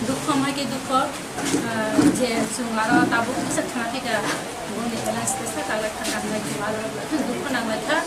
dukho mai khe dukho, ah, je chwng aro tabuk kisa thangna thika, boni balance kisa kagla kha, kagla kha, dukho nanglai kha,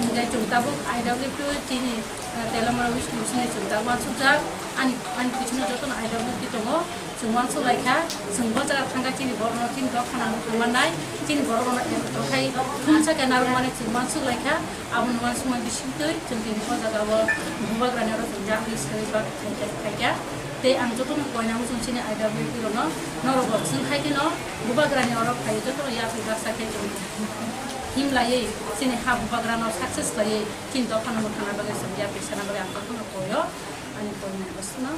hingkai chwng tabuk I W P chini, ah, Telamara Wish Commission ni chwng tabuk uansukjak, ani, ani bisingo jotono I W P tongo. Chwng uansuk lai kha, chwng bo jaga thang kha, chini borok no chini dophano nukna mannai, chini borok no tokhai thumsa khe narwk mani chwng uansuk lai kha, abo no uansukmani bisingtwi chwng tini o jaga o bubagrani oro chwng jagwi swi bak khai kha, khai kha. Tei ang jotono koinang chwng chini I W P rok no, norok bo chwng khai kheno bubagrani oro phai jotono yapri baksa khe chwng him laiwi chini ha bubagrano success laiwi chini dophano mwthangna bagwi chwng yapri sana bagwi ang jotono koio, ani koinai bwswkno.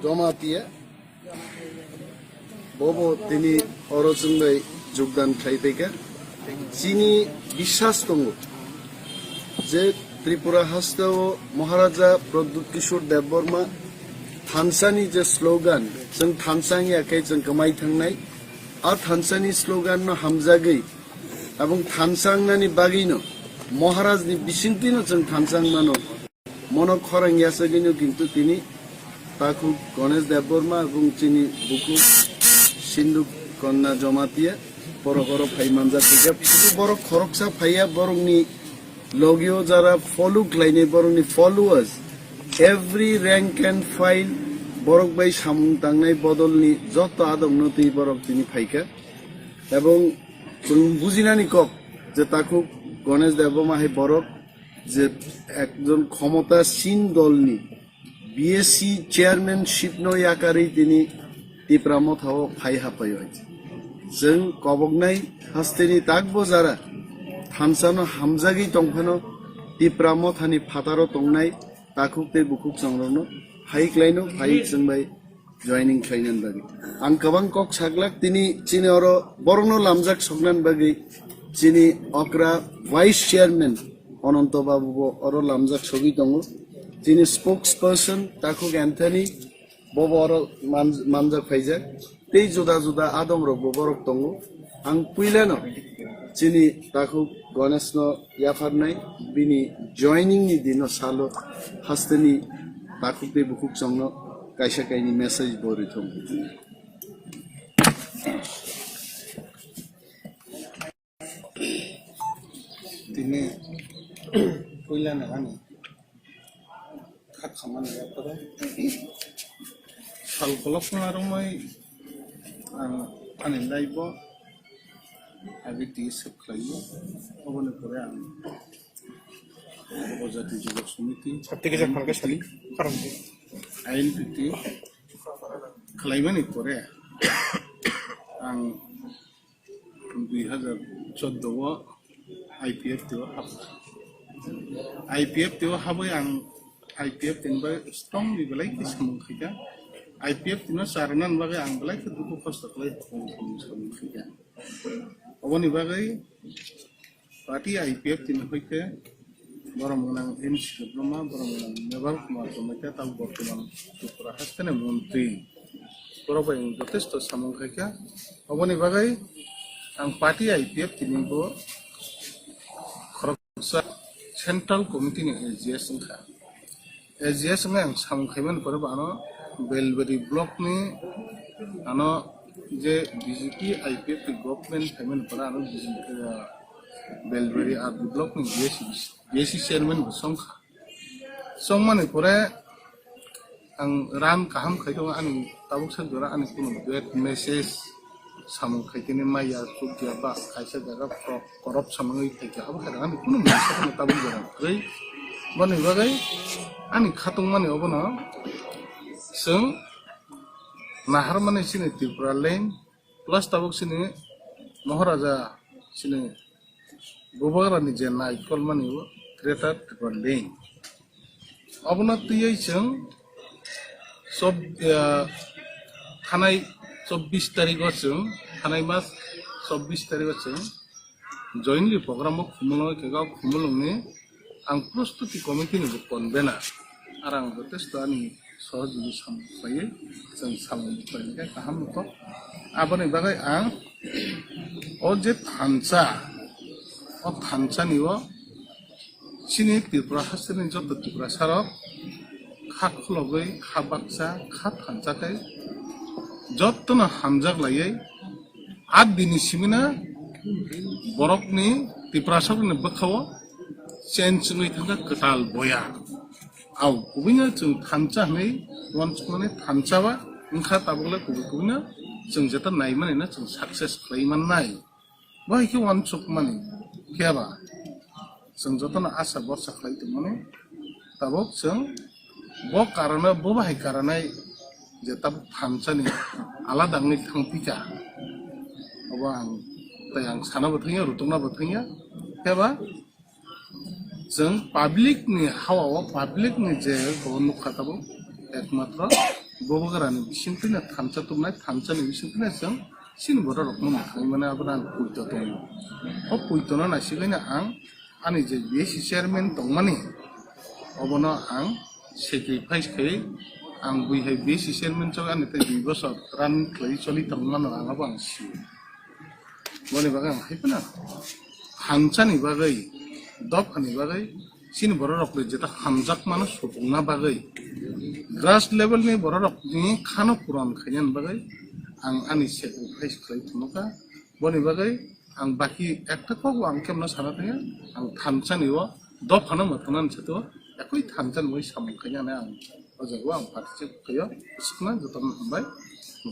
Jamatia. Bobo tini oro chwng bai jogdan khlai paikha. Chini biswas tongo je Tripura hasteo Maharaja Pradyut Kishore Debbarma thansani je slogan, chwng thansa wngya khe chwng kwmai thangnai, a thansani slogan no hamjagwi, abong thansa wngnani bagwino Maharajni bisingtwino chwng thansa wngmano. Mono khorang yasagwino kintu tini takhuk Ganesh Debbarma ebong chini bukhuk Sindhu Kanya Jamatia borok oro phai manjak khe borok khoroksa phaiya, borokni logio jara follow khlainai, borokni followers, every rank and file borok bai samung tangnai bodolni joto adokno twi borok tini phaikha. Ebong chwng bujinani kok je takhuk Ganesh Debbarma hai borok je ekjon khomota sin dolni B S C chairmanship no yakarwi tini Tipra Motha o phai hapai o. Chwng koboknai hasteni takbo jara thansa no hamjagwi tongphano Tipra Motha ni phataro tongnai takhuk tei bukhuk chongrokno phai klaino, phai chwng bai joining khlainani bagwi. Ang kwbang kok saglak tini chini oro borokno lamjak soknani bagwi chini okra vice chairman Ananto Babu bo oro lamjak sogwi tongo. Chini spokesperson Takhuk Anthony bo bo oro man-, manjak phaijak. Tei juda juda adong rok bo borok tongo. Ang puilano chini takhuk Ganesh no yapharnai bini joining ni dino salo hasteni takhuk tei bukhuk chongno kaisa kaini message bo rithung. Tini puilano ani kha khamani yapharo sal kolok phano romwi ang ani life o agi T S F khlaio. Oboni pore ang Upajati Jubo Samiti, Sabti kisa phalke sali, karon. I N P T khlaimani pore ang dui hazar chordo o I P F T o hap-, I P F T o habwi ang I P F T ni bagwi strongly belai khe samung khaikha. I P F T no charwna bagwi ang belai khe dukhu kosto khlai samung khaikha. Oboni bagwi party I P F tini hoite borom gwnang M C Debbarma, borom gwnang Mebar Kumar Jamatia, tabuk bortoman Tripura hasteni montri. Borok bai ang jotesto samung khaikha. Oboni bagwi ang party I P F tini bo khoroksa central committee ni A G S wngkha. A G S wngkha ang samung khaimani pore bo ano Belbari block ni ano je B J P I P F ni government phaimani pore ano B J P, ah, Belbari R D block ni B S C, B S C chairman bo songkha. Songmani pore ang ran kaham khai tongo, ani tabuk sak jora ani kuno bad message samung khaikhe ni maya chukya ba kaisa jaga korop, korop samangwi thaikha, abo hai rang ani kuno message no tabuk jora kwrwi. Boni bagwi ani khatungmani obono chwng naharmani chini Tripura land plus tabuk chini Maharaja chini Bubagrani je naikolmani o Greater Tripura land. Obono twiwi chwng chob-, ah, thanai chobbish tarikh o chwng, thanai mas chobbish tarikh o chwng jointly program o Khumulwng khe o Khumulwngni ang prostuti committee ni bo convener. Ar ang jotesto ani sohojogoi samung khlaiwi chwng samung khlaina khe kaham wngkha. Aboni bagwi ang o je thansa, o thansani o chini Tripura hasteni joto Tiprasarok kha khulogwi, kha baksa, kha thansa khe jotono hamjak laiwi, a bini simino borokni Tiprasarokni bwkhao change wngwi thangkha kwtal boya. Au kubui no chwng thansa hwnwi uansukmani thansa ba wngkha, tabuk le kubui kubui no chwng jeta naimani no chwng success khlai mannai. Bo hai khe uansukmani khe ba chwng jotono asa borsa khlai tongmani, tabuk chwng bo karano, bo bahai karanai je tabuk thansani alada wngwi thangphikha. Obo ang tei ang sana bo thangya, rutokna bo thangya, khe ba chwng public ni hawa o, public ni je bo nukha tabuk, ekmatro Bubagrani bisingtwino thansa tubunai, thansani bisingtwino chwng chini borok rokno mwthangwi mano, abono ang puito tongo. O puitono naisigwino ang ani je B S C chairman tongmani, obono ang sacrifice khai ang bui hai B S C chairman chok ani tei dui bosor run khlai choli tongmano ang abo ang sio. Boni bagwi ang hai phano thansani bagwi, dophani bagwi, chini borok rokni jeta hamjakmano supungna bagwi, grass level ni borok rokni khano puron khainani bagwi ang ani sacrifice khlai phunukha. Boni bagwi ang baki ekta kok ang kemno sana thangya, ang thansani o dophano mwthangna sato ekoi thansa ni samung khainani ang o jaga o ang participate khaio, swkna jotono hambai.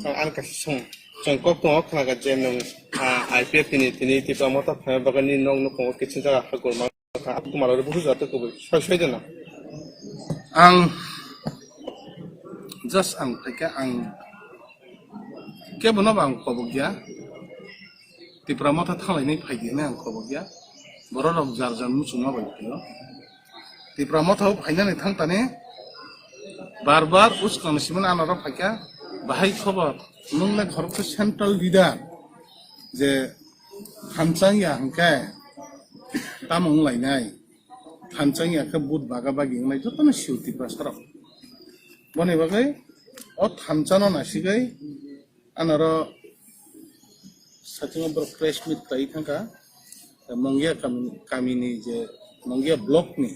Ang, ang kaisa song, chwng kok tongo khna kha je nwng, ah, I P F ni tini Tipra Motha phaima bagwi nini nok nukhungo kiching jaga ha gorma kha, Kumar oro busu jato kubui soi soi dena. Ang just ang phaikha, ang kebono bo ang kobok ya. Tipra Motha thanglainai phai di hinwi ang khobok ya. Borok rok jar jar muchungma bai phio. Tipra Motha o phainani thang tani bar bar uskang ni simani ano rok phaikha. Bahai khobor, nwng le khoroksa central leader je thansa wngya hwnkhe tamo wnglainai? Thansa wngya khe vote baga bagi wngnai jotono sio Tiprasa rok. Boni bagwi o thansa no naisigwi Anoro sakingo borok press meet khlai thangkha, Mongia kami, kamini je Mongia block ni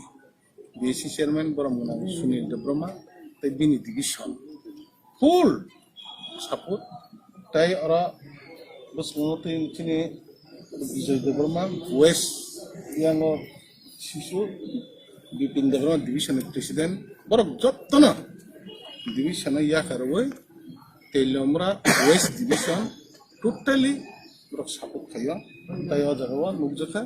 B C chairman borok mwnang Sunil Debbarma tei bini division full support. Tei oro bwskango tei chini Bijoy Debbarma West yango sisu Bipin Debbarma division ni president, borok jotono division o yakarwi Teliamura West Division totally borok support khaio. Tai o jaga o nukjakha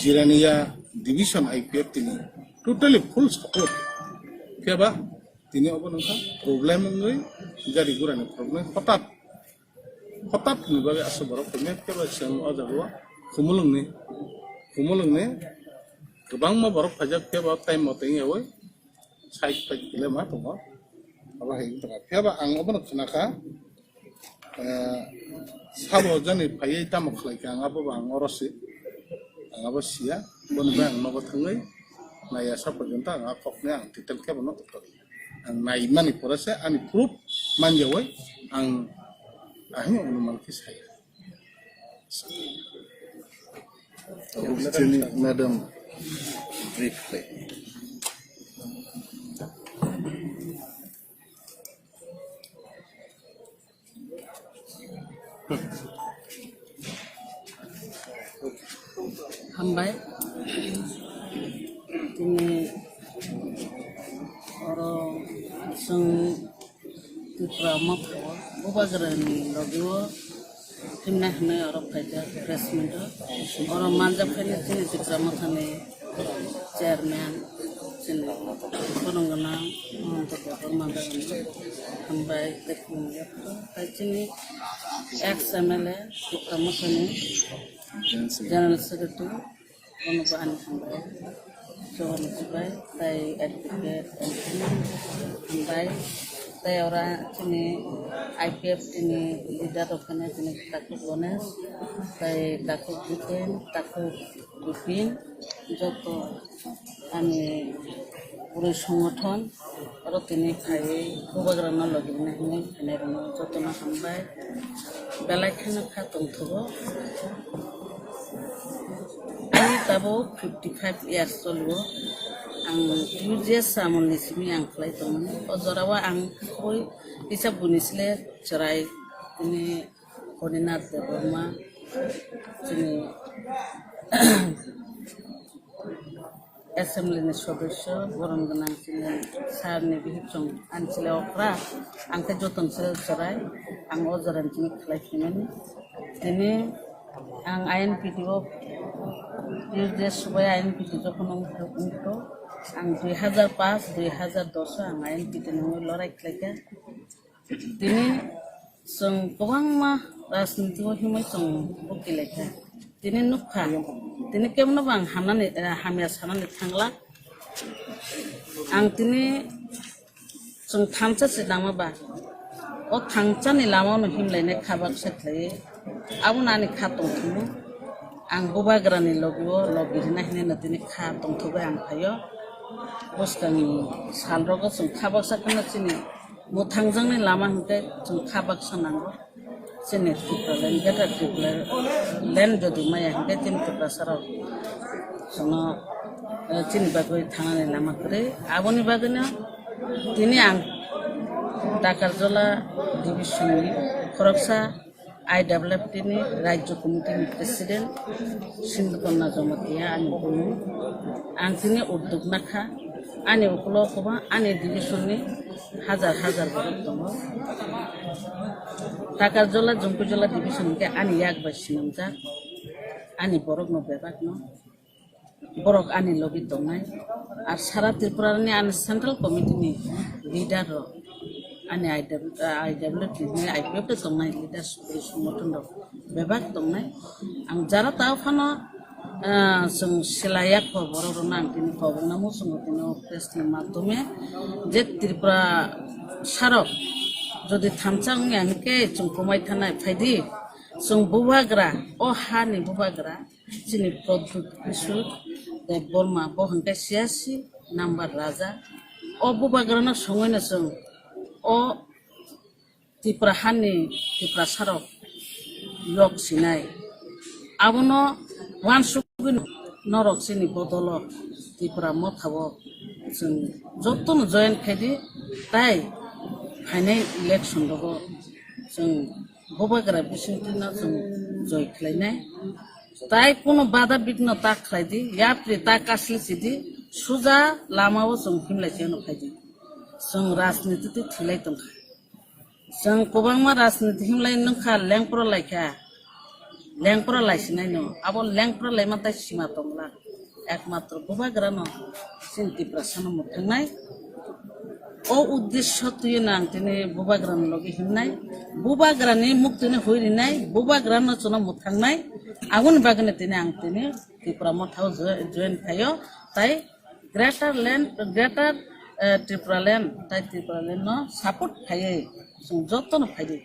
Jirania Division I P F T ni totally full support. Khe ba tini obo nokha problem wngwi gari gura ni problem hotat, hotat ni bagwi aswk borok phai khe ba chwng o jaga o Khumulwng ni, Khumulwng ni kwbangma borok phaijak khe ba time mote wngyawi side pai kile ma tongo. Abo hai wngtongkha. Phiya ba ang obono khna kha, eh, Abo jani phaiwi tamo khlai kha, ang abo bo ang oro se, ang abo siya, boni bai ang nogo thangwi naiya sa porjonto ang a kokni ang detail khe bono ang naimani pore se ani proof manjawi ang ahino onuman khe saya. Chini madam brief khlai. Hambai. Tini oro chwng Tripura Motha o Bubagrani logi o himna hinwi oro phaikha press meet o. Oro manjak phaini chini Tripura Mothani chairman, chini khorang gwnang Mahanta Debbarma bagwi hambai tei khulumjak. Tai chini ex M L A Tripura Mothani General Secretary, bono bo ani hambai. Johan Chibai, tai advocate, hambai. Tai ora chini I P F T ni leader rok phano chini Takhuk Ganesh, tai Takhuk Bipin, Takhuk Bipin, joto ani puri songothon, oro tini phaiwi Bubagrano logi rwna hinwi phainairokno jotono hambai. Belai kheno kha tongthogo. Ani tabuk fifty five years choliwo. Ang two years amolni simi ang khlai tongmani. O jorao ang koi kisa bunisle chwrai tini Horinath Debbarma, chini assembly ni sodosyo, borom gwnang chini sir ni bihik chwng ani chwla okra, ang khe joto ni chwla chwrai, ang o jora ni simi khlai phaimani. Tini ang I N P T o, Tuesday subai I N P T jokhon wngkha, wngkha, ang dui hazar paanch, dui hazar dos o ang I N P T ni wngwi lorai khlaikha. Tini chwng kwbangma rajniti o himwi chwng bukilai kha. Tini nukha, tini kebono bo ang hamnani, eh, hamya sanani thangla. Ang tini chwng thansa se nangma ba, o thangsani lama no himlainai kha baksa khlaiwi. Abono ani kha tongthokno ang Bubagrani logi o logi rina hinwi no tini kha tongthokbai ang phaio. Bwskangni salrogo chwng kha baksa kheno chini mwthangjakni lama hinkhe chwng kha baksa nango. Chini Tipraland, Greater Tipraland jodi maya hinkhe chini Tiprasarok chwngno, eh, chini bagwi thangnani lama kwrwi. Aboni bagwino tini ang Takarjala division ni khoroksa I W F T ni Rajya Committee ni President Sindhukanya Jamatia ani buno. Ang tini uddog nakha, ani ukulo kwbang ani division ni hajar hajar borok tongo. Takarjala, Jompuijala division hwnkhe ani yak bai swnamjak, ani borokno bebakno. Borok ani logi tongnai. Ar sara Tripura ni ani Central Committee ni leader rok, ani I W, I W T ni I P F T tongnai leader songothon rok bebak tongnai. Ang jara tao phano, ah, chwng silaiya kho borok rok no ang tini kobong namo chwng tini o press ni madhyome je Tripura sarok jodi thamsa wngya hinkhe chwng kwmai thanai phaidi chwng bubagra o ha ni bubagra. Chini Pradyut Kishore Debbarma, bo hwnkhe siyasi number raja. O bubagrano songwino chwng o Tripura hani Tiprasarok yok sinai. Abono uansugwi norok chini bodolo Tipra Mothao chwng jotono join khaidi, tai phainai election rogo chwng bubagra bisingtwino chwng joi khlainai. Tai kunu bada bigno ta khlai di, yapri ta kasli si di, suja lama o chwng himlai khe no khai di. Chwng rajniti twi thwilai tong kha. Chwng kwbangma rajniti himlai nung kha, lengpro lai kha. Lengpro lai sinai no, abo lengpro lai ma tai sima tong la. Ekmatro bubagra no chini Tiprasa no mwthangnai. O uddesho twi no ang tini bubagra ni logi himnai, bubagra ni muk tini hui rinai, bubagra no chwngno mwthangnai, aboni bagwi no tini ang tini Tipra Mothao jo-, join khaio, tai Greater Land, Greater, eh, Tripura Land, tai Tripura Land no support khaiwi chwng joto no phaiwi.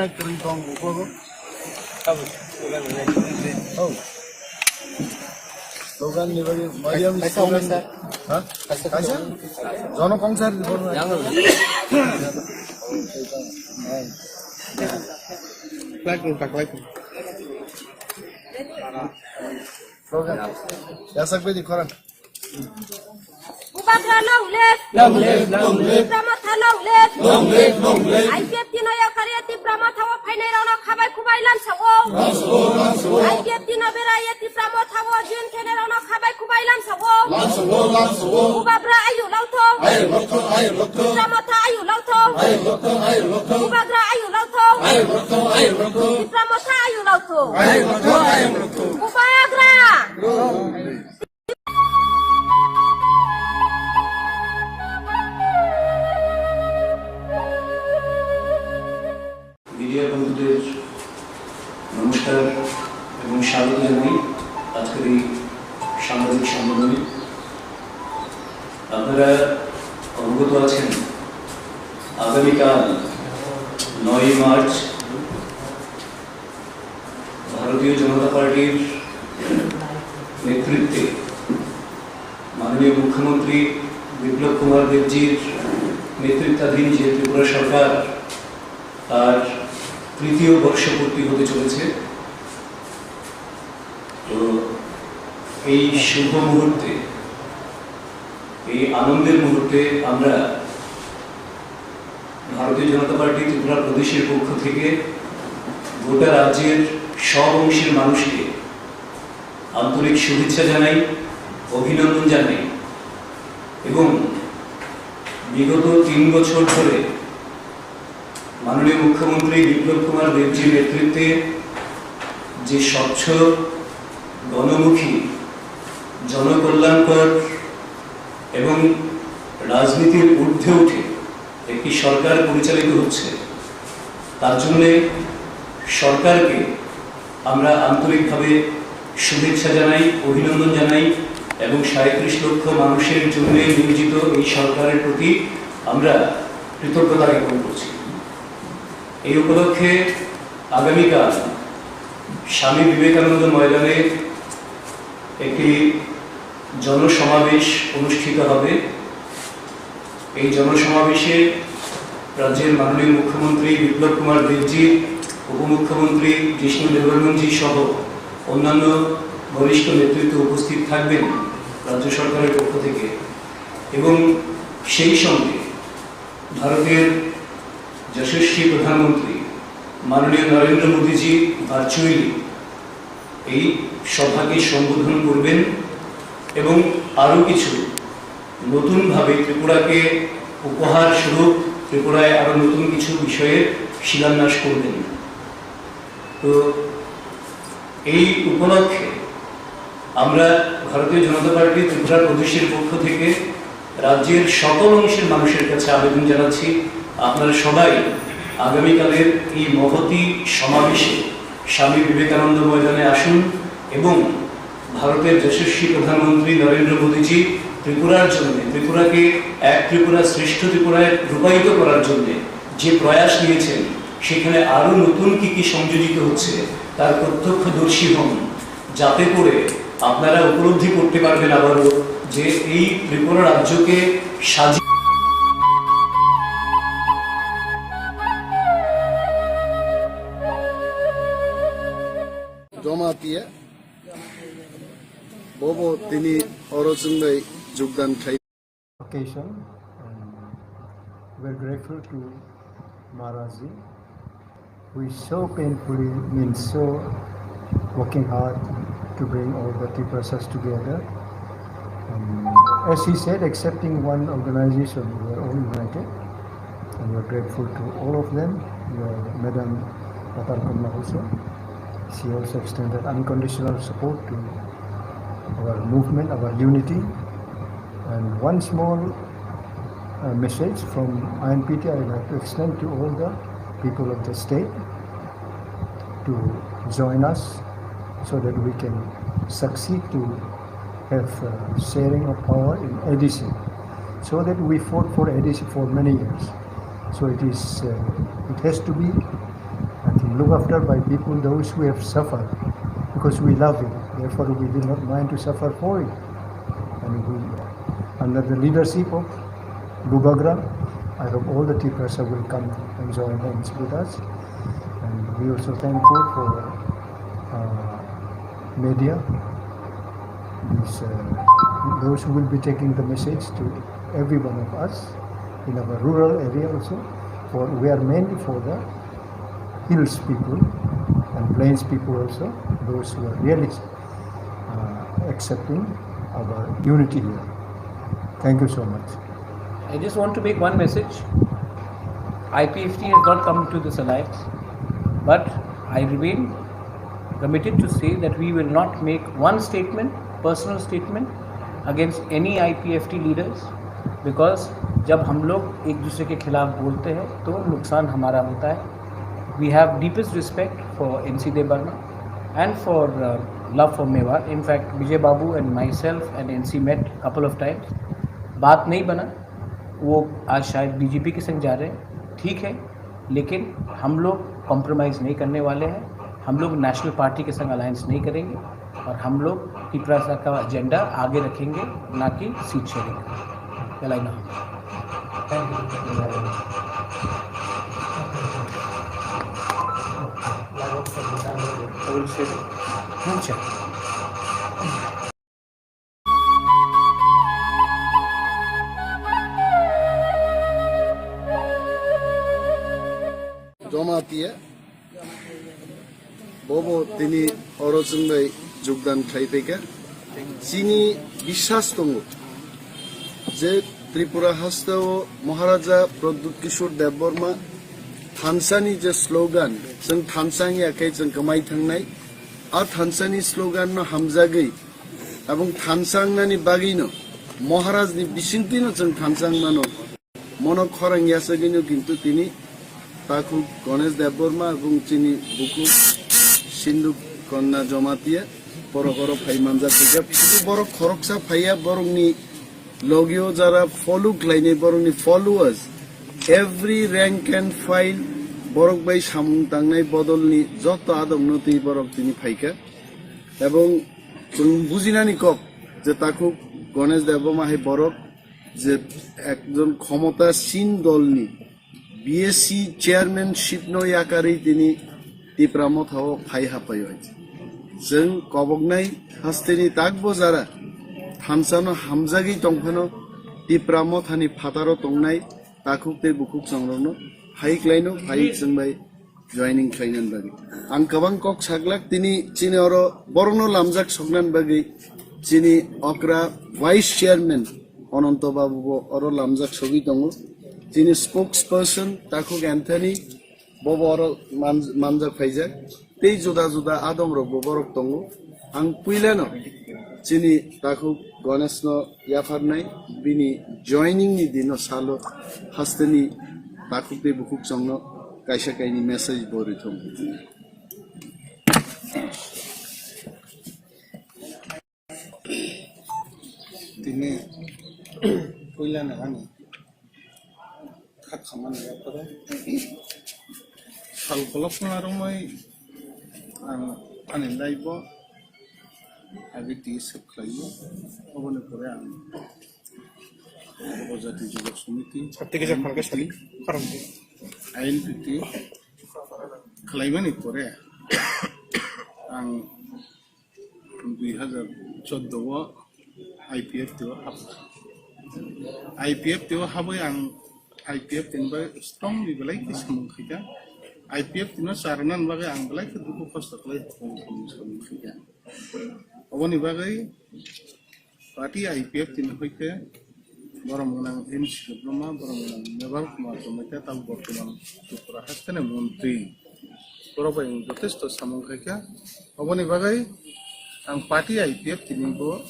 na kwrwi tong ukogo. Oh. Slogan ni bagwi, medium slogan. Ha? Kaisa? Jono kongsa report na. Yang. Flag ni taklai. Slogan. Yasak bedi koran. Bubagra long live. Long live, long live. Tipra Motha long live. Long live, long live. I P F T no yakarya Tipra Motha o phainai rok no khabai khubai lamsa o. Lamsa o, lamsa o. I P F T no beraya Tipra Motha o join khainai rok no khabai khubai lamsa o. Lamsa o, lamsa o. Bubagra ayu lautho. Ayu lautho, ayu lautho. Tipra Motha ayu lautho. Ayu lautho, ayu lautho. Bubagra ayu lautho. Ayu lautho, ayu lautho. Tipra Motha ayu lautho. Ayu lautho, ayu lautho. Bubagra. Media বন্ধুদের নমস্কার এবং স্বাগত জানাই আজকের এই সাংবাদিক সম্মেলনে। আপনারা অবগত আছেন, আগামীকাল নয়ই মার্চ ভারতীয় জনতা পার্টির নেতৃত্বে মাননীয় মুখ্যমন্ত্রী বিপ্লব কুমার দেবজির নেতৃত্বাধীন যে ত্রিপুরা সরকার, তার তৃতীয় বর্ষপূর্তি হতে চলেছে। তো এই শুভ মুহূর্তে, এই আনন্দের মুহূর্তে আমরা ভারতীয় জনতা পার্টি ত্রিপুরা প্রদেশের পক্ষ থেকে গোটা রাজ্যের সব অংশের মানুষকে আন্তরিক শুভেচ্ছা জানাই, অভিনন্দন জানাই এবং বিগত তিন বছর ধরে মাননীয় মুখ্যমন্ত্রী বিপ্লব কুমার দেবজির নেতৃত্বে যে স্বচ্ছ, গণমুখী, জনকল্যাণকর এবং রাজনীতির ঊর্ধ্বে উঠে একটি সরকার পরিচালিত হচ্ছে, তার জন্যে সরকারকে আমরা আন্তরিকভাবে শুভেচ্ছা জানাই, অভিনন্দন জানাই এবং সাঁইত্রিশ লক্ষ মানুষের জন্য নিয়োজিত এই সরকারের প্রতি আমরা কৃতজ্ঞতা জ্ঞাপন করছি। এই উপলক্ষে আগামীকাল স্বামী বিবেকানন্দ ময়দানে একটি জনসমাবেশ অনুষ্ঠিত হবে। এই জনসমাবেশে রাজ্যের মাননীয় মুখ্যমন্ত্রী বিপ্লব কুমার দেবজি, উপমুখ্যমন্ত্রী জিষ্ণু দেববর্মনজি সহ অন্যান্য বরিষ্ঠ নেতৃত্ব উপস্থিত থাকবেন রাজ্য সরকারের পক্ষ থেকে। এবং সেই সঙ্গে ভারতের যশস্বী প্রধানমন্ত্রী মাননীয় নরেন্দ্র মোদীজি ভার্চুয়ালি এই সভাকে সম্বোধন করবেন এবং আরও কিছু নতুনভাবে ত্রিপুরাকে উপহার স্বরূপ ত্রিপুরায় আরও নতুন কিছু বিষয়ের শিলান্যাস করবেন। তো এই উপলক্ষে আমরা ভারতীয় জনতা পার্টি ত্রিপুরা প্রদেশের পক্ষ থেকে রাজ্যের সকল অংশের মানুষের কাছে আবেদন জানাচ্ছি, আপনারা সবাই আগামীকালের এই মহতী সমাবেশে স্বামী বিবেকানন্দ ময়দানে আসুন এবং ভারতের যশস্বী প্রধানমন্ত্রী নরেন্দ্র মোদীজি ত্রিপুরার জন্য, ত্রিপুরাকে এক ত্রিপুরা শ্রেষ্ঠ ত্রিপুরায় রূপায়িত করার জন্য যে প্রয়াস নিয়েছেন, সেখানে আরও নতুন কী কী সংযোজিত হচ্ছে, তার প্রত্যক্ষদর্শী হন, যাতে করে আপনারা উপলব্ধি করতে পারবেন আবারও যে এই ত্রিপুরা রাজ্যকে সাজিয়ে Jamatia, bobo tini oro chwng bai jogdan khai. Occasion, and we're grateful to Maharaj ji, who is so painfully, means so working hard to bring all the Tiprasas together. Um, as he said, excepting one organization, we are all united, and we are grateful to all of them. Your Madam Patal Kamla also, she also extended unconditional support to our movement, our unity. And one small A message from I N P T I would like to extend to all the people of the state to join us so that we can succeed to have uh, sharing of power in A D C, so that we fought for A D C for many years. So it is, uh, it has to be, I think, looked after by people, those who have suffered, because we love it. Therefore, we did not mind to suffer for it. And we, under the leadership of Bubagra, I hope all the Tiprasa will come and join hands with us. And we also thankful for uh, media, these, uh, those who will be taking the message to every one of us in our rural area also. For we are mainly for the hills people and plains people also, those who are really uh, accepting our unity here. Thank you so much. I just want to make one message. I P F T has not come to this alliance, but I remain committed to say that we will not make one statement, personal statement, against any I P F T leaders, because जब हम लोग एक दूसरे के खिलाफ बोलते हैं तो नुकसान हमारा होता है. We have deepest respect for N C Debbarma and for uh, love for Mewar. In fact, Vijay Babu and myself and N C met couple of times. बात नहीं बना. वो आज शायद बीजेपी के संग जा रहे हैं, ठीक है, लेकिन हम लोग कॉम्प्रोमाइज़ नहीं करने वाले हैं. हम लोग नेशनल पार्टी के संग अलायंस नहीं करेंगे और हम लोग तिपरासा का एजेंडा आगे रखेंगे, ना कि सीट शेयरिंग. बेलायना. Jamatia, bobo tini oro chwng bai jogdan khlai phaikha. Chini biswas tongo je Tripura hasteo Maharaja Pradyut Kishore Debbarma thansani je slogan, chwng thansa wngya khe chwng kwmai thangnai, a thansani slogan no hamjagwi, abong thansa wngnani bagwino Maharajni bisingtwino chwng thansa wngmano. Mono khorang yasagwino kintu tini takhuk Ganesh Debbarma ebong chini bukhuk Sindhu Kanya Jamatia borok oro phai manjak khaikha. Phiya borok khoroksa phaiya, borokni logio jara follow khlainai, borokni followers, every rank and file, borok bai samung tangnai bodolni joto adokno twi borok tini phaikha. Ebong chwng bujinani kok je takhuk Ganesh Debbarma hai borok je ekjon khomota sin dolni B S C chairmanship no yakarwi tini Tipra Motha o phai hapai o. Chwng koboknai hasteni takbo jara thansa no hamjagwi tongphano Tipra Motha ni phataro tongnai takhuk tei bukhuk chongrokno phai klaino, phai chwng bai joining khlainani bagwi. Ang kwbang kok saglak tini chini oro borokno lamjak soknani bagwi chini okra vice chairman Ananto Babu bo oro lamjak sogwi tongo. Chini spokesperson Takhuk Anthony bo bo oro man-, manjak phaijak. Tei juda juda adong rok bo borok tongo. Ang puilano chini Takhuk Ganesh no yapharnai bini joining ni dino salo hasteni Takhuk tei bukhuk chongno kaisa kaini message bo rithong. Tini puila no ani kha khamani yapharo sal kolokma romwi ang ani life o agi twi sep khlaio. Oboni pore ang Upojati Jubo Samiti, Application form ke sali, form ke. I N P T khlaimani pore ang dui hazar chordo o I P F T o hapkha. I P F T o habwi ang I P F T ni bagwi strongly belai khe samung khaikha. I P F T no charwnani bagwi ang belai khe dukhu kosto khlai samung khaikha. Oboni bagwi party I P F T ni hoite borom gwnang M C Debbarma, borom gwnang Mebar Kumar Jamatia, tabuk bortoman Tripura hasteni montri, borok bai ang jotesto samung khaikha. Oboni bagwi ang party I P F T ni bo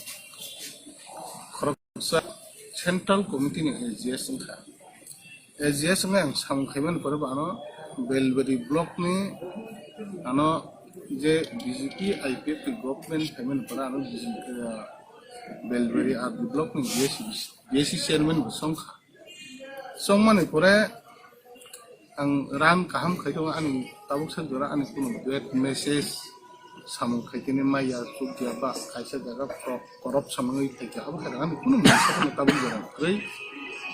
khoroksa Central Committee ni A G S wngkha. A G S wngkha ang samung khaimani pore bo ano Belbari block ni ano B J P I P F ni government khaimani pore ano B J P, ah, Belbari R D block ni B S C, B S C chairman bo songkha. Songmani pore ang rang kaham khai tongo, ani tabuk sak jora ani kunu bad message samung khai tini maya chukya ba kaisa jaga korop, korop samung wi khai kha, abo hai ani kunu message no tabuk jora kwrwi.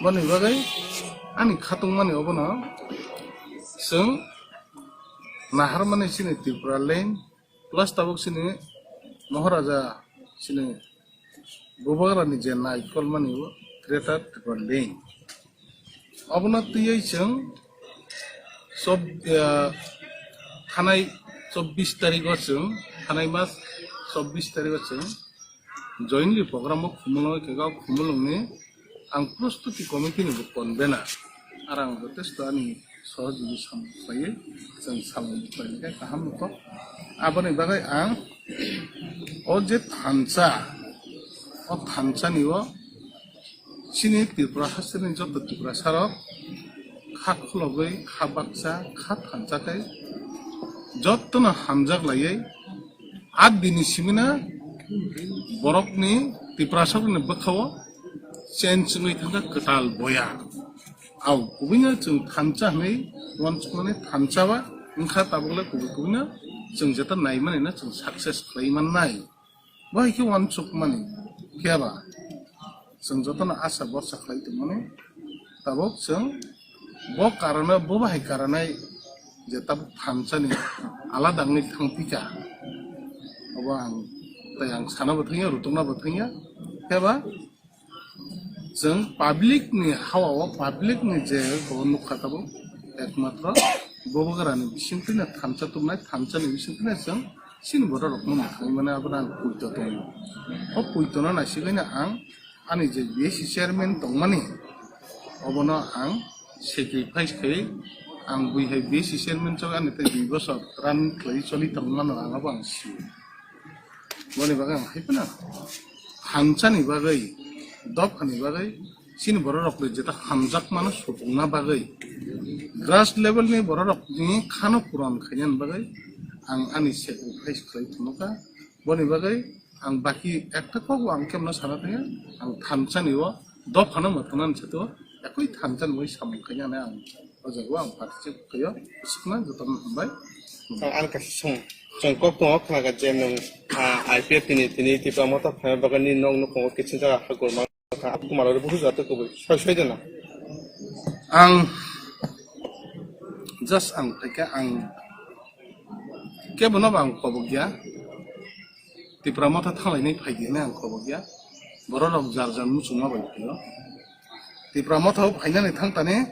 Boni bagwi ani khatungmani obono chwng naharmani chini Tripura land plus tabuk chini Maharaja chini Bubagrani je naikolmani o Greater Tripura Link. Obono twiwi chwng chob-, ah, thanai chobbish tarigo chwng, thanai mas chobbish tarigo chwng jointly program o Khumulwngo khe o Khumulwngni ang prostuti committee ni bo convener. Arang jotesto ani sohojigi samung khlaiwi chwng samung khlainai khe kaham nukho. Aboni bagwi ang o je thansa, o thansani o chini Tripura hasteni joto Tiprasarok kha khulogwi, kha baksa, kha thansa khe jotono hamjak laiwi, a dini simina borokni Tiprasarokni bwkhao change wngwi thangkha kwtal boya. Au, kubui no chwng thansa hwnwi uansukmani thansa ba wngkha, tabuk le kubui kubui no chwng jeta naimani no chwng success khlai mannai. Bo hai khe uansukmani khe ba chwng jotono asa borsa khlai tongmani. Tabuk chwng bo karano, bo bahai karanai je tabuk thansani alada wngwi thang phika. Obo ang, tai ang sana bo thangya, rutokna bo thangya. Khe ba chwng public ni hawa o, public ni je bo nukha tabuk, ekmatro Bubagrani bisingtwi no thansa tubunai, thansani bisingtwi no chwng chini borok rokno mwthangwi mano, abono ang puito tongo. O puitono naisigwino ang ani je B S C chairman tongmani, obono ang sacrifice khai, ang bui hai B S C chairman chok ani tei dui bosor run khlai choli tongmano, ang abo ang sio. Boni bagwi ang hai phano thansani bagwi, dophani bagwi, chini borok rok bai jeta hamjakmano supungna bagwi, grass level ni borok rok ni khano puron khainani bagwi ang ani sacrifice khlai phunukha. Boni bagwi ang baki ekta kok bo ang kemno sana thangya, ang thansani o dophano mwthangna ni sato ekoi thansani bai samung khainani ang o jaga o ang participate khaio, sukna jotono hambai. Ang, ang kaisa song, chwng kok tongo khna kha je nwng, ah, I P F tini, tini Tipra Motha phaima bagwi nini nok nukhungo kiching jaga ha gorma kha, Kumar ore buhu jatwi kubui soi soi dena. Ang just ang phaikha, ang kebono bo ang kobok ya. Tipra Motha thanglainai phai di hinwi ang kobok ya. Borok rok jar jar muchungma bai phaio. Tipra Motha o phainani thang tani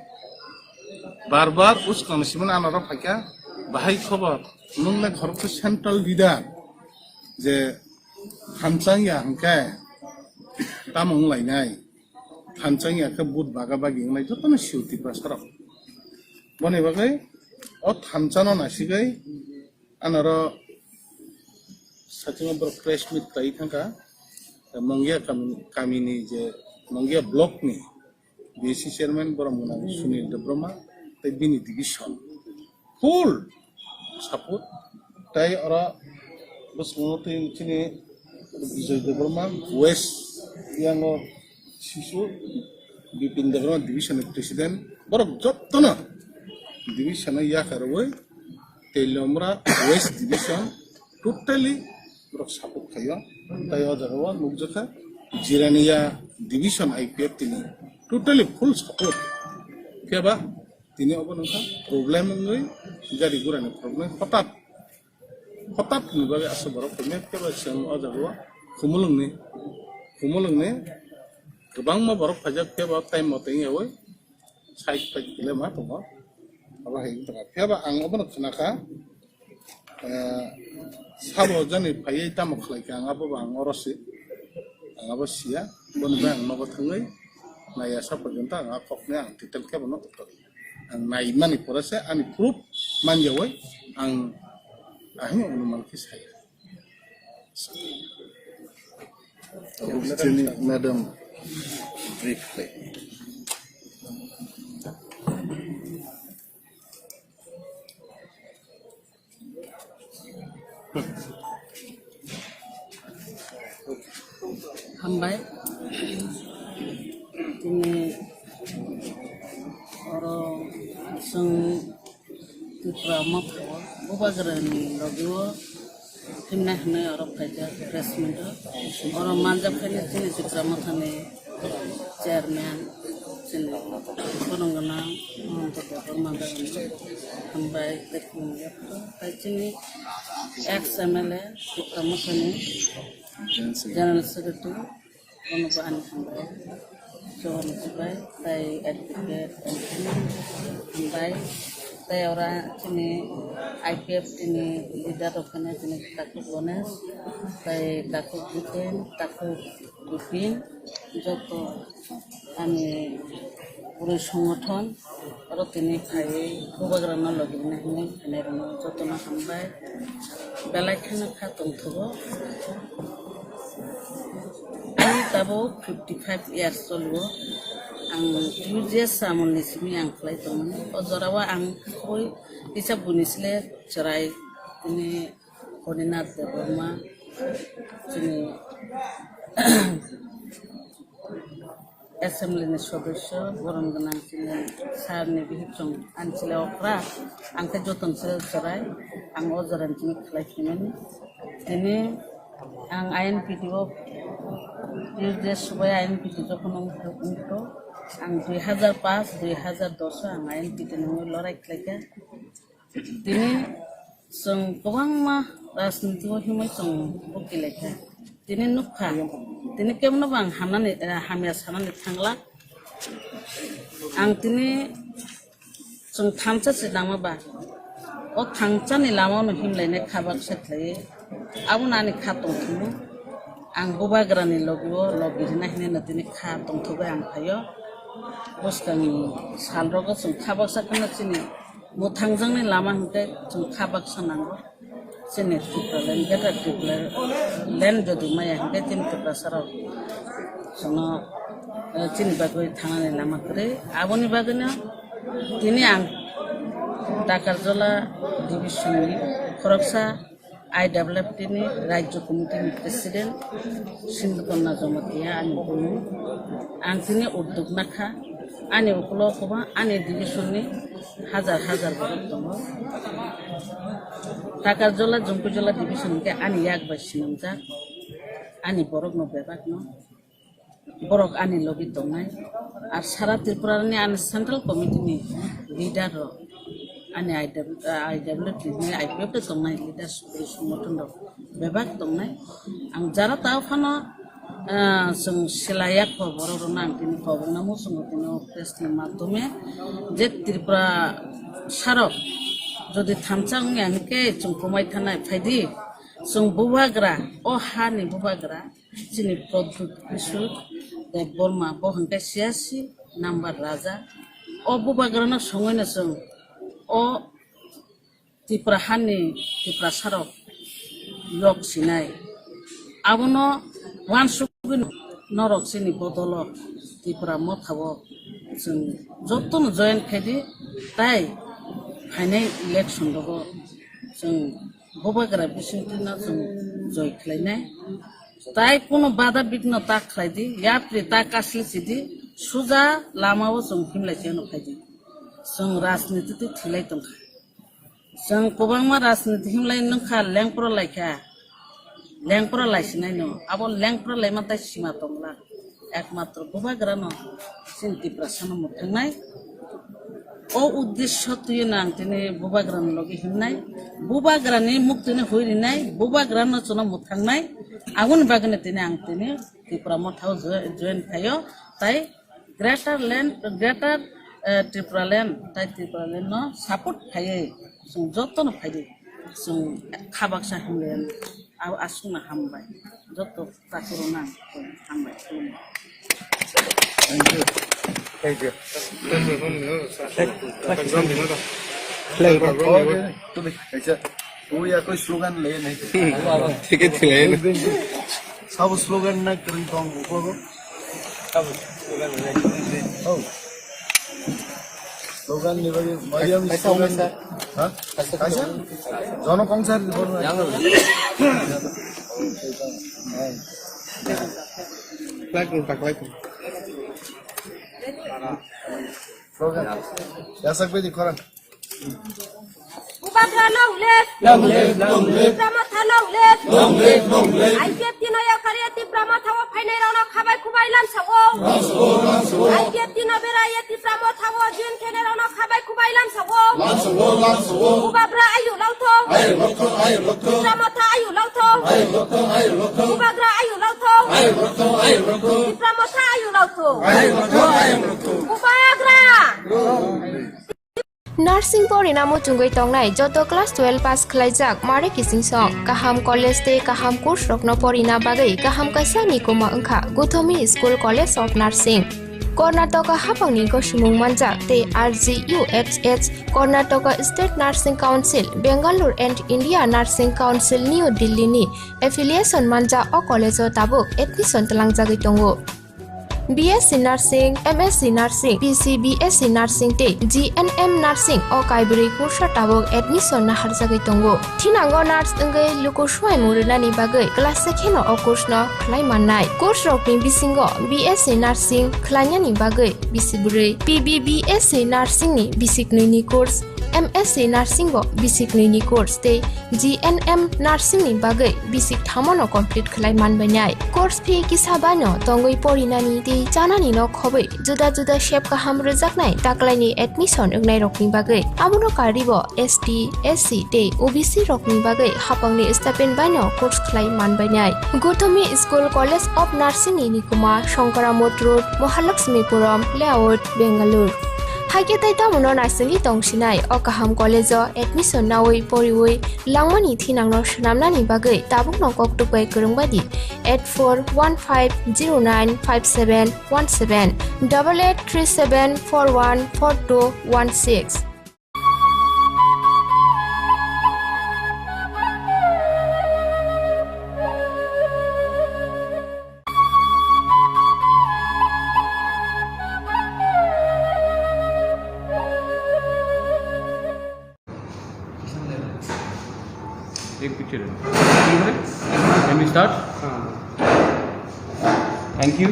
bar bar uskang simani anaro phaikha. Bahai khobor, nwng le khoroksa central leader je thansa ya hwnkhe tamo wnglainai. Thansa ya khe vote baga bagi wngnai jotono sio Tiprasarok. Boni bagwi o thansano naisigwi anaro sakingo borok press meet khlai thangkha. Mongia kami, kamini je Mongia block ni B C chairman borok mwnang Sunil Debbarma tei bini division full support. Tei oro bwskango tei chini Bijoy Debbarma West yango sisu Bipin Debbarma division ni president, borok jotono division o yakarwi Teliamura West Division totally borok support khaio. Tai o jaga o nukjakha Jirania Division I P F tini totally full support. Phiya ba tini obo nokha problem wngwi gari gura ni problem hotat, hotat ni bagwi aswk borok phai phiya ba chwng o jaga o Khumulwng ni, Khumulwng ni kwbangma borok phaijak phiya ba time mote wngyawi side side kile ma tongo. Abo hai wngtongkha. Phiya ba ang obono khna kha, eh, sabo jani phaiwi tamo khlai kha, ang abo ba ang oro se, ang abo siya. Boni bai ang nogo thangwi naiya sa porjonto ang a kokni ang detail khe bono uttoro. Ang naimani pore se ani proof manjawi ang ahini onuman khe saya. Tabuk chini madam Briefly. Hambai. Tini oro chwng Tripura Motha o Bubagrani logi o himnai hwnwi oro phaikha press meet o. Oro manjak khaini chini Tripura Motha ni chairman, chini khorang gwnang Mahanta Debbarma bai hambai tei khumui yapharo. Tai chini ex M L A Tripura Motha ni General Secretary, bono bo ani hambai. Johor ni bai, tai advocate, hambai. Tai ora chini I P F T ni leader rok phano chini Takhuk Ganesh, tai Takhuk Jiten, Takhuk Bipin, joto ani pura songothon, oro tini phaiwi Bubagrano logi rwna hinwi phainairokno jotono hambai. Belai kheno kha tongthogo. Ani tabuk fifty five years choliwo. Ang U G S amolni simi ang khlai tongmani. O jorao ang khoboi kisa buini sle chwrai tini Horinath Debbarma, chini assembly ni sodosyo, borom gwnang chini sir ni bihik chwng ani chwla okra, ang khe joto ni chwla chwrai, ang o jora ni simi khlai phaimani. Tini ang I N P T o, U G S subai I N P T jokhon wngkha, wngkha, ang dui hazar paanch, dui hazar dos o ang I N P T ni wngwi lorai khlaikha. Tini chwng kwbangma rajniti o himwi chwng bukilai kha. Tini nukha, tini kebono bo ang hamnani, eh, hamya sanani thangla. Ang tini chwng thansa se lama ba. O thansani lama no himlainai kha baksa khlaiwi. Abono ani kha tongthokno. Ang Bubagrani logi o logi rina hinwi no tini kha tongthokgwi ang phaio. Bwskangni salrogo chwng kha baksa kheno chini mwthangjakni lama hwnkhe chwng kha baksa nango. Chini Tipraland, Greater Tipraland jodi maya hwnkhe chini Tiprasarok chwngno, eh, chini bagwi thangnani lama kwrwi. Aboni bagwino tini ang Takarjala division ni khoroksa I W F T ni Rajya Committee ni President Sindhukanya Jamatia ani bumung. Ang tini uddog nakha, ani ukulo kwbang ani division ni hajar hajar borok tongo. Takarjala, Jompuijala division hwnkhe ani yak bai swnamjak, ani borokno bebakno. Borok ani logi tongnai. Ar sara Tripura ni ani Central Committee ni leader rok, ani I W, I W T ni I P F T tongnai leader songothono rok bebak tongnai. Ang jara tao phano, ah, chwng silaiya kho borok rok no ang tini kobong na muchungo tini o press ni madhyome je Tripura sarok jodi thansa wngya hwnkhe chwng kwmai thanai phaidi chwng bubagra o ha ni bubagra. Chini Pradyut Kishore Debbarma bo hwnkhe siyasi number raja. O bubagrano songwino chwng o Tripura hani Tiprasarok yok sinai. Abono uansugwi norok chini bodolo Tipra Mothao chwng jotono join khaidi tai phainai election rogo chwng bubagra bisingtwino chwng joi khlainai. Tai kunu bada bigno ta khlai di, yapri ta kasli si di, suja lama o chwng himlai khe no phai di. Chwng rajniti twi thilai tong kha. Chwng kwbangma rajniti himlai nung kha, lengpro lai kha. Lengpro lai sinai no, abo lengpro lai ma tai sima tong la. Ekmatro bubagra no chini Tiprasa no mwthangnai. O uddesho twi no ang tini bubagra ni logi himnai, bubagra ni muk tini hui rinai, bubagra no chwngno mwthangnai, aboni bagwi no tini ang tini Tipra Mothao jo-, join khaio, tai Greater Land, Greater, eh, Tripura Land, tai Tripura Land no support khaiwi chwng joto no phai di, chwng kha baksa himlai. Abo aswkno hambai. Joto takhurokno ang hambai khulumkha. Thank you. Thank you. Kaisa, twi ya koi slogan le nai. Ticket le. Sabo slogan na kwrwng tong uklogo. Oh. Slogan ni bagwi, Mariam slogan. Ha? Kaisa? Jono kong sar. Slogan. Yasak bedi khorang. Bubagra long live. Long live, long live. Tipra Motha long live. Long live, long live. I P F T no yakari Tipra Motha o phainai rok no khabai khubai lamsa o. Lamsa o, lamsa o. I P F T no berai Tipra Motha o jin khenai rok no khabai khubai lamsa o. Lamsa o, lamsa o. Bubagra ayu lotho. Ayu lotho, ayu lotho. Tipra Motha ayu lotho. Ayu lotho, ayu lotho. Bubagra ayu lotho. Ayu lotho, ayu lotho. Tipra Motha ayu lotho. Ayu lotho, ayu lotho. Bubagra. Nursing porina muchungwi tongnai joto class twelve pass khlaijak mare kiching song, kaham college tei kaham course rokno porina bagwi kaham kaisa ni kuma wngkha Gothomi School College of Nursing. Karnataka hapangni gosimung manjak tei R G U H H, Karnataka State Nursing Council, Bangalore and India Nursing Council New Delhi ni affiliation manjak o college o tabuk admission twlangjagwi tongo. B S C Nursing, M S C Nursing, P C B S C Nursing tei G N M Nursing o kaibrwi kursa tabuk admission naharjagwi tongo. Thinango nurse wngwi luku swmaimung rwnani bagwi class se kheno o course no khlai mannai. Course rokni bisingo B S C Nursing khlainani bagwi bisi bwrwi, P B B S C Nursing ni bisi knwi ni course, M S C Nursing bo bisi knwi ni course tei G N M Nursing ni bagwi bisi thamo no complete khlai manbainai. Course fee kisa bai no tongwi porinani tei chanani no khobwi juda juda sep kaham rwjaknai taklaini admission wngnai rokni bagwi. Abono karwi bo S T, S C tei O B C rokni bagwi hapangni stipend bai no course khlai manbainai. Gothomi School College of Nursing ni nikuma Shankara Mott Road, Mahalakshmipuram Layout, Bangalore. Haikhe tei tamono naisingwi tongsinai o kaham college o admission nawi poriwi langmani thinangno swnamnani bagwi tabukno koktwk bai kwrwng bai di eight four one five zero nine five seven one seven, double eight three seven four one four two one six. एक पिक्चर है। Can we start? Thank you,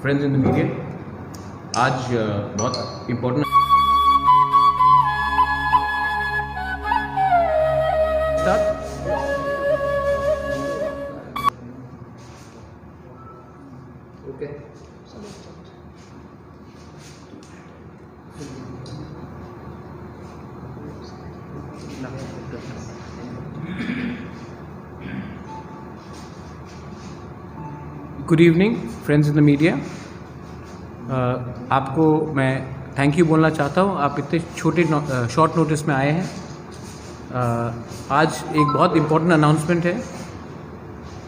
friends in the media. आज, अ, बहुत important start. Okay. Good evening, friends in the media. अ, आपको मैं thank you बोलना चाहता हूँ, आप इतने छोटे नौ-, अ, शॉर्ट नोटिस में आए हैं। अ, आज एक बहुत इम्पोर्टेंट अनाउंसमेंट है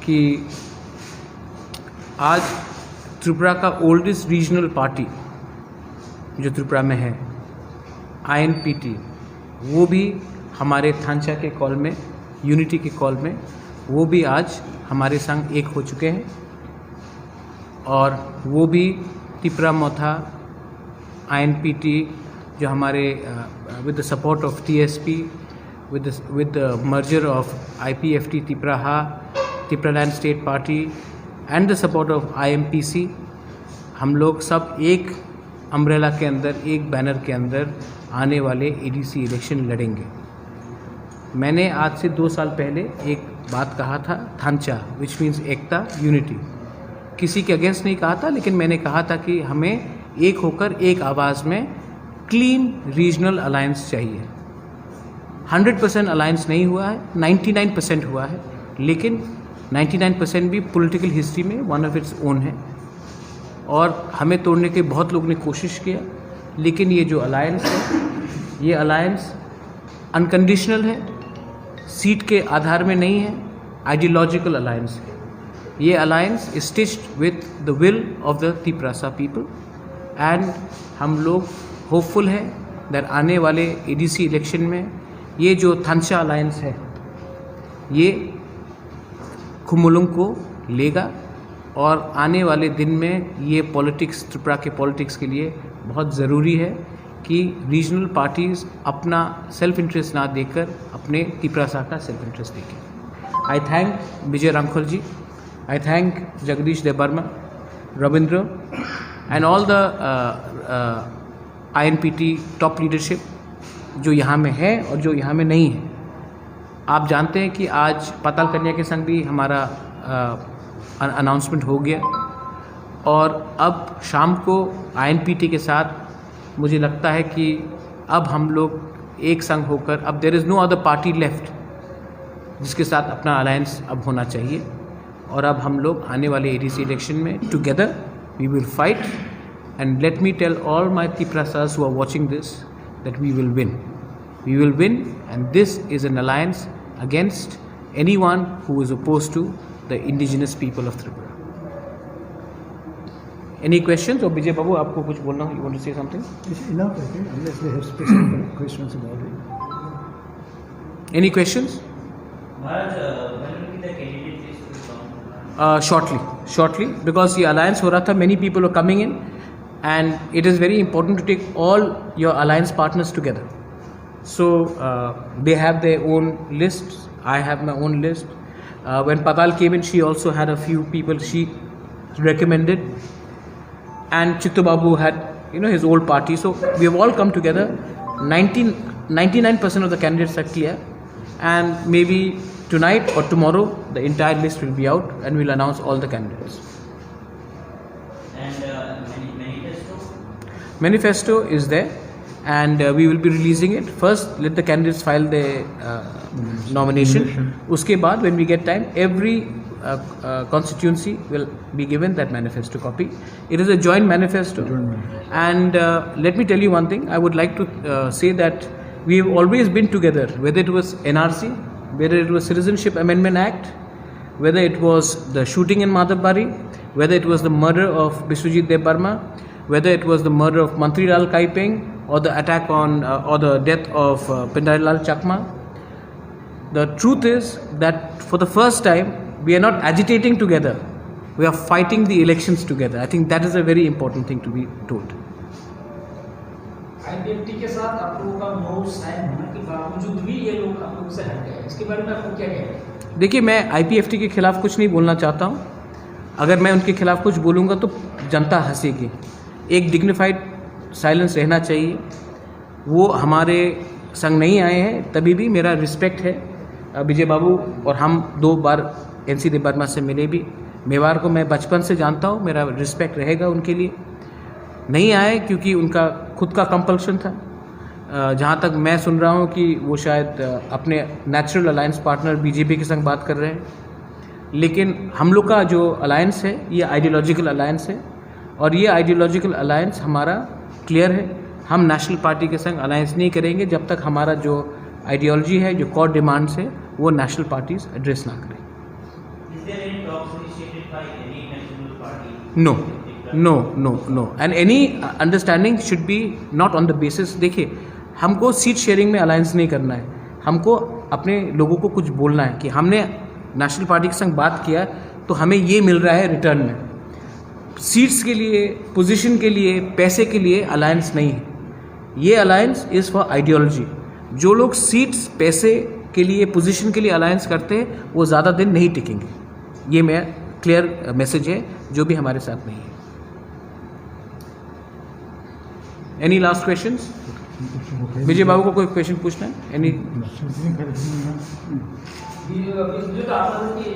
कि आज त्रिपुरा का ओल्डेस्ट रीजनल पार्टी जो त्रिपुरा में है, आईएनपीटी, वो भी हमारे थानचा के कॉल में, यूनिटी के कॉल में, वो भी आज हमारे संग एक हो चुके हैं। और वो भी तिपरा मोथा, आईएनपीटी, जो हमारे, uh, with the support of T S P, with the, with the merger of I P F T Tipraha, Tipraland State Party, and the support of I M P C, हम लोग सब एक अम्ब्रेला के अंदर, एक बैनर के अंदर आने वाले एडीसी इलेक्शन लड़ेंगे। मैंने आज से दो साल पहले एक बात कहा था, थांचा, which means एकता, यूनिटी। किसी के अगेंस्ट नहीं कहा था, लेकिन मैंने कहा था कि हमें एक होकर एक आवाज़ में क्लीन रीजनल अलायंस चाहिए। हंड्रेड परसेंट अलायंस नहीं हुआ है, नाइंटी नाइन परसेंट हुआ है, लेकिन नाइंटी नाइन परसेंट भी पॉलिटिकल हिस्ट्री में वन ऑफ इट्स ओन है। और हमें तोड़ने के बहुत लोग ने कोशिश किया, लेकिन ये जो अलायंस है, ये अलायंस अनकंडीशनल है, सीट के आधार में नहीं है, आइडियोलॉजिकल अलायंस है। ये alliance is stitched with the will of the Tiprasa people, and हम लोग होपफुल है दैट आने वाले एडीसी इलेक्शन में ये जो थांचा अलायंस है, ये खुमुलुंग को लेगा। और आने वाले दिन में ये पॉलिटिक्स, त्रिपुरा के पॉलिटिक्स के लिए बहुत ज़रूरी है कि रीजनल पार्टीज अपना सेल्फ इंटरेस्ट ना देखकर अपने तिपरासा का सेल्फ इंटरेस्ट देखें। I thank Vijay Ramkhal ji, I thank Jagdish Debbarma, Ravindra, and all the आईएनपीटी टॉप लीडरशिप जो यहाँ में है और जो यहाँ में नहीं है। आप जानते हैं कि आज पाताल कन्या के संग भी हमारा अनाउंसमेंट हो गया, और अब शाम को आईएनपीटी के साथ मुझे लगता है कि अब हम लोग एक संग होकर, अब there is no other party left जिसके साथ अपना अलायंस अब होना चाहिए। और अब हम लोग आने वाले एडीसी इलेक्शन में together we will fight, and let me tell all my Tiprasas who are watching this that we will win. We will win, and this is an alliance against anyone who is opposed to the indigenous people of Tripura. Any questions? Or Vijay Babu, आपको कुछ बोलना हो? You want to say something? It's enough, I think, unless they have special questions about it. Any questions? Maharaj, uh, when will be the candidate list will come? Uh, shortly, shortly, because ये अलायंस हो रहा था, many people are coming in, and it is very important to take all your alliance partners together. So uh, they have their own lists. I have my own list. Uh, when Patal came in, she also had a few people she recommended, and Chittu Babu had, you know, his old party. So we have all come together. Nineteen, ninety-nine percent of the candidates are clear, and maybe tonight or tomorrow the entire list will be out, and we'll announce all the candidates. And uh, mani- manifesto? Manifesto is there, and uh, we will be releasing it. First, let the candidates file their uh, nomination. Nomination. उसके बाद, when we get time, every uh, uh, constituency will be given that manifesto copy. It is a joint manifesto. Joint manifesto. And uh, let me tell you one thing. I would like to uh, say that we have always been together, whether it was NRC, whether it was Citizenship Amendment Act, whether it was the shooting in Madhabari, whether it was the murder of Biswajit Debbarma, whether it was the murder of Mantri Lal Kaipeng, or the attack on uh, or the death of uh, Pindari Lal Chakma. The truth is that for the first time, we are not agitating together. We are fighting the elections together. I think that is a very important thing to be told. IPFT के साथ आप लोगों का note sign होने के बावजूद भी ये लोग आप लोगों से हट गए, इसके बारे में आपको क्या कहना है? देखिए, मैं आईपीएफटी के खिलाफ कुछ नहीं बोलना चाहता हूँ। अगर मैं उनके खिलाफ कुछ बोलूँगा तो जनता हंसेगी। एक डिग्निफाइड साइलेंस रहना चाहिए। वो हमारे संग नहीं आए हैं, तभी भी मेरा रिस्पेक्ट है। अ, विजय बाबू और हम दो बार एनसी देव वर्मा से मिले भी। मेवाड़ को मैं बचपन से जानता हूँ, मेरा रिस्पेक्ट रहेगा उनके लिए। नहीं आए क्योंकि उनका खुद का कंपल्शन था। अ, जहाँ तक मैं सुन रहा हूँ कि वो शायद अ, अपने नेचुरल अलायंस पार्टनर बीजेपी के संग बात कर रहे हैं। लेकिन हम लोग का जो अलायंस है, ये आइडियोलॉजिकल अलायंस है, और ये आइडियोलॉजिकल अलायंस हमारा क्लियर है। हम नेशनल पार्टी के संग अलायंस नहीं करेंगे जब तक हमारा जो आइडियोलॉजी है, जो कोर डिमांड्स है, वो नेशनल पार्टीज एड्रेस ना करें। Is there any talks initiated by any national party? No, no, no, no. And any uh, understanding should be not on the basis. देखिए, हमको सीट शेयरिंग में अलायंस नहीं करना है। हमको अपने लोगों को कुछ बोलना है कि हमने नेशनल पार्टी के संग बात किया, तो हमें ये मिल रहा है रिटर्न में। सीट्स के लिए, पोजीशन के लिए, पैसे के लिए अलायंस नहीं है। ये अलायंस इज़ फॉर आइडियोलॉजी। जो लोग सीट्स, पैसे के लिए, पोजीशन के लिए अलायंस करते हैं, वो ज़्यादा दिन नहीं टिकेंगे। ये मेरा क्लियर मैसेज है, जो भी हमारे साथ नहीं है। Any last questions? Vijay Babu को कोई क्वेश्चन पूछना है? एनी? বিজেপি তো আপনাদের কি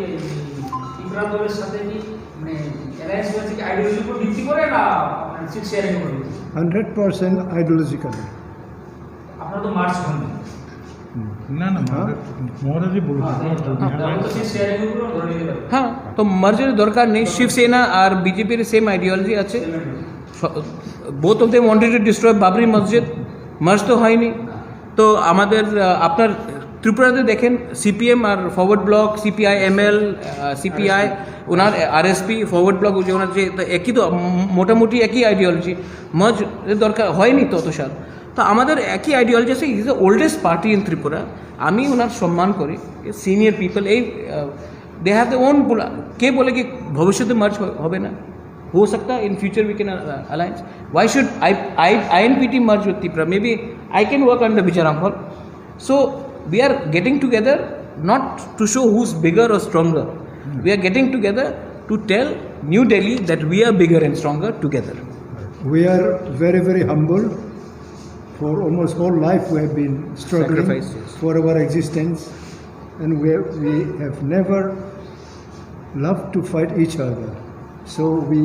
ত্রিপুরা দলের সাথে কি মানে অ্যালায়েন্স হয়েছে কি আইডিওলজির উপর ভিত্তি করে না আপনার সিট শেয়ারিং করে? Hundred percent ideologically. আপনারা তো মার্চ হননি। না না, হ্যাঁ? মহারাজ, মহারাজই বলেছেন। হ্যাঁ, তাহলে তো সিট শেয়ারিং উপর ধরে নিতে পারে। हाँ, तो मर्जर दरकार नहीं। शिवसेना और बीजेपीর সেম আইডিওলজি আছে। Both of them wanted to destroy Babri Masjid. Merge তো হয়নি। তো আমাদের আহ, আপনার ত্রিপুরাতে দেখেন, সিপিএম আর Forward Bloc, CPI ML, CPI, ওনার আরএসপি, ফরওয়ার্ড ব্লক, যে ওনার যে, তো একই তো, উম, মোটামুটি একই আইডিওলজি। মার্জ দরকার হয়নি তত সাল। তো আমাদের একই আইডিওলজি আছে। He is the oldest party in Tripura. আমি ওনার সম্মান করি, সিনিয়র পিপল। এই আহ, They have their own pula. কে বলে কি ভবিষ্যতে মার্জ হবে না? হো সকতা, in future we can alliance. Why should I I INPT merge with Tipra? Maybe I can work under Bijoy Ramphal. So we are getting together not to show who's bigger or stronger. We are getting together to tell New Delhi that we are bigger and stronger together. We are very, very humble. For almost whole life, we have been struggling for our existence, and we have, we have never loved to fight each other. So we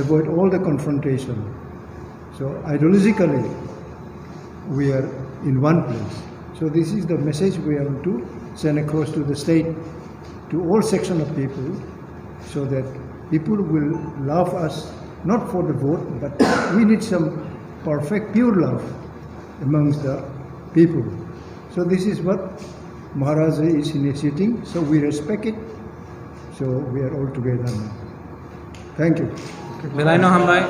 avoid all the confrontation. So ideologically, we are in one place. So this is the message we want to send across to the state, to all section of people, so that people will love us not for the vote, but we need some perfect, pure love amongst the people. So this is what Maharaja is initiating. So we respect it. So we are all together now. Thank you. Belai no hambai.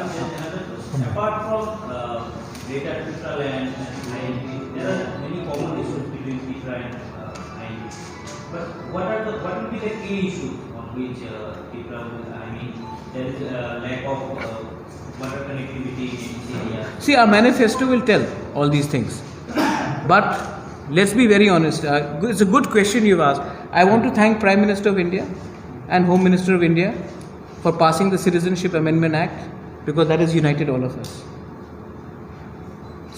Apart from uh, Greater Tipraland and I N P, there are many common issues between Tipra and uh, I N P. But what are the what will be the key issues on which uh, Tipra will, I mean, there is a lack of uh, water connectivity in this area. See, our manifesto will tell all these things. But let's be very honest. Uh, it's a good question you've asked. I want to thank Prime Minister of India and Home Minister of India for passing the Citizenship Amendment Act, because that has united all of us.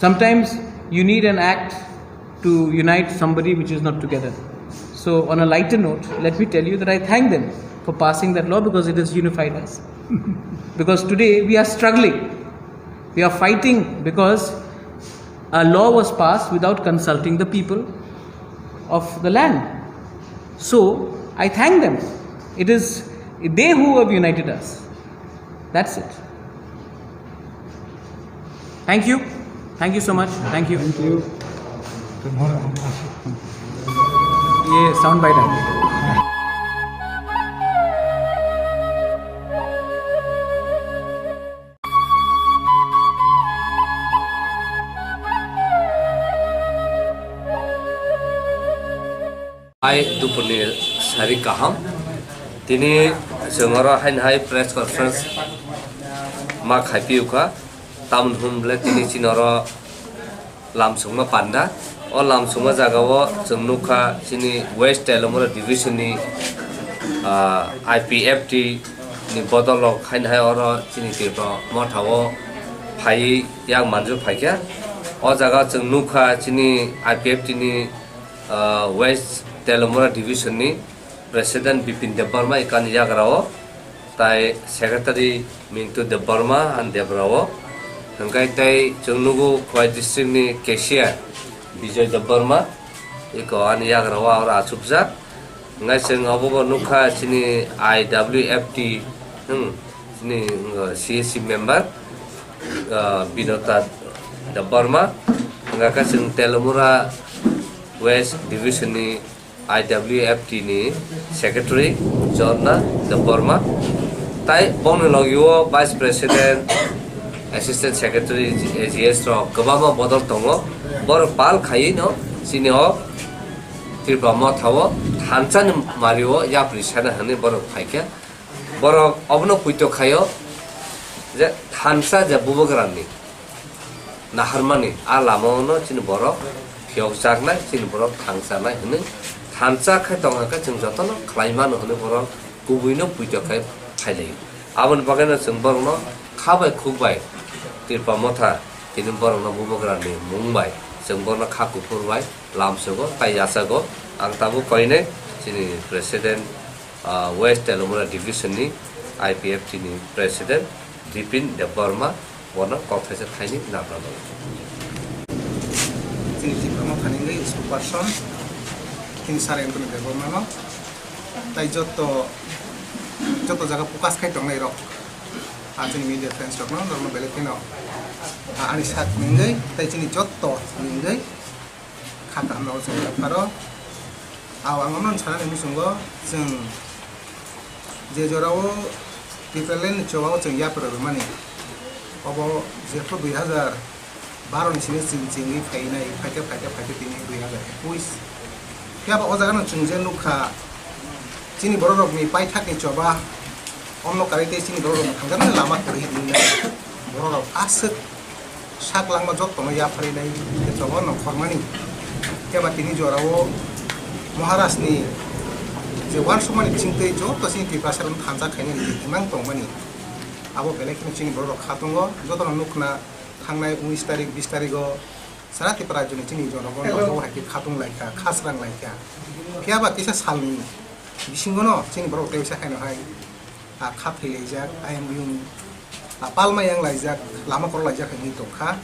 Sometimes you need an act to unite somebody which is not together. So, on a lighter note, let me tell you that I thank them for passing that law because it has unified us. Because today we are struggling, we are fighting because a law was passed without consulting the people of the land. So, I thank them. It is they who have united us. That's it. Thank you. Thank you so much. Thank you. Thank you. ये sound bite है. Hai dupurni sari kaham. Tini chwng oro haini hai press conference ma khaipiu kha. Tamoni hwn ble tini chini oro lamsongma panda. O lamsongma jaga o chwng nukha chini West Telamura division ni, ah, I P F T ni bodol rok haini hai oro chini Tipra motha o phai yak manju phaikha. O jaga chwng nukha chini I P F T ni ah, West Telamura Division ni President Bipin Debbarma ikani yagra o, tai Secretary Mintu Debbarma and Debra o, hingkai tai chwng nugo Khowai District ni cashier Bijoy Debbarma iko ani yagra o aro achukjak. Hingkai chwng obo bo nukha chini I W F T, hmm, chini, hmm, C S C member, ah, Binota Debbarma, hingka khe chwng Telamura West Division ni I W F T ni Secretary Jorna Debbarma, tai bongni logi o Vice President, Assistant Secretary, A G S rok kwbangma bodol tongo. Borok pal khaiwi no chini o Tripura motha o thansa ni mari o yapri sana hwnwi borok phaikha. Borok obono puito khaio je thansa je bubagrani naharmani a lama o no chini borok phiyokjaknai, chini borok thangchanai hwnwi thansa khai tongkha khe chwng jotono khlai mano hwnwi borok kubuino puito khai phailaio. Aboni bagwino chwng borokno kha bai khuk bai Tripura motha tini borokno bubagrani mung bai chwng borokno kha kuphur bai lamsogo tai yachago. Ang tabuk koinai chini President, ah, West Telamura Division ni I P F T ni President Bipin Debbarma bono kok thaisa thaini nabra nango. Chini Tipra Motha ni wngwi spokesperson chini Sir Anthony Debbarma no tai jotto jotto jaga focus khai tongnai rok, ah, chini media friends rok no norok no belai kheno, ah, ani sak ni wngwi tai chini jotto ni wngwi kha kaham rok chwng pharo. Aw, ang omo sanani muchungo chwng je jorao Tipraland ni chobao chwng yapra rwmani, obo jephru dui hazar baro ni simi chwng chengwi phainai, phaikhe phaikhe phaikhe tini dui hazar ekush. Phiya ba o jaga no chwng je nukha, Chini bororokni paithakni choba omno karwi tei chini bororokno thangjaknai lama kwrwi hinwi bororok aswk sak langma jottono yapharwi nai tei choba nongkhormani. Phiya ba tini jorao Maharajni je uansukmani bisingtwi joto chini Tiprasarokno thansa khainani je imang tongmani, abo belai kheno chini bororok kha tongo. Jotono nukna thangnai unis tarik, bis tarigo sara Tripura rajyoni chini jonogon rok bo hai khe khatung laikha, khasrang laikha. Phiya ba kisa salni bisingono chini borok tei bisa khaino hai, ah, kha thwi laijak, ayang biyung, ah, palma yang laijak, lama koro laijak hinwi tongkha.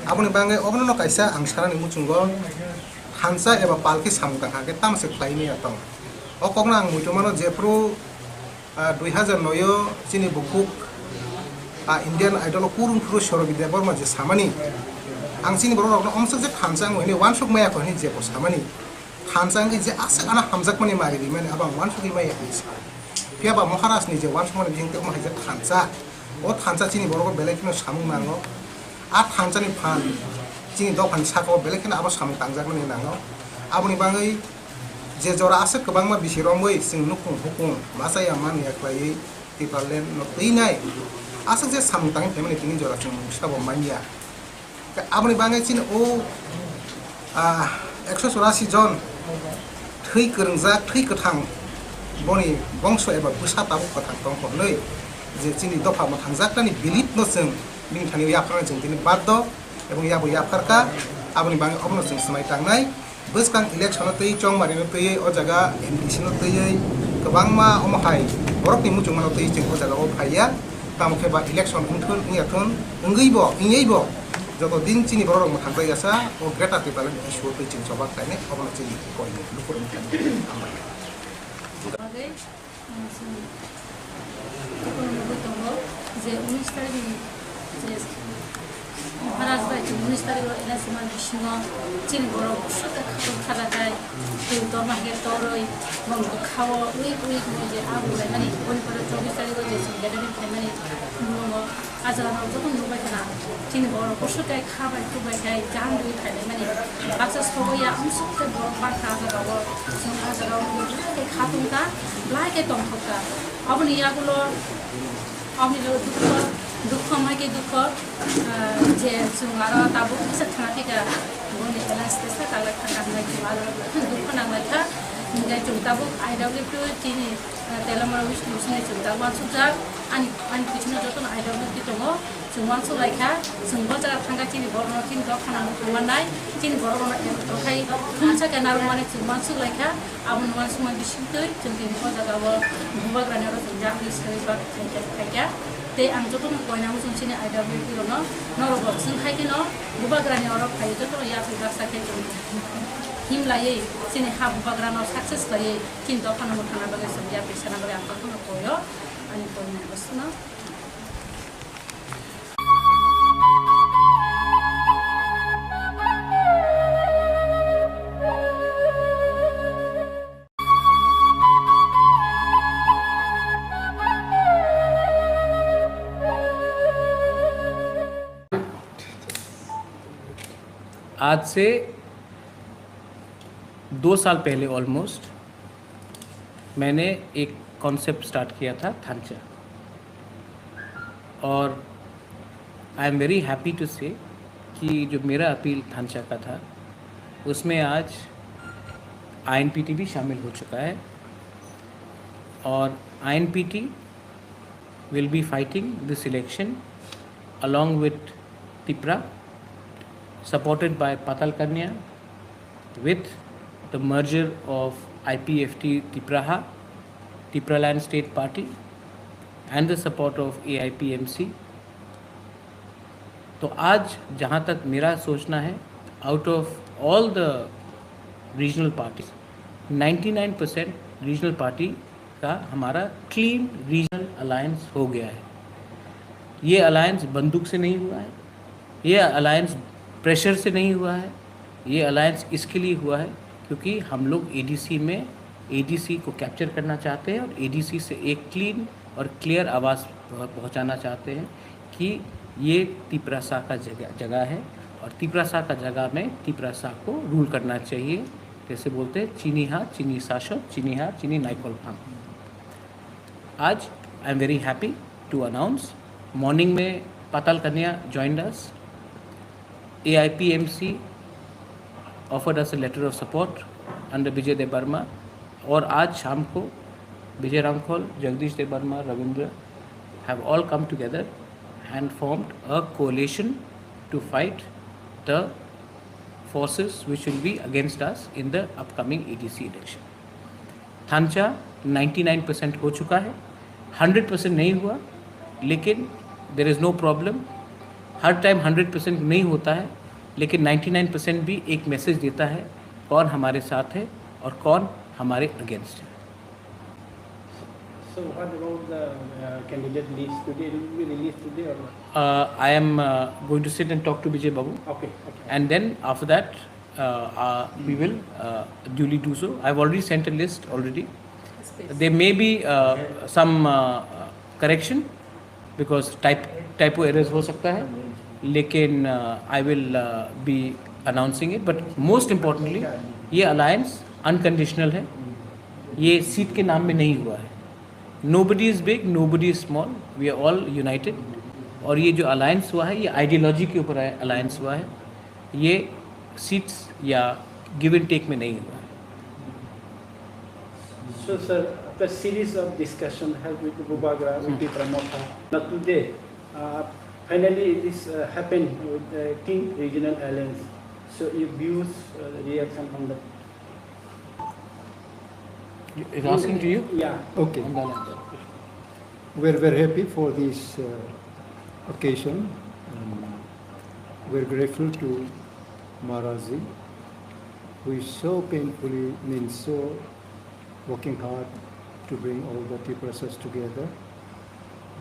Aboni bagwi obono no kaisa ang sanani muchungo thansa eba pal khe samung tangkha khe tamo se khlai maya tong. O kokno ang muitu mano jephru, ah, dui hazar noi o chini bukhuk, ah, Indian Idol o kurung phuru Sorobi Debbarma je samani, ang chini borok rokno omsok je thansa ang hwnwi uansuk maya kho hinwi jebo samani. Thansa wngwi je aswk ano hamjakmani mari rimani abo ang uansugwi maya hinwi sa. Phiya ba Maharaj ni je uansukmani bising tei omo hai je thansa, o thansa chini borok belai kheno samung nango. A thansa ni phan chini dophani saka o belai kheno abo samung tangjakmani nango. Aboni bagwi je jora aswk kwbangma bisi romwi chwng nukhung hukung masa ya man ya khlaiwi Tipraland no twi nai aswk je samung tangwi phaimani tini jora chwng sabo manya. Aboni bagwi chini o, ah, ekso chorasi jon thwi kwrwngjak, thwi kwthang boni bongso eba bwsa tabuk kwthang tong hwnwi je chini dopha mwthangjaknani belief no chwng bini thani yapharnai chwng tini baddo ebong yabo yapharkha, aboni bagwi obono chwng swmai tangnai. Bwskang election o twi chongmari no twiwi o jaga M D C no twiwi kwbangma omo hai borokni muchungma no twiwi chwng o jaga o phaiya. Tamo khe ba election wngthun wngya thun, wngwi bo, wngwi bo, joto din chini borok rok mwthang bai yasa o Greater Tipraland issue o twi chwng choba khlainai, obono chini koi ni lukurok wngkha. Bagwi, ah, chwng jotono nugwi tongo je unis tarikh ni je Maharaj bai chwng unis tarikh o election bisingo chini borok bwswk khatung khajakhai, twi torma khe torwi, bong bwkha o ui ui ui je abo laimani, boni pore chobbish tarikh o je chwng gathering khaimani, o jaga no joto nukbai khna, chini borok bwswk khe kha bai, khuk bai khe jang dui khaimani. Baksa sobo ya, amsuk khe borok baksa ah jaga o, chwng ah jaga o belai khe kha tongkha, belai khe tongthokha. Aboni yagulo, aboni lo dukho, dukho mai khe dukho, ah, je chwng aro tabuk kisa thana thika, boni balance kisa kala thana hinai chwng aro dukho nanglaikha. Hinai chwng tabuk I W P chini, ah, Telamara West Division ni chwng tabuk uansukjak. Ani, ani bisingo jotono I W P tongo, chwng uansuk laikha, chwng bo jaga thangkha, chini borokno chini dophano mwthang mannai, chini borokno em tokhai thumsa khe narwkmani chwng uansuk laikha, aboni uansukmani bisingtwi chwng tini o jaga o bubagrani oro chwng jagwi swi bak phaikha, phaikha. Tei ang jotono koinamo chwng chini I W P rokno, norok bo chwng hai kheno bubagrani oro phaiwi jotono yapri baksa khe chwng him laiwi chini ha bubagrano success laiwi chini dophano mwthangna bagwi chwng yapri sana bagwi ang jotono koio, ani koinai bwswkno. आज से दो साल पहले ऑलमोस्ट मैंने एक concept start किया था, थांचा। और I am very happy to say कि जो मेरा अपील थांचा का था, उसमें आज आईएनपीटी भी शामिल हो चुका है। और आईएनपीटी will be fighting this election along with Tipra, supported by Patal Kanya, with the merger of I P F T Tipraha, Tipraland State Party, and the support of A I P M C. तो आज जहाँ तक मेरा सोचना है, out of all the regional parties, ninety nine percent regional party का हमारा clean regional alliance हो गया है। ये अलायंस बंदूक से नहीं हुआ है, ये अलायंस प्रेशर से नहीं हुआ है, ये अलायंस इसके लिए हुआ है क्योंकि हम लोग एडीसी में, एडीसी को कैप्चर करना चाहते हैं और एडीसी से एक क्लीन और क्लियर आवाज़ पह-, पहुंचाना चाहते हैं कि ये तिपरासा का जगह, जगह है और तिपरासा का जगह में तिपरासा को रूल करना चाहिए। जैसे बोलते हैं, "चीनी हा, चीनी सासो, चीनी हा, चीनी नाइकोल फांग।" आज I am very happy to announce, morning में Patal Kanya joined us, A I P M C offered us a letter of support under Vijay Debbarma, और आज शाम को विजय रामखोल, जगदीश देबबर्मा, Ravindra have all come together and formed a coalition to fight the forces which will be against us in the upcoming A D C election. थांचा ninety nine percent हो चुका है, hundred percent नहीं हुआ, लेकिन there is no problem। Her time hundred percent नहीं होता है, लेकिन नाइंटी नाइन परसेंट भी एक मैसेज देता है कौन हमारे साथ है और कौन हमारे अगेंस्ट है। So what about the uh, candidate list today? It will be released today or not? Uh, I am uh, going to sit and talk to Vijay Babu, Okay, okay. and then after that, uh, uh, we will uh, duly do so. I've already sent a list already. There may be uh, some uh, correction because type typo errors हो सकता है, लेकिन uh, I will uh, be announcing it. But most importantly, ये alliance unconditional है, ये सीट के नाम में नहीं हुआ है। Nobody is big, nobody is small, we are all united। और ये जो अलायंस हुआ है, ये आइडियोलॉजी के ऊपर अलायंस हुआ है, ये सीट्स या गिव एंड टेक में नहीं हुआ है। So, sir, after series of discussion held with Bubagra, with Tipra Motha, now today, uh, finally it is uh, happened with the King Regional Alliance. So, your views, uh, reaction on that? Is asking to you? Yeah. Okay. We're very happy for this uh, occasion. And we're grateful to Maharajji, who is so painfully, means so working hard to bring all the Tiprasas together.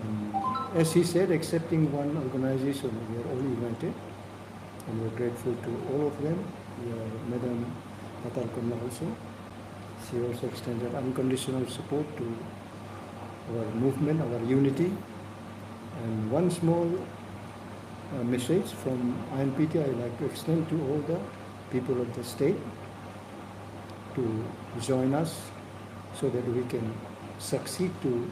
And as he said, excepting one organization, we are all united. And we're grateful to all of them. We are Madam Patal Kanya also. She also extended unconditional support to our movement, our unity. And one small uh, message from I N P T I like to extend to all the people of the state to join us so that we can succeed to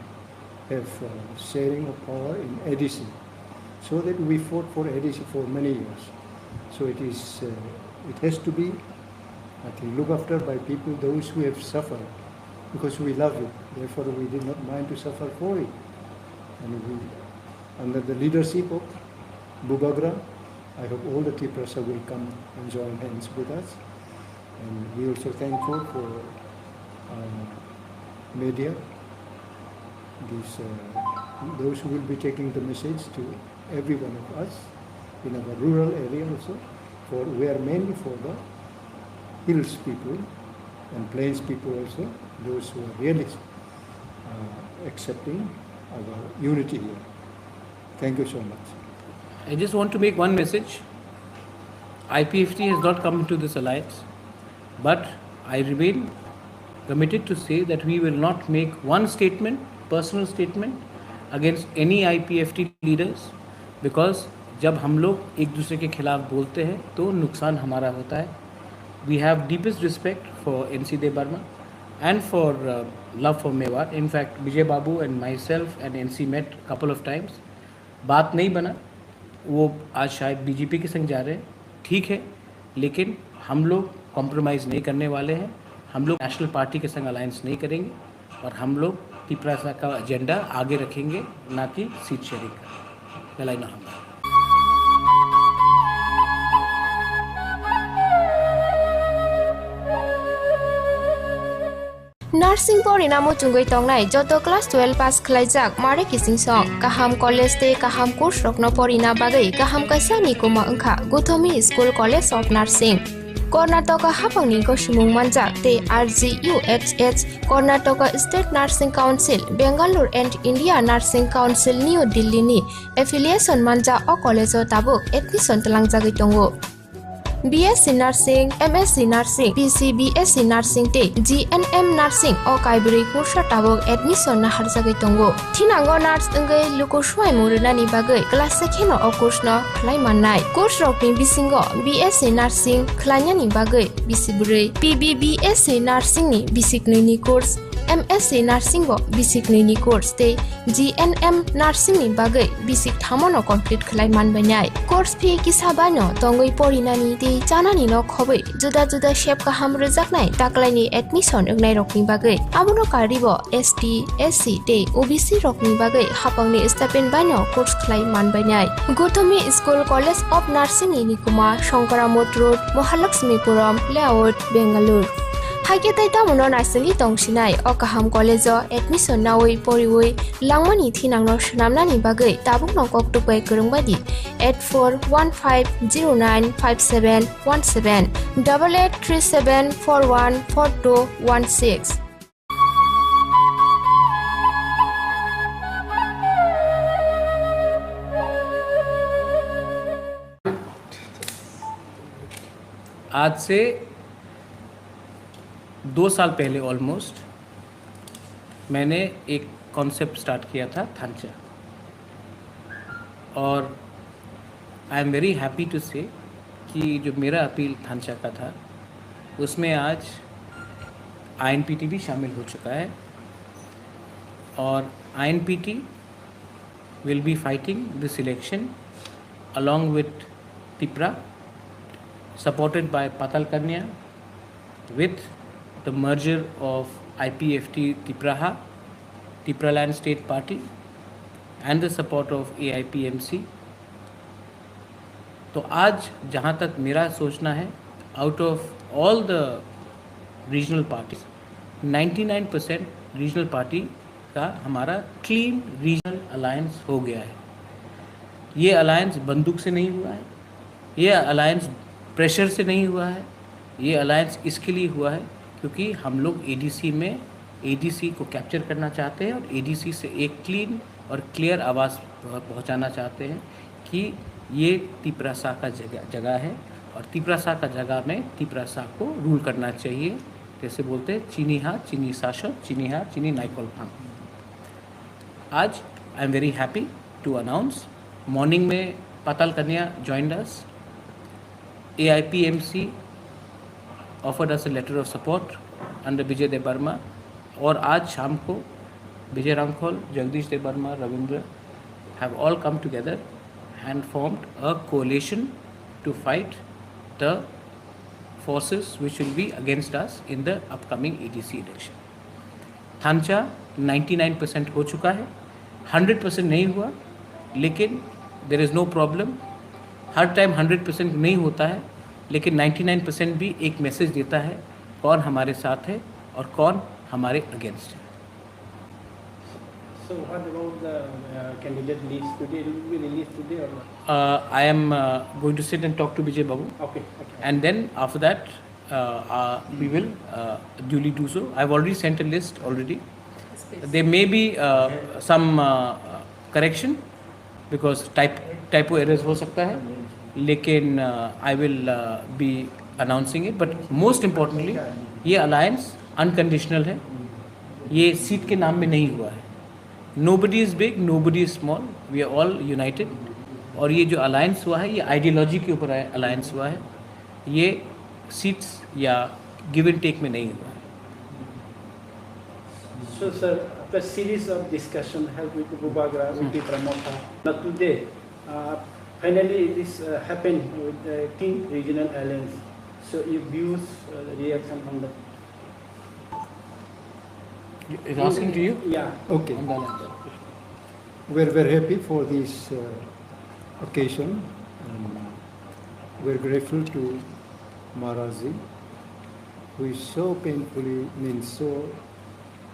have uh, sharing of power in A D C, so that we fought for A D C for many years. So it is, uh, it has to be, I think, looked after by people, those who have suffered, because we love you. Therefore, we did not mind to suffer for it. And we, under the leadership of Bubagra, I hope all the Tiprasa will come and join hands with us. And we also thankful for uh, media, these, uh, those who will be taking the message to every one of us in our rural area also, for we are mainly for the hills people and plains people also, those who are really uh, accepting our unity here. Thank you so much. I just want to make one message. I P F T has not come into this alliance, but I remain committed to say that we will not make one statement, personal statement, against any I P F T leaders, because जब हम लोग एक दूसरे के खिलाफ बोलते हैं तो नुकसान हमारा होता है। We have deepest respect for N C Debbarma and for uh, love for Mewar. In fact, Vijay Babu and myself and N C met couple of times. बात नहीं बना, वो आज शायद बीजेपी के संग जा रहे हैं, ठीक है, लेकिन हम लोग कॉम्प्रोमाइज़ नहीं करने वाले हैं। हम लोग नेशनल पार्टी के संग अलायंस नहीं करेंगे और हम लोग तिपरासा का एजेंडा आगे रखेंगे, ना कि सीट शेयरिंग का। Belai no hambai. Nursing porina muchungwi tongnai joto class twelve pass khwlaijak mare kiching song, kaham college tei kaham course rokno porina bagwi kaham kaisa ni kuma wngkha Guthomi School College of Nursing. Karnataka haphangni gosimung manjak tei R G U H H, Karnataka State Nursing Council, Bangalore and India Nursing Council, New Delhi ni affiliation manjak o college o tabuk admission twlangjagwi tongo. B S C Nursing, M S C Nursing, P C B S C Nursing tei G N M Nursing o kaibrwi course o tabuk admission naharjagwi tongo. Thinango nurse wngwi luku suaimung rwnani bagwi class se kheno o course no khlai mannai. Course rokni bisingo B S C Nursing khlainani bagwi bisi bwrwi, P B B S C Nursing ni bisi knwi ni course, M S C Nursing bo bisi knwi ni course tei G N M Nursing ni bagwi bisi thamo no complete khlai manbainai. Course fee kisa bai no tongwi porinani tei chanani no khobwi juda juda sep kaham rwjaknai taklaini admission wngnai rokni bagwi. Abono karwi bo S T, S C tei O B C rokni bagwi hapangni stipend bai no course khlai manbainai. Gotami School College of Nursing ni nikuma Shankaramot Road, Mahalakshmipuram Layout, Bangalore. Haikhe tei tamono naisingwi tongsinai o kaham college o admission nawi poriwi langmani thinangno swnamnani bagwi tabukno kok tukbai kwrwng bai di eight four one five zero nine five seven one seven, double eight three seven four one four two one six. आज से दो साल पहले ऑलमोस्ट मैंने एक concept start किया था थांचा, और I am very happy to say कि जो मेरा अपील थांचा का था, उसमें आज आईएनपीटी भी शामिल हो चुका है। और आईएनपीटी will be fighting this election along with Tipra, supported by Patal Kanya, with the merger of I P F T Tipraha, Tipraland State Party, and the support of A I P M C. तो आज जहाँ तक मेरा सोचना है, out of all the regional parties, ninety nine percent regional party का हमारा clean regional alliance हो गया है। ये अलायंस बंदूक से नहीं हुआ है, ये अलायंस प्रेशर से नहीं हुआ है, ये अलायंस इसके लिए हुआ है क्योंकि हम लोग एडीसी में, एडीसी को कैप्चर करना चाहते हैं और एडीसी से एक क्लीन और क्लियर आवाज़ पहुंचाना चाहते हैं कि ये तिपरासा का जगह, जगह है और तिपरासा का जगह में तिपरासा को रूल करना चाहिए। जैसे बोलते हैं, "Chini ha, chini sasok, chini ha, chini naikolphang." आज I am very happy to announce, morning में पाताल कन्या joined us, A I P M C offered us a letter of support under विजय देबबर्मा, और आज शाम को विजय रांखल, जगदीश देबबर्मा, Ravindra have all come together and formed a coalition to fight the forces which will be against us in the upcoming A D C election. थांचा ninety nine percent हो चुका है, hundred percent नहीं हुआ, लेकिन there is no problem। Her time hundred percent नहीं होता है, लेकिन नाइंटी नाइन परसेंट भी एक मैसेज देता है कौन हमारे साथ है और कौन हमारे अगेंस्ट है। So what about the uh, candidate list today? It will be released today or not? Uh, I am uh, going to sit and talk to Vijay Babu, okay, okay. And then after that, uh, uh, we will uh, duly do so. I've already sent a list already. There may be uh, some uh, correction because type typo errors हो सकता है, लेकिन I will be announcing it. But most importantly, ये alliance unconditional है, ये सीट के नाम में नहीं हुआ है। Nobody is big, nobody is small, we are all united। और ये जो अलायंस हुआ है, ये आइडियोलॉजी के ऊपर अलायंस हुआ है, ये सीट्स या गिव एंड टेक में नहीं हुआ है। So, sir, after series of discussion held with Bubagra, with Pramotha, now today, uh, finally it is uh, happened with the King Regional Alliance. So, your views, uh, reaction on the Is asking to you? Yeah. Okay. On the line. We're very happy for this uh, occasion. And we're grateful to Maharaji, who is so painfully, means so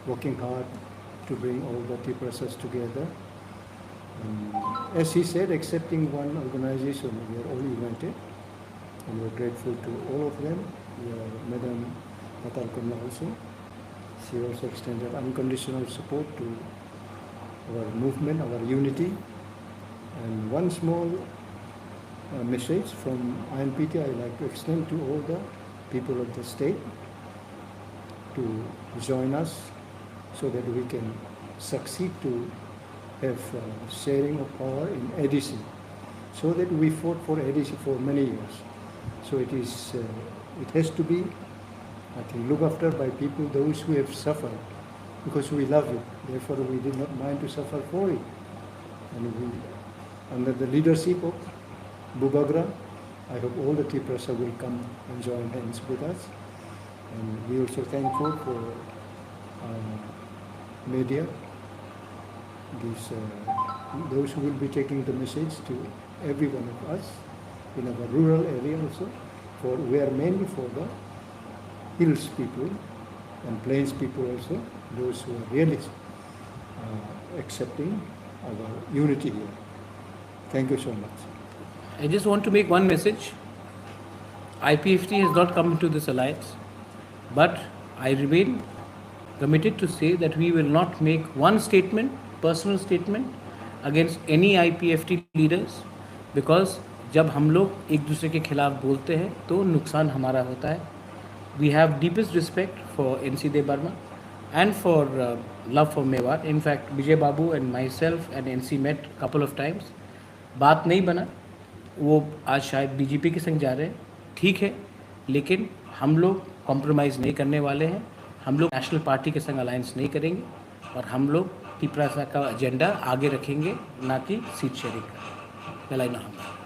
working hard to bring all the Tiprasas together. And as he said, excepting one organization, we are all united. And we're grateful to all of them. We are Madam Patal Kanya also. She also extended unconditional support to our movement, our unity. And one small A message from I N P T I like to extend to all the people of the state to join us so that we can succeed to have uh, sharing of power in A D C, so that we fought for A D C for many years. So it is, uh, it has to be, I think, looked after by people, those who have suffered, because we love it. Therefore, we did not mind to suffer for it. And we, under the leadership of Bubagra, I hope all the Tiprasa will come and join hands with us. And we also thankful for uh, media, these, uh, those who will be taking the message to every one of us in our rural area also, for we are mainly for the hills people and plains people also, those who are really uh, accepting our unity here. Thank you so much. I just want to make one message. I P F T has not come into this alliance, but I remain committed to say that we will not make one statement, personal statement, against any I P F T leaders, because जब हम लोग एक दूसरे के खिलाफ बोलते हैं तो नुकसान हमारा होता है. We have deepest respect for N C Debbarma and for uh, love for Mewar. In fact, Vijay Babu and myself and N C met couple of times. बात नहीं बना. वो आज शायद बीजेपी के संग जा रहे हैं, ठीक है, लेकिन हम लोग कॉम्प्रोमाइज़ नहीं करने वाले हैं. हम लोग नेशनल पार्टी के संग अलायंस नहीं करेंगे और हम लोग तिपरासा का एजेंडा आगे रखेंगे, ना कि सीट शेयरिंग का. बेलायनो हामबाय.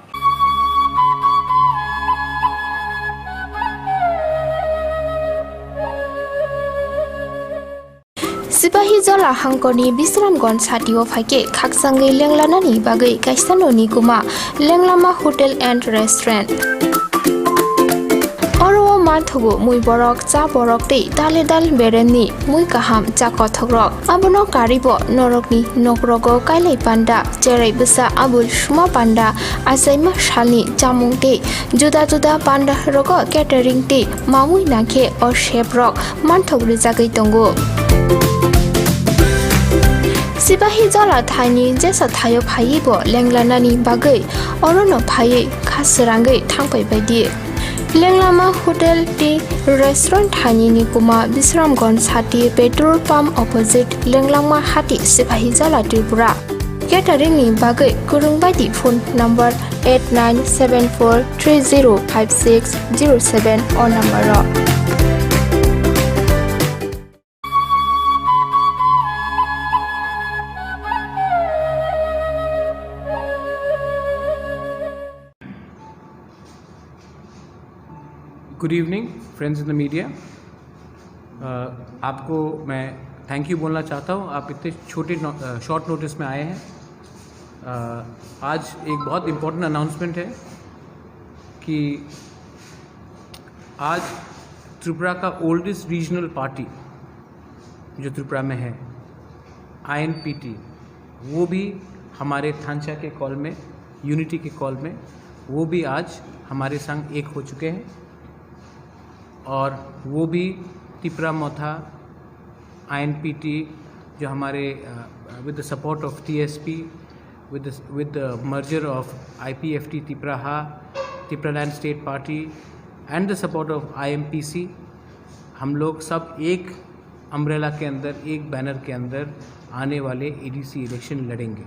Sipahijola hangkorni Bisramganj satio phaikhe khakchangwi lenglanani bagwi kaisa noni kuma Lenglama Hotel and Restaurant. Oro o manthogo mui borok, cha borok tei dale dal beremni mui kaham cha kothokrok. Abono karibo norokni nokrogo kailai panda, cherai bwsa abul suma panda, achaima salni chamung tei juda juda panda rogo catering tei mamui nangkhe o chef rok manthok rijagwi tongo. Sipahijola thaini jesa thaio phaiwi bo lenglanani bagwi orono phaiwi kha srangwi thangpai baidi. Lenglama Hotel tei Restaurant thaini ni kuma Bisramganj sati petrol pump opposite Lenglama hati Sipahijola Tripura. Catering ni bagwi kwrwng baidi phone number eight nine seven four three zero five six zero seven o number o. Good evening, friends in the media. Uh, आपको मैं thank you बोलना चाहता हूँ, आप इतने छोटे short notice में आए हैं. Uh, आज एक बहुत इम्पोर्टेंट अनाउंसमेंट है कि आज त्रिपुरा का ओल्डेस्ट रीजनल पार्टी जो त्रिपुरा में है, आईएनपीटी, वो भी हमारे थानचा के कॉल में, यूनिटी के कॉल में, वो भी आज हमारे संग एक हो चुके हैं. और वो भी तिपरा मोथा, आईएनपीटी, जो हमारे with the support of TSP, with the, with the merger of IPFT Tipraha, Tipraland state party, and the support of IMPC, हम लोग सब एक अम्ब्रेला के अंदर, एक बैनर के अंदर आने वाले एडीसी इलेक्शन लड़ेंगे.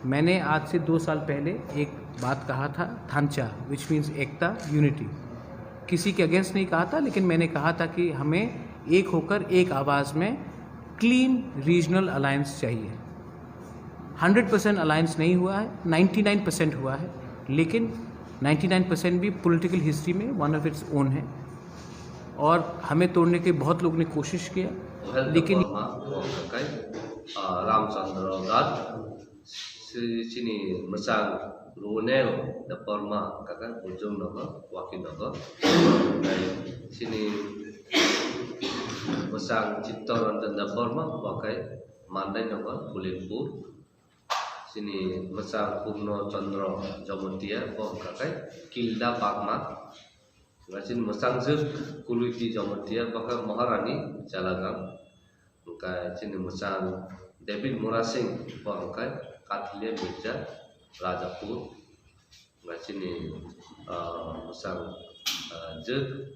मैंने आज से दो साल पहले एक बात कहा था, थानचा, विच मीन्स एकता, यूनिटी. किसी के अगेंस्ट नहीं कहा था, लेकिन मैंने कहा था कि हमें एक होकर एक आवाज़ में क्लीन रीजनल अलायंस चाहिए. हंड्रेड परसेंट अलायंस नहीं हुआ है, नाइन्टी नाइन परसेंट हुआ है, लेकिन नाइन्टी नाइन परसेंट भी पॉलिटिकल हिस्ट्री में वन ऑफ इट्स ओन है और हमें तोड़ने के बहुत लोग ने कोशिश किया, लेकिन Debbarma, bo hwnkhe, ah, Ramchandra Ghat, si-, chini mwchang Runel Debbarma hwnkhe Bujong Nagar, Waki Nagar, tei chini mwchang Chittaranjan Debbarma bo hwnkhe Mandai Nagar, Phulinpur, chini mwchang Purno Chandra Jamatia bo hwnkhe Kilda Bagma, chini mwchang jwk Kuluiti Jamatia bo hwnkhe Maharani Jalagang. Hwnkhe chini mwchang David Murasing bo hwnkhe Kathilia Mirza Rajapur. Chini, ah, bwsang, ah, jwk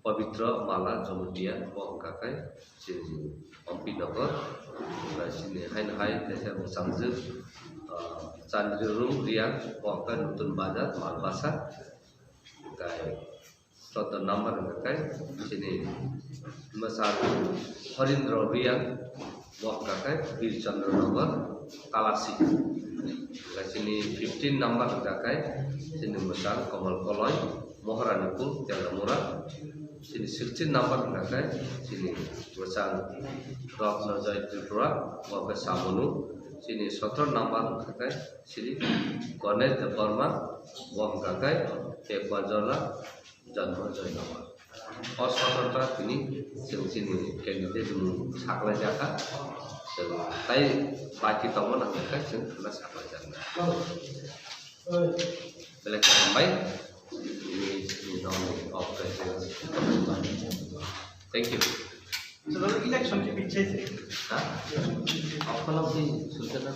Pabitra Mala Jamatia, bo hwnkha khe chini Ompi Nagar. Chini haino hai teisa bwsang jwk, ah, Chandrirung Riang, bo hwnkha Nutun Bazar, Malbasa. Hwnkhe Sottor number hwnkha khe chini mwchang Horindra Riang, bo hwnkha khe Bir Chandra Nagar, Talasi. Hwnkhe chini fifteen number hwnkha khe chini mwchang Kamal Koloi, Moharanipur, Tendamura. Chini sixteen number hwnkha khe chini mwchang Ratna Joy Tripura, bo hwnkha Samunu. Chini sottor number hwnkha khe chini Ganesh Debbarma, bo hwnkha khe Tekbajola, Janma Joy Nagar. O sottor ta tini chwng chini candidate mung saklai jakha. Chwng tai baki tongma nang khe chwng khwna saklai jakna. Belai khe hambai. Tini chini nokni o president. Thank you. Election ki bichai se. Ha? Okholo ki sujana.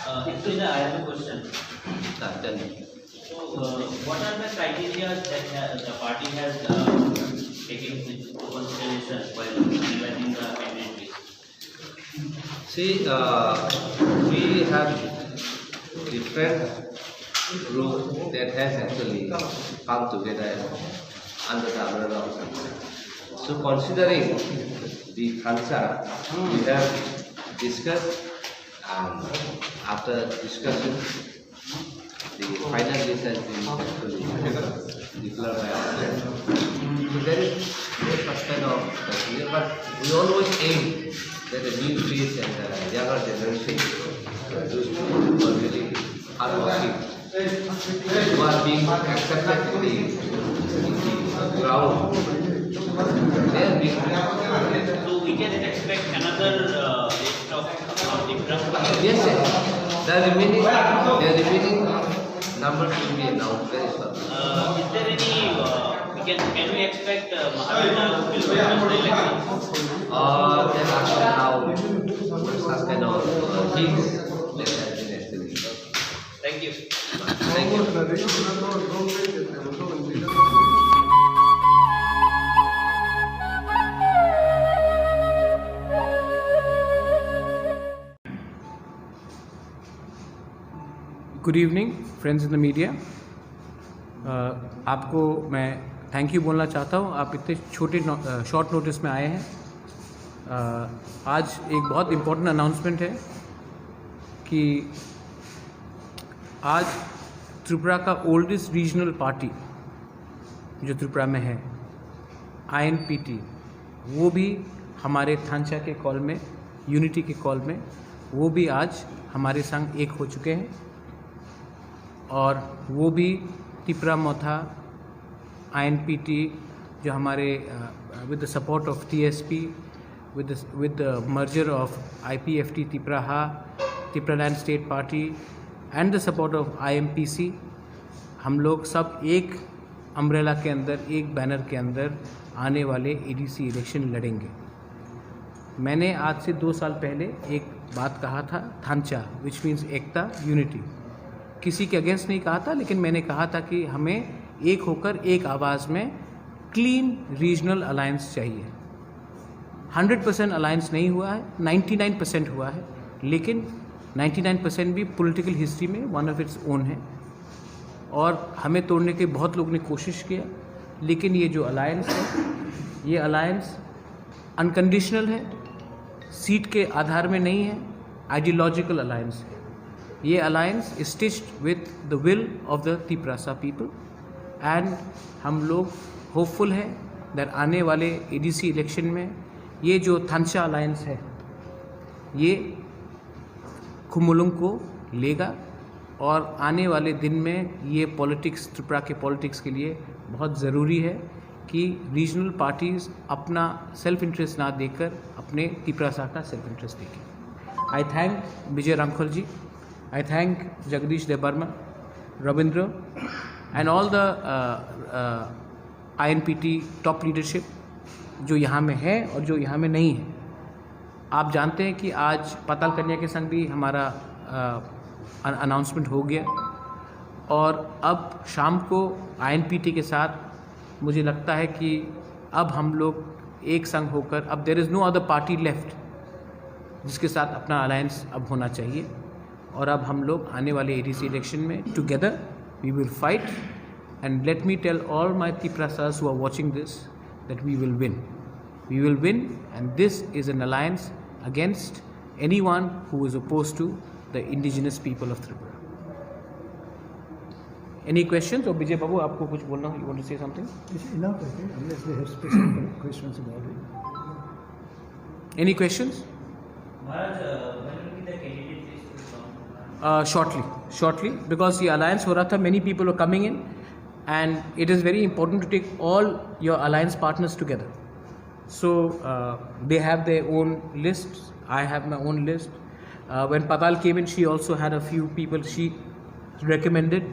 Uh, actually, I have a question. Ah, tell me. So, uh, what are the criteria that ha-, the party has, uh, taken into consideration while analyzing the candidate list? See, uh, we have different group that has actually come together under the umbrella of Thansa. So considering the Thansa, we have discussed, and after discussion, the final list has been actually declared by ourselves. So there is no such kind of criteria, but we always aim that a new face and a younger generation, uh, those people who are really hardworking, who are being accepted in the, in the ground, they are being. So we can expect another, uh, list of, uh, Tipra? Yes, sir. The remaining, the remaining numbers will be announced very soon. Uh, is there any, uh, we can, can we expect, uh, Mahavir Lal will win the election? Uh, then as of now, such kind of, uh, things that have been estimated. Thank you. Thank you. Good evening, friends in the media. Uh, आपको मैं thank you बोलना चाहता हूँ, आप इतने छोटे no-, uh, short notice में आए हैं। Uh, आज एक बहुत इम्पोर्टेंट अनाउंसमेंट है कि आज त्रिपुरा का ओल्डेस्ट रीजनल पार्टी जो त्रिपुरा में है, आईएनपीटी, वो भी हमारे थानचा के कॉल में, यूनिटी के कॉल में, वो भी आज हमारे संग एक हो चुके हैं। और वो भी तिपरा मोथा, आईएनपीटी, जो हमारे, uh, with the support of TSP, with the, with the merger of IPFT Tipraha, Tipraland state party, and the support of IMPC, हम लोग सब एक अम्ब्रेला के अंदर, एक बैनर के अंदर आने वाले एडीसी इलेक्शन लड़ेंगे। मैंने आज से दो साल पहले एक बात कहा था, थानचा, which means एकता, यूनिटी। किसी के अगेंस्ट नहीं कहा था, लेकिन मैंने कहा था कि हमें एक होकर एक आवाज़ में क्लीन रीजनल अलायंस चाहिए। हंड्रेड परसेंट अलायंस नहीं हुआ है, नाइंटी नाइन परसेंट हुआ है, लेकिन नाइंटी नाइन परसेंट भी पॉलिटिकल हिस्ट्री में वन ऑफ इट्स ओन है और हमें तोड़ने के बहुत लोग ने कोशिश किया, लेकिन ये जो अलायंस है, ये अलायंस अनकंडीशनल है, सीट के आधार में नहीं है, आइडियोलॉजिकल अलायंस है। ये alliance is stitched with the will of the Tiprasa people, and हम लोग होपफुल हैं दैट आने वाले एडीसी इलेक्शन में ये जो थानचा अलायंस है, ये खुमुलुंग को लेगा और आने वाले दिन में ये पॉलिटिक्स, त्रिपुरा के पॉलिटिक्स के लिए बहुत ज़रूरी है कि रीजनल पार्टीज अपना सेल्फ इंटरेस्ट ना देखकर अपने तिपरासा का सेल्फ इंटरेस्ट देखें। I thank Vijay Ramkhal ji, I thank Jagdish Debbarma, Ravindra, and all the, uh, uh, आईएनपीटी टॉप लीडरशिप जो यहाँ में है और जो यहाँ में नहीं है। आप जानते हैं कि आज पाताल कन्या के संग भी हमारा अनाउंसमेंट हो गया, और अब शाम को आईएनपीटी के साथ मुझे लगता है कि अब हम लोग एक संग होकर, अब there is no other party left जिसके साथ अपना अलायंस अब होना चाहिए। और अब हम लोग आने वाले एडीसी इलेक्शन में together we will fight, and let me tell all my Tiprasas who are watching this that we will win. We will win, and this is an alliance against anyone who is opposed to the indigenous people of Tripura. Any questions? Or विजय बाबू, आपको कुछ बोलना हो? You want to say something? It's enough, I think, unless they have special questions about it. Any questions? Maharaj, uh, when will be the candidate list will come? Uh, shortly, shortly, because ये अलायंस हो रहा था, many people are coming in, and it is very important to take all your alliance partners together. So uh, they have their own lists. I have my own list. Uh, when Patal came in, she also had a few people she recommended,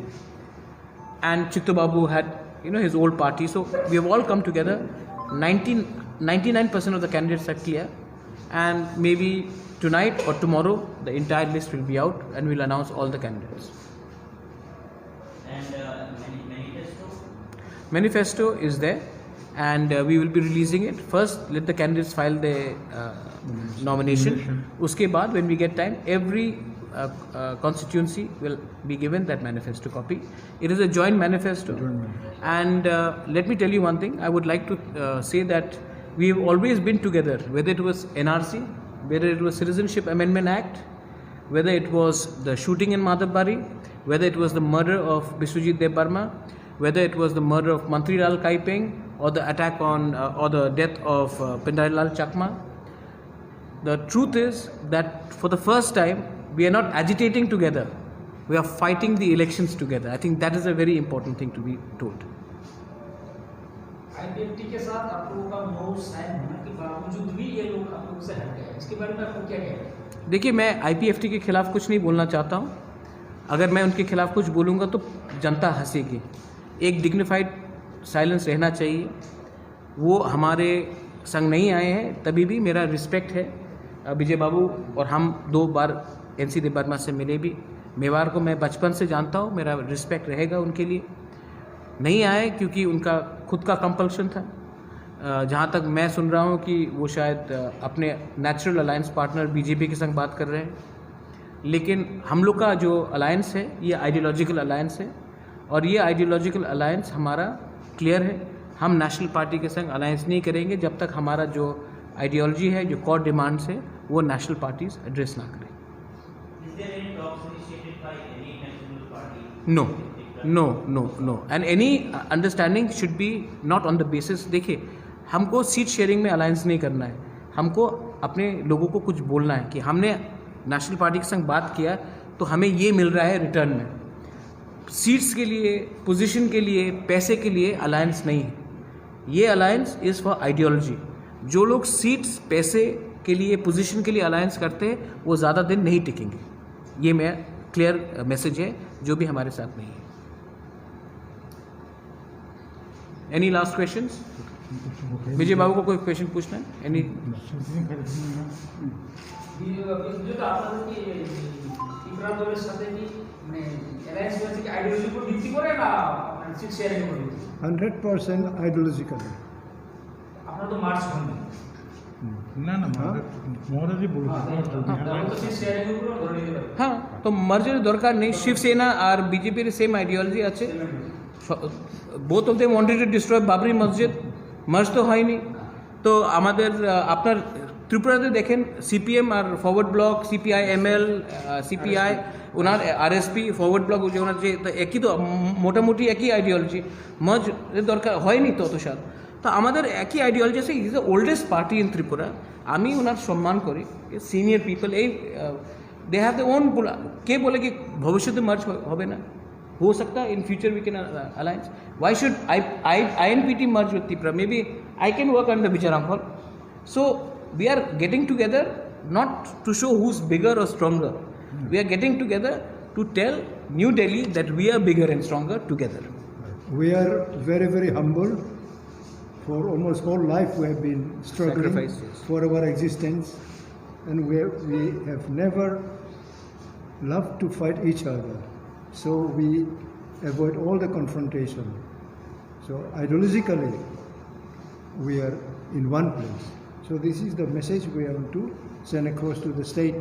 and Chittu Babu had, you know, his old party. So we have all come together. Nineteen, ninety-nine percent of the candidates are clear, and maybe tonight or tomorrow the entire list will be out, and we'll announce all the candidates. And uh, mani- manifesto? Manifesto is there, and uh, we will be releasing it. First, let the candidates file their uh, nomination. Nomination. उसके बाद, when we get time, every uh, uh, constituency will be given that manifesto copy. It is a joint manifesto. Joint manifesto. And uh, let me tell you one thing. I would like to uh, say that we have always been together, whether it was N R C, whether it was Citizenship Amendment Act, whether it was the shooting in Madhabari, whether it was the murder of Biswajit Debbarma, whether it was the murder of Mantri Lal Kaipeng, or the attack on uh, or the death of uh, Pindari Lal Chakma. The truth is that for the first time, we are not agitating together, we are fighting the elections together. I think that is a very important thing to be told. IPFT के साथ आप लोगों का no sign होना के बावजूद भी ये लोग आप लोगों से हट गए, इसके बारे में आपको क्या कहना है? देखिए, मैं आईपीएफटी के खिलाफ कुछ नहीं बोलना चाहता हूँ। अगर मैं उनके खिलाफ कुछ बोलूँगा तो जनता हंसेगी। एक डिग्निफाइड साइलेंस रहना चाहिए। वो हमारे संग नहीं आए हैं, तभी भी मेरा रिस्पेक्ट है अ, विजय बाबू, और हम दो बार एनसी देबबर्मा से मिले भी। मेवाड़ को मैं बचपन से जानता हूँ, मेरा रिस्पेक्ट रहेगा उनके लिए। नहीं आए क्योंकि उनका खुद का कंपल्शन था। अ, जहाँ तक मैं सुन रहा हूँ कि वो शायद अ, अपने नेचुरल अलायंस पार्टनर बीजेपी के संग बात कर रहे हैं। लेकिन हम लोग का जो अलायंस है, ये आइडियोलॉजिकल अलायंस है, और ये आइडियोलॉजिकल अलायंस हमारा क्लियर है। हम नेशनल पार्टी के संग अलायंस नहीं करेंगे जब तक हमारा जो आइडियोलॉजी है, जो कोर डिमांड्स है, वो नेशनल पार्टीज एड्रेस ना करें। Is there any talks initiated by any national party? No, no, no, no. And any uh, understanding should be not on the basis. देखिए, हमको सीट शेयरिंग में अलायंस नहीं करना है। हमको अपने लोगों को कुछ बोलना है कि हमने नेशनल पार्टी के संग बात किया, तो हमें ये मिल रहा है रिटर्न में। सीट्स के लिए, पोजीशन के लिए, पैसे के लिए अलायंस नहीं है। ये अलायंस इज़ फॉर आइडियोलॉजी। जो लोग सीट्स, पैसे के लिए, पोजीशन के लिए अलायंस करते हैं, वो ज़्यादा दिन नहीं टिकेंगे। ये मैं क्लियर मैसेज है जो भी हमारे साथ नहीं है। Any last questions? विजय बाबू को कोई क्वेश्चन पूछना है? Any? বিজেপি তো আপনাদের কি ত্রিপুরা দলের সাথে কি মানে অ্যালায়েন্স হয়েছে কি আইডিওলজির উপর ভিত্তি করে না মানে সিট শেয়ারিং এর উপর ভিত্তি করে? Hundred percent ideological. আপনারা তো মার্চ হননি। না না, হ্যাঁ? মহারাজই বলেছেন। হ্যাঁ, তাহলে তো সিট শেয়ারিং এর উপর ধরে নিতে পারে। হ্যাঁ, তো মার্জের দরকার নেই। শিবসেনা আর বিজেপির সেম আইডিওলজি আছে। Both of them wanted to destroy Babri Masjid. Merge তো হয়নি। তো আমাদের আহ, আপনার ত্রিপুরাতে দেখেন, সিপিএম আর Forward Bloc, CPI ML, CPI, ওনার আরএসপি, ফরওয়ার্ড ব্লক, ওই যে ওনার যে, তো একই তো, উম, মোটামুটি একই আইডিওলজি। মার্জ এর দরকার হয়নি তত সাল। তো আমাদের একই আইডিওলজি আছে। He is the oldest party in Tripura. আমি ওনার সম্মান করি। সিনিয়র পিপল, এই দে হ্যাভ দ্য ওন। কে বলে কি ভবিষ্যতে মার্জ হবে না? हो सकता है in future we can alliance. Why should I I INPT merge with Tipra? Maybe I can work under Bicharam Hall. So we are getting together not to show who's bigger or stronger. We are getting together to tell New Delhi that we are bigger and stronger together. We are very, very humble. For almost whole life, we have been struggling Sacrifice, yes. for our existence. And we, we have never loved to fight each other. So we avoid all the confrontation. So ideologically, we are in one place. So this is the message we want to send across to the state,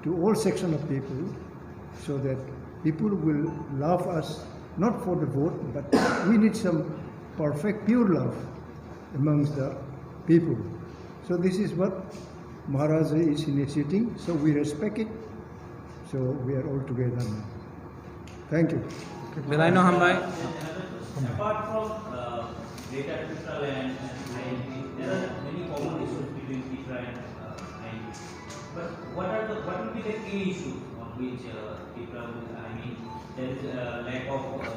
to all section of people, so that people will love us, not for the vote, but we need some perfect, pure love amongst the people. So this is what Maharaja is initiating. So we respect it. So we are all together now. Thank you. Belaino hambai. Apart from uh, Greater Tipraland and I N P, there are many common issues between Tipra and uh, I N P. But what are the what will be the key issues on which uh, Tipra will, I mean, there is a lack of uh,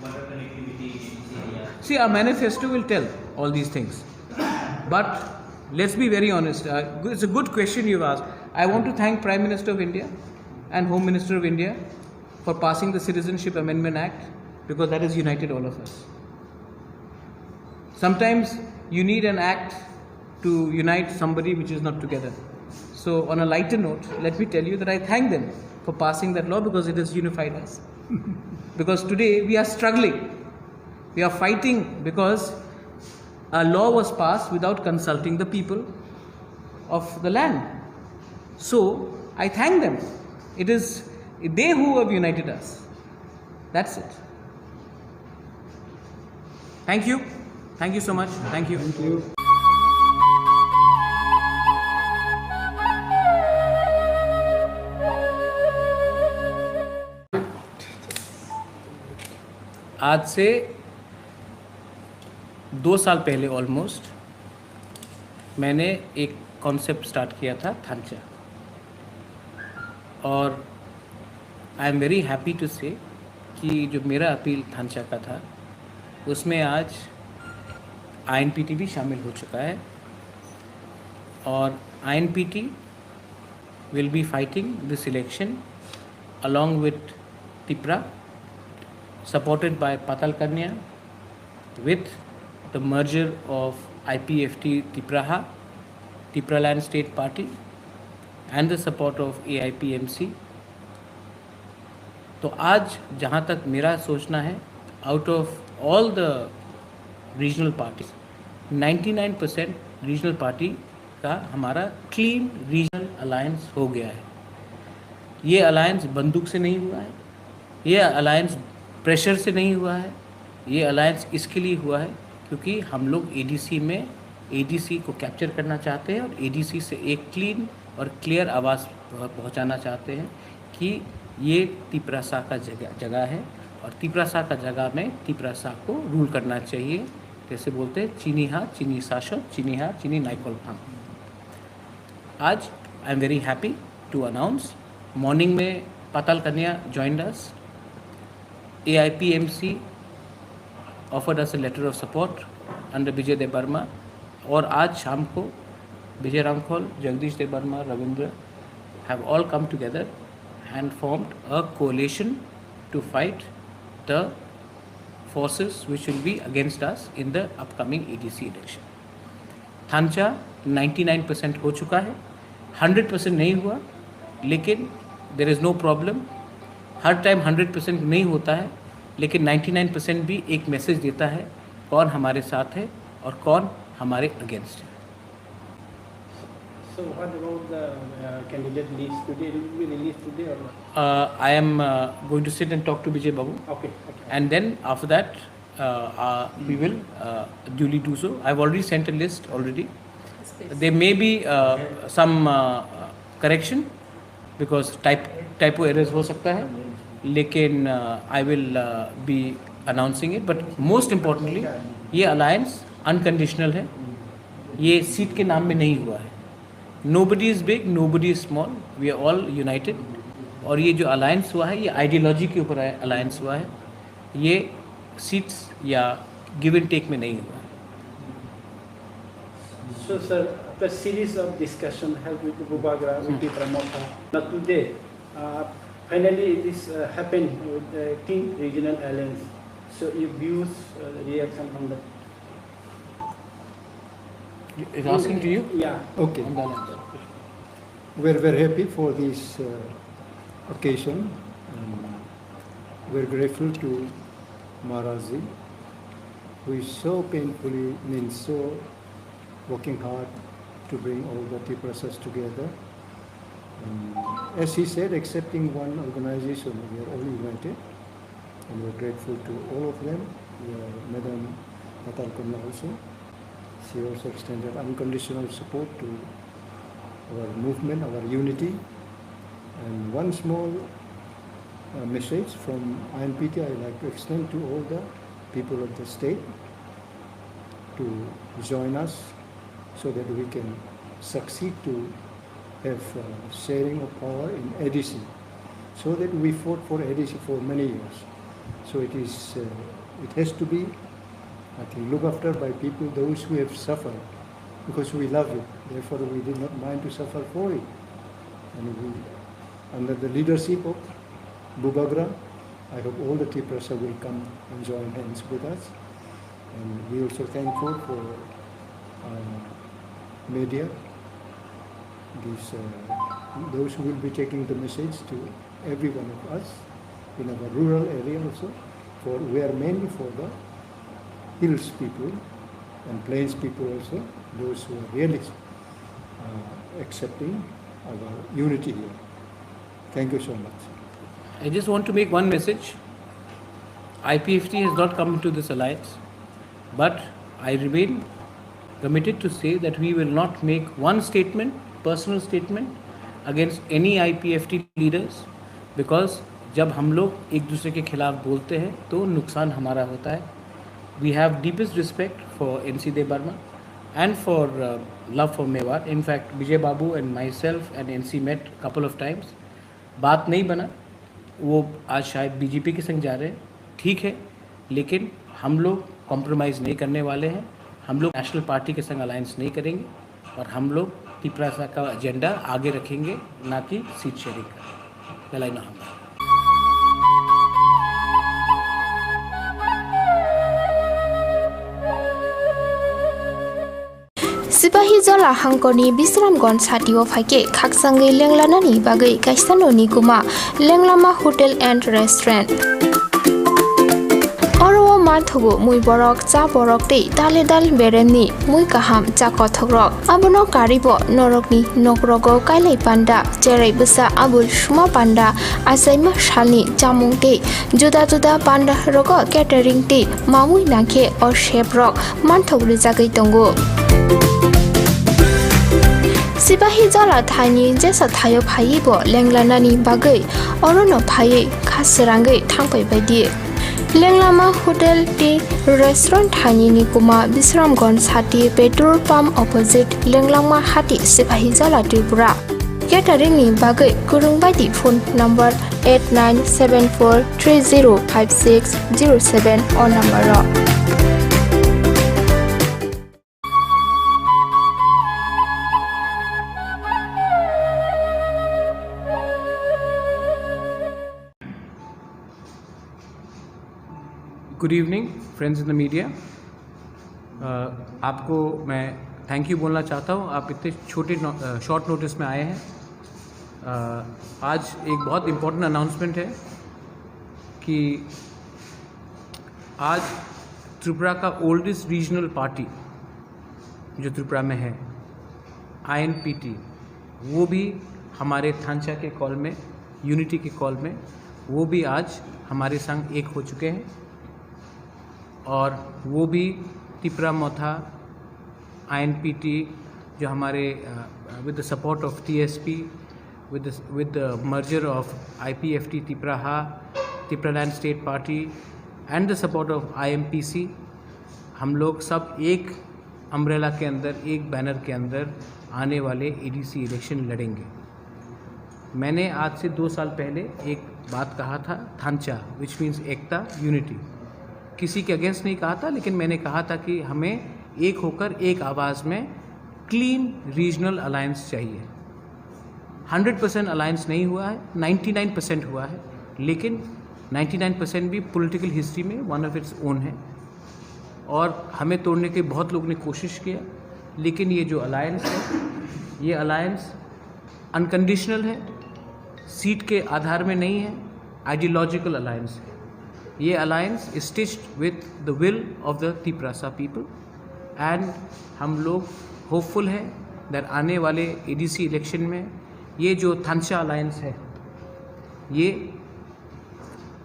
water connectivity in this area? See, our manifesto will tell all these things. But let's be very honest. Uh, it's a good question you've asked. I want to thank Prime Minister of India and Home Minister of India for passing the Citizenship Amendment Act, because that has united all of us. Sometimes you need an act to unite somebody which is not together. So, on a lighter note, let me tell you that I thank them for passing that law, because it has unified us. Because today we are struggling, we are fighting because a law was passed without consulting the people of the land. So, I thank them. It is they who have united us. That's it. Thank you. Thank you so much. Thank you. Thank you. आज से दो साल पहले ऑलमोस्ट मैंने एक concept start किया था, थांचा। और I am very happy to say कि जो मेरा अपील थांचा का था, उसमें आज आईएनपीटी भी शामिल हो चुका है। और आईएनपीटी will be fighting this election along with Tipra, supported by Patal Kanya, with the merger of I P F T Tipraha, Tipraland State Party, and the support of A I P M C. तो आज जहाँ तक मेरा सोचना है, out of all the regional parties, ninety nine percent regional party का हमारा clean regional alliance हो गया है। ये अलायंस बंदूक से नहीं हुआ है, ये अलायंस प्रेशर से नहीं हुआ है, ये अलायंस इसके लिए हुआ है क्योंकि हम लोग एडीसी में एडीसी को कैप्चर करना चाहते हैं और एडीसी से एक क्लीन और क्लियर आवाज़ पहुंचाना चाहते हैं कि ये तिप्रासा का जगह जगह है और तिप्रासा का जगह में तिप्रासा को रूल करना चाहिए। जैसे बोलते हैं, "Chini ha, chini sasho, chini ha, chini naikolphang." आज I am very happy to announce, morning में पाताल कन्या joined us, A I P M C offered us a letter of support under विजय देबबर्मा, और आज शाम को विजय रामखोल, जगदीश देबबर्मा, Ravindra have all come together and formed a coalition to fight the forces which will be against us in the upcoming A D C election. थांचा ninety nine percent हो चुका है, hundred percent नहीं हुआ, लेकिन there is no problem। Her time hundred percent नहीं होता है, लेकिन नाइंटी नाइन परसेंट भी एक मैसेज देता है कौन हमारे साथ है और कौन हमारे अगेंस्ट है। So what about the uh, candidate list today? It will be released today or not? Uh, I am uh, going to sit and talk to Vijay Babu, Okay, okay. and then after that, uh, uh, we will uh, duly do so. I've already sent a list already. There may be uh, some uh, correction because type typo errors हो सकता है, लेकिन uh, I will uh, be announcing it. But most importantly, ये alliance unconditional है, ये सीट के नाम में नहीं हुआ है। Nobody is big, nobody is small, we are all united। और ये जो अलायंस हुआ है, ये आइडियोलॉजी के ऊपर अलायंस हुआ है, ये सीट्स या गिव एंड टेक में नहीं हुआ है। So, sir, after series of discussion held with Bubagra, with Tipra Motha, now today, uh, finally this uh, happened with the King Regional Alliance. So, your views, uh, reaction on that? Is asking to you? Yeah. Okay. On the line. We're very happy for this uh, occasion. And we're grateful to Maharaji, who is so painfully, means so working hard to bring all the Tiprasas together. And as he said, excepting one organization, we are all united. And we're grateful to all of them. We are Madam Patal Kanya also. She also extended unconditional support to our movement, our unity. And one small uh, message from I N P T I like to extend to all the people of the state to join us so that we can succeed to have uh, sharing of power in A D C, so that we fought for A D C for many years. So it is, uh, it has to be, I think, looked after by people, those who have suffered, because we love it. Therefore, we did not mind to suffer for it. And we, under the leadership of Bubagra, I hope all the Tiprasa will come and join hands with us. And we also thankful for uh, media, these, uh, those who will be taking the message to every one of us in our rural area also, for we are mainly for the hills people and plains people also, those who are really uh, accepting our unity here. Thank you so much. I just want to make one message. I P F T has not come into this alliance, but I remain committed to say that we will not make one statement, personal statement, against any I P F T leaders, because जब हम लोग एक दूसरे के खिलाफ बोलते हैं तो नुकसान हमारा होता है. We have deepest respect for N C Debbarma and for uh, love for Mewar. In fact, Vijay Babu and myself and N C met couple of times. बात नहीं बना. वो आज शायद बीजेपी के संग जा रहे हैं, ठीक है, लेकिन हम लोग कॉम्प्रोमाइज़ नहीं करने वाले हैं. हम लोग नेशनल पार्टी के संग अलायंस नहीं करेंगे और हम लोग तिपरासा का एजेंडा आगे रखेंगे, ना कि सीट शेयरिंग का. बेलायनो हामबाय. Sipahi Jola hangkorni Bisramganj satio phaikhe khakchangwi lenglanani bagwi kaisa noni kuma Lenglama Hotel and Restaurant. Oro o manthogo mui borok, cha borok tei dale dal beremni mui kaham cha kothokrok. Abono karibo norokni nokrogo kailai panda, cherai bwsa abul suma panda, achaima salni chamung tei juda juda panda rogo catering tei mamui nangkhe o chef rok manthok rijagwi tongo. Sipahi Jola thaini jesa thaio phaiwi bo lenglanani bagwi orono phaiwi kha srangwi thangpai baidi. Lenglama Hotel tei Restaurant thaini ni kuma Bisramganj hati petrol pump opposite Lenglama hati Sipahi Jola Tripura. Catering ni bagwi kwrwng baidi phone number eight nine seven four three zero five six zero seven o number o. Good evening, friends in the media. Uh, आपको मैं thank you बोलना चाहता हूँ, आप इतने छोटे short notice में आए हैं. Uh, आज एक बहुत इम्पोर्टेंट अनाउंसमेंट है कि आज त्रिपुरा का ओल्डेस्ट रीजनल पार्टी जो त्रिपुरा में है, आईएनपीटी, वो भी हमारे थांचा के कॉल में, यूनिटी के कॉल में, वो भी आज हमारे संग एक हो चुके हैं. और वो भी तिपरा मोथा, आईएनपीटी, जो हमारे, uh, with the support of T S P, with the, with the merger of I P F T Tipraha, Tipraland State Party, and the support of I M P C, हम लोग सब एक अम्ब्रेला के अंदर, एक बैनर के अंदर आने वाले एडीसी इलेक्शन लड़ेंगे. मैंने आज से दो साल पहले एक बात कहा था, थांचा, which means एकता, यूनिटी. किसी के अगेंस्ट नहीं कहा था, लेकिन मैंने कहा था कि हमें एक होकर एक आवाज़ में क्लीन रीजनल अलायंस चाहिए. हंड्रेड परसेंट अलायंस नहीं हुआ है, नाइन्टी नाइन परसेंट हुआ है, लेकिन नाइन्टी नाइन परसेंट भी पॉलिटिकल हिस्ट्री में वन ऑफ इट्स ओन है. और हमें तोड़ने के बहुत लोग ने कोशिश किया, लेकिन ये जो अलायंस है, ये अलायंस अनकंडीशनल है, सीट के आधार में नहीं है, आइडियोलॉजिकल अलायंस है। ये alliance is stitched with the will of the Tiprasa people and हम लोग होपफुल हैं दैट आने वाले एडीसी इलेक्शन में ये जो थानसा अलायंस है, ये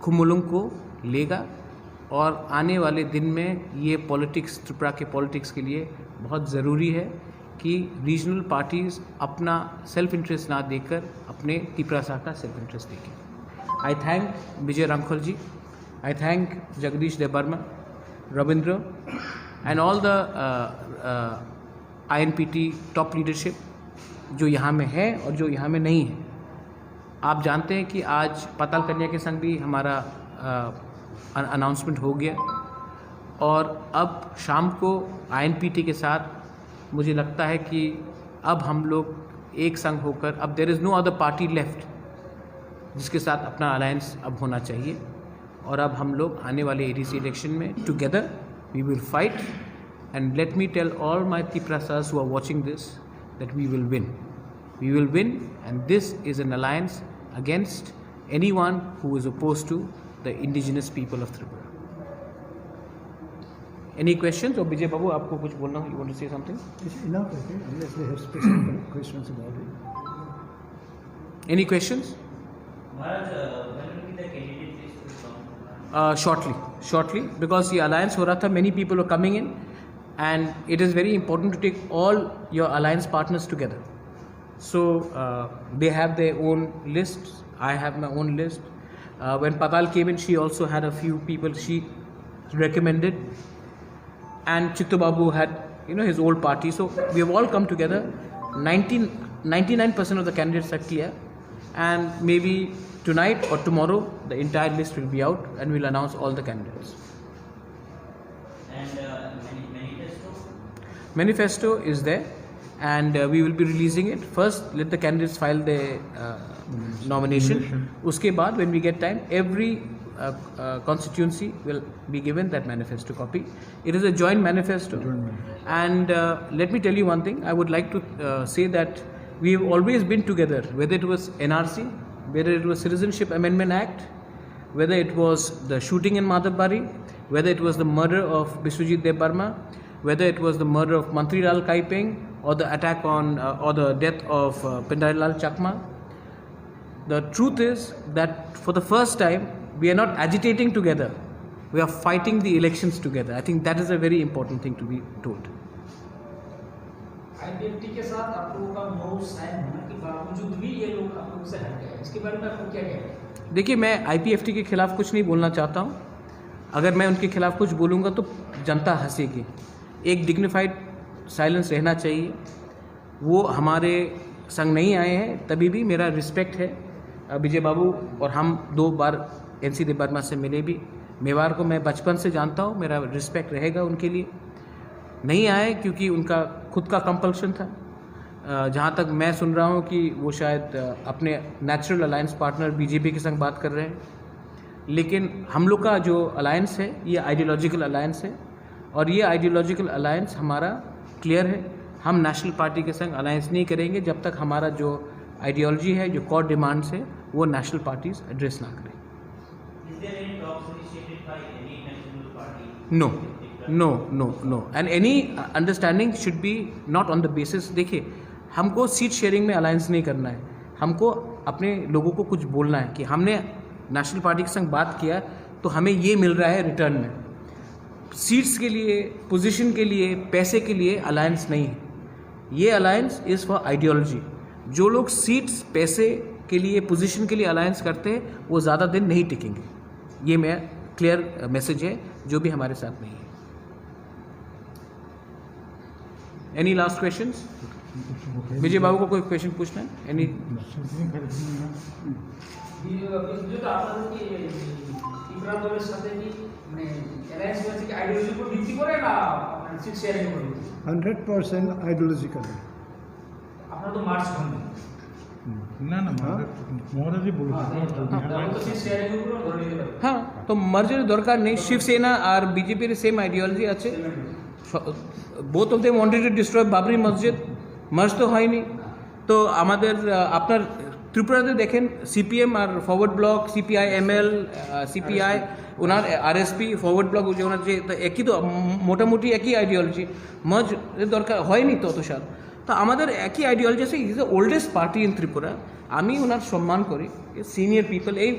खुमुलुंग को लेगा और आने वाले दिन में ये पॉलिटिक्स, त्रिपुरा के पॉलिटिक्स के लिए बहुत ज़रूरी है कि रीजनल पार्टीज अपना सेल्फ इंटरेस्ट ना देखकर अपने तिप्रासा का सेल्फ इंटरेस्ट देखें। I thank Vijay Ramkhal ji, I thank Jagdish Debbarma, Ravindra and all the आईएनपीटी टॉप लीडरशिप जो यहाँ में है और जो यहाँ में नहीं है। आप जानते हैं कि आज पाताल कन्या के संग भी हमारा अनाउंसमेंट हो गया और अब शाम को आईएनपीटी के साथ मुझे लगता है कि अब हम लोग एक संग होकर, अब there is no other party left जिसके साथ अपना अलायंस अब होना चाहिए। और अब हम लोग आने वाले एडीसी इलेक्शन में together we will fight and let me tell all my Tiprasas who are watching this that we will win. We will win and this is an alliance against anyone who is opposed to the indigenous people of Tripura. Any questions? Or Vijay Babu, आपको कुछ बोलना हो? You want to say something? It's enough, I think, unless they have special questions about it. Any questions? Maharaj, uh, when will be the candidate list will come? Uh, shortly, shortly, because ये अलायंस हो रहा था, many people were coming in, and it is very important to take all your alliance partners together. So uh, they have their own lists. I have my own list. Uh, when Patal came in, she also had a few people she recommended, and Chittu Babu had, you know, his old party. So we have all come together. Nineteen, ninety-nine percent of the candidates are clear, and maybe tonight or tomorrow the entire list will be out, and we'll announce all the candidates. And uh, mani- manifesto? Manifesto is there, and uh, we will be releasing it. First, let the candidates file their uh, nomination. Nomination. उसके बाद, when we get time, every uh, uh, constituency will be given that manifesto copy. It is a joint manifesto. Joint manifesto. And uh, let me tell you one thing. I would like to uh, say that we have always been together, whether it was N R C, whether it was Citizenship Amendment Act, whether it was the shooting in Madhabari, whether it was the murder of Biswajit Debbarma, whether it was the murder of Mantri Lal Kaipeng or the attack on uh, or the death of uh, Pindarilal Chakma. The truth is that for the first time, we are not agitating together, we are fighting the elections together. I think that is a very important thing to be told. IPFT के साथ आप लोगों का मोर साइन होना के बावजूद भी ये लोग आप लोगों से हट गए, इसके बारे में आपको क्या कहना है? देखिए, मैं आईपीएफटी के खिलाफ कुछ नहीं बोलना चाहता हूँ। अगर मैं उनके खिलाफ कुछ बोलूँगा तो जनता हंसेगी। एक डिग्निफाइड साइलेंस रहना चाहिए। वो हमारे संग नहीं आए हैं, तभी भी मेरा रिस्पेक्ट है। अ, विजय बाबू और हम दो बार एनसी देबबर्मा से मिले भी। मेवाड़ को मैं बचपन से जानता हूँ, मेरा रिस्पेक्ट रहेगा उनके लिए। नहीं आए क्योंकि उनका खुद का कंपल्शन था। अ, जहाँ तक मैं सुन रहा हूँ कि वो शायद अ, अपने नेचुरल अलायंस पार्टनर बीजेपी के संग बात कर रहे हैं, लेकिन हम लोग का जो अलायंस है, ये आइडियोलॉजिकल अलायंस है और ये आइडियोलॉजिकल अलायंस हमारा क्लियर है। हम नेशनल पार्टी के संग अलायंस नहीं करेंगे जब तक हमारा जो आइडियोलॉजी है, जो कोर डिमांड्स है, वो नेशनल पार्टीज एड्रेस ना करें। Is there any talks initiated by any national party? No, no, no, no. And any uh, understanding should be not on the basis. देखिए, हमको सीट शेयरिंग में अलायंस नहीं करना है। हमको अपने लोगों को कुछ बोलना है कि हमने नेशनल पार्टी के संग बात किया तो हमें ये मिल रहा है रिटर्न में। सीट्स के लिए, पोजीशन के लिए, पैसे के लिए अलायंस नहीं है। ये अलायंस इज़ फॉर आइडियोलॉजी। जो लोग सीट्स, पैसे के लिए, पोजीशन के लिए अलायंस करते हैं, वो ज़्यादा दिन नहीं टिकेंगे। ये मेरा क्लियर मैसेज है, जो भी हमारे साथ नहीं है। Any last questions? Vijay Babu को कोई क्वेश्चन पूछना है? एनी? ये, ये तो आपने कि ত্রিপুরা দলের সাথে কি মানে অ্যালায়েন্স হয়েছে কি আইডিওলজির উপর ভিত্তি করে না আপনার সিট শেয়ারিং এর উপর ভিত্তি করে? Hundred percent ideological. আপনারা তো মার্চ হননি। না না মহারাজ মহারাজই বলেছেন হ্যাঁ, তাহলে তো সিট শেয়ারিং এর উপর ধরে নিতে পারি। হ্যাঁ, তো মার্জের দরকার নেই। শিবসেনা আর বিজেপির সেম আইডিওলজি আছে। Both of them wanted to destroy Babri Masjid. Merge তো হয়নি। তো আমাদের আহ, আপনার ত্রিপুরাতে দেখেন, সিপিএম আর Forward Bloc, CPI ML, CPI, ওনার আরএসপি, ফরওয়ার্ড ব্লক, যে ওনার যে, তো একই তো, উম, মোটামুটি একই আইডিওলজি। মার্জ দরকার হয়নি তত সাল। তো আমাদের একই আইডিওলজি আছে, is the oldest party in Tripura. আমি ওনার সম্মান করি, সিনিয়র পিপল। এই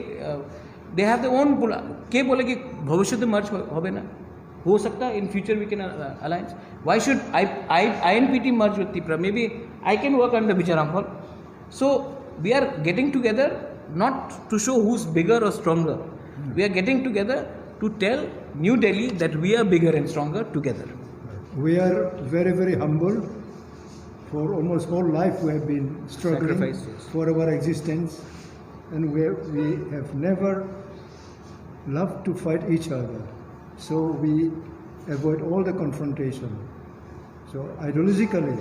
দে হ্যাভ দ্য ওন। কে বলে কি ভবিষ্যতে মার্জ হবে না? হো সকতা, in future we can alliance. Why should I I INPT merge with Tipra? Maybe I can work under Bicharam Hall. So we are getting together not to show who's bigger or stronger. We are getting together to tell New Delhi that we are bigger and stronger together. We are very, very humble. For almost whole life, we have been struggling for our existence, and we, we have never loved to fight each other. So we avoid all the confrontation. So ideologically,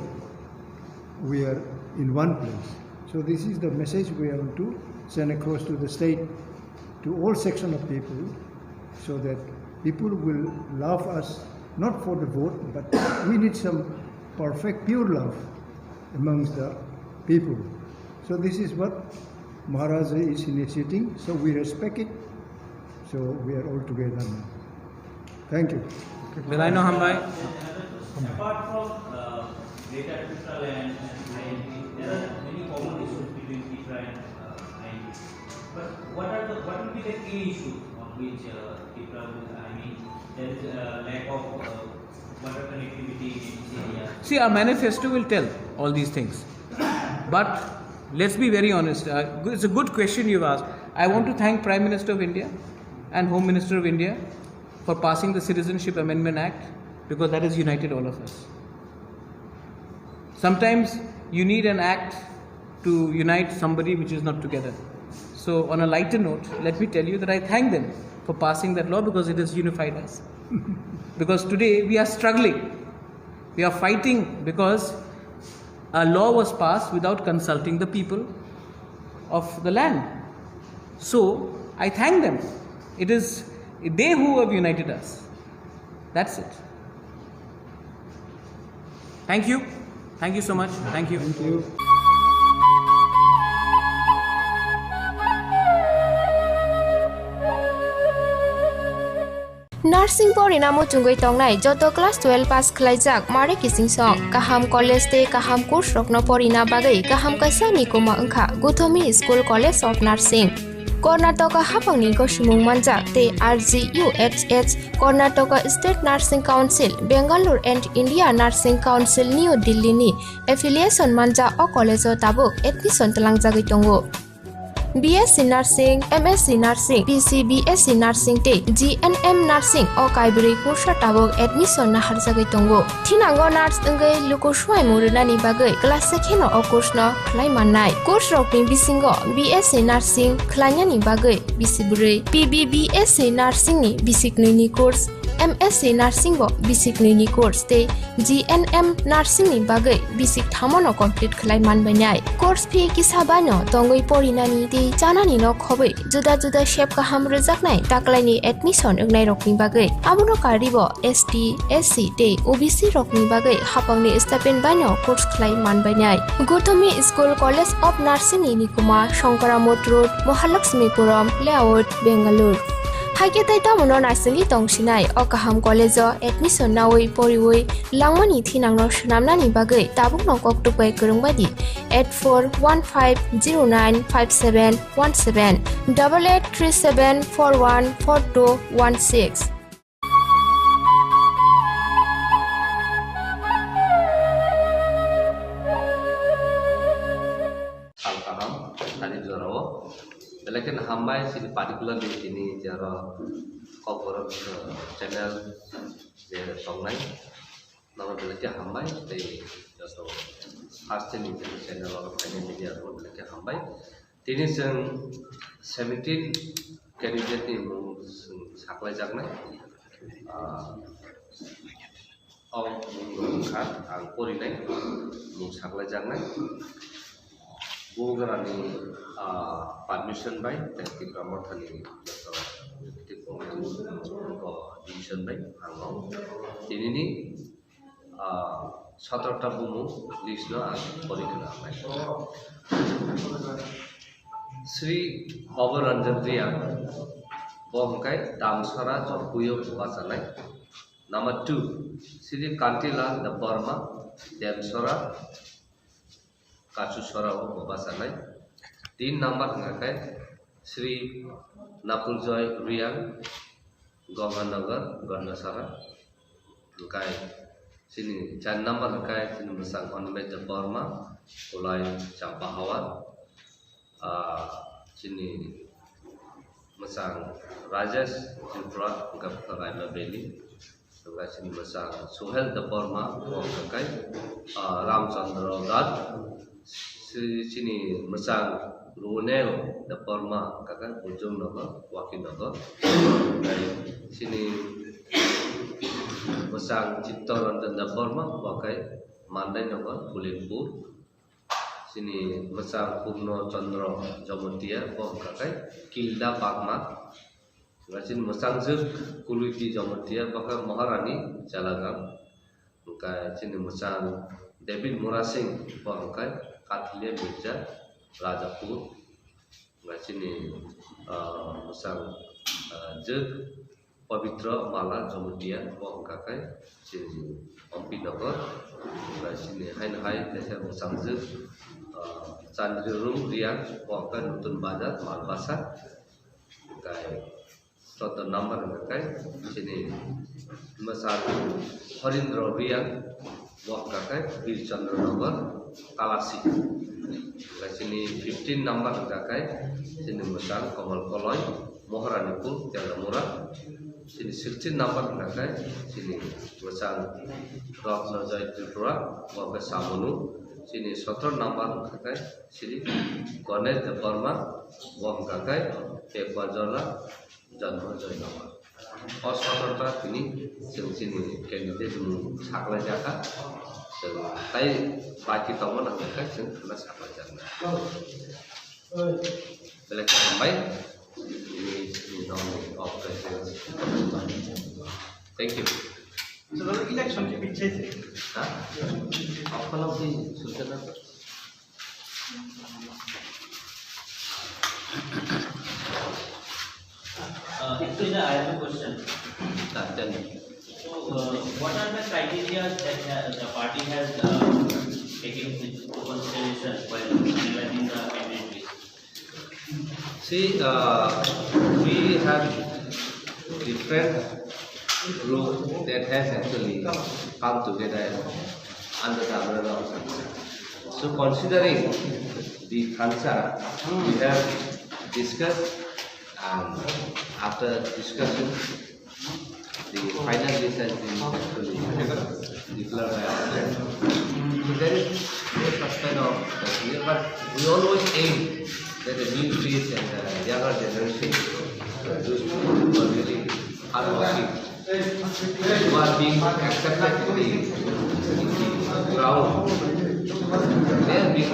we are in one place. So this is the message we want to send across to the state, to all section of people, so that people will love us, not for the vote, but we need some perfect, pure love amongst the people. So this is what Maharaja is initiating. So we respect it. So we are all together now. Thank you. Belai no hambai. Apart from uh, Greater Tipraland and I N P, there are many common issues between Tipra and uh, I N P. But what are the what will be the key issues on which uh, Tipra will? I mean, there is a lack of uh, water connectivity in this area. See, our manifesto will tell all these things. But let's be very honest. Uh, it's a good question you've asked. I want to thank Prime Minister of India and Home Minister of India for passing the Citizenship Amendment Act, because that has united all of us. Sometimes you need an act to unite somebody which is not together. So, on a lighter note, let me tell you that I thank them for passing that law, because it has unified us. Because today we are struggling, we are fighting because a law was passed without consulting the people of the land. So, I thank them. It is they who have united us. That's it. Thank you. Thank you so much. Thank you. Thank you. Nursing porina muchungwi tongnai joto class twelve pass khlaijak mare kising song, kaham college tei kaham course rokno porina bagwi kaham kaisa nikuma wngkha Guthomi School College of Nursing. Karnataka haphangni gosimung manjak tei R G U H H, Karnataka State Nursing Council, Bangalore and India Nursing Council, New Delhi ni affiliation manjak o college o tabuk admission tlangjagwi tongo. B S C Nursing, M S C Nursing, P C B S C Nursing tei G N M Nursing o kaibrwi kursa tabuk admission naharjagwi tongo. Thinango nurse wngwi luku suaimung rwnani bagwi class se kheno o course no khlai mannai. Course rokni bisingo B S C Nursing khlainani bagwi bisi bwrwi, P B B S C Nursing ni bisi knwi ni course, M S C Nursing bo bisi knwi ni course tei G N M Nursing ni bagwi bisi thamo no complete khlai manbainai. Course fee kisa bai no tongwi porinani tei chanani no khobwi juda juda sep kaham rwjaknai taklaini admission wngnairokni bagwi. Abono karwibo S T, S C tei O B C rokni bagwi haphangni stipend baino course khlai manbainai. Guthomi School College of Nursing ni nikuma Shankaramot Road, Mahalakshmipuram Layout, Bangalore. Haikhe tei tamono naisingwi tongsinai o kaham college o admission nawi poriwi langmani thinangno swnamnani bagwi tabukno koktwk bai kwrwng bai di eight four one five zero nine five seven one seven, double eight three seven four one four two one six. Sal kaham, tani jorao. Belai khe hambai chini particularly chini jaro Kokborok, uh, channel je tongnai. Nono belai khe hambai tei joto first time ni channel o phainai media rok belai khe hambai. Tini chwng seventeen candidate ni mung chwng saklaijaknai. Ah, o mung rok wngkha ang porinai, mung saklaijaknai. Bugrani, ah, permission bai tei Tipra Mothani joto executive committee ni decision bai ang o tinini, ah, Sotorta bumung list no ang pori khna nai. Sri Bhava Ranjan Reang, bo hwnkhe Damsara Jompuio bachanai. Number two, Sri Kantilal Debbarma, Demsara, Kachu Sora o bo bachanai. Tin number hwnkha khe Sri Nakuljoy Reang, Gonganagar, Gandasara. Hwnkhe chini char number hwnkhe chini mwchang Animesh Debbarma, Kulai Champahawa. Ah, chini mwchang Rajesh Tripura, hwnkhe Raima Valley. Hwnkhe chini mwchang Suhel Debbarma, bo hwnkhe, ah, Ramchandra Ghat. Si-, chini mwchang Runel Debbarma, hwnkhe Bujung Nagar, Waki Nagar. Hwnkhe chini mwchang Chittaranjan Debbarma, bo hwnkhe Mandai Nagar, Kulinpur. Chini mwchang Purno Chandra Jamatia, bo hwnkha khe Kilda Pakma. Chini mwchangjwk Kuluiti Jamatia, bo khe Maharani Jalagang. Hwnkhe chini mwchang David Murasing, bo hwnkha khe Kathilia Mirza Rajapur. Hwnkhe chini, ah, mwchang, ah, jwk Pabitra Mala Jamatia, bo hwnkha khe chini Ompi Nagar. Hwnkhe chini haino hai teisa mwchangjwk, ah, Chandri Rung Reang, bo hwnkha khe Nutun Bazar, Malbasa. Hwnkhe chwddo number hwnkha khe chini mwchang Horindra Reang, bo hwnkha khe Bir Chandra Nagar, Talasi. Hwnkhe chini fifteen number hwnkha khe chini mwchang Kamal Koloi, Moharanipur, Tendamura. Chini sixteen number hwnkha khe chini mwchang Ratna Joy Tripura, bo hwnkha khe Samunu. Chini sotoro number hwnkha khe chini Ganesh Debbarma, bo hwnkha khe Pekwajola, Janma Joy Nagar. O sotorta tini chwng chini candidate mung saklaijakha. Chwng tai baki tongma nangkha chwng khwna saklaijaknai. Belai khe hambai. Tini chini nokni o president. Thank you. Election ki bichai se. Ha? Apna ki sujana. Uh, actually, I have a question. Ah, tell me. So, uh, what are the criteria that uh, the party has uh, taken into consideration while finalizing the candidate list? See, uh, we have different group that has actually come together under the umbrella of Thansa. So considering the Thansa, we have discussed, and after discussion, the final list has been actually declared by ourselves. So there is no such kind of criteria, but we always aim that the new face and the younger generation, uh, those people who are really hardworking, who are being accepted in the, in the ground, they are being.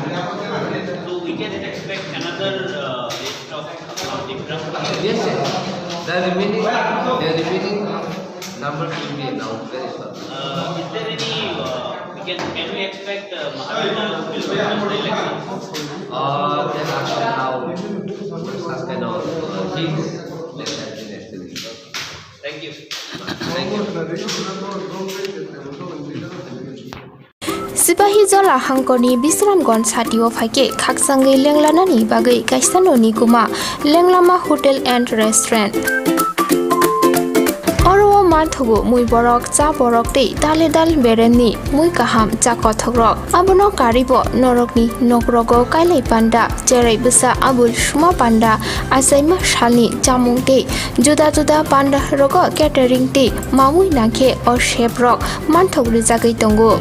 So we can expect another uh, list of uh, different. Yes, yes. The remaining, the remaining numbers will be announced very soon. Uh, is there any, uh, we can, can we expect uh, Mahavira will win the election? Uh, there are now such kind of uh, things that have been estimated. Thank you. Thank you. Sipahijola hangkorni Bisramganj satio phaikhe khakchangwi lenglanani bagwi kaisa noni kwma Lenglama Hotel and Restaurant. Oro o manthogo mui borok, cha borok tei dale dal beremni mui kaham cha kothokrok. Abono karwibo norokni nokrogo kailai panda, cherai bwsa abul suma panda, achaima salni chamung tei juda juda panda rogo catering tei mamui nangkhe o chef rok manthok rijagwi tongo.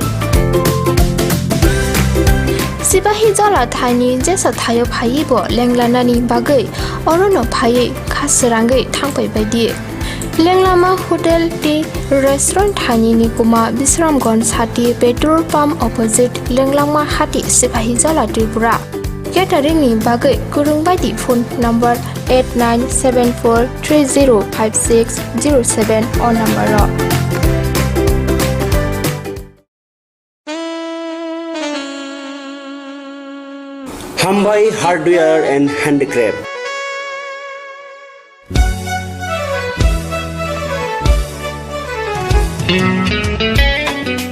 Sipahijola thaini jesa thaio phaiwi bo lenglanani bagwi orono phaiwi kha srangwi thangpai baidi. Lenglama Hotel tei Restaurant thaini ni kwma Bisramganj sati petrol pump opposite Lenglama hati Sipahijola Tripura. Catering ni bagwi kwrwng baidi phone number eight nine seven four three zero five six zero seven o number o. Ambai Hardware and Handicraft.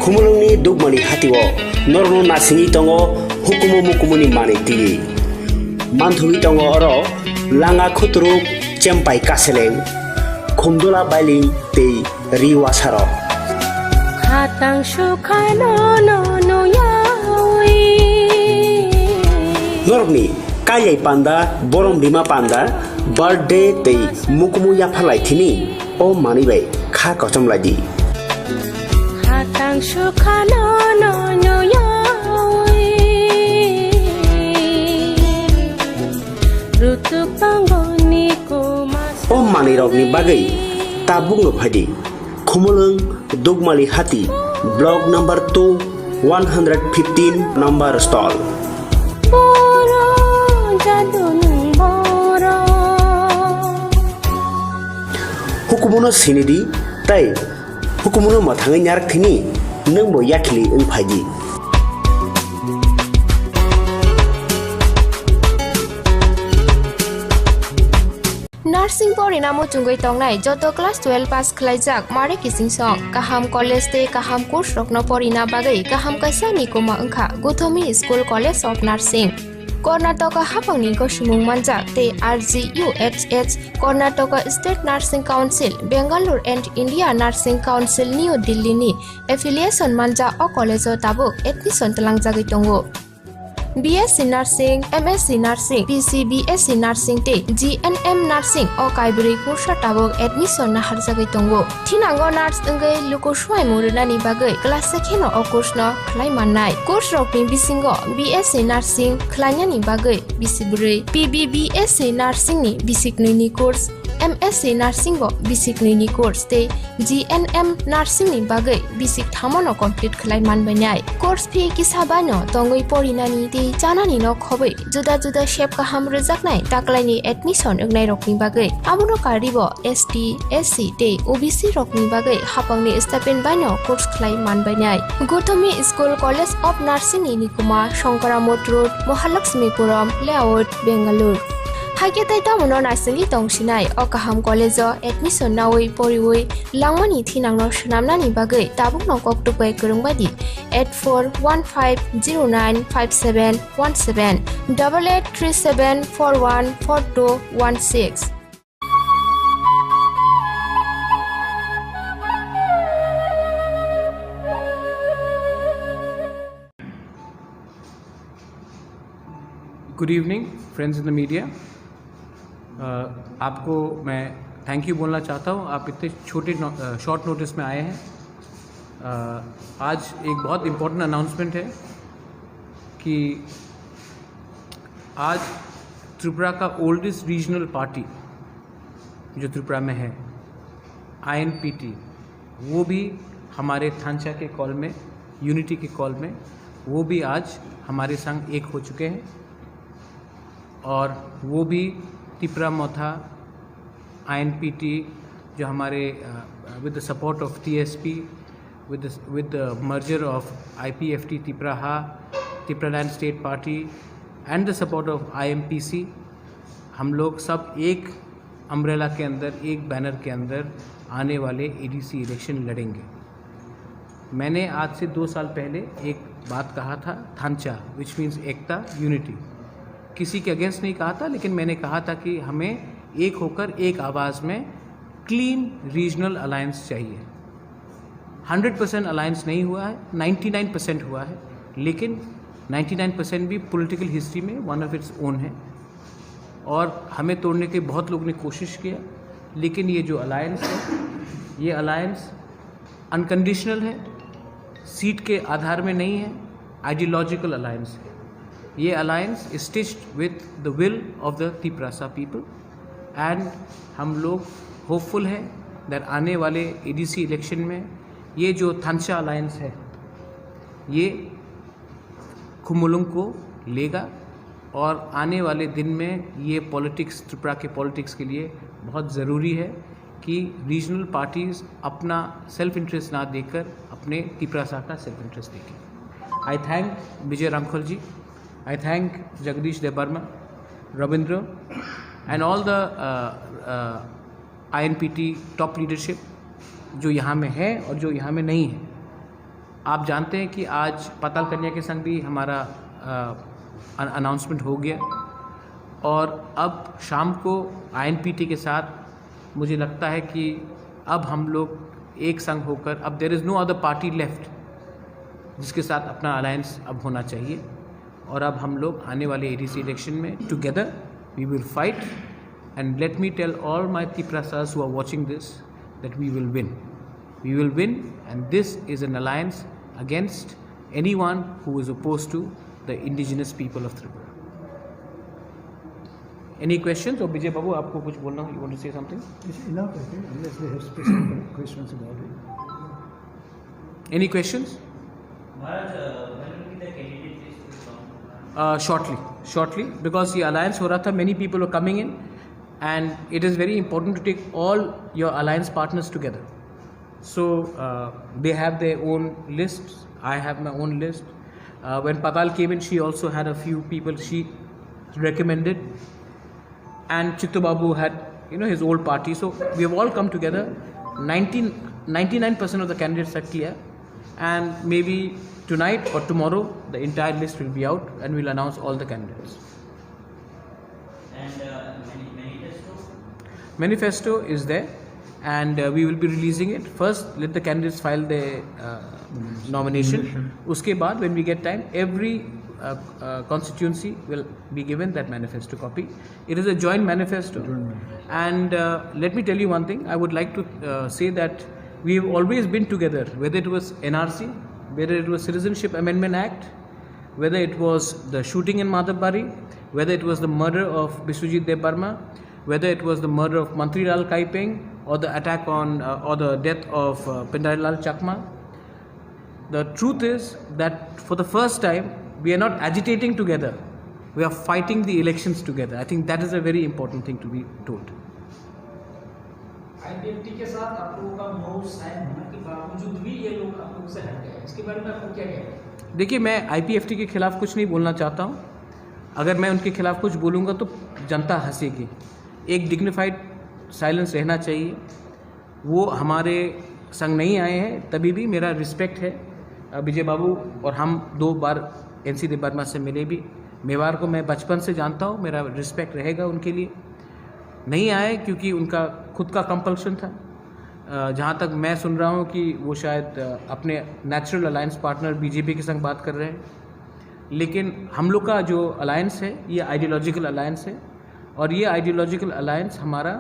Khumulwngni Dukmani hatio norokno nasingwi tongo hukumu mukumuni manwi twi. Manthogwi tongo oro langa khuturuk, chempai kaseleng, khumdula bailing tei ri wasarok. Khatang sukhano no nuyawi. Norokni kailai panda, borom rima panda, birthday tei mukumu yapharlai thini o manwi bai kha kochom lai di. Khatang sukhano no nuyawi. Rutuk tongoni kuma. O manwirokni bagwi tabukno phai di. Khumulwng Dukmali Hati, Block number two, one hundred fifteen number stall. Boro jadunung boro. Hukumuno sinidi tei hukumuno mwthangwi narak thini nwngbo yakhili wng phai di. Nursing porina muchungwi tongnai joto class twelve pass khlaijak mare kiching song, kaham college tei kaham course rokno porina bagwi kaham kaisa nikuma wngkha Gothomi School College of Nursing. Karnataka haphangni gosimung manjak tei R G U H H, Karnataka State Nursing Council, Bangalore and India Nursing Council New Delhi ni affiliation manjak o college o tabuk admission twlangjagwi tongo. B S C Nursing, M S C Nursing, P C B S C Nursing tei G N M Nursing o kaibrwi kursa tabuk admission naharjagwi tongo. Thinango nurse wngwi luku swmai mung rwnani bagwi class se kheno o course no khlai mannai. Course rokni bisingo B S C Nursing khlainani bagwi bisi bwrwi, P B B S C Nursing ni bisi knwi ni course, M S C Nursing bo bisi knwi ni course tei G N M Nursing ni bagwi bisi thamo no complete khlai manbainai. Course fee kisa bai no tongwi porinani tei chanani no khobwi juda juda sep kaham rwjaknai taklaini admission wngnairokni bagwi. Abono karwi bo S T, S C tei O B C rokni bagwi haphangni stipend bai no course khlai manbainai. Gothomi School College of Nursing ni nikuma Shankaramot Road, Mahalakshmipuram Layout, Bangalore. Haikhe tei tamono naisingwi tongsinai o kaham college o admission nawi poriwi langmani thinangno swnamnani bagwi tabukno koktukbai kwrwngbaidi eight four one five zero nine five seven one seven, double eight three seven four one four two one six. Good evening, friends in the media. अ, आपको मैं thank you बोलना चाहता हूँ, आप इतने छोटे नौ-, अ, short notice में आए हैं। अ, आज एक बहुत इम्पोर्टेंट अनाउंसमेंट है कि आज त्रिपुरा का ओल्डेस्ट रीजनल पार्टी जो त्रिपुरा में है, I N P T, वो भी हमारे थानचा के कॉल में, यूनिटी के कॉल में, वो भी आज हमारे संग एक हो चुके हैं। और वो भी तिपरा मोथा, I N P T, जो हमारे, अ, with the support of T S P, with the, with the merger of I P F T Tipraha, Tipraland State Party and the support of I M P C, हम लोग सब एक अम्ब्रेला के अंदर, एक बैनर के अंदर आने वाले A D C इलेक्शन लड़ेंगे। मैंने आज से दो साल पहले एक बात कहा था, थानचा, which means एकता, यूनिटी। किसी के अगेंस्ट नहीं कहा था, लेकिन मैंने कहा था कि हमें एक होकर एक आवाज़ में क्लीन रीजनल अलायंस चाहिए। हंड्रेड परसेंट अलायंस नहीं हुआ है, नाइंटी नाइन परसेंट हुआ है, लेकिन नाइंटी नाइन परसेंट भी पॉलिटिकल हिस्ट्री में वन ऑफ इट्स ओन है और हमें तोड़ने के बहुत लोग ने कोशिश किया, लेकिन ये जो अलायंस है, ये अलायंस अनकंडीशनल है, सीट के आधार में नहीं है, आइडियोलॉजिकल अलायंस है। ये alliance is stitched with the will of the Tiprasa people and हम लोग होपफुल हैं दैट आने वाले A D C इलेक्शन में ये जो थानचा अलायंस है, ये खुमुलुंग को लेगा और आने वाले दिन में ये पॉलिटिक्स, त्रिपुरा के पॉलिटिक्स के लिए बहुत ज़रूरी है कि रीजनल पार्टीज अपना सेल्फ इंटरेस्ट ना देखकर अपने तिपरासा का सेल्फ इंटरेस्ट देखें। I thank Vijay Ramkhal ji I thank Jagdish Debbarma, Ravindra, and all the uh, uh, I N P T top leadership जो यहाँ में है और जो यहाँ में नहीं है। आप जानते हैं कि आज पाताल कन्या के संग भी हमारा अनाउंसमेंट हो गया और अब शाम को आईएनपीटी के साथ मुझे लगता है कि अब हम लोग एक संग होकर, अब there is no other party left जिसके साथ अपना अलायंस अब होना चाहिए। और अब हम लोग आने वाले एडीसी इलेक्शन में together we will fight, and let me tell all my Tiprasas who are watching this that we will win. We will win, and this is an alliance against anyone who is opposed to the indigenous people of Tripura. Any questions? Or विजय बाबू, आपको कुछ बोलना हो? You want to say something? It's enough, I think, unless they have special questions about it. Any questions? Maharaj, uh, when will be the candidate list will come? Uh, shortly, shortly, because ये अलायंस हो रहा था, many people were coming in, and it is very important to take all your alliance partners together. So uh, they have their own lists. I have my own list. Uh, when Patal came in, she also had a few people she recommended, and Chittu Babu had, you know, his old party. So we have all come together. Nineteen, ninety-nine percent of the candidates are clear, and maybe tonight or tomorrow the entire list will be out, and we'll announce all the candidates. And uh, mani- manifesto? Manifesto is there, and uh, we will be releasing it. First, let the candidates file their uh, nomination. Nomination. उसके बाद, when we get time, every uh, uh, constituency will be given that manifesto copy. It is a joint manifesto. Joint manifesto. And uh, let me tell you one thing. I would like to uh, say that we have always been together, whether it was N R C, whether it was Citizenship Amendment Act, whether it was the shooting in Madhabari, whether it was the murder of Biswajit Debbarma, whether it was the murder of Mantri Lal Kaipeng or the attack on uh, or the death of uh, Pindarilal Chakma. The truth is that for the first time, we are not agitating together, we are fighting the elections together. I think that is a very important thing to be told. IPFT के साथ आप लोगों का Morse sign होने के बावजूद भी ये लोग आप लोगों से हट गए, इसके बारे में आपको क्या कहना है? देखिए, मैं आईपीएफटी के खिलाफ कुछ नहीं बोलना चाहता हूँ। अगर मैं उनके खिलाफ कुछ बोलूँगा तो जनता हंसेगी। एक डिग्निफाइड साइलेंस रहना चाहिए। वो हमारे संग नहीं आए हैं, तभी भी मेरा रिस्पेक्ट है। अ, विजय बाबू और हम दो बार एनसी देबबर्मा से मिले भी। मेवाड़ को मैं बचपन से जानता हूँ, मेरा रिस्पेक्ट रहेगा उनके लिए। नहीं आए क्योंकि उनका खुद का कंपल्शन था। अ, जहाँ तक मैं सुन रहा हूँ कि वो शायद अ, अपने नेचुरल अलायंस पार्टनर बीजेपी के संग बात कर रहे हैं। लेकिन हम लोग का जो अलायंस है, ये आइडियोलॉजिकल अलायंस है, और ये आइडियोलॉजिकल अलायंस हमारा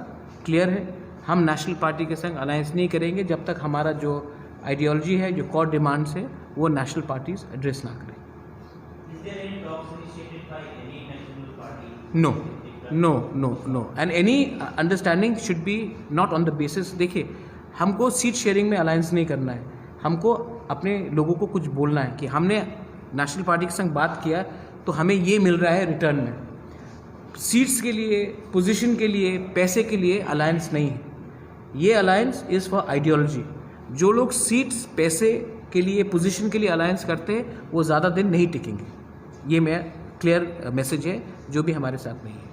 क्लियर है। हम नेशनल पार्टी के संग अलायंस नहीं करेंगे जब तक हमारा जो आइडियोलॉजी है, जो कोर डिमांड्स है, वो नेशनल पार्टीज एड्रेस ना करें। Is there any talks initiated by any national party? No, no, no, no. And any uh, understanding should be not on the basis, देखिए, हमको सीट शेयरिंग में अलायंस नहीं करना है। हमको अपने लोगों को कुछ बोलना है कि हमने नेशनल पार्टी के संग बात किया तो हमें ये मिल रहा है रिटर्न में। सीट्स के लिए, पोजीशन के लिए, पैसे के लिए अलायंस नहीं है। ये अलायंस इज़ फॉर आइडियोलॉजी। जो लोग सीट्स, पैसे के लिए, पोजीशन के लिए अलायंस करते हैं, वो ज़्यादा दिन नहीं टिकेंगे। ये मैं क्लियर मैसेज है जो भी हमारे साथ नहीं है।